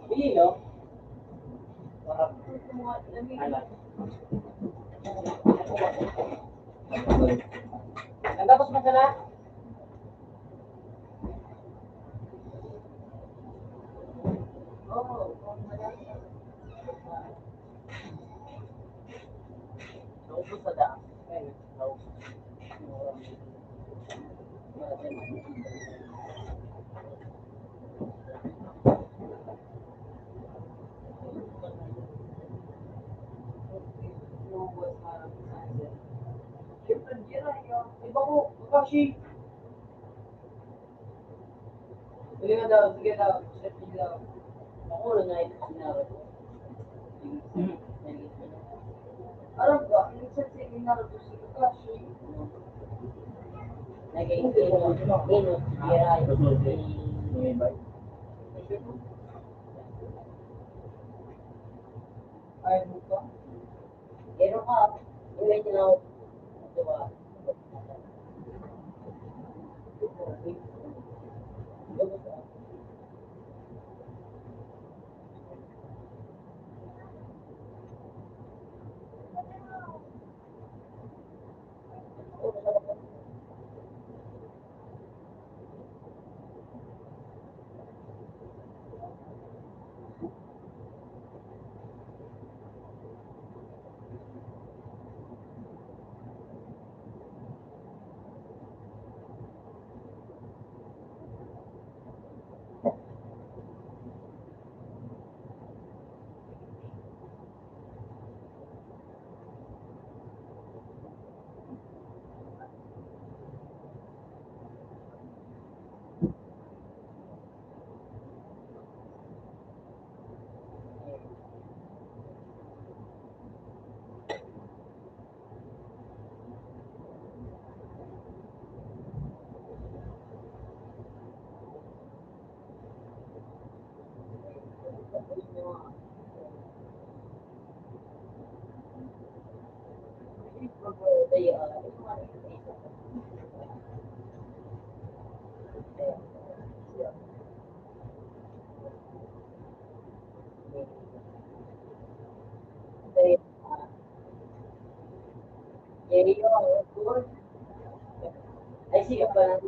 Pili, no? Ano? Ang tapos mo sana? Oo. Naubos sa daan. Ay, naubos. Iba ko, kasi Sige na daw, sige daw. Sige daw. Ako na nga ito sinara ko. Aram ba, minsan sa inaro ko si Lukas, eh. Naging ino, ino, tira. Ay, buka. Pero ka, ilan yun ako? Diba? Ay, sige pa lang.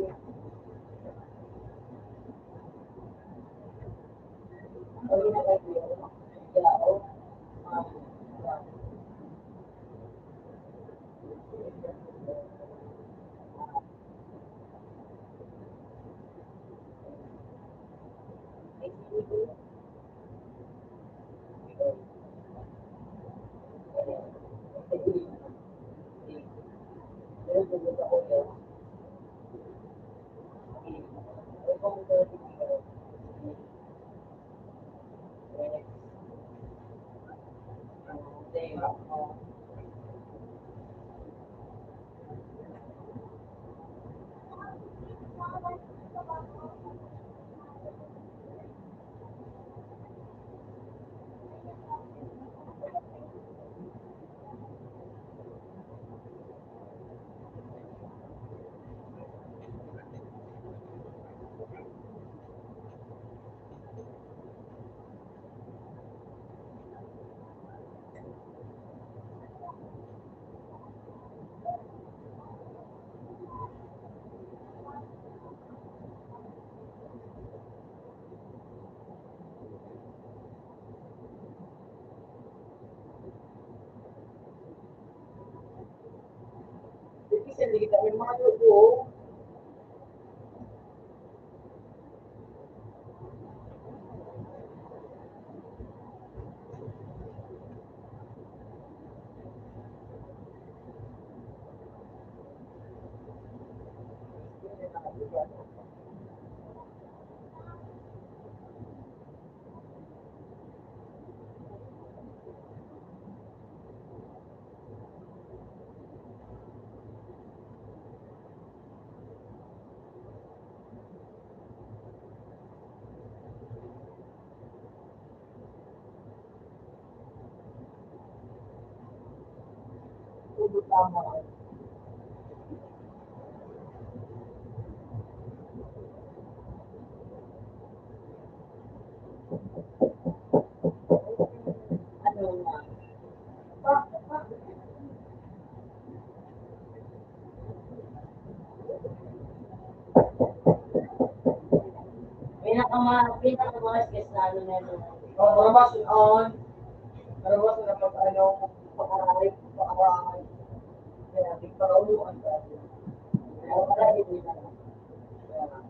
Ano nga? Pinakama-, pinakamalas ka sa ano na yun. Oh, para mas on, para mas na pag ano, pag-aray, pag-aray. Kaya, di pa kauluan ka. Kaya, wala, hindi na. Kaya,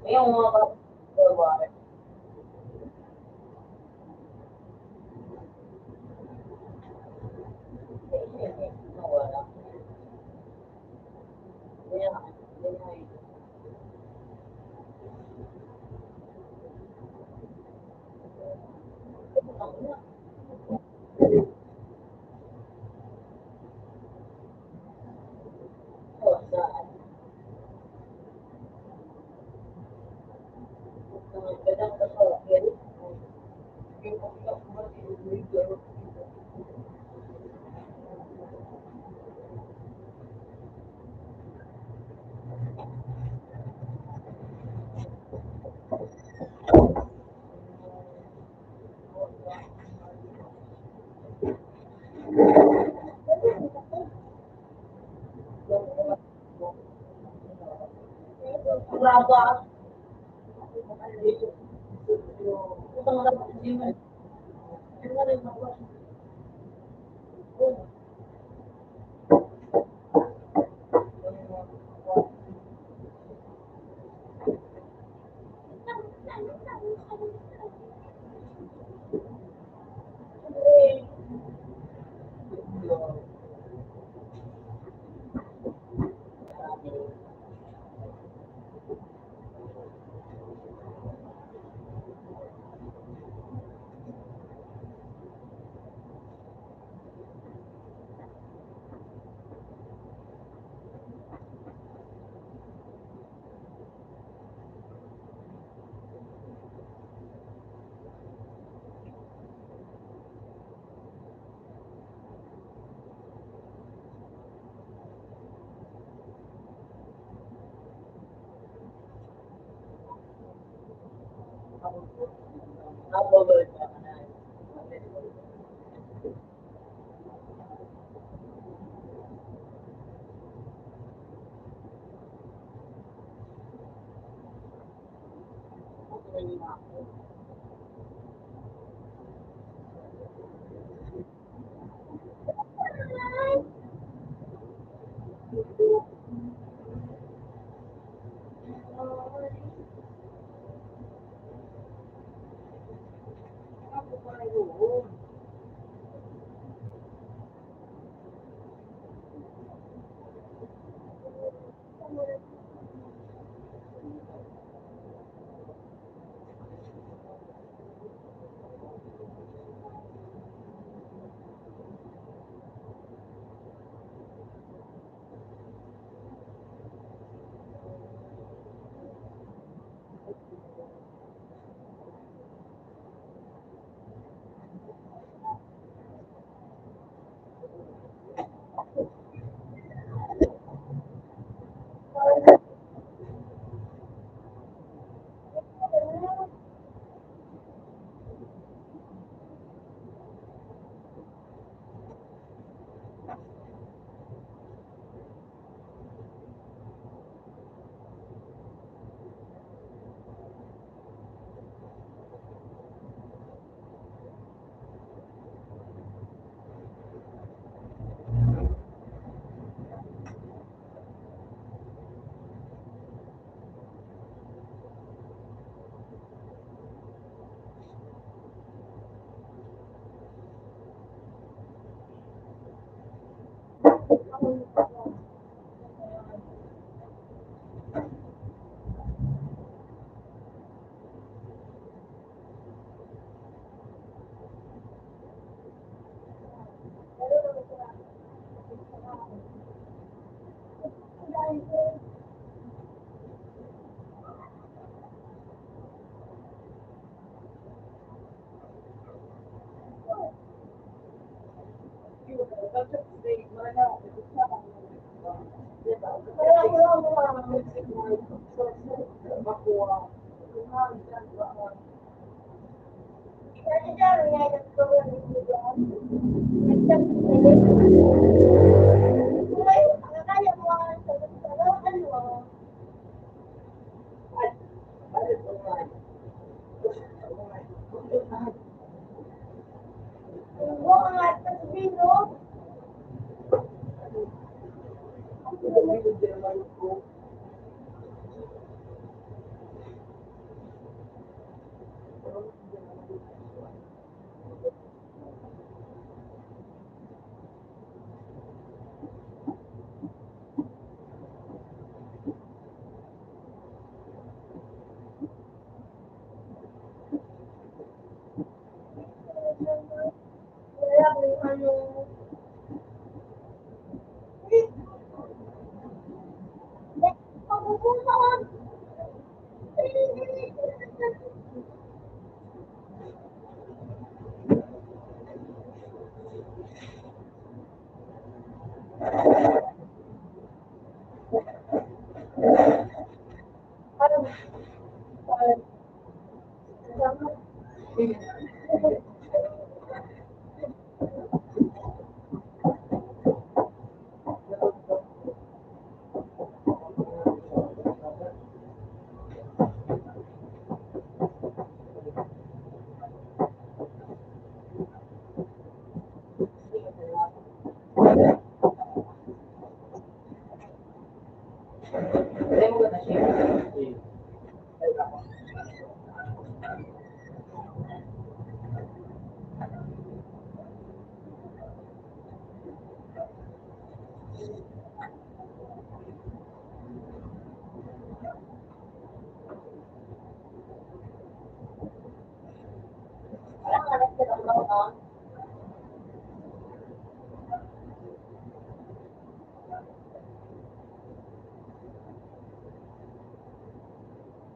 Yung mga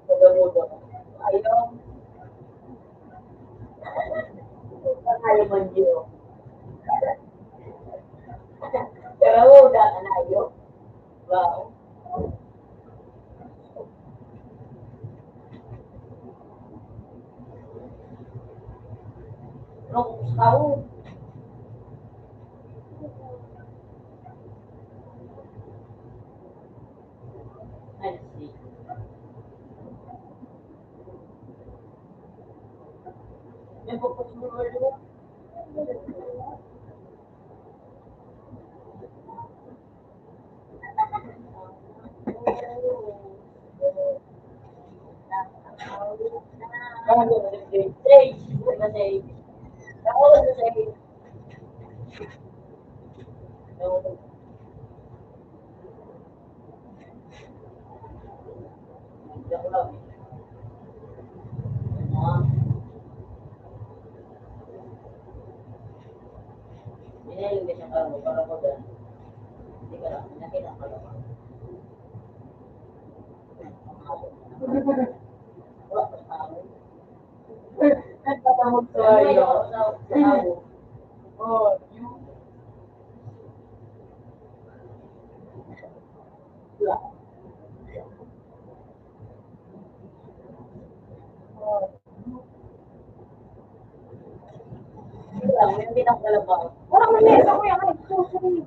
Pagamuda. Ayaw. Ayaw man yun. Pero wala ka na, ayaw. Wow. Pero kumusta ho? Ay, sige. May pagpapagawa. Nagtatamod sa iyo. Oh, you. Parang may mesa ko yan. Ay, sorry.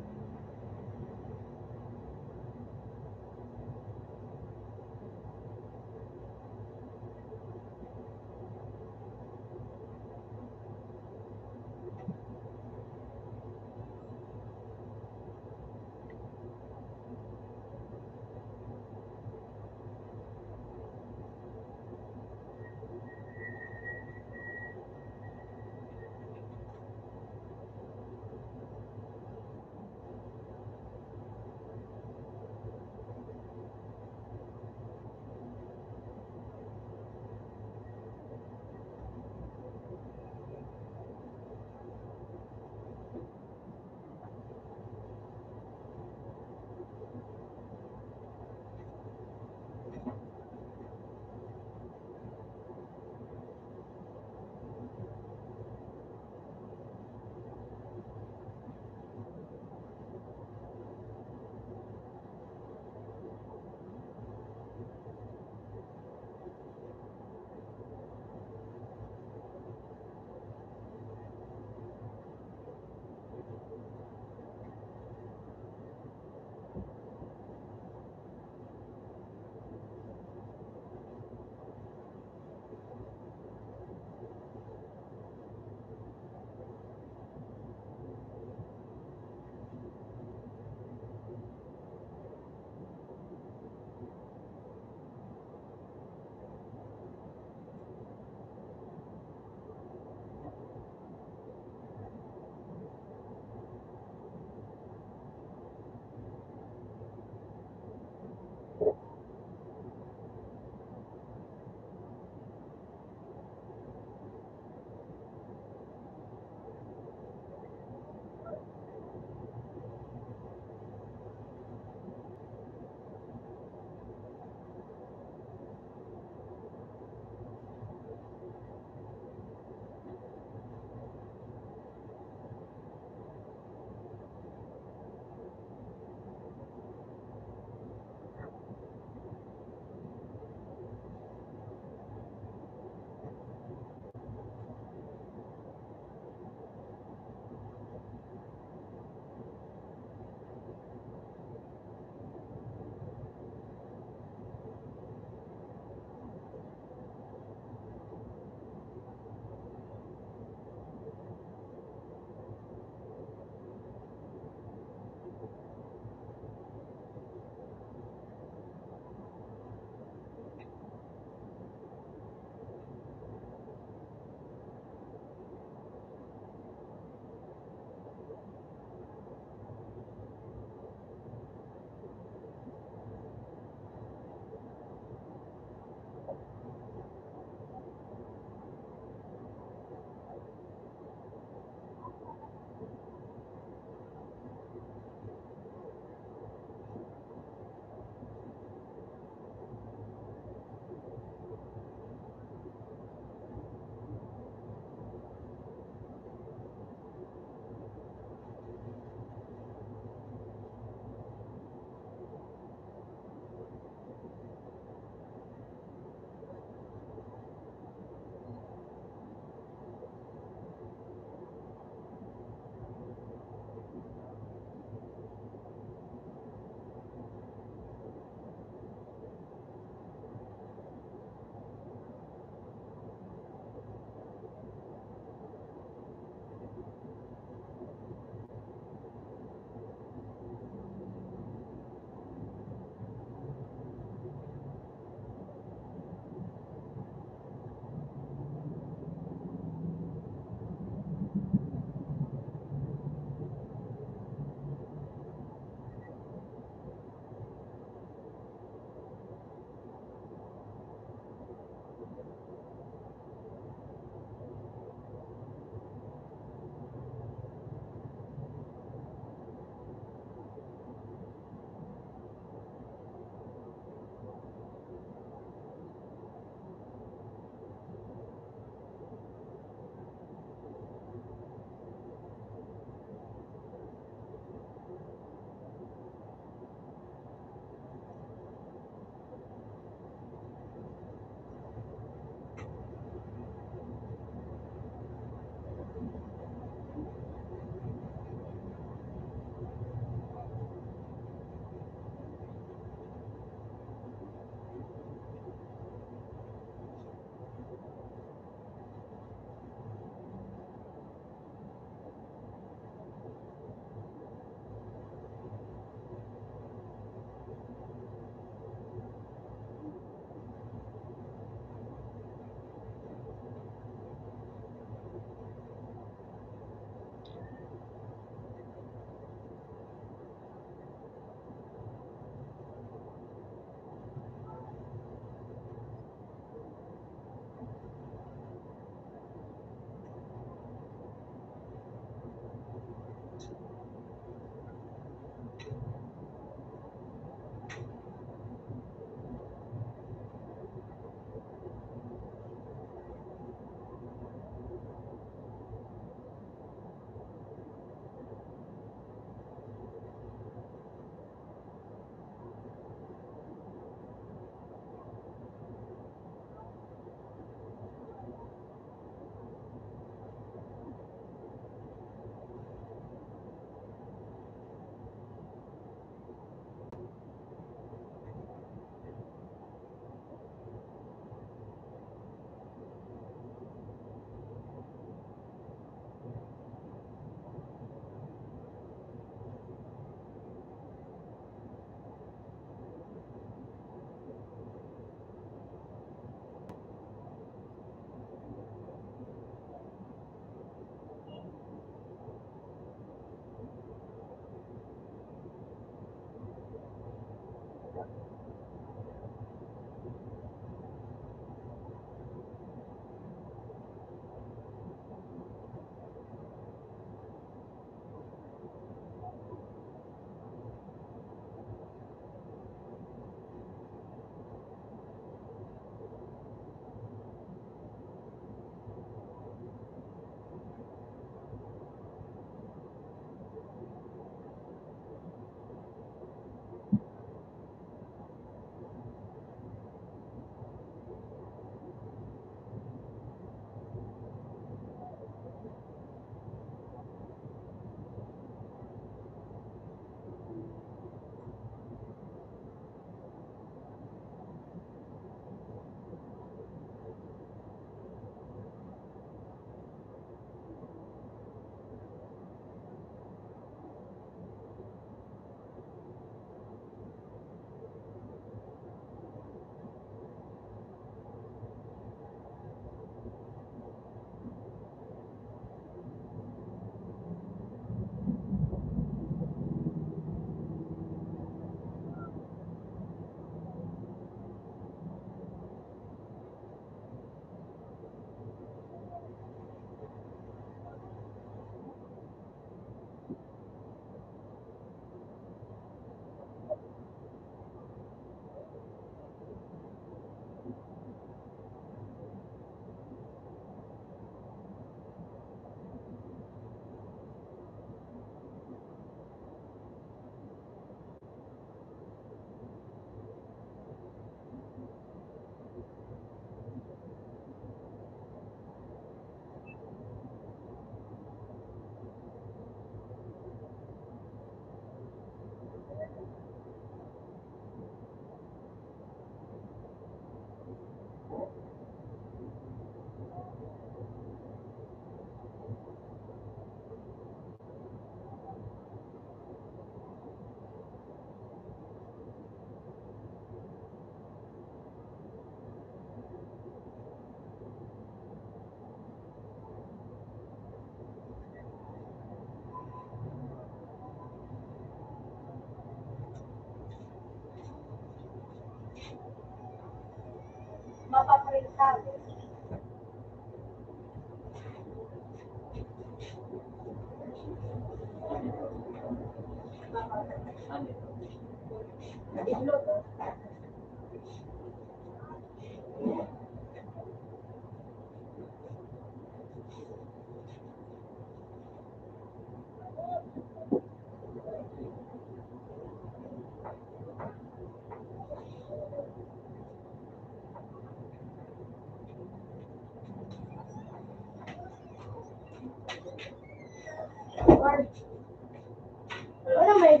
Wala, may,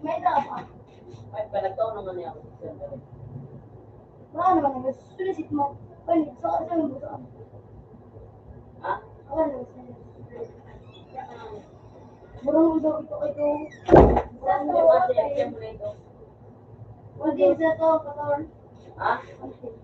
may tapa. Ay, palagkaw naman niya ako sa sandali. Wala naman, nagsusulisit mo. Pwede, sa, sa, sa, Ha? Wala naman, sa, Burung daw ito, ito. Sa, sa, Hindi, sa, kasi, yan mo na ito. Pwede sa to, motor. Ha? Okay.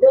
Sa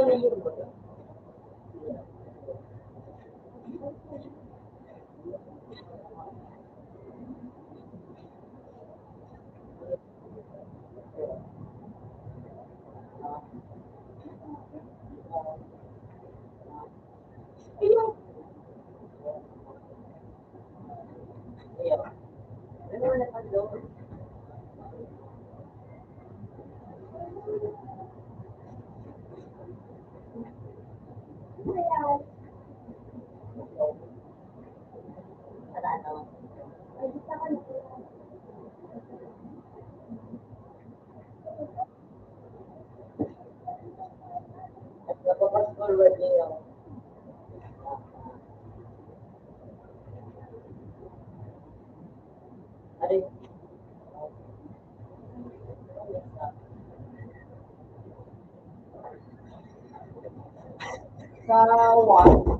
one.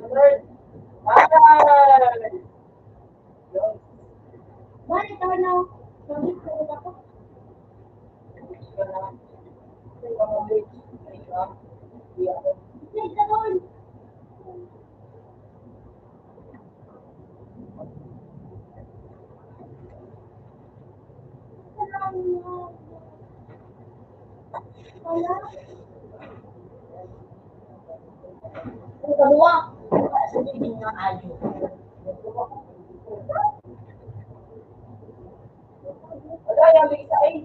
Third. Patay! Balik ka na. Balik ka na. Balik ka doon. Ang kaduwa, sa mga ayo. Wala, yung isa eh.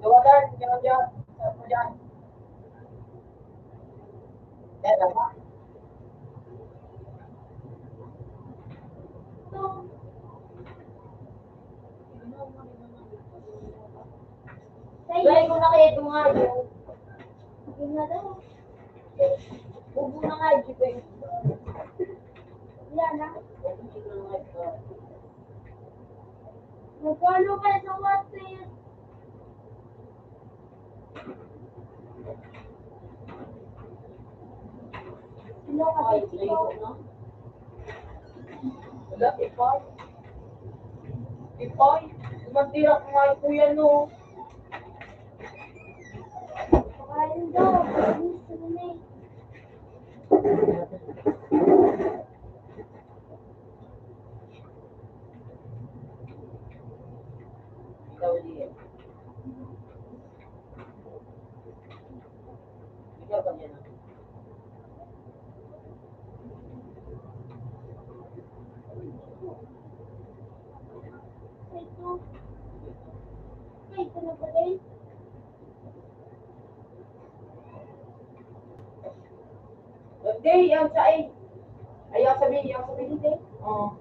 Tawagan, yan, yan. Saan mo yan? Yan, tama. Dahil ko na kayo ito nga, yun. Yun nga daw. Huwag mo na nga, Jipe. Yan, ah. Nagkano kayo sa WhatsApp? Sila kasi sila. Wala, ipay. Ipay. Tumandira ko nga ito yan, no? Pakain daw. Gusto mo na eh. Ito. Ito na pala eh. Hindi, yan siya eh. Ay, yan sabi, yan sabi, hindi. Oo.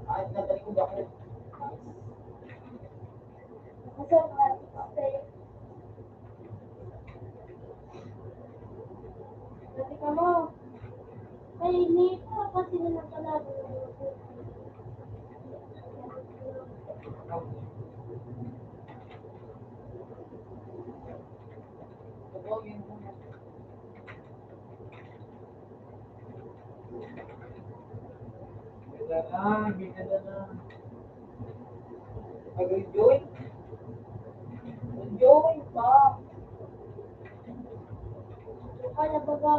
Ay, natalikod ako. Kasi, Sabi ka mo, ay, ni, kasi na nagkalago. Ganda na, ganda na. Mag-enjoy. Enjoy pa. Kaya baga.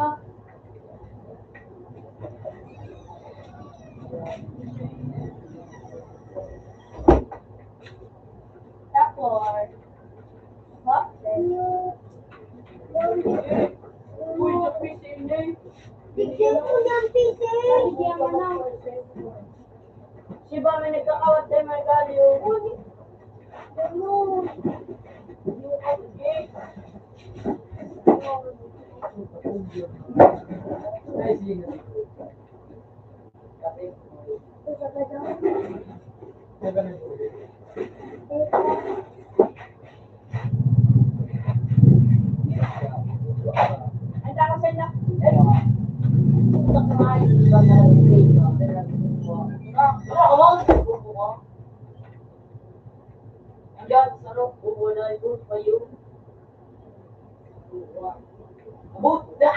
Tapos, ha? Uy, sa piscina eh. Bigyan ko ng piscina. Bigyan mo na. Siya ba may nagkakawat tayo, may galyo? Uy, ano? Ay, sige. Andiyan, sarok, kukuha na yung payo. Abot na!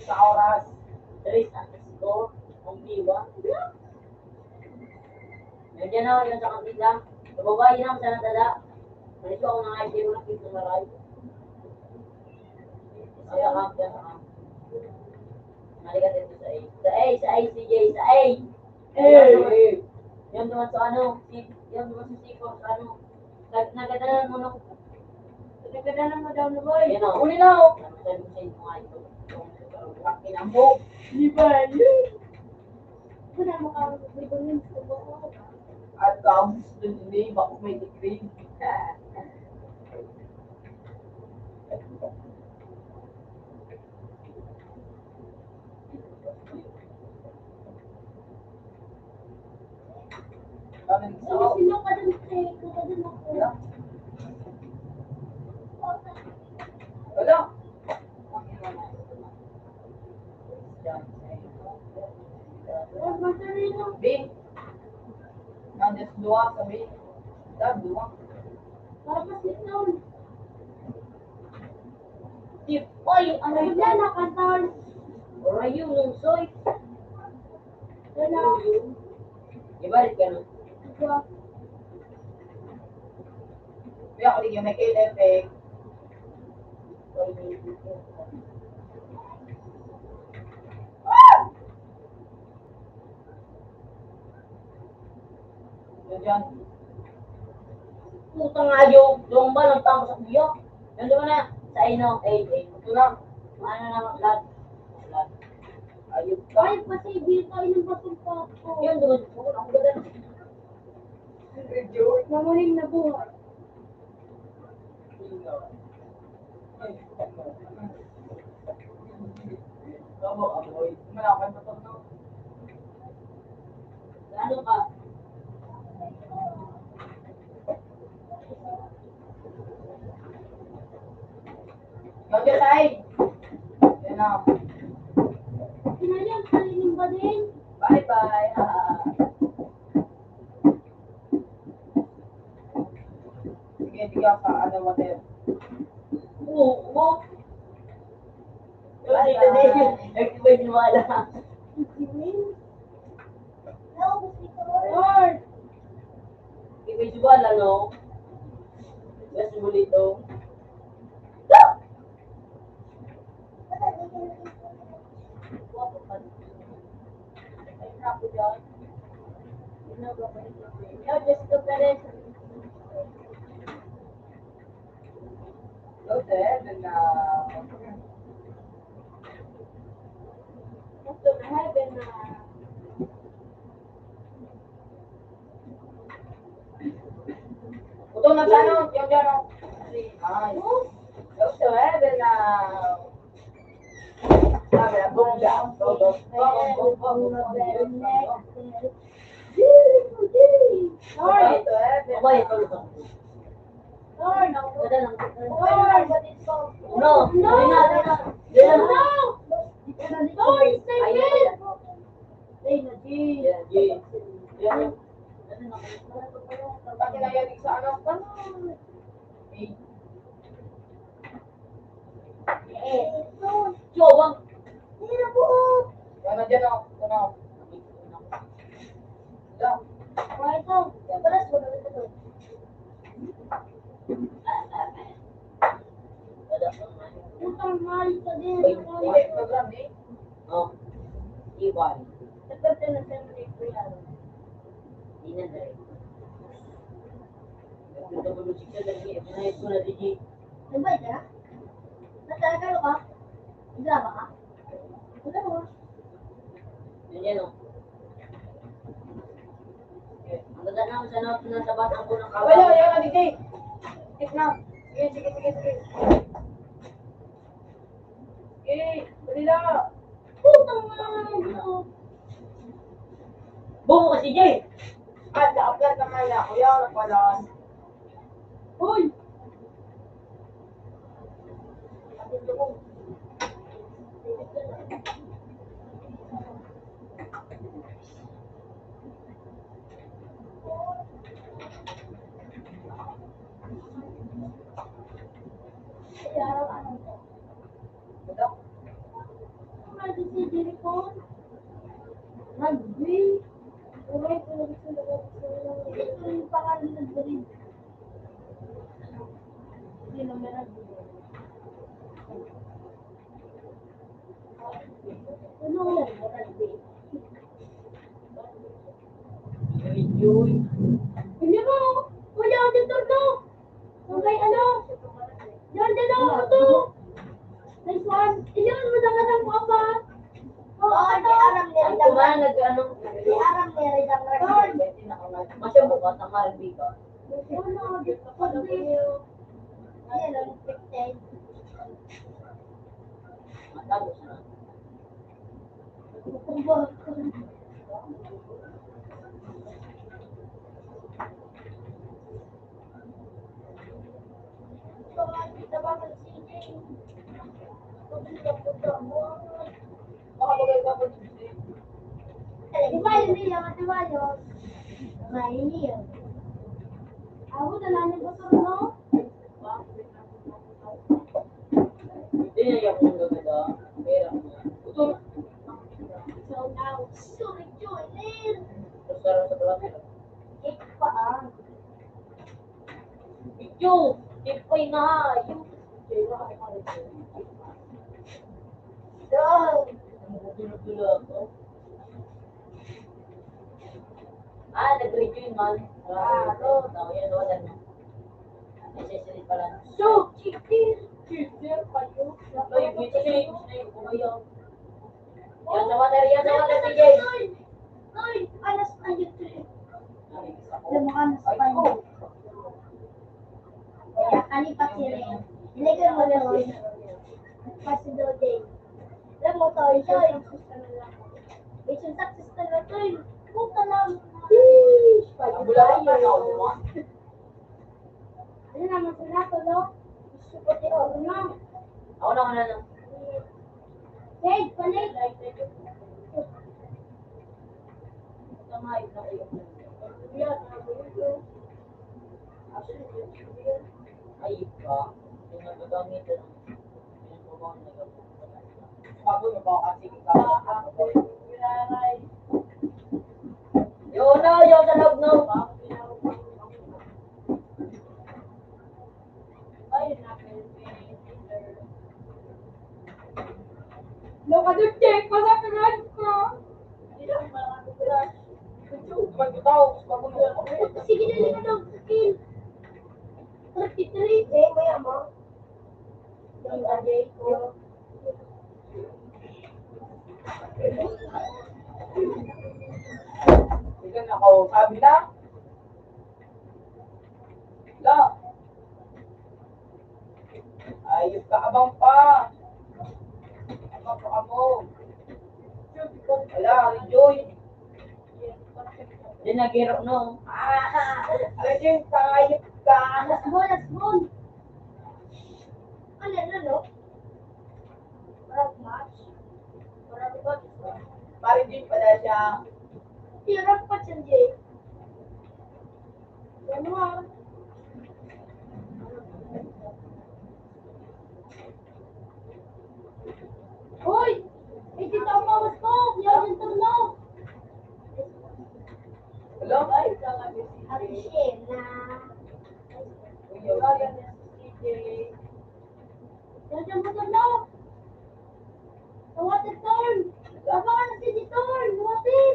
Sa oras, tres ang score, ang diwa. May Diyan na, diyan sa kanila. Sa baba, yun ang sana dala. Ganito ako nang idea, walang pito na ray. Diyan sa kanila. Nalikat ito sa A. Sa A, sa A, C J, sa A. Hey! Yan naman sa ano, si, yan naman sa Sipor, sa ano. Nag-, nagdadala mo nung, nagdadala mo daw na boy. Yan o. Uli na o. Ang sabi ko sa inyo nga ito. Ang kinambog. Di ba yun? Wala mo ka, may ganyan sa buhok. At tapos dun, hindi, bako may degree. Ano yung isa? Sino ka dun, te? Ikaw ka dun ako. Wala. Ang ina na. Yan. Ang madali lang. Bin. Nandiyan sa duwa, sabi. Dad, duwa. Tapos ito. Tip, oy, ano yan? Ano yan, nakanta? Orayo, nung soy. Wala. Ibarit ka na. Ito. Kaya ako, di may kayo effect. Yan dyan. Putang ayo, yung ba nagtapos sa kuya? Nandun ka na, sa ino, eh, eh, ito na. Ano na, vlog? Vlog. Ayun ka. Ay, pati dito, ilang basong pa ako. Yun, duman, duman, ang ganda. Video. Mamuling na buhay. Ano ka? Ikaw, Josay. Yan na. Pinayag, kalining ba din? Bye-bye. Sige, sige, sa ano, water. Oo, oo. Bye-bye. Nagtibay niwala. Nagtibay niwala, no? Mas bulito. Go to heaven na. Go to heaven na. Ito na sa ano, yung gano'n. Ay. Go to heaven na. Sabi na, boom, down. Go, go, go, go, go, go, go, go. Beautiful day. Lord. Go to heaven. Lord. Lord. No, no, no, no. No. Lord, save me. Ay, na, G. Yeah, G. Yeah. Pati na yan, isa, ano, ano? Eh. Jowang. Hindi na po. Yan na dyan, oh. Ito na, oh. Yan. Wala ito. Paras, wala ito. Utang mahal pa din. Hindi, program eh. Oh, iwan. Nagkanta na siya ng kuya. Di na dahil. Nagkanta ko ng sikya, nag-i-, nag-i-, ko na, Digi. Nagbayad ka na? Nagkakalo ka? Nagdrama ka? Wala mo. Yan yan, oh. Ang ganda na, ang sarap na sa batang ko ng kawan. Wala, wala, wala, Digi. Tik na. Sige, sige, sige, sige. Eh, dali lang. Putang ina mo. Bobo ka, C J. Ah, dapat naman na ako. Yan, wala. Uy! Rugby. Yung pangalan ng breed. Hindi na meron. Ano? Hindi mo. Kuya, ang doktor ko. Okay, ano? Yan, yan, ano, ito. Nice one. Iyon, madama ng mga pa. Oo, Oo, ito. Di aram ni Ang Ridang. Kumain, nag-ano? Di aram ni Ridang Ridang. Masya mo ba? Tangal, di ba? Ano, di ba? Ayan, ang picture. Matapos na. Di ba, yun, yun, yun, yun, yun. May yun. Ako na lang yung motor, no? Hindi niya yung mundo nila. Pera. Ito. So now, so enjoy, man. Gusto rin sa pala. Ito pa, ah. Video! Ito pa yung nahayo. So, ang gulo-gulo ako. Ah, nag-review man. Ah, ito. Tao yan, wala na. Necessary pala. So, cheater. Cheater pa yun. Ay, bitch, ay, kumaya. Yan sa water, yan sa water, P J. Ay, alas, ay, ito. Alam mo, alas, ay, ay, oh. Kaya kalipat si Ren. Nilagay mo na rin. Kasi daw din. Alam mo, Toy, Toy. Mission success na lang, Toy. Puta lang. Sheesh! Ang bulawan pa na, oh, di ba? Ano naman sa nato, no? Gusto ko di, oh, ano? Ako na, ako na, no? Hey, panik! Ay, iba. Yung nagagamit ko ng, yung pagkawan na gamit. Bago na ba kasi yung gamit? Yun na, yun sa loob, no? Look at the cake, masarap ko. Sige na, lima daw. Akin. Thirty-three. Eh, maya mo. Yung aday ko. Sige na, oh, sabi na. Lo. Ayos ka, abang pa. Abang pa kamo. Wala, Joy. Di nagiro, no? Ah, Joy, ayos ka. Last ball, last ball. Ano na, no? Parang match. Parang match. Parang din pala siya. Hirap pa siya, Jay. Ano nga? Hoy! Eh, dito ang bawas ko! Yan yung turno! Hello? Apisena. Yan yung motor na! Sa water turn! Abangan na si Ditor! Water!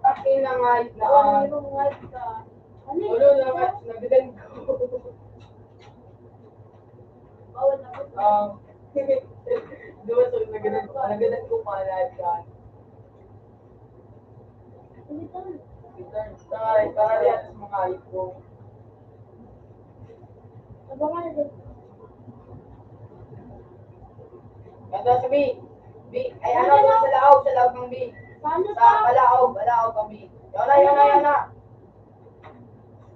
Akin na nga yun na, ah. Ano yung nga yun ka? Ano yun? Ulo na nga, nagadan ko. Bawal na po. Ah. Di ba, so, nagadan ko, nagadan ko pa lahat yan. Ano ito? Ito, ito, ito, ito, mga ito. Abangan na din. Ito sa B. B. Ay, ano, ano, ano? Sa laog, sa laog ng B. Paano sa pa? Palaog, palaog ang B. Yun na, yun na, yun na.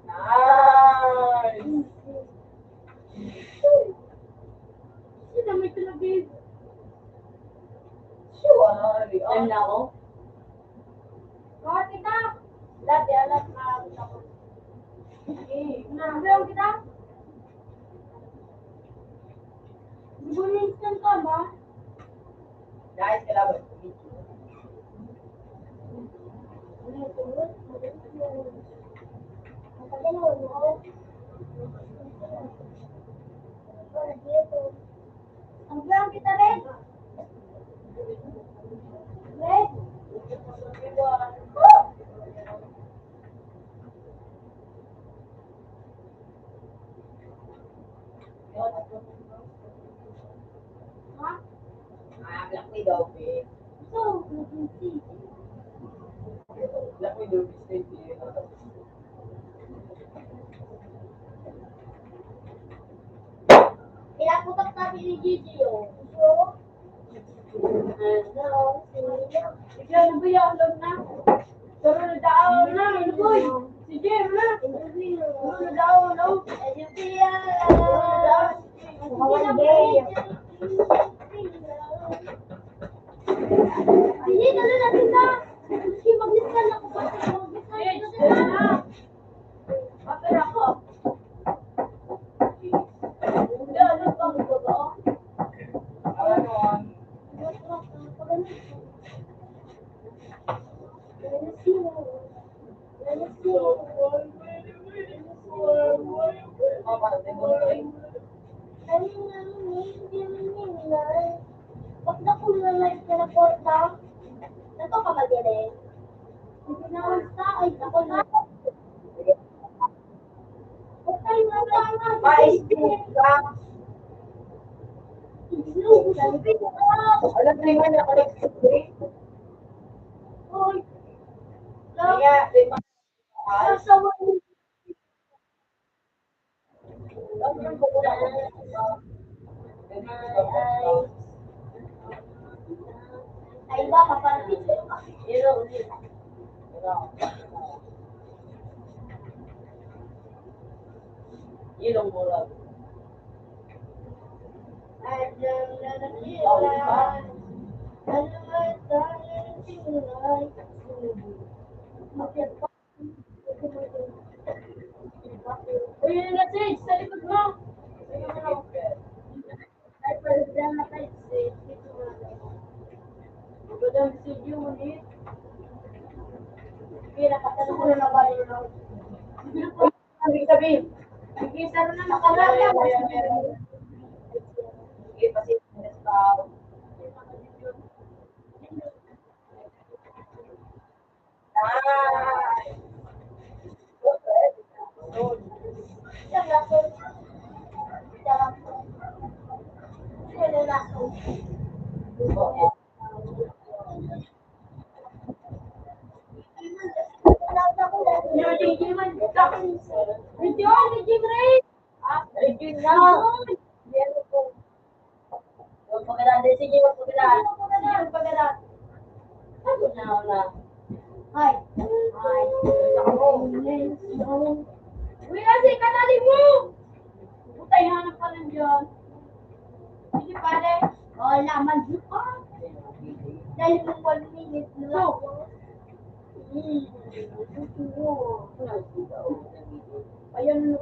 Nice! Sino may tulog, babe? Sure. Time na ako? Bakit kita? Lahat, di alam na ako. Eh, na, meron kita? Gusto mo instant ka ba? Guys, kailangan. Ang brown kita, Red. Red. Ha? Ah, Black Widow, eh. So, nag-insist. Black Widow, Black Widow. Pinaputok tabi ni Gigi, oh. So, Ikaw, ano ba yan? Alam na. Tara na daw na, ano, boy? Sige, ano na? Tara na daw, no? Sige, tara na, tara na. Sige, mag-list ka na. Mag-list ka na. Apera ko. Hindi, ano pa, ano pa ba? Pag dakul na life na na kwarta, nato ka magaling. Hindi na lang sa, ay, dakul na. Ay, dakul na. Mais din ka. Alam mo naman, ako nag-spray. Uy. Kaya, di ba? Sa, sa, Ay, iba ka pa. Ilong mo lang. Uy, yun na, Sage, sa likod mo. Ay, pwede na tayo, Sage. Dito na. Magandang video mo, Nick. Sige, nakatanong ko na ba yun, no? Sige na po. Sabi, sabi. Sige, sir, na nakalala. Sige, pasensya na sa tao. Huwag pagkadaan, sige, huwag pagkadaan. Sige, huwag pagkadaan. Ay, na, na. Ay. Ay. Uy, Ate, kanali mo! Putay, hanap ka lang dyan. Sige, pare. Oh, laman dito. Dahil mo one minute na lang. So, ayan na,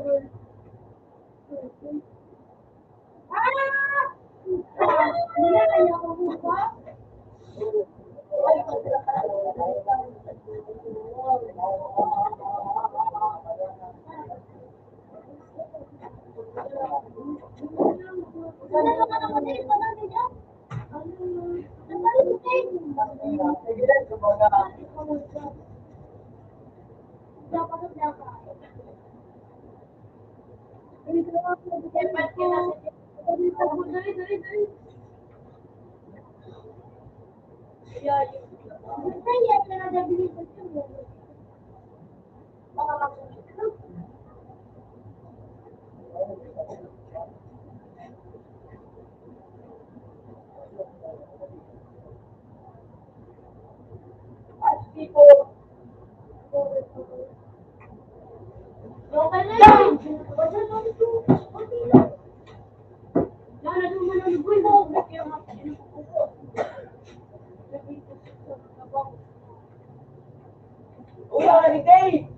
Uy, ang nagitay!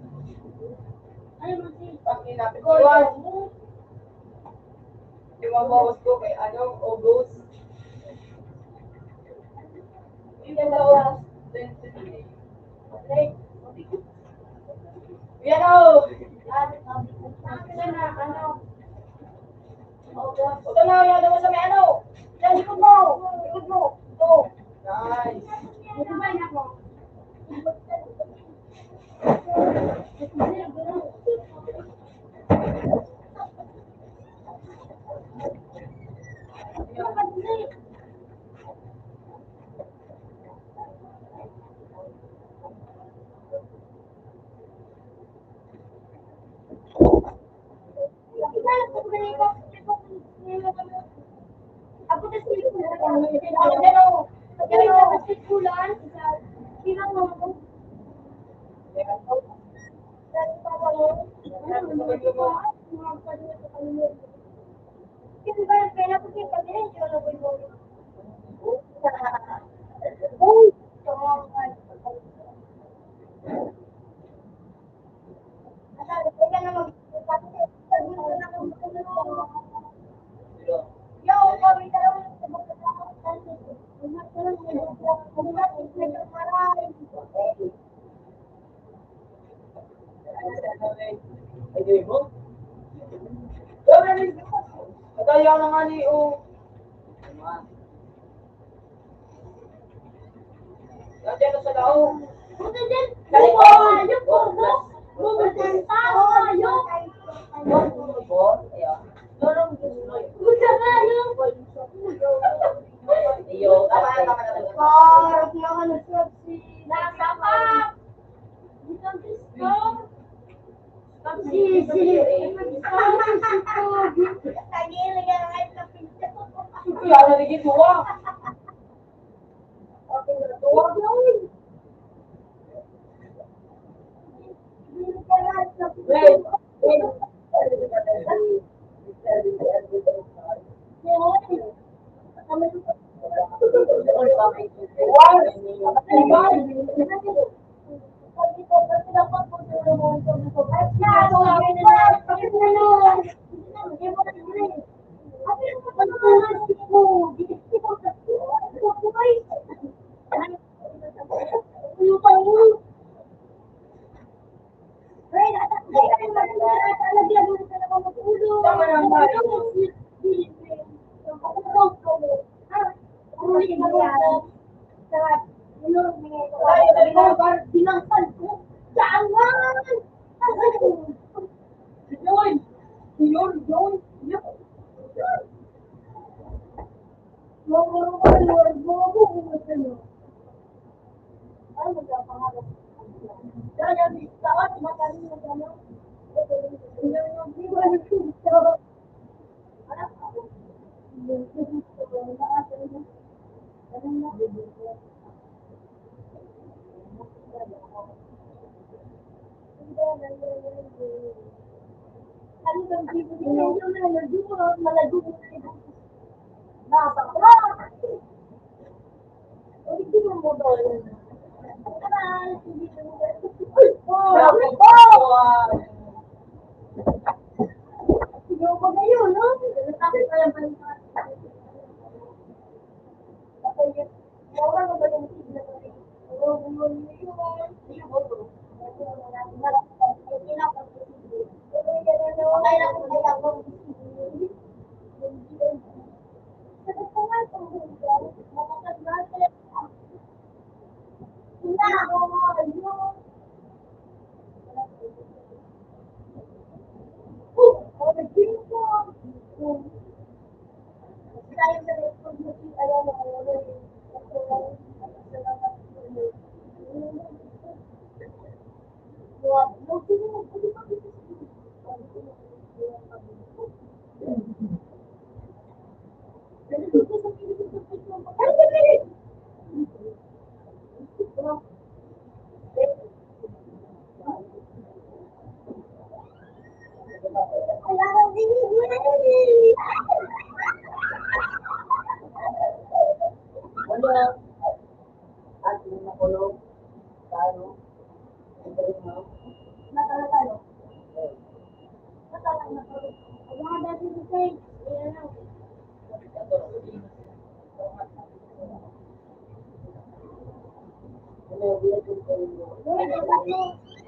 Ano mo, si Pangina, Ikaw, ikaw mo. Yung mga bawas ko kay ano, August. Yung mga bawas, then, okay. Yan o. Ano? Ito na, yan naman sa may ano. Yan, likod mo. Likod mo. Ito. Nice. Kaya na nga ni, oh. Nandiyan na sa laog. Buti din. Dali po. Ayun po, boss. Buti din. Tao, ayun. Buti din. Buti din. Iyo, tama na, tama na, tama na. Parang naman ang sexy. Nasa pa. Isang gusto. Pag-iisip. Isang gusto. Tagilid ang kahit kapit. Kaya na, naging duwa.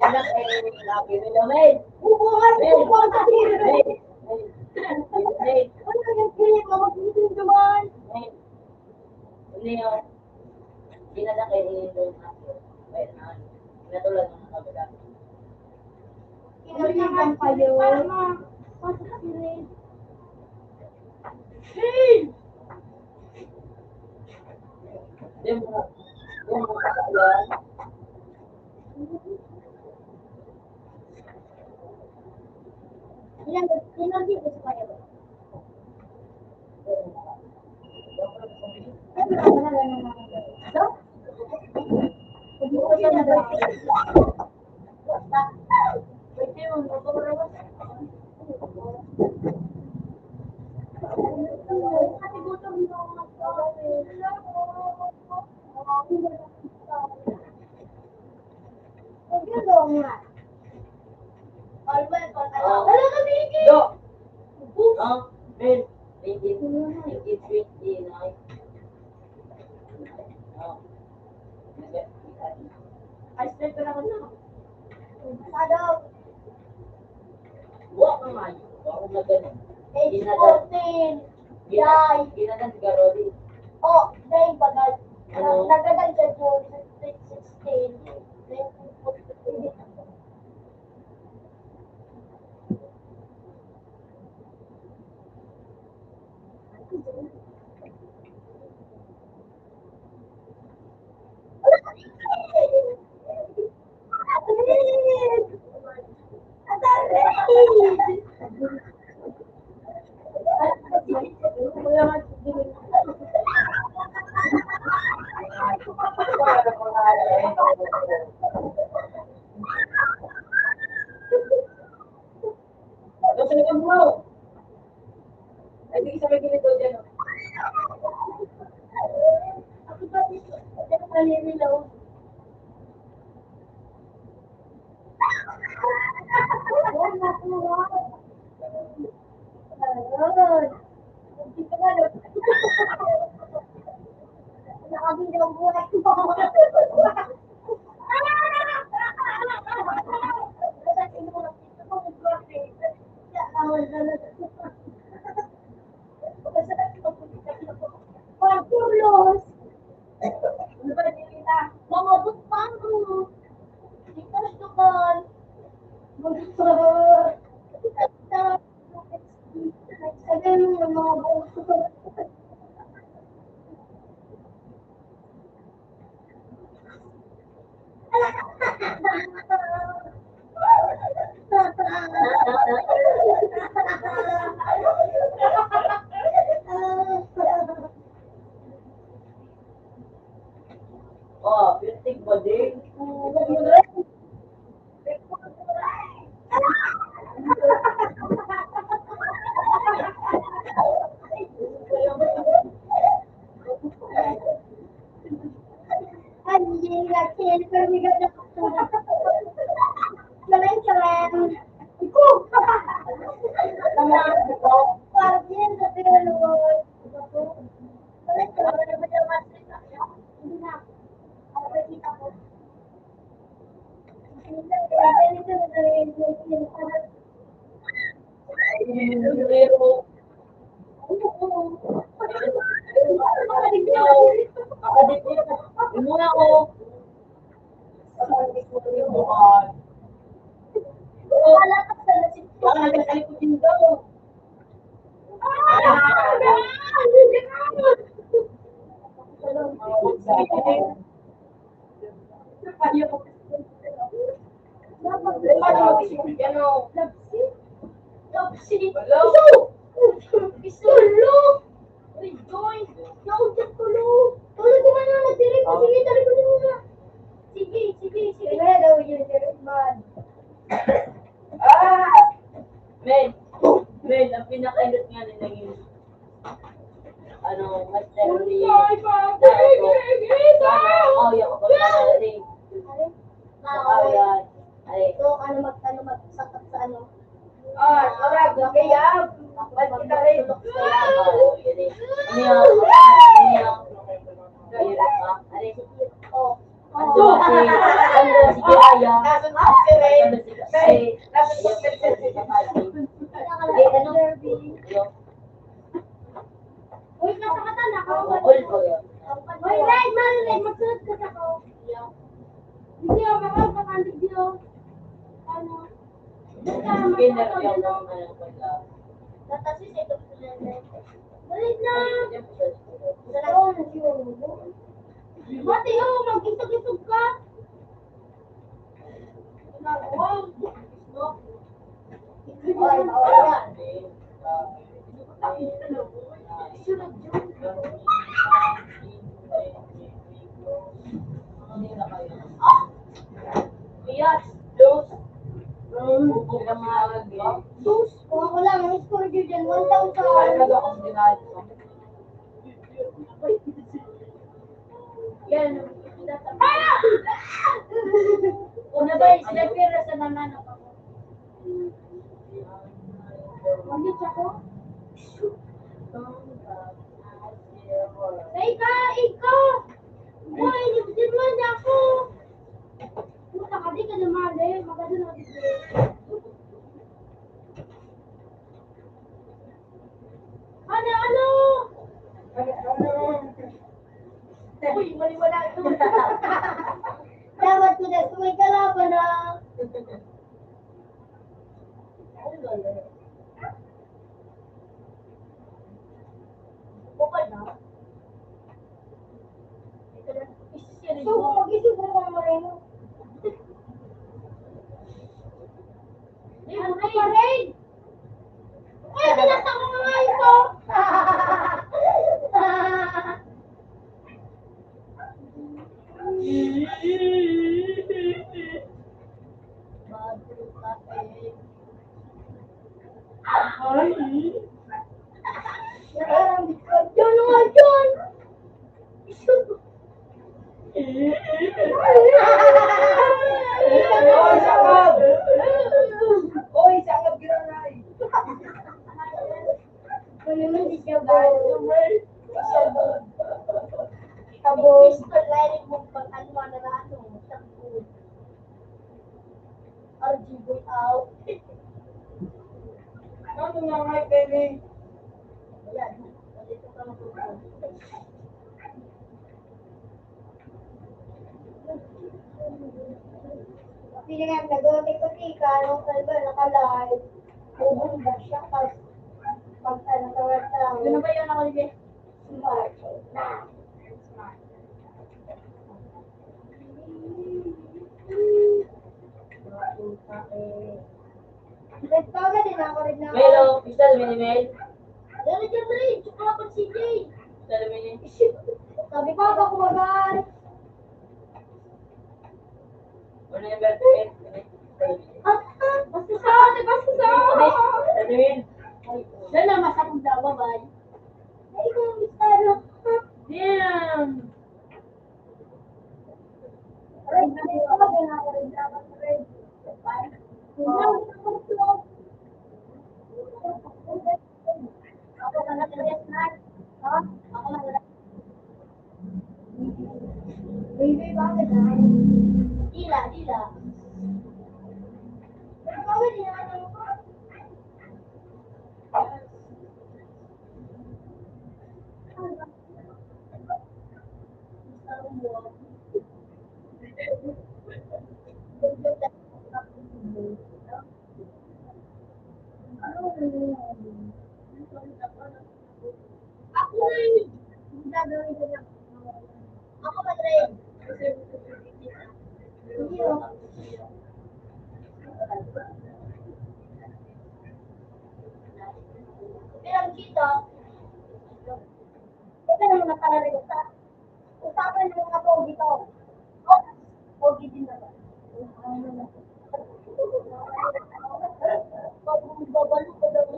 Yan ang kailangan natin. Amen. Bubuhat, bubuhat. Amen. Amen. Amen. Ano yung pilit mo? Magsisimduman. Amen. Ano yun? Hindi na lang kayo iinom natin. Kaya na, pinatulan ng mga baga. Kinalitan pa yun. Pasok yun. Hey! Yung mga, yung mga kasalanan. Ilang, ilang dito sa kayo? Always on alarm. Wala ka, Vicky! Yo! Oops! Ah, Ben, nineteen, nineteen twenty-nine. Ah. Ay, step ka na ko na. Ano? Buwa ka nga yun. Buwa ka nga ganun. Age fourteen. Gina-, Day. Ginadan si Garoli. Oh, Day, bagay. Ano? Nagadan siya June sixteen. Ano sa likod mo? Ay, sige, sa may gilid daw dyan, oh. Ako ba dito? Ito, naninilaw. Ayun. Hindi ko alam. Nakabili ang buhay ko. Pagpulos. Mga butang ko. Dito sa tukol. Sabi mo yung mga buhok ko. Oh, pitik ba din? Ay, hindi nga, siyempre, may ganun. Maray ka, Ren. Ikaw! Parang yun sa pinanood. Maray ka, Ren. Hindi na. Ako, kita ko. Ano? Love seat? Love seat? Hello? Hello? Rejoice! Yaon siya tulo! Tulo, di ba na nagsiring? Sige, dali ko na muna. Sige, sige, sige. Kaya daw yun, Derek, man. Ah! Men, men, ang pinakainit nga na naging, ano, mas early. Ay, bakit? Ano, oh, yung kapag narinig. Ano? Ay, ito, ano, mag-, ano, magsakit sa ano. Ah, correct. Kaya, ba't kita rin? Ano yun? Ano yun? Ano yun? Oh. Ano si, ano si Aya? Kaso na, si Ray. Ray, kaso na, si Ray. Uy, kasakatan ako. Uy, Ray, Mari, Ray, magsunod ka sa ko. Hindi, oh, baka magpapandig, oh. Ano? Basta, magpapandig, oh. Tatasi sa ito. Dali na. Mati, oh, mag-isog-isog ka. Ginagawa. Ay, bawal yan. Ah! Yes, juice. Juice. Kuha ko lang, ang score dyan, one thousand. Yan. Una ba, sniper sa naman ako. Magit ako? Sa ika, ika! Uy, nagsimulan niya ako! Puta ka, di ka naman eh. Maganda na dito. Ano, ano? Uy, mali wala ito. Dapat ko na may kalaban na. Ang galing. Bukod na. Ito na. Isisirin So, mo. Kung mag-isip mo kung marino. Hindi, ano pa rin? Uy, binasa ko nga ito! Ay! Yan, yan, yan! Oy, sakab! Oy, sakab, Giranay! Ano naman si Jabo? Jabo. Pistol, lining mo pag ano, ano, ano, sakbo. R G boy out. Ano nga nga, baby? Ayan. Nandito ka na po. Pili nga, nag-uti ko si Ika, nung kalba, nakalive. Ubong ba siya? Tapos, pag ano, tawag-tawag. Ano ba yun ako, Libe? Smart. Smart. Red pa, red na ako, red na ako. Mel, oh, pista na mini, Mel. Dali dyan, Ray. Tsaka pa si Jay. Pista na mini. Sabi pa, baka magaan. Ano yung birthday? Ah, ah, basta sa akin, basta sa akin. Ano yun? Yan na, masakit daw, bye-bye. Ay, ikaw ang bistado. Damn! Dila, dila. Ako na yun. Ang gagawin ko na. Ako mag-raid. Hindi, oh. Pero ang kita, ito na yung nakararita. Usapan ng mga pogi to. Oh, pogi din naman. Pag babalik ko daw,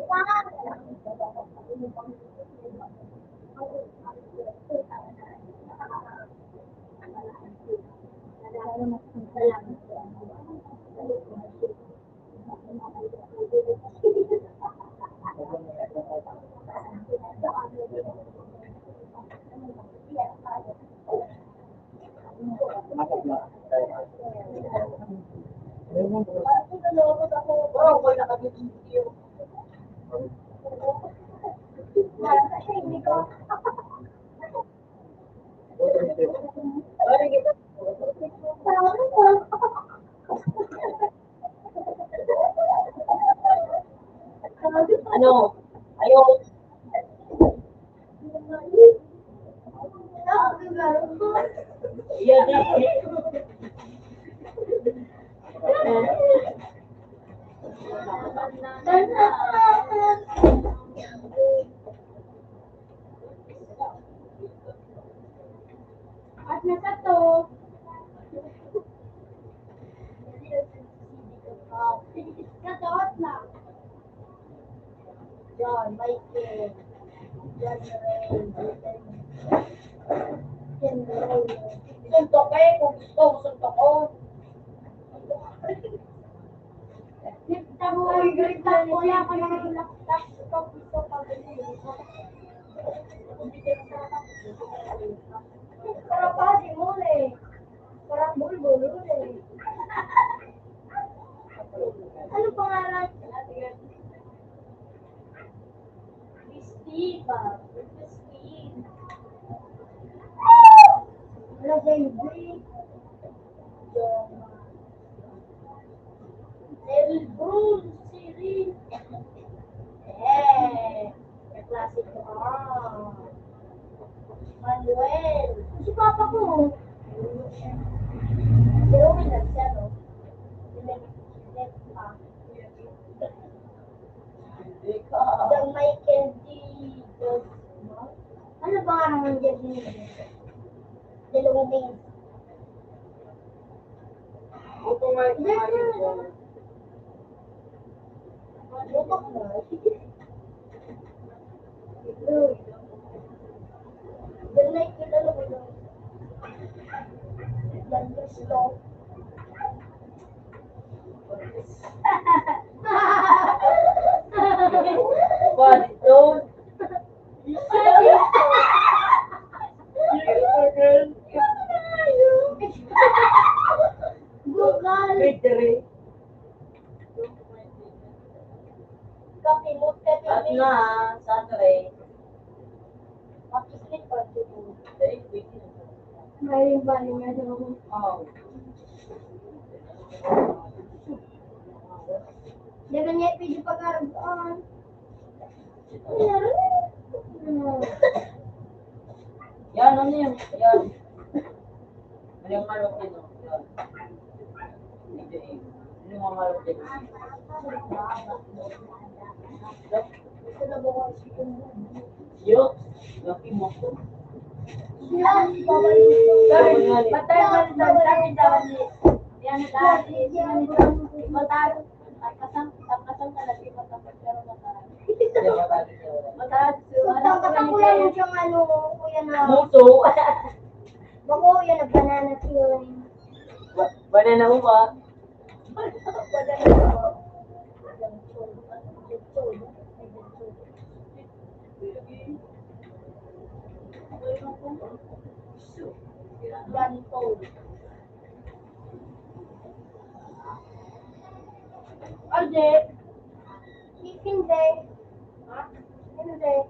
Ano? Ayaw. Yan na. At nasa to. Katoot na. John, Michael. John Ray. John Ray. Suntok eh, kung gusto mo, suntok ko. Nagtabuhan, nagtabuhan ako ng laptop. Ikaw gusto pa ba yun? Para pa, di mo eh. Para bulbul eh. Ano pangalan? Christy ba? Christine. Wala, David. Joma. Elbrun, Siri. Eh, kaklase ko. Ah. Manuel. Si papa ko. Si Roman lang siya, no? Si Lef-, Lef-, ah. John Michael D. Guzman. Ano pangalan ng Guzman? Dalawang names. Opo, may, may, may, Opo, may. Good night, good night. Yan, gusto. Body tone. Google. Wait, dere. Kapimot, kapimot. At na, sa tray. Pakislip pa dito. May bali nga daw. Oo. Di ba niya pwede pagkaroon? Yan, ano yan? Yan. Ano yung manok nito? Yan. Hindi, eh. Ano yung mga manok nito? Yo, laki mo. Yan, bawal dito. Sorry, patay man lang, sabi daw ni, yan, dati, yan, patay. Takasan, takasan ka na, di ba? Tapos pero mataas. Mataas, so, ano, takasan ko lang yung siyang ano, kuya na. Muso. Bako, yan, nag-banana peel. Ba-, banana uwa. Banana uwa. Ganito. Arje. Hindi. Ha? Hindi. Hindi.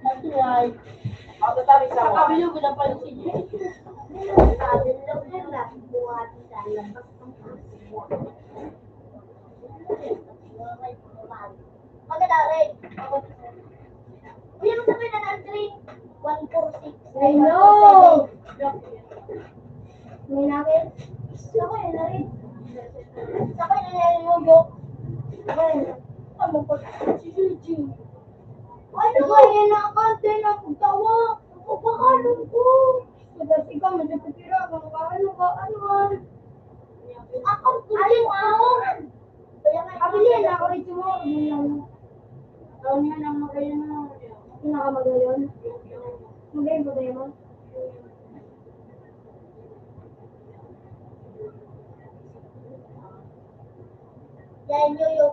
Ang tunay. Ang tatabi sa mga. Kabilog na pala si Jay. Kabilog na buhat sa labas ng pagkakas. Maganda rin. Uy, ano sabi na nag-three? One four six. I know. May namin. Ako yun na rin. Ako yun na rin yung joke. Ako yun. Ano po? Si Eugene. Ano ba yun? Nakakante na pagtawa. Ang pagkakalong ko. Sabi ikaw, medyo pipira. Ano ka? Ano ka? Ano ka? Ako, Eugene, ako. Kaya nga, abilihan na ako rin mo. Ikaw niya nang magayon na. Pinakamagayon? Magayon ba kayo mo? Yan, yo, yo.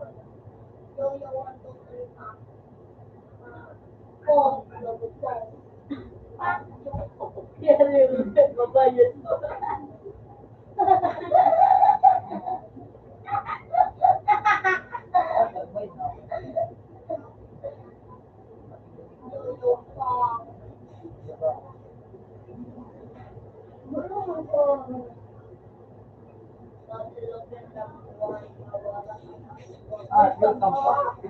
Yo, yo, one, two, three, four. Four. Four. Babayad mo. Ah, welcome back.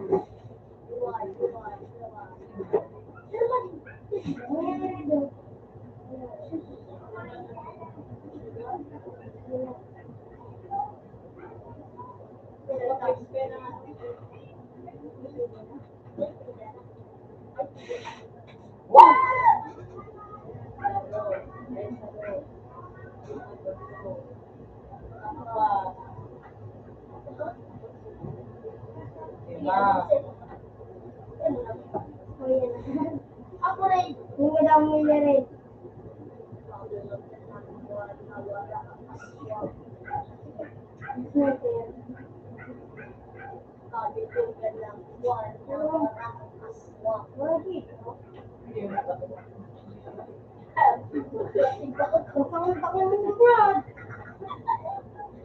Ako rin. Yung madami nila rin.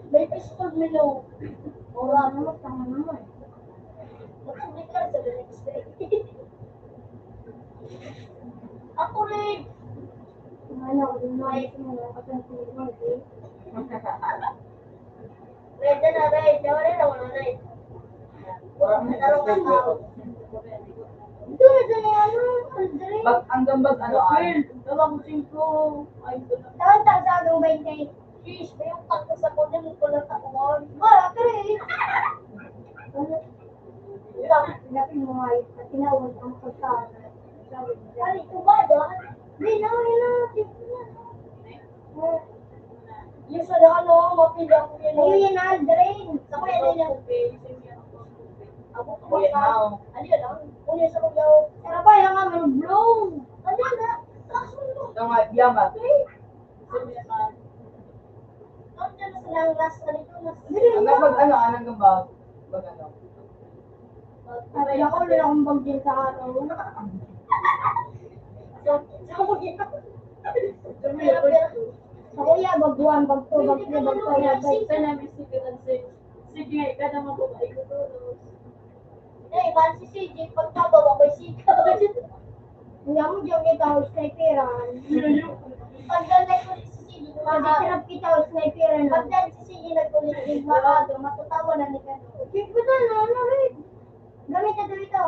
May pistol, Milo. Wala naman, tama naman. Ako rin. Ano, yung mga ito, mga kapansin mo, eh. Red na na, red. Wala na, wala na, red. Wala na, wala na. Ito, ito na yan, ano, Andre? Bag, hanggang bag, ano, ay? Tawag ko singko. Ay, ito na. Tawag, tawag, tawag, ang bainte. Fish, may yung takot sa kunin, yung kulang sa kuwan. Ba, ito eh. Ano? Ito, pinapin mo nga yun. At tinawag ang pagkain. Sabi niya. Ay, ito ba, doon? Hindi, no, yun na. Ito na. Yung sa ano, mapili ako yun. Ayun, yan, ah, drain. Sa kaya na yan. Ako, ako, yan, ah. Ano yun, ah? Ano yun sa kanya? Sarap pa, yan nga, manong blong. Ano yun, ah? Ito nga, biyamat. Okay. Ano yun, ah? Ano yun, sa lang last, ano yun, last? Ano pag ano, anong gamba? Pag ano? Ay, ako, wala akong bag din sa araw. Sa kuya, bag one, bag two, bag three, bag four, bag five. Sige, kada mo po, ay, kutulos. Eh, man si C J, pagkabawa ko, si Ikaw mo dyan kita, sniperan. Pagdan nagkulit si C J, Pag itirap kita, sniperan na. Pagdan si C J nagkulit, yung maaga, matatawa na ni Kano. Sige, ano, ano, Red? Gamit na daw ito.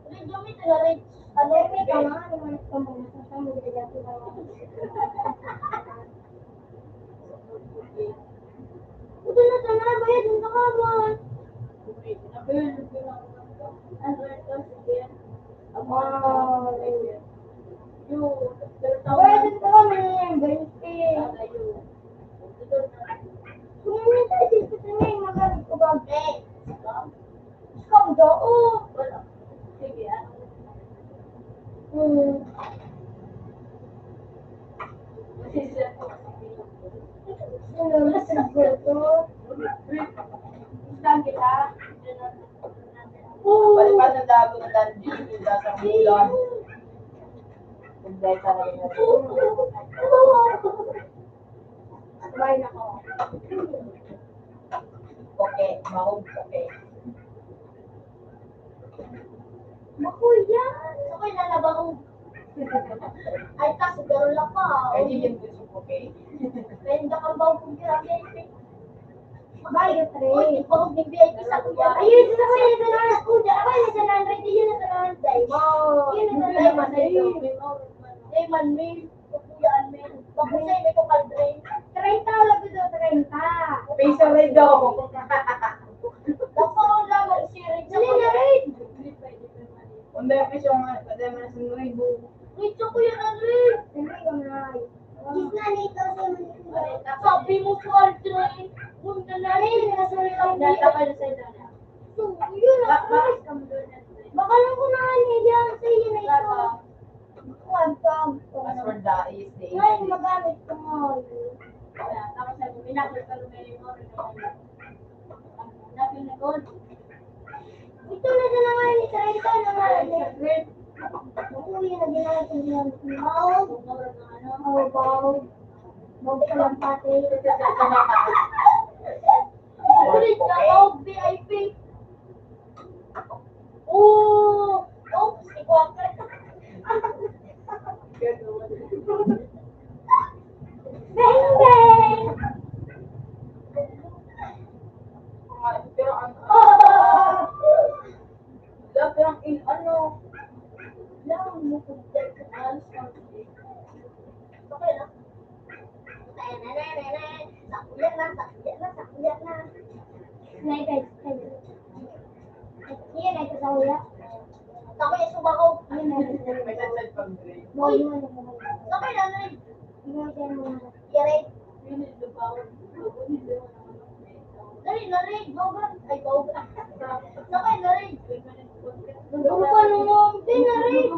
Red, gamit na, Red. Ano, Red, ka, mga, ano, mga, ano, mga, ano, mga, ano, Ito na, ito na, bayad, yung takawan. Wow. Bayad, yung takawan, yung twenty. Kung ano yung twenty, ito na yung magamit ko ba? Scam daw, oh. Wala. Sige, ah. Hmm. Ano, nasa Google ko? Scam kita. Oo. Palipad na dago na dahil dito sa ulan. Kung dahil sa ulan. Kumain ako. Okay, mahog, okay. Naku, yan. Ako'y lalabahog. Ay, tas, garo lang pa. Ay, di yan gusto ko, okay. Kaya hindi ka bahog kung grabe, eh. Bayo, pre. Uy, bahog ni V I P sa kuya. Ayun, ito na, ito na, ito na, ito na, ito na, ito na, Diamond. Yun, ito na, Diamond, Diamond. Diamond, may Kuya Alvin, bakit siya may kumpal drink? Treinta, wala ko doon, treinta. Peso rin daw. Dapat ang lamang si Red sa Dali na, Red. Hindi, ako siya nga, pwede mo na sa Red Bull. Red sa Kuya Alvin. Hindi ko na. Gitna nito, si Sabi mo sa Aldrin, punta na rin, nasa rin ang Nasa ka na sa dala. So, yun na, Bak-, bakit ka mo doon? Baka lang ko na nga niya, sa iyo na ito. Wag, wag. Password da is the Ngayon, magamit ko nga. Wala, tapos sabi, "May nakita ko may rin mo, rin mo." Ang natin na gold. Ito na, na nga ni treinta na nga. Ay, sa grade. Uy, lagi na natin yung baon. Ano, baon. Baon ka lang pati. Sulit ka, baon V I P. Oh, oh, si Quaker. Bang, bang! Pero ang, ah, Love lang in ano. Lang mo kung alas kami. Okay na. Sakuya na, sakuya na, sakuya na. Nay, guys, guys. Iya, nay, kasakuya. Sakuya, suba ko. Iya, nay, kasakuya. Uy! Sakuya na, nay. Iya, nay. Iya, nay. Dali na rin, bawal. Ay, bawal. Sakay na rin. Ano pa nung mawag din na rin?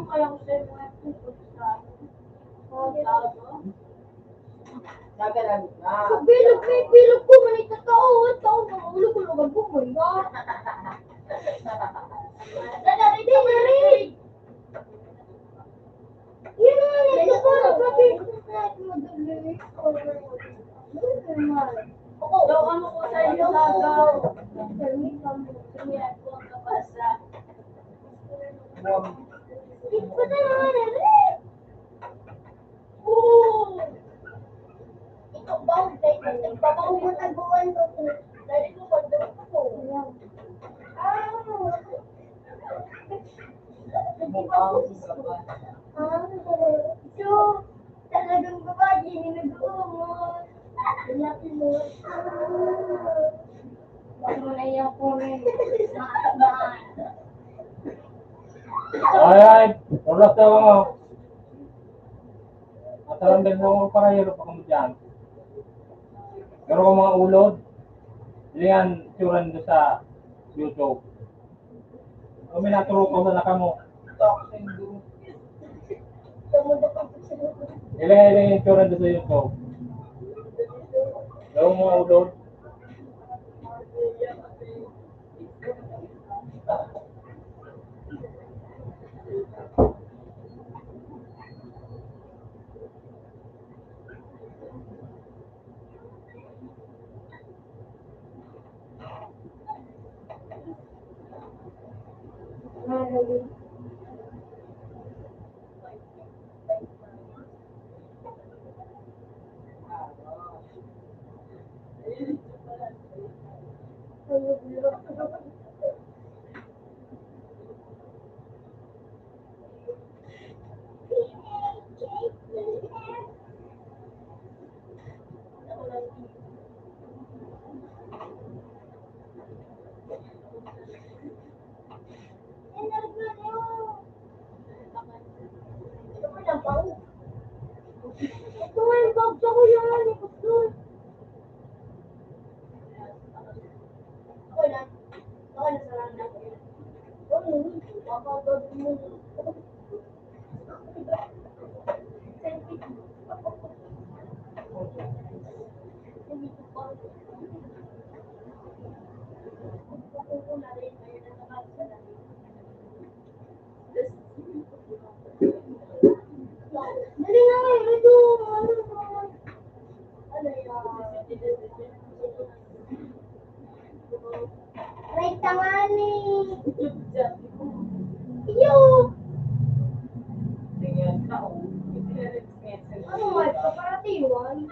Nagalaw na. Sa bilog, may bilog ko, manita tao, ang tao, mga ulo ko, lugan ko, maya. Dali na rin. Yun na nga, nagkakaroon kami kahit madali. Daw ano ko sa inyo, sagaw. Kami, kami. Kami, ako ang kabasa. Ito na nga, dali. Oo. Ito, bawal, dahil nagbabaw mo, taguan ko. Dali ko, pag ko. Ah. Mukhang sapat. Ah, so, talagang babae, nag-uumot. Laki mo. Wag mo na yung kunin. Ay, ay, oras na ako. Matalang din mo para yun, pa kamo dyan. Pero kung mga ulod, yan, tsura nito sa YouTube. Kung may naturukan na kamo. Ilang, ilang yung tsura nito sa YouTube. Yung mga ulod. Ito nga yung bag ko, yan, ikot doon. Okay na. Okay na, sarang na. Dali na nga, ito, ano, ano yan? Right, tangani. Iyo. Ano nga, paparatiwan?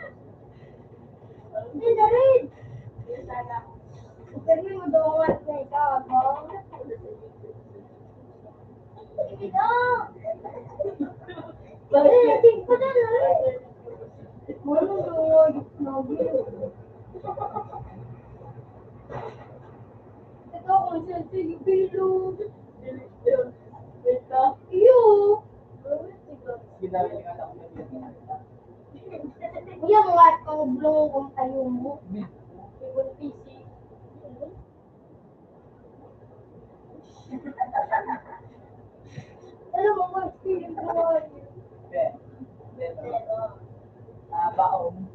Hindi na rin. Pwede mo daw nga na ikaw, no? Sige daw. Eh, tingko na rin. Ano daw nga, grabe. Ito, kung saan sa bilog. Iyo. Iya, mga pangublong kong tayo mo. Ibon P C. Alam mo, mas feeling ko nga yun. Be, be, be. Ah, baon.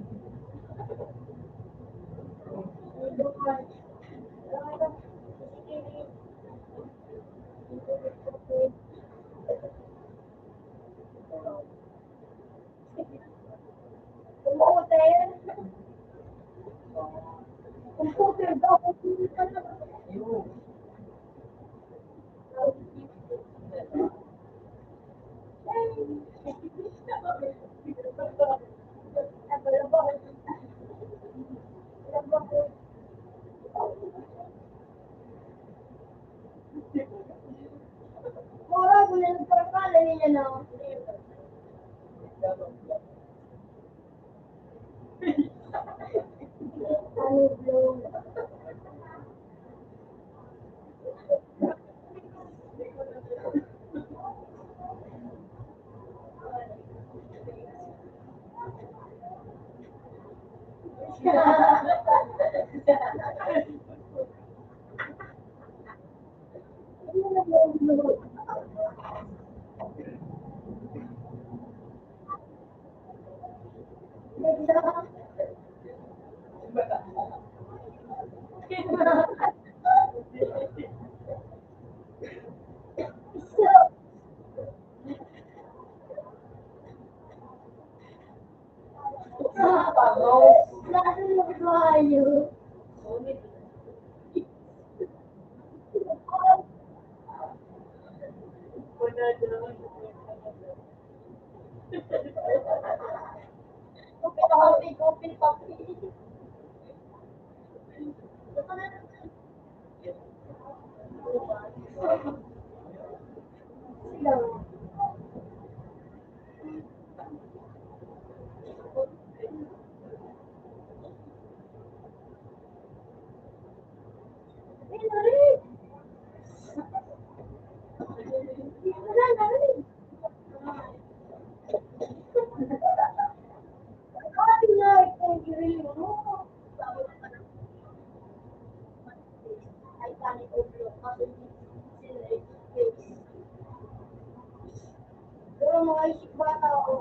Pero mga isip bata ako.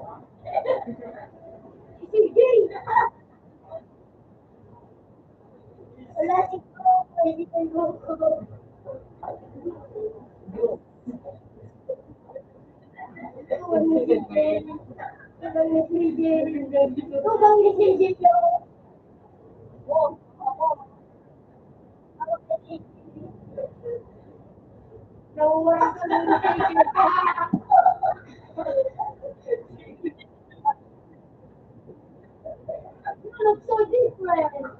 Sige! Wala siguro, pwede kayo. Tubang ni Silvio. Tubang ni Silvio. Nawawala ka ng Silvio. You look so different.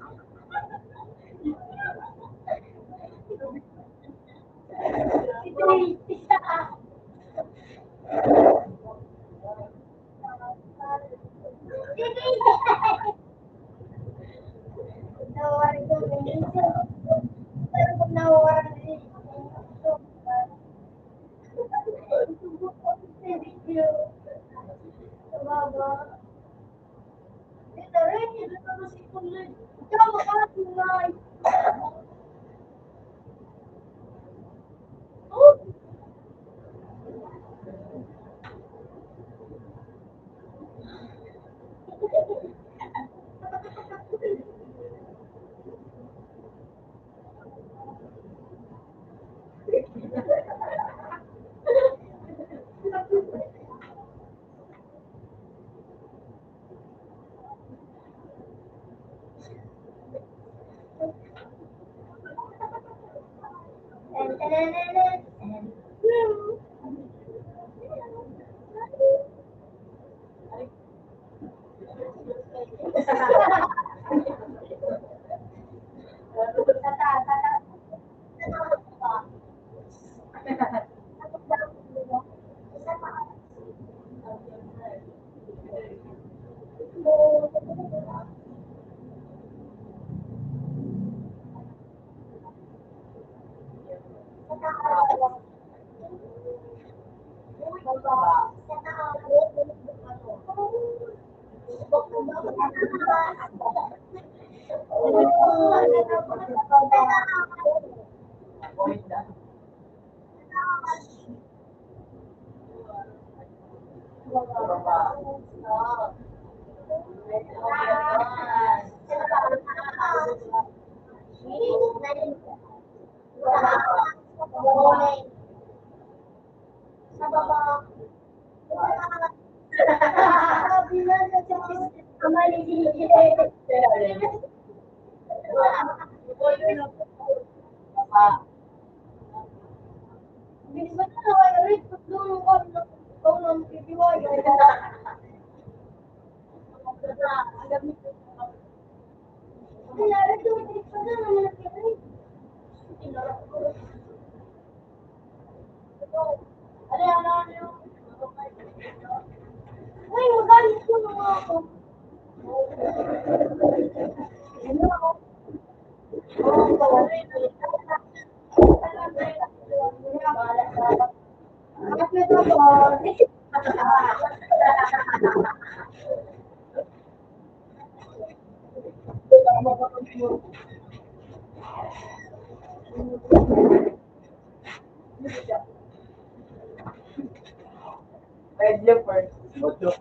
Red leopard. Leopard.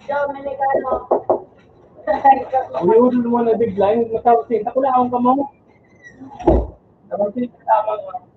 Ikaw, Melikano. Ang ulo mo na bigla, yung matawag sa'yo, "Takulaon ka mo." Tapos yung tama nga.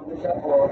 Siya po.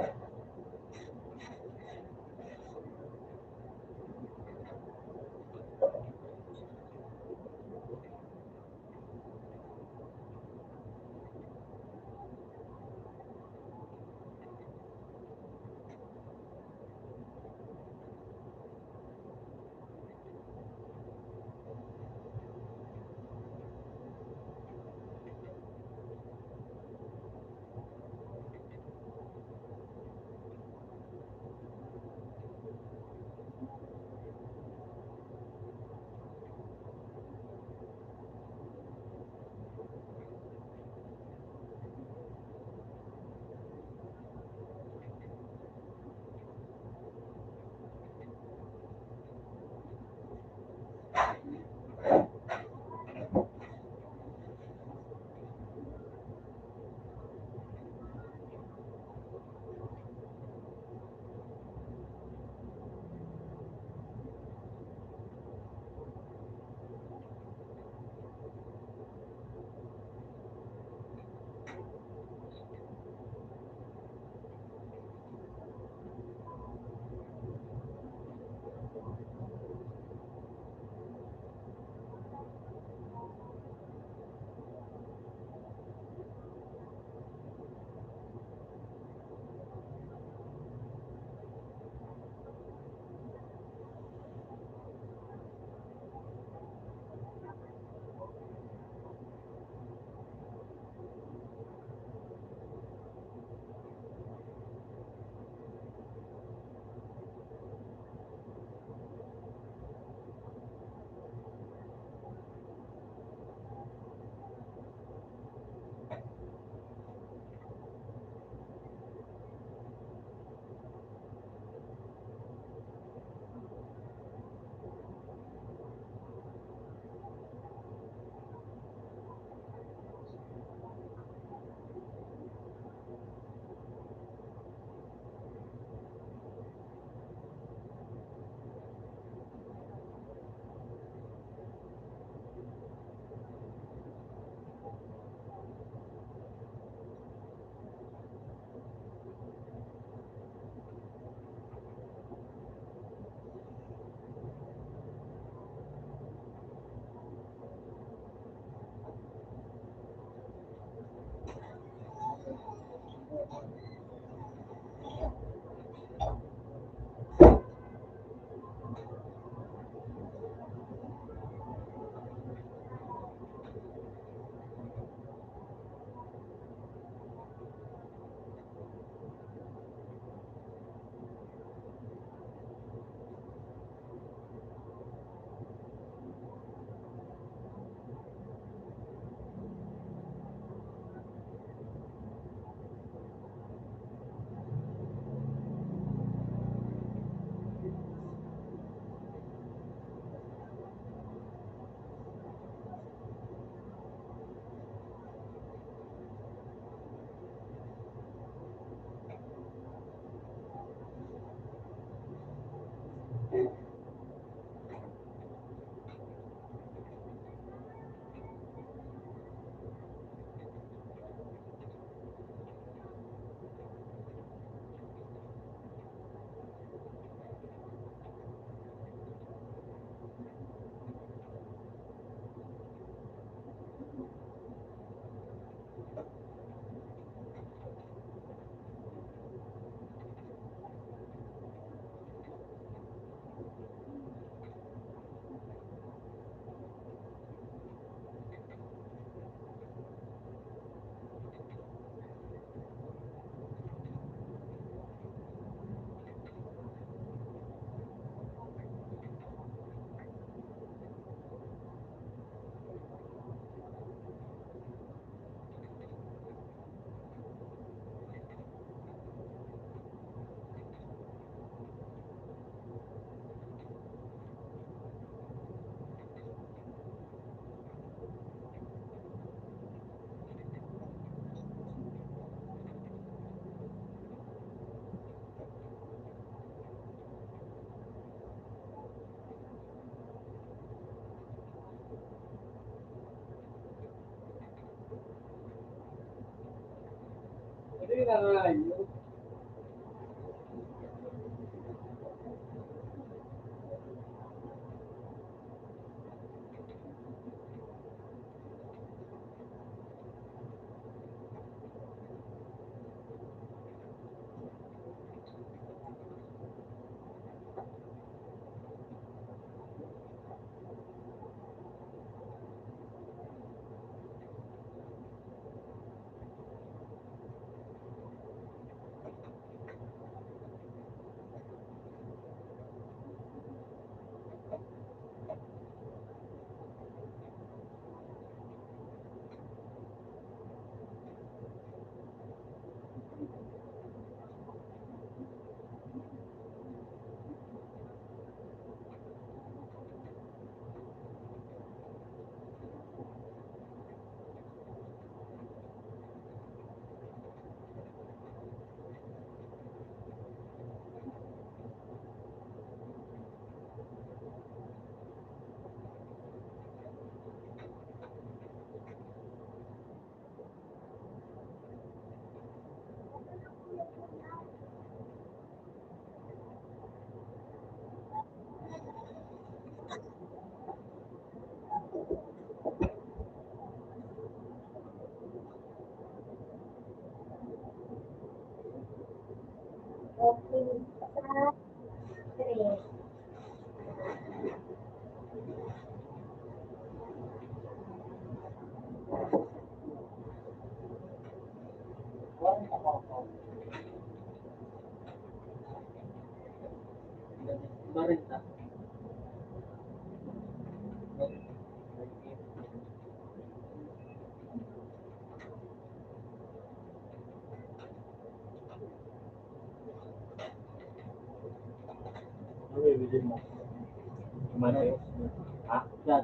Okay, sa three. Ano yung bilhin mo? Mano? Ha? Yan.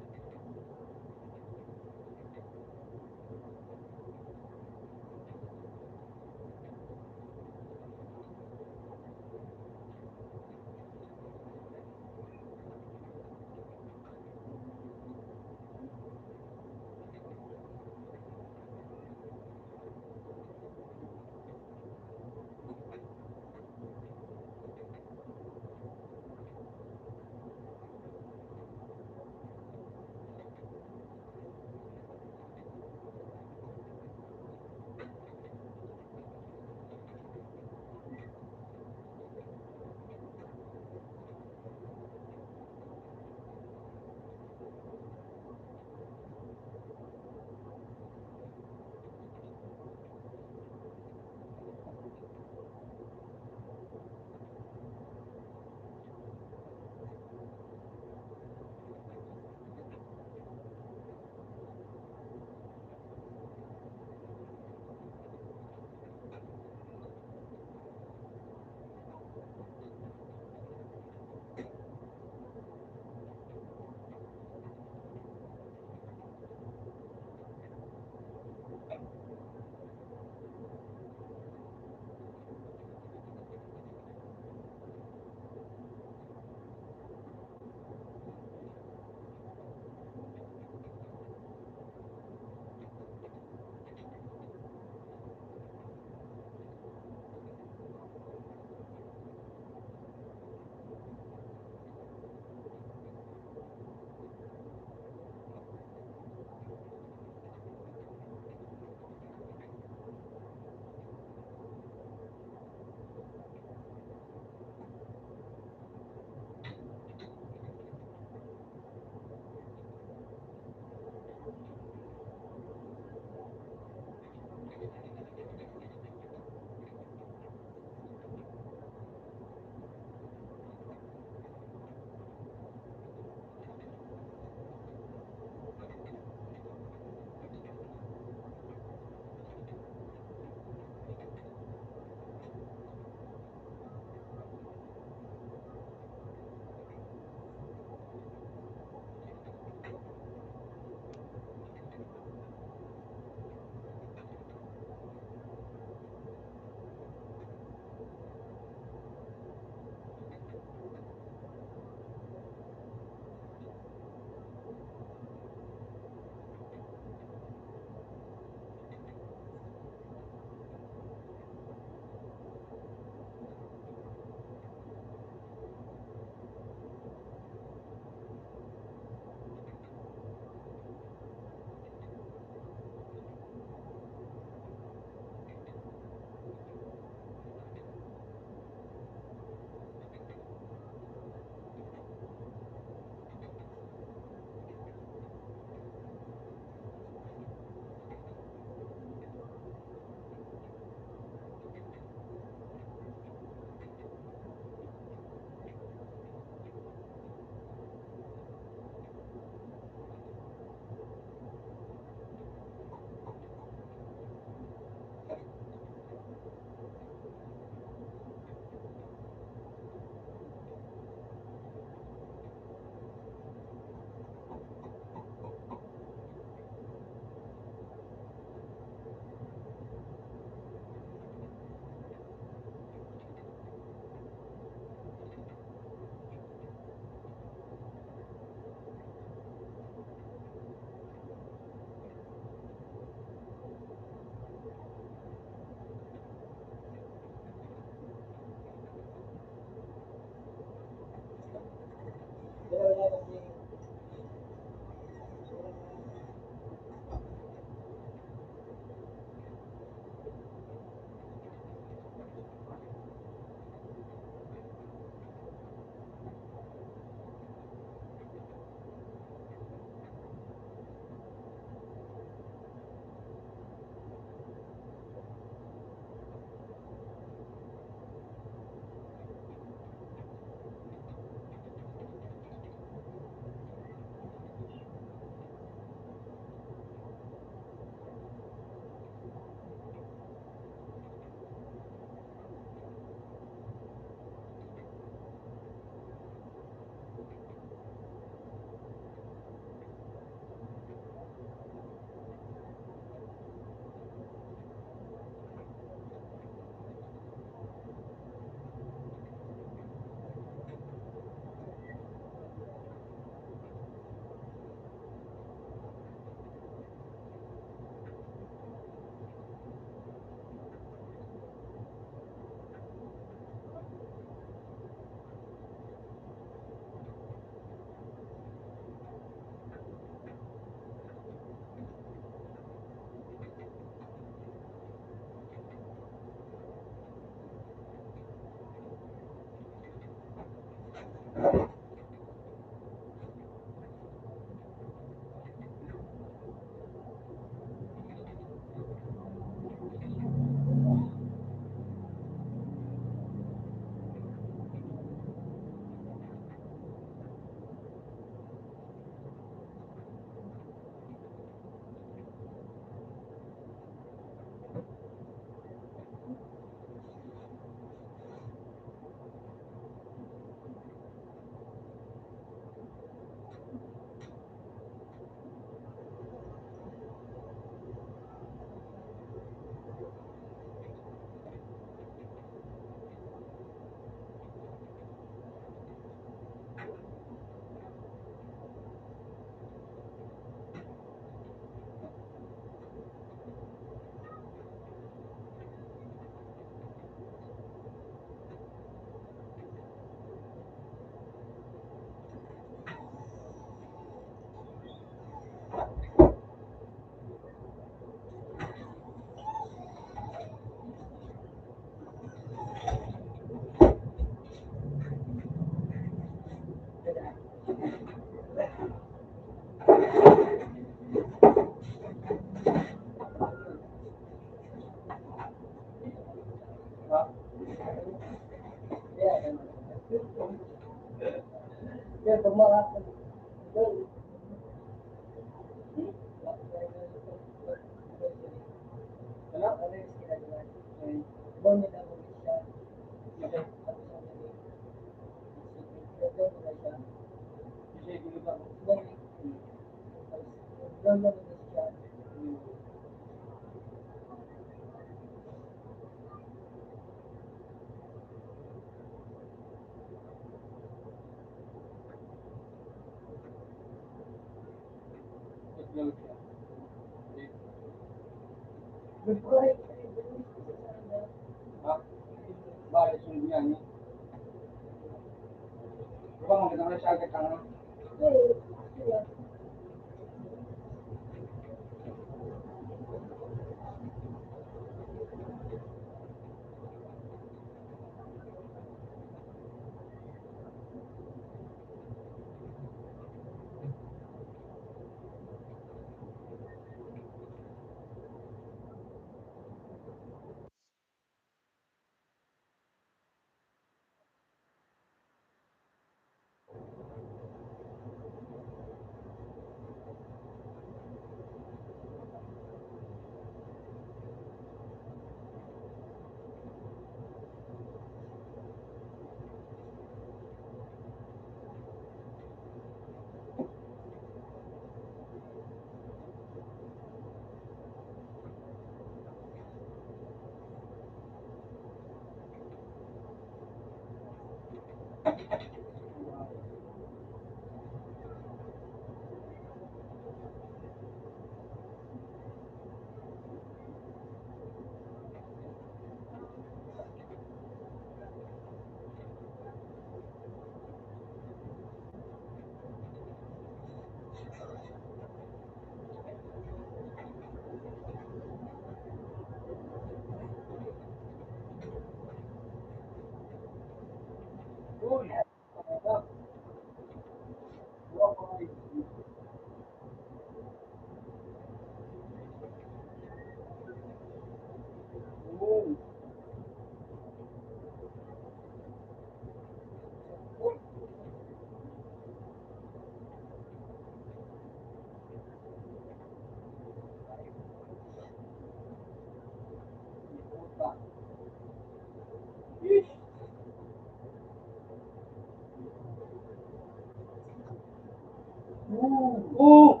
Oo.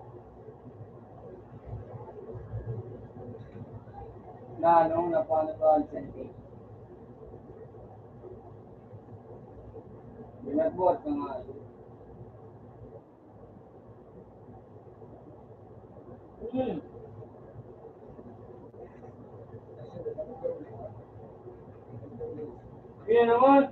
Nanong napaano to ang sentence? Binagbuhat ka nga. Hmm. Yan naman.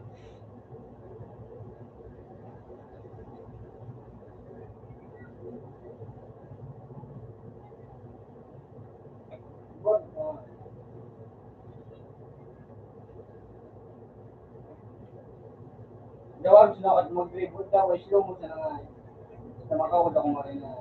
Daw, ang sinakat mag-reboot daw, ay slow mo siya na nga eh. Sa makaw, ako marin na.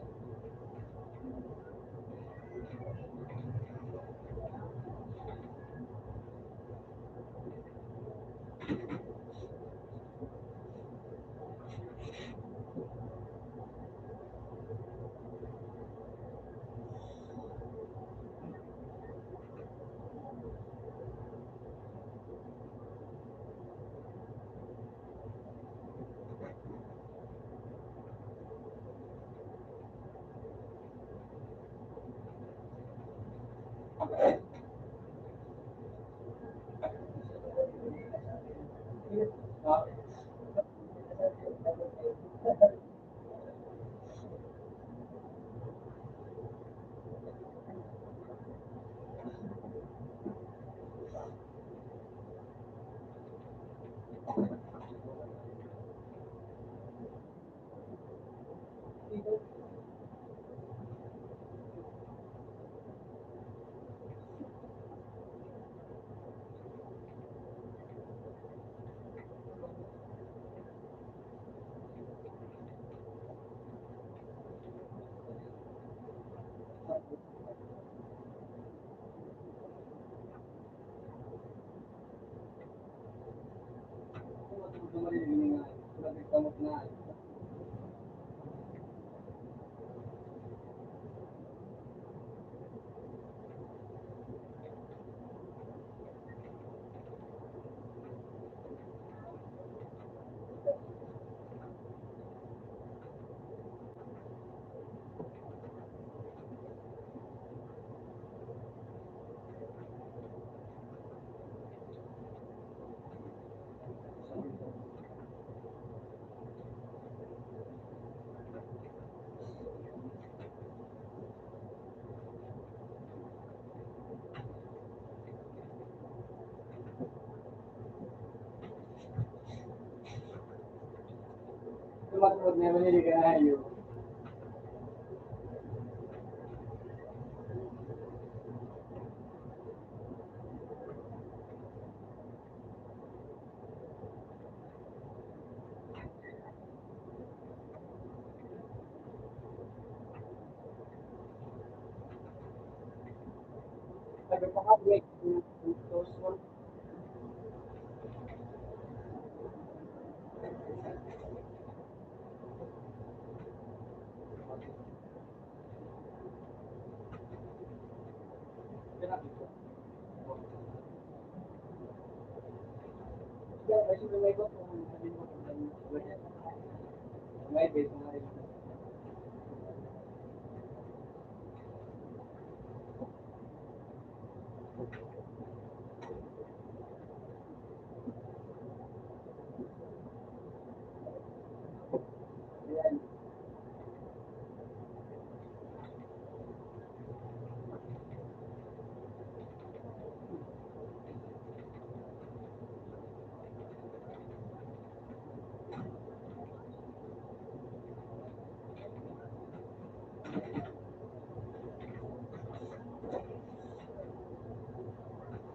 Pag may mahilig ka na, yun.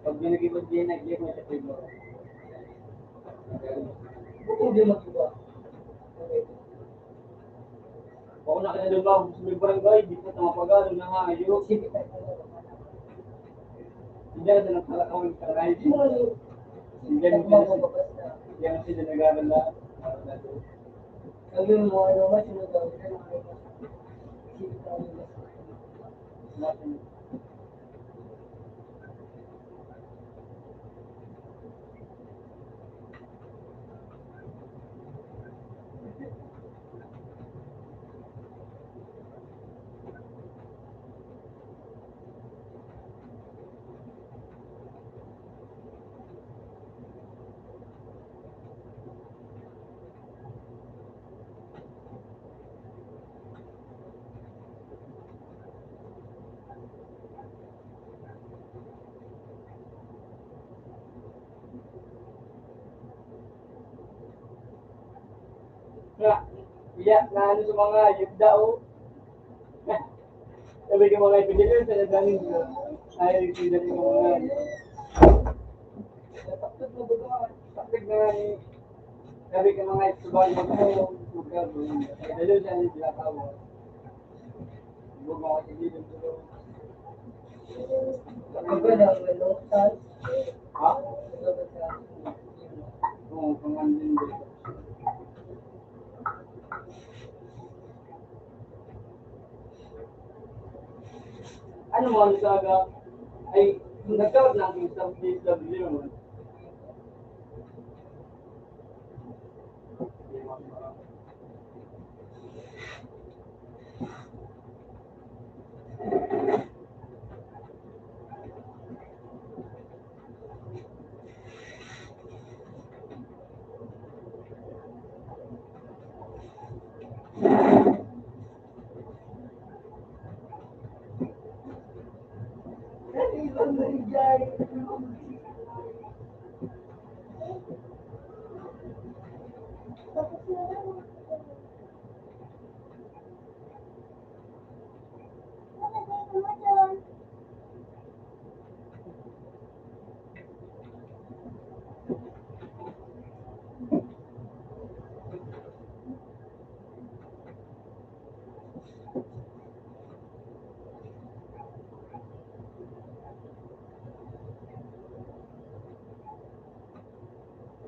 Pag binigay mo din, nag-give mo sa table. Bukod din mag-iba. Ako na kaya doon ba, gusto may barangay, di ko tama pag-alo na nga, ayun. Hindi na nagkalakaw yung taray. Hindi na sila, hindi na sila nag-aaral na. Sabi mo, ano, mas yung nagkakaroon. Kaya, iya, na ano sa mga yugda, oh. Sabi ko, mga ipinili, sa nagdanin ko. Ay, ipinili ko mga. Takot na ba? Takot na nga eh. Sabi ko, mga ipinili ko, mga ipinili ko. Ay, dalo siya, yung tinatawag. Ano mo, ano sa aga? Ay, nagkawat na ang D S W naman.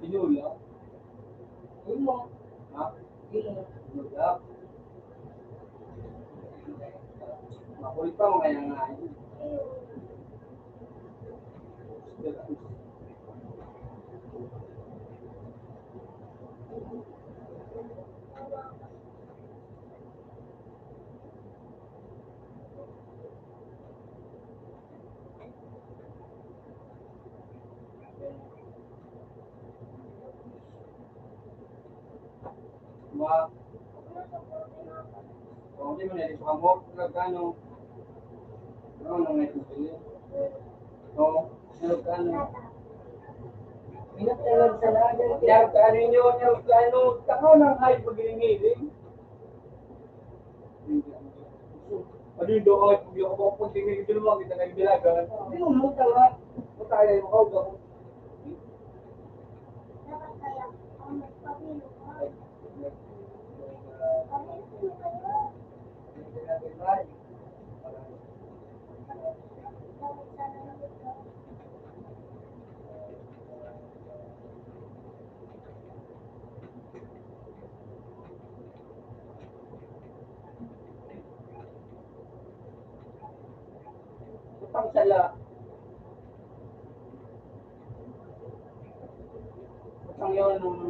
Tinola? Yun mo. Ha? Yun mo. Tinola. Makulit pa, mga yan nga. Ma, kung di mo na ito sa kamot, nagkano? Ano nang may tubig? No, nagkano? Ingat ka lang sa lahat. Nyar ka ano yun, nyar ka ano, takaw ng hype pag hinihiling. Ano yung doon, pag yung ako pag tingin, hindi naman kita nagbilagan. Hindi mo mo tanga. Mo tayo, mo kau, gabo. Utang sala. Utang yun, nung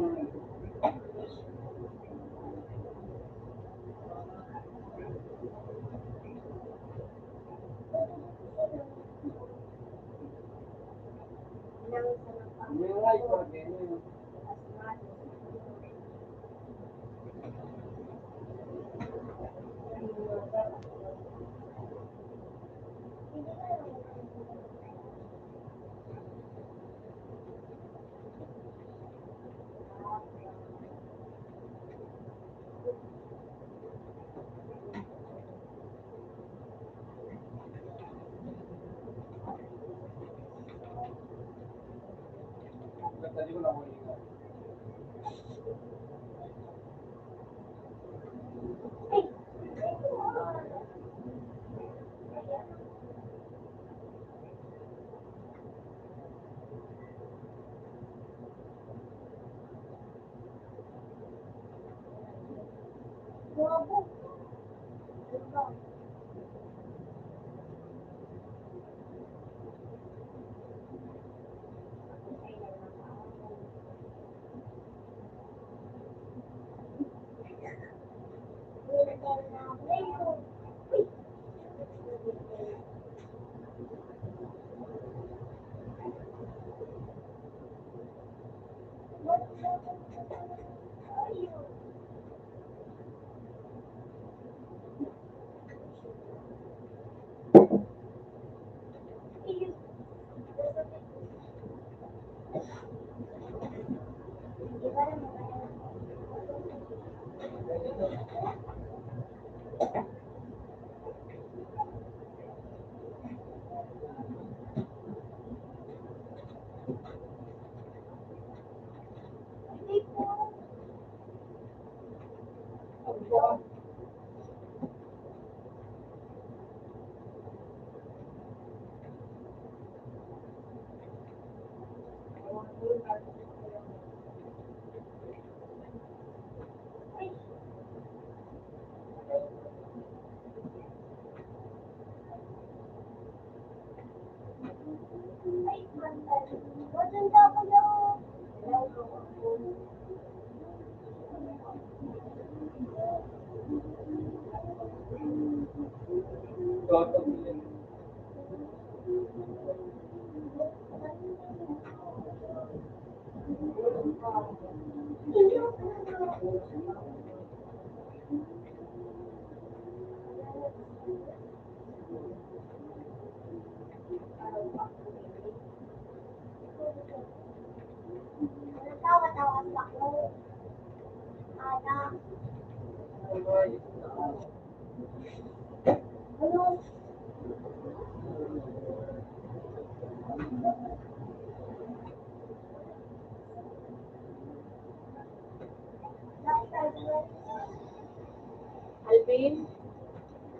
Alvin?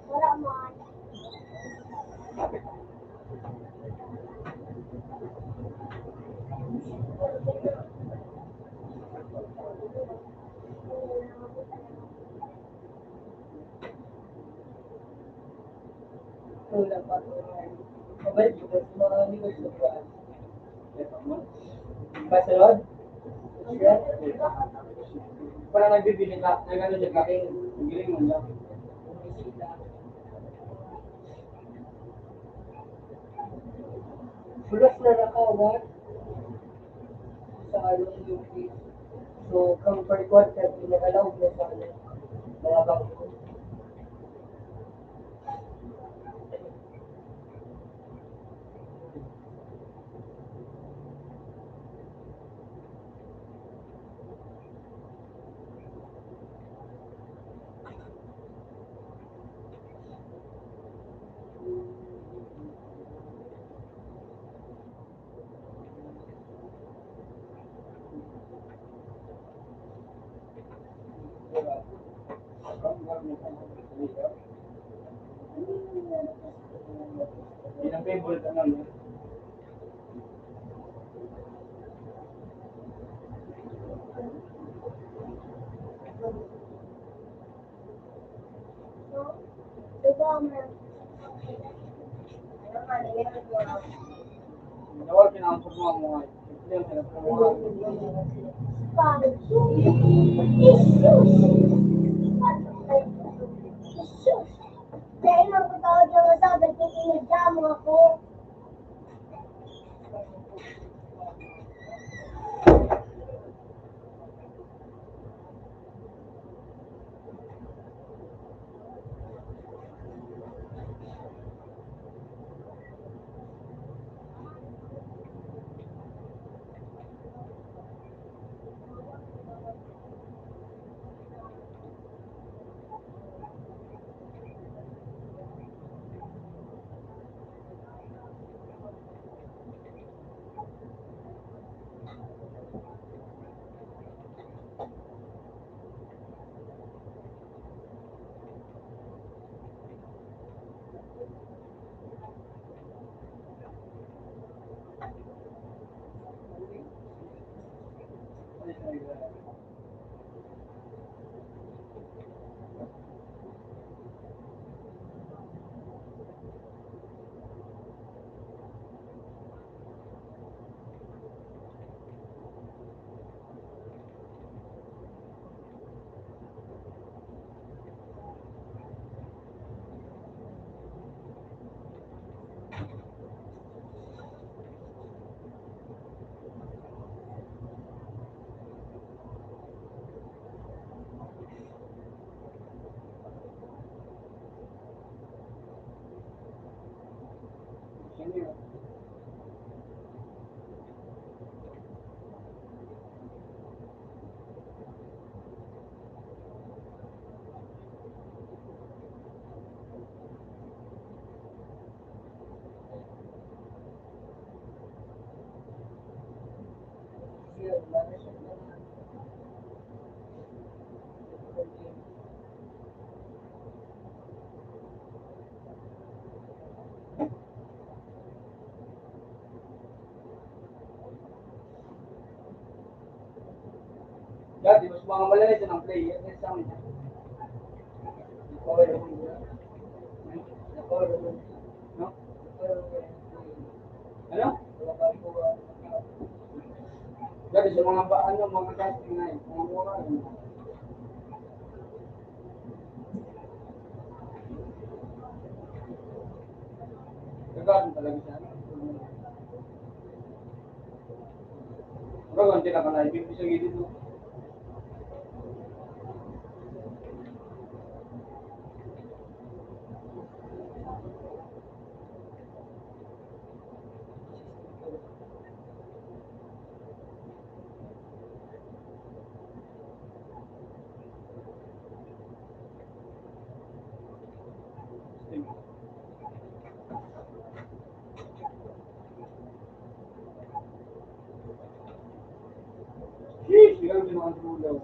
Wala man. Wala pa. Mabalik ko sa mga negosyo ko. Barcelona? Wala nagbibili ka, nag-ano siya, kain. Ang galing mo niya. Bulas na nakawan sa ano, yung, so, kang per quarter, pinakalaog na sa ano, mga bangko. Yan ang favorite, ano, no? Nawal, pinampun mo ang mga itlog, pinampun mo ang Dati, mas mga malayo sa ng player, kaysa sa amin. No? Ano? Dati sa mga ba, ano, mga casting na yun, mga mura yun. Gagawin talaga siya. Bro, ang tinaka na, ibig sabihin dito. Sheesh, grabe mga tulaw.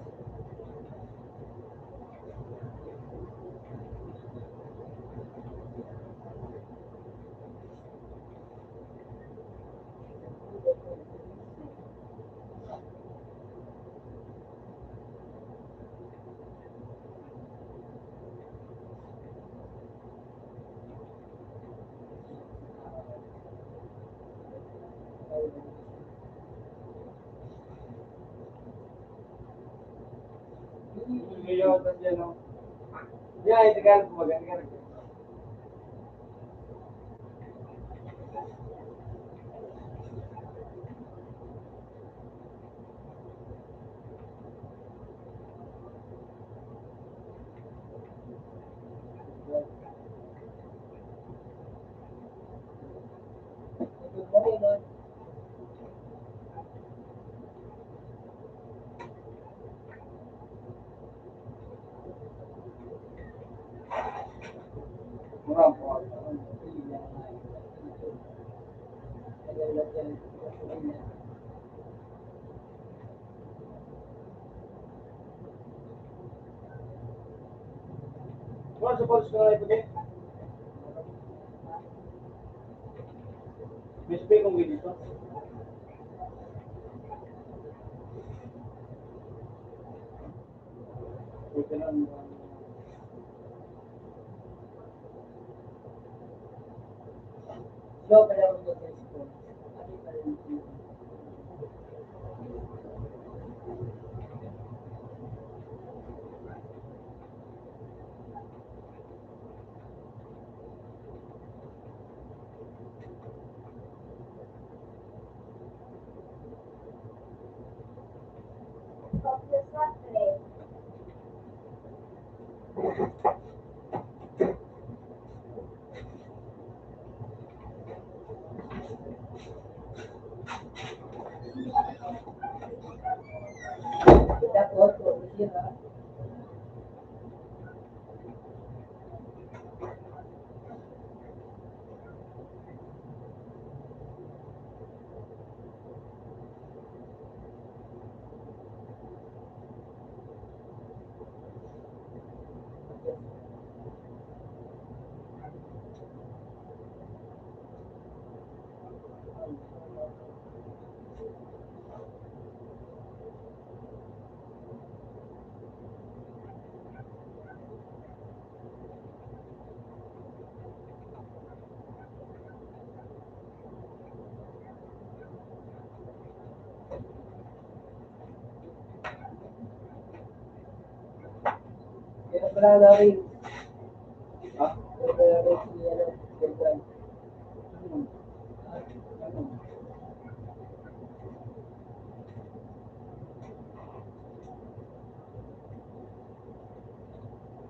Wala sa pulse ko na iputi. May spray kong ganito. Ito na ang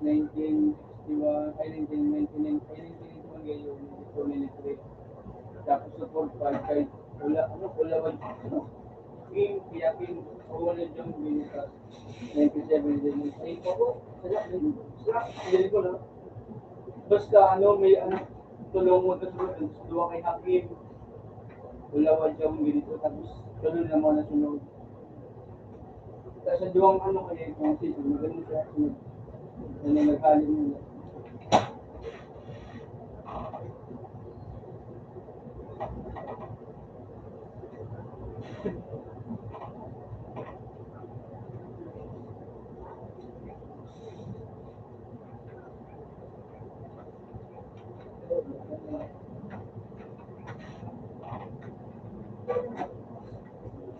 Nineteen sixty-one, ay, nineteen ninety-nine, ay, nineteen ninety-one kayo, ninety-two, ninety-three. Tapos sa four five, kay, wala, ano, wala, wala, ano, Kim, Kuya Kim, o wala dyan, Venus, ninety-seven, ninety-eight pa po. Sila, sila, sila ko na. Basta, ano, may, ano, tulong mo, tapos, duwa kay Hakim, wala, wala dyan, ganito, tapos, tuloy na mga nasunod. Sa duwang ano kaya yung conversation, magaling siya. Ano, naghaling muna.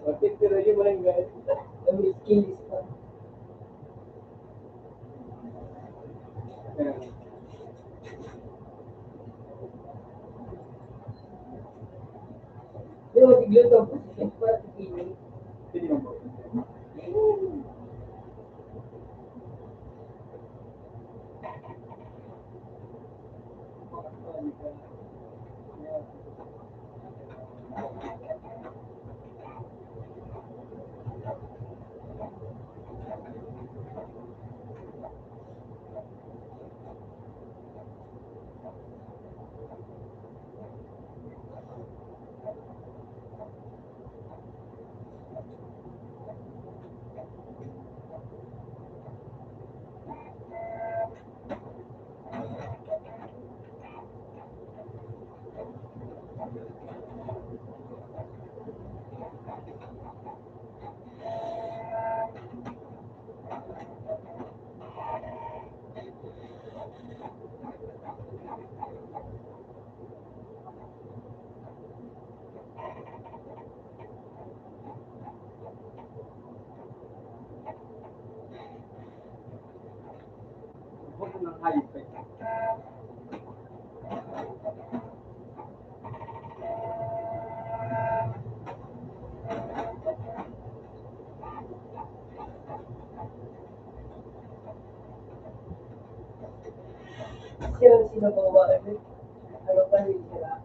Bakit pero yun mo lang, guys? Ang skills pa. Di ba, tiglo to? Para sa feeling. Pwede mo ba? Huwag mo nang hayop eh. Sila sila bawa, ano, ano pa rin sila?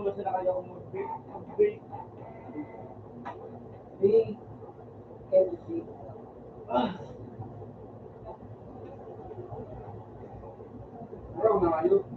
Sila kayo kung mag-break, mag-break. Break. Energy. Ah. Bro, na kayo.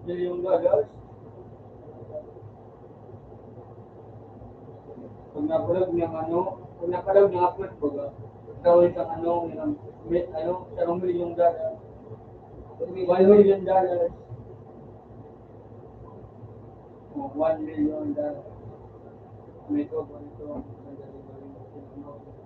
Million dollars. Pag napalag niyang ano, pag napalag niyang upload, baga, tawag sa ano, yung, may, ano, sarong milyong dollars. One million dollars. Oh, one million dollars. May ito, ganito, ang dali-dali mo, ano.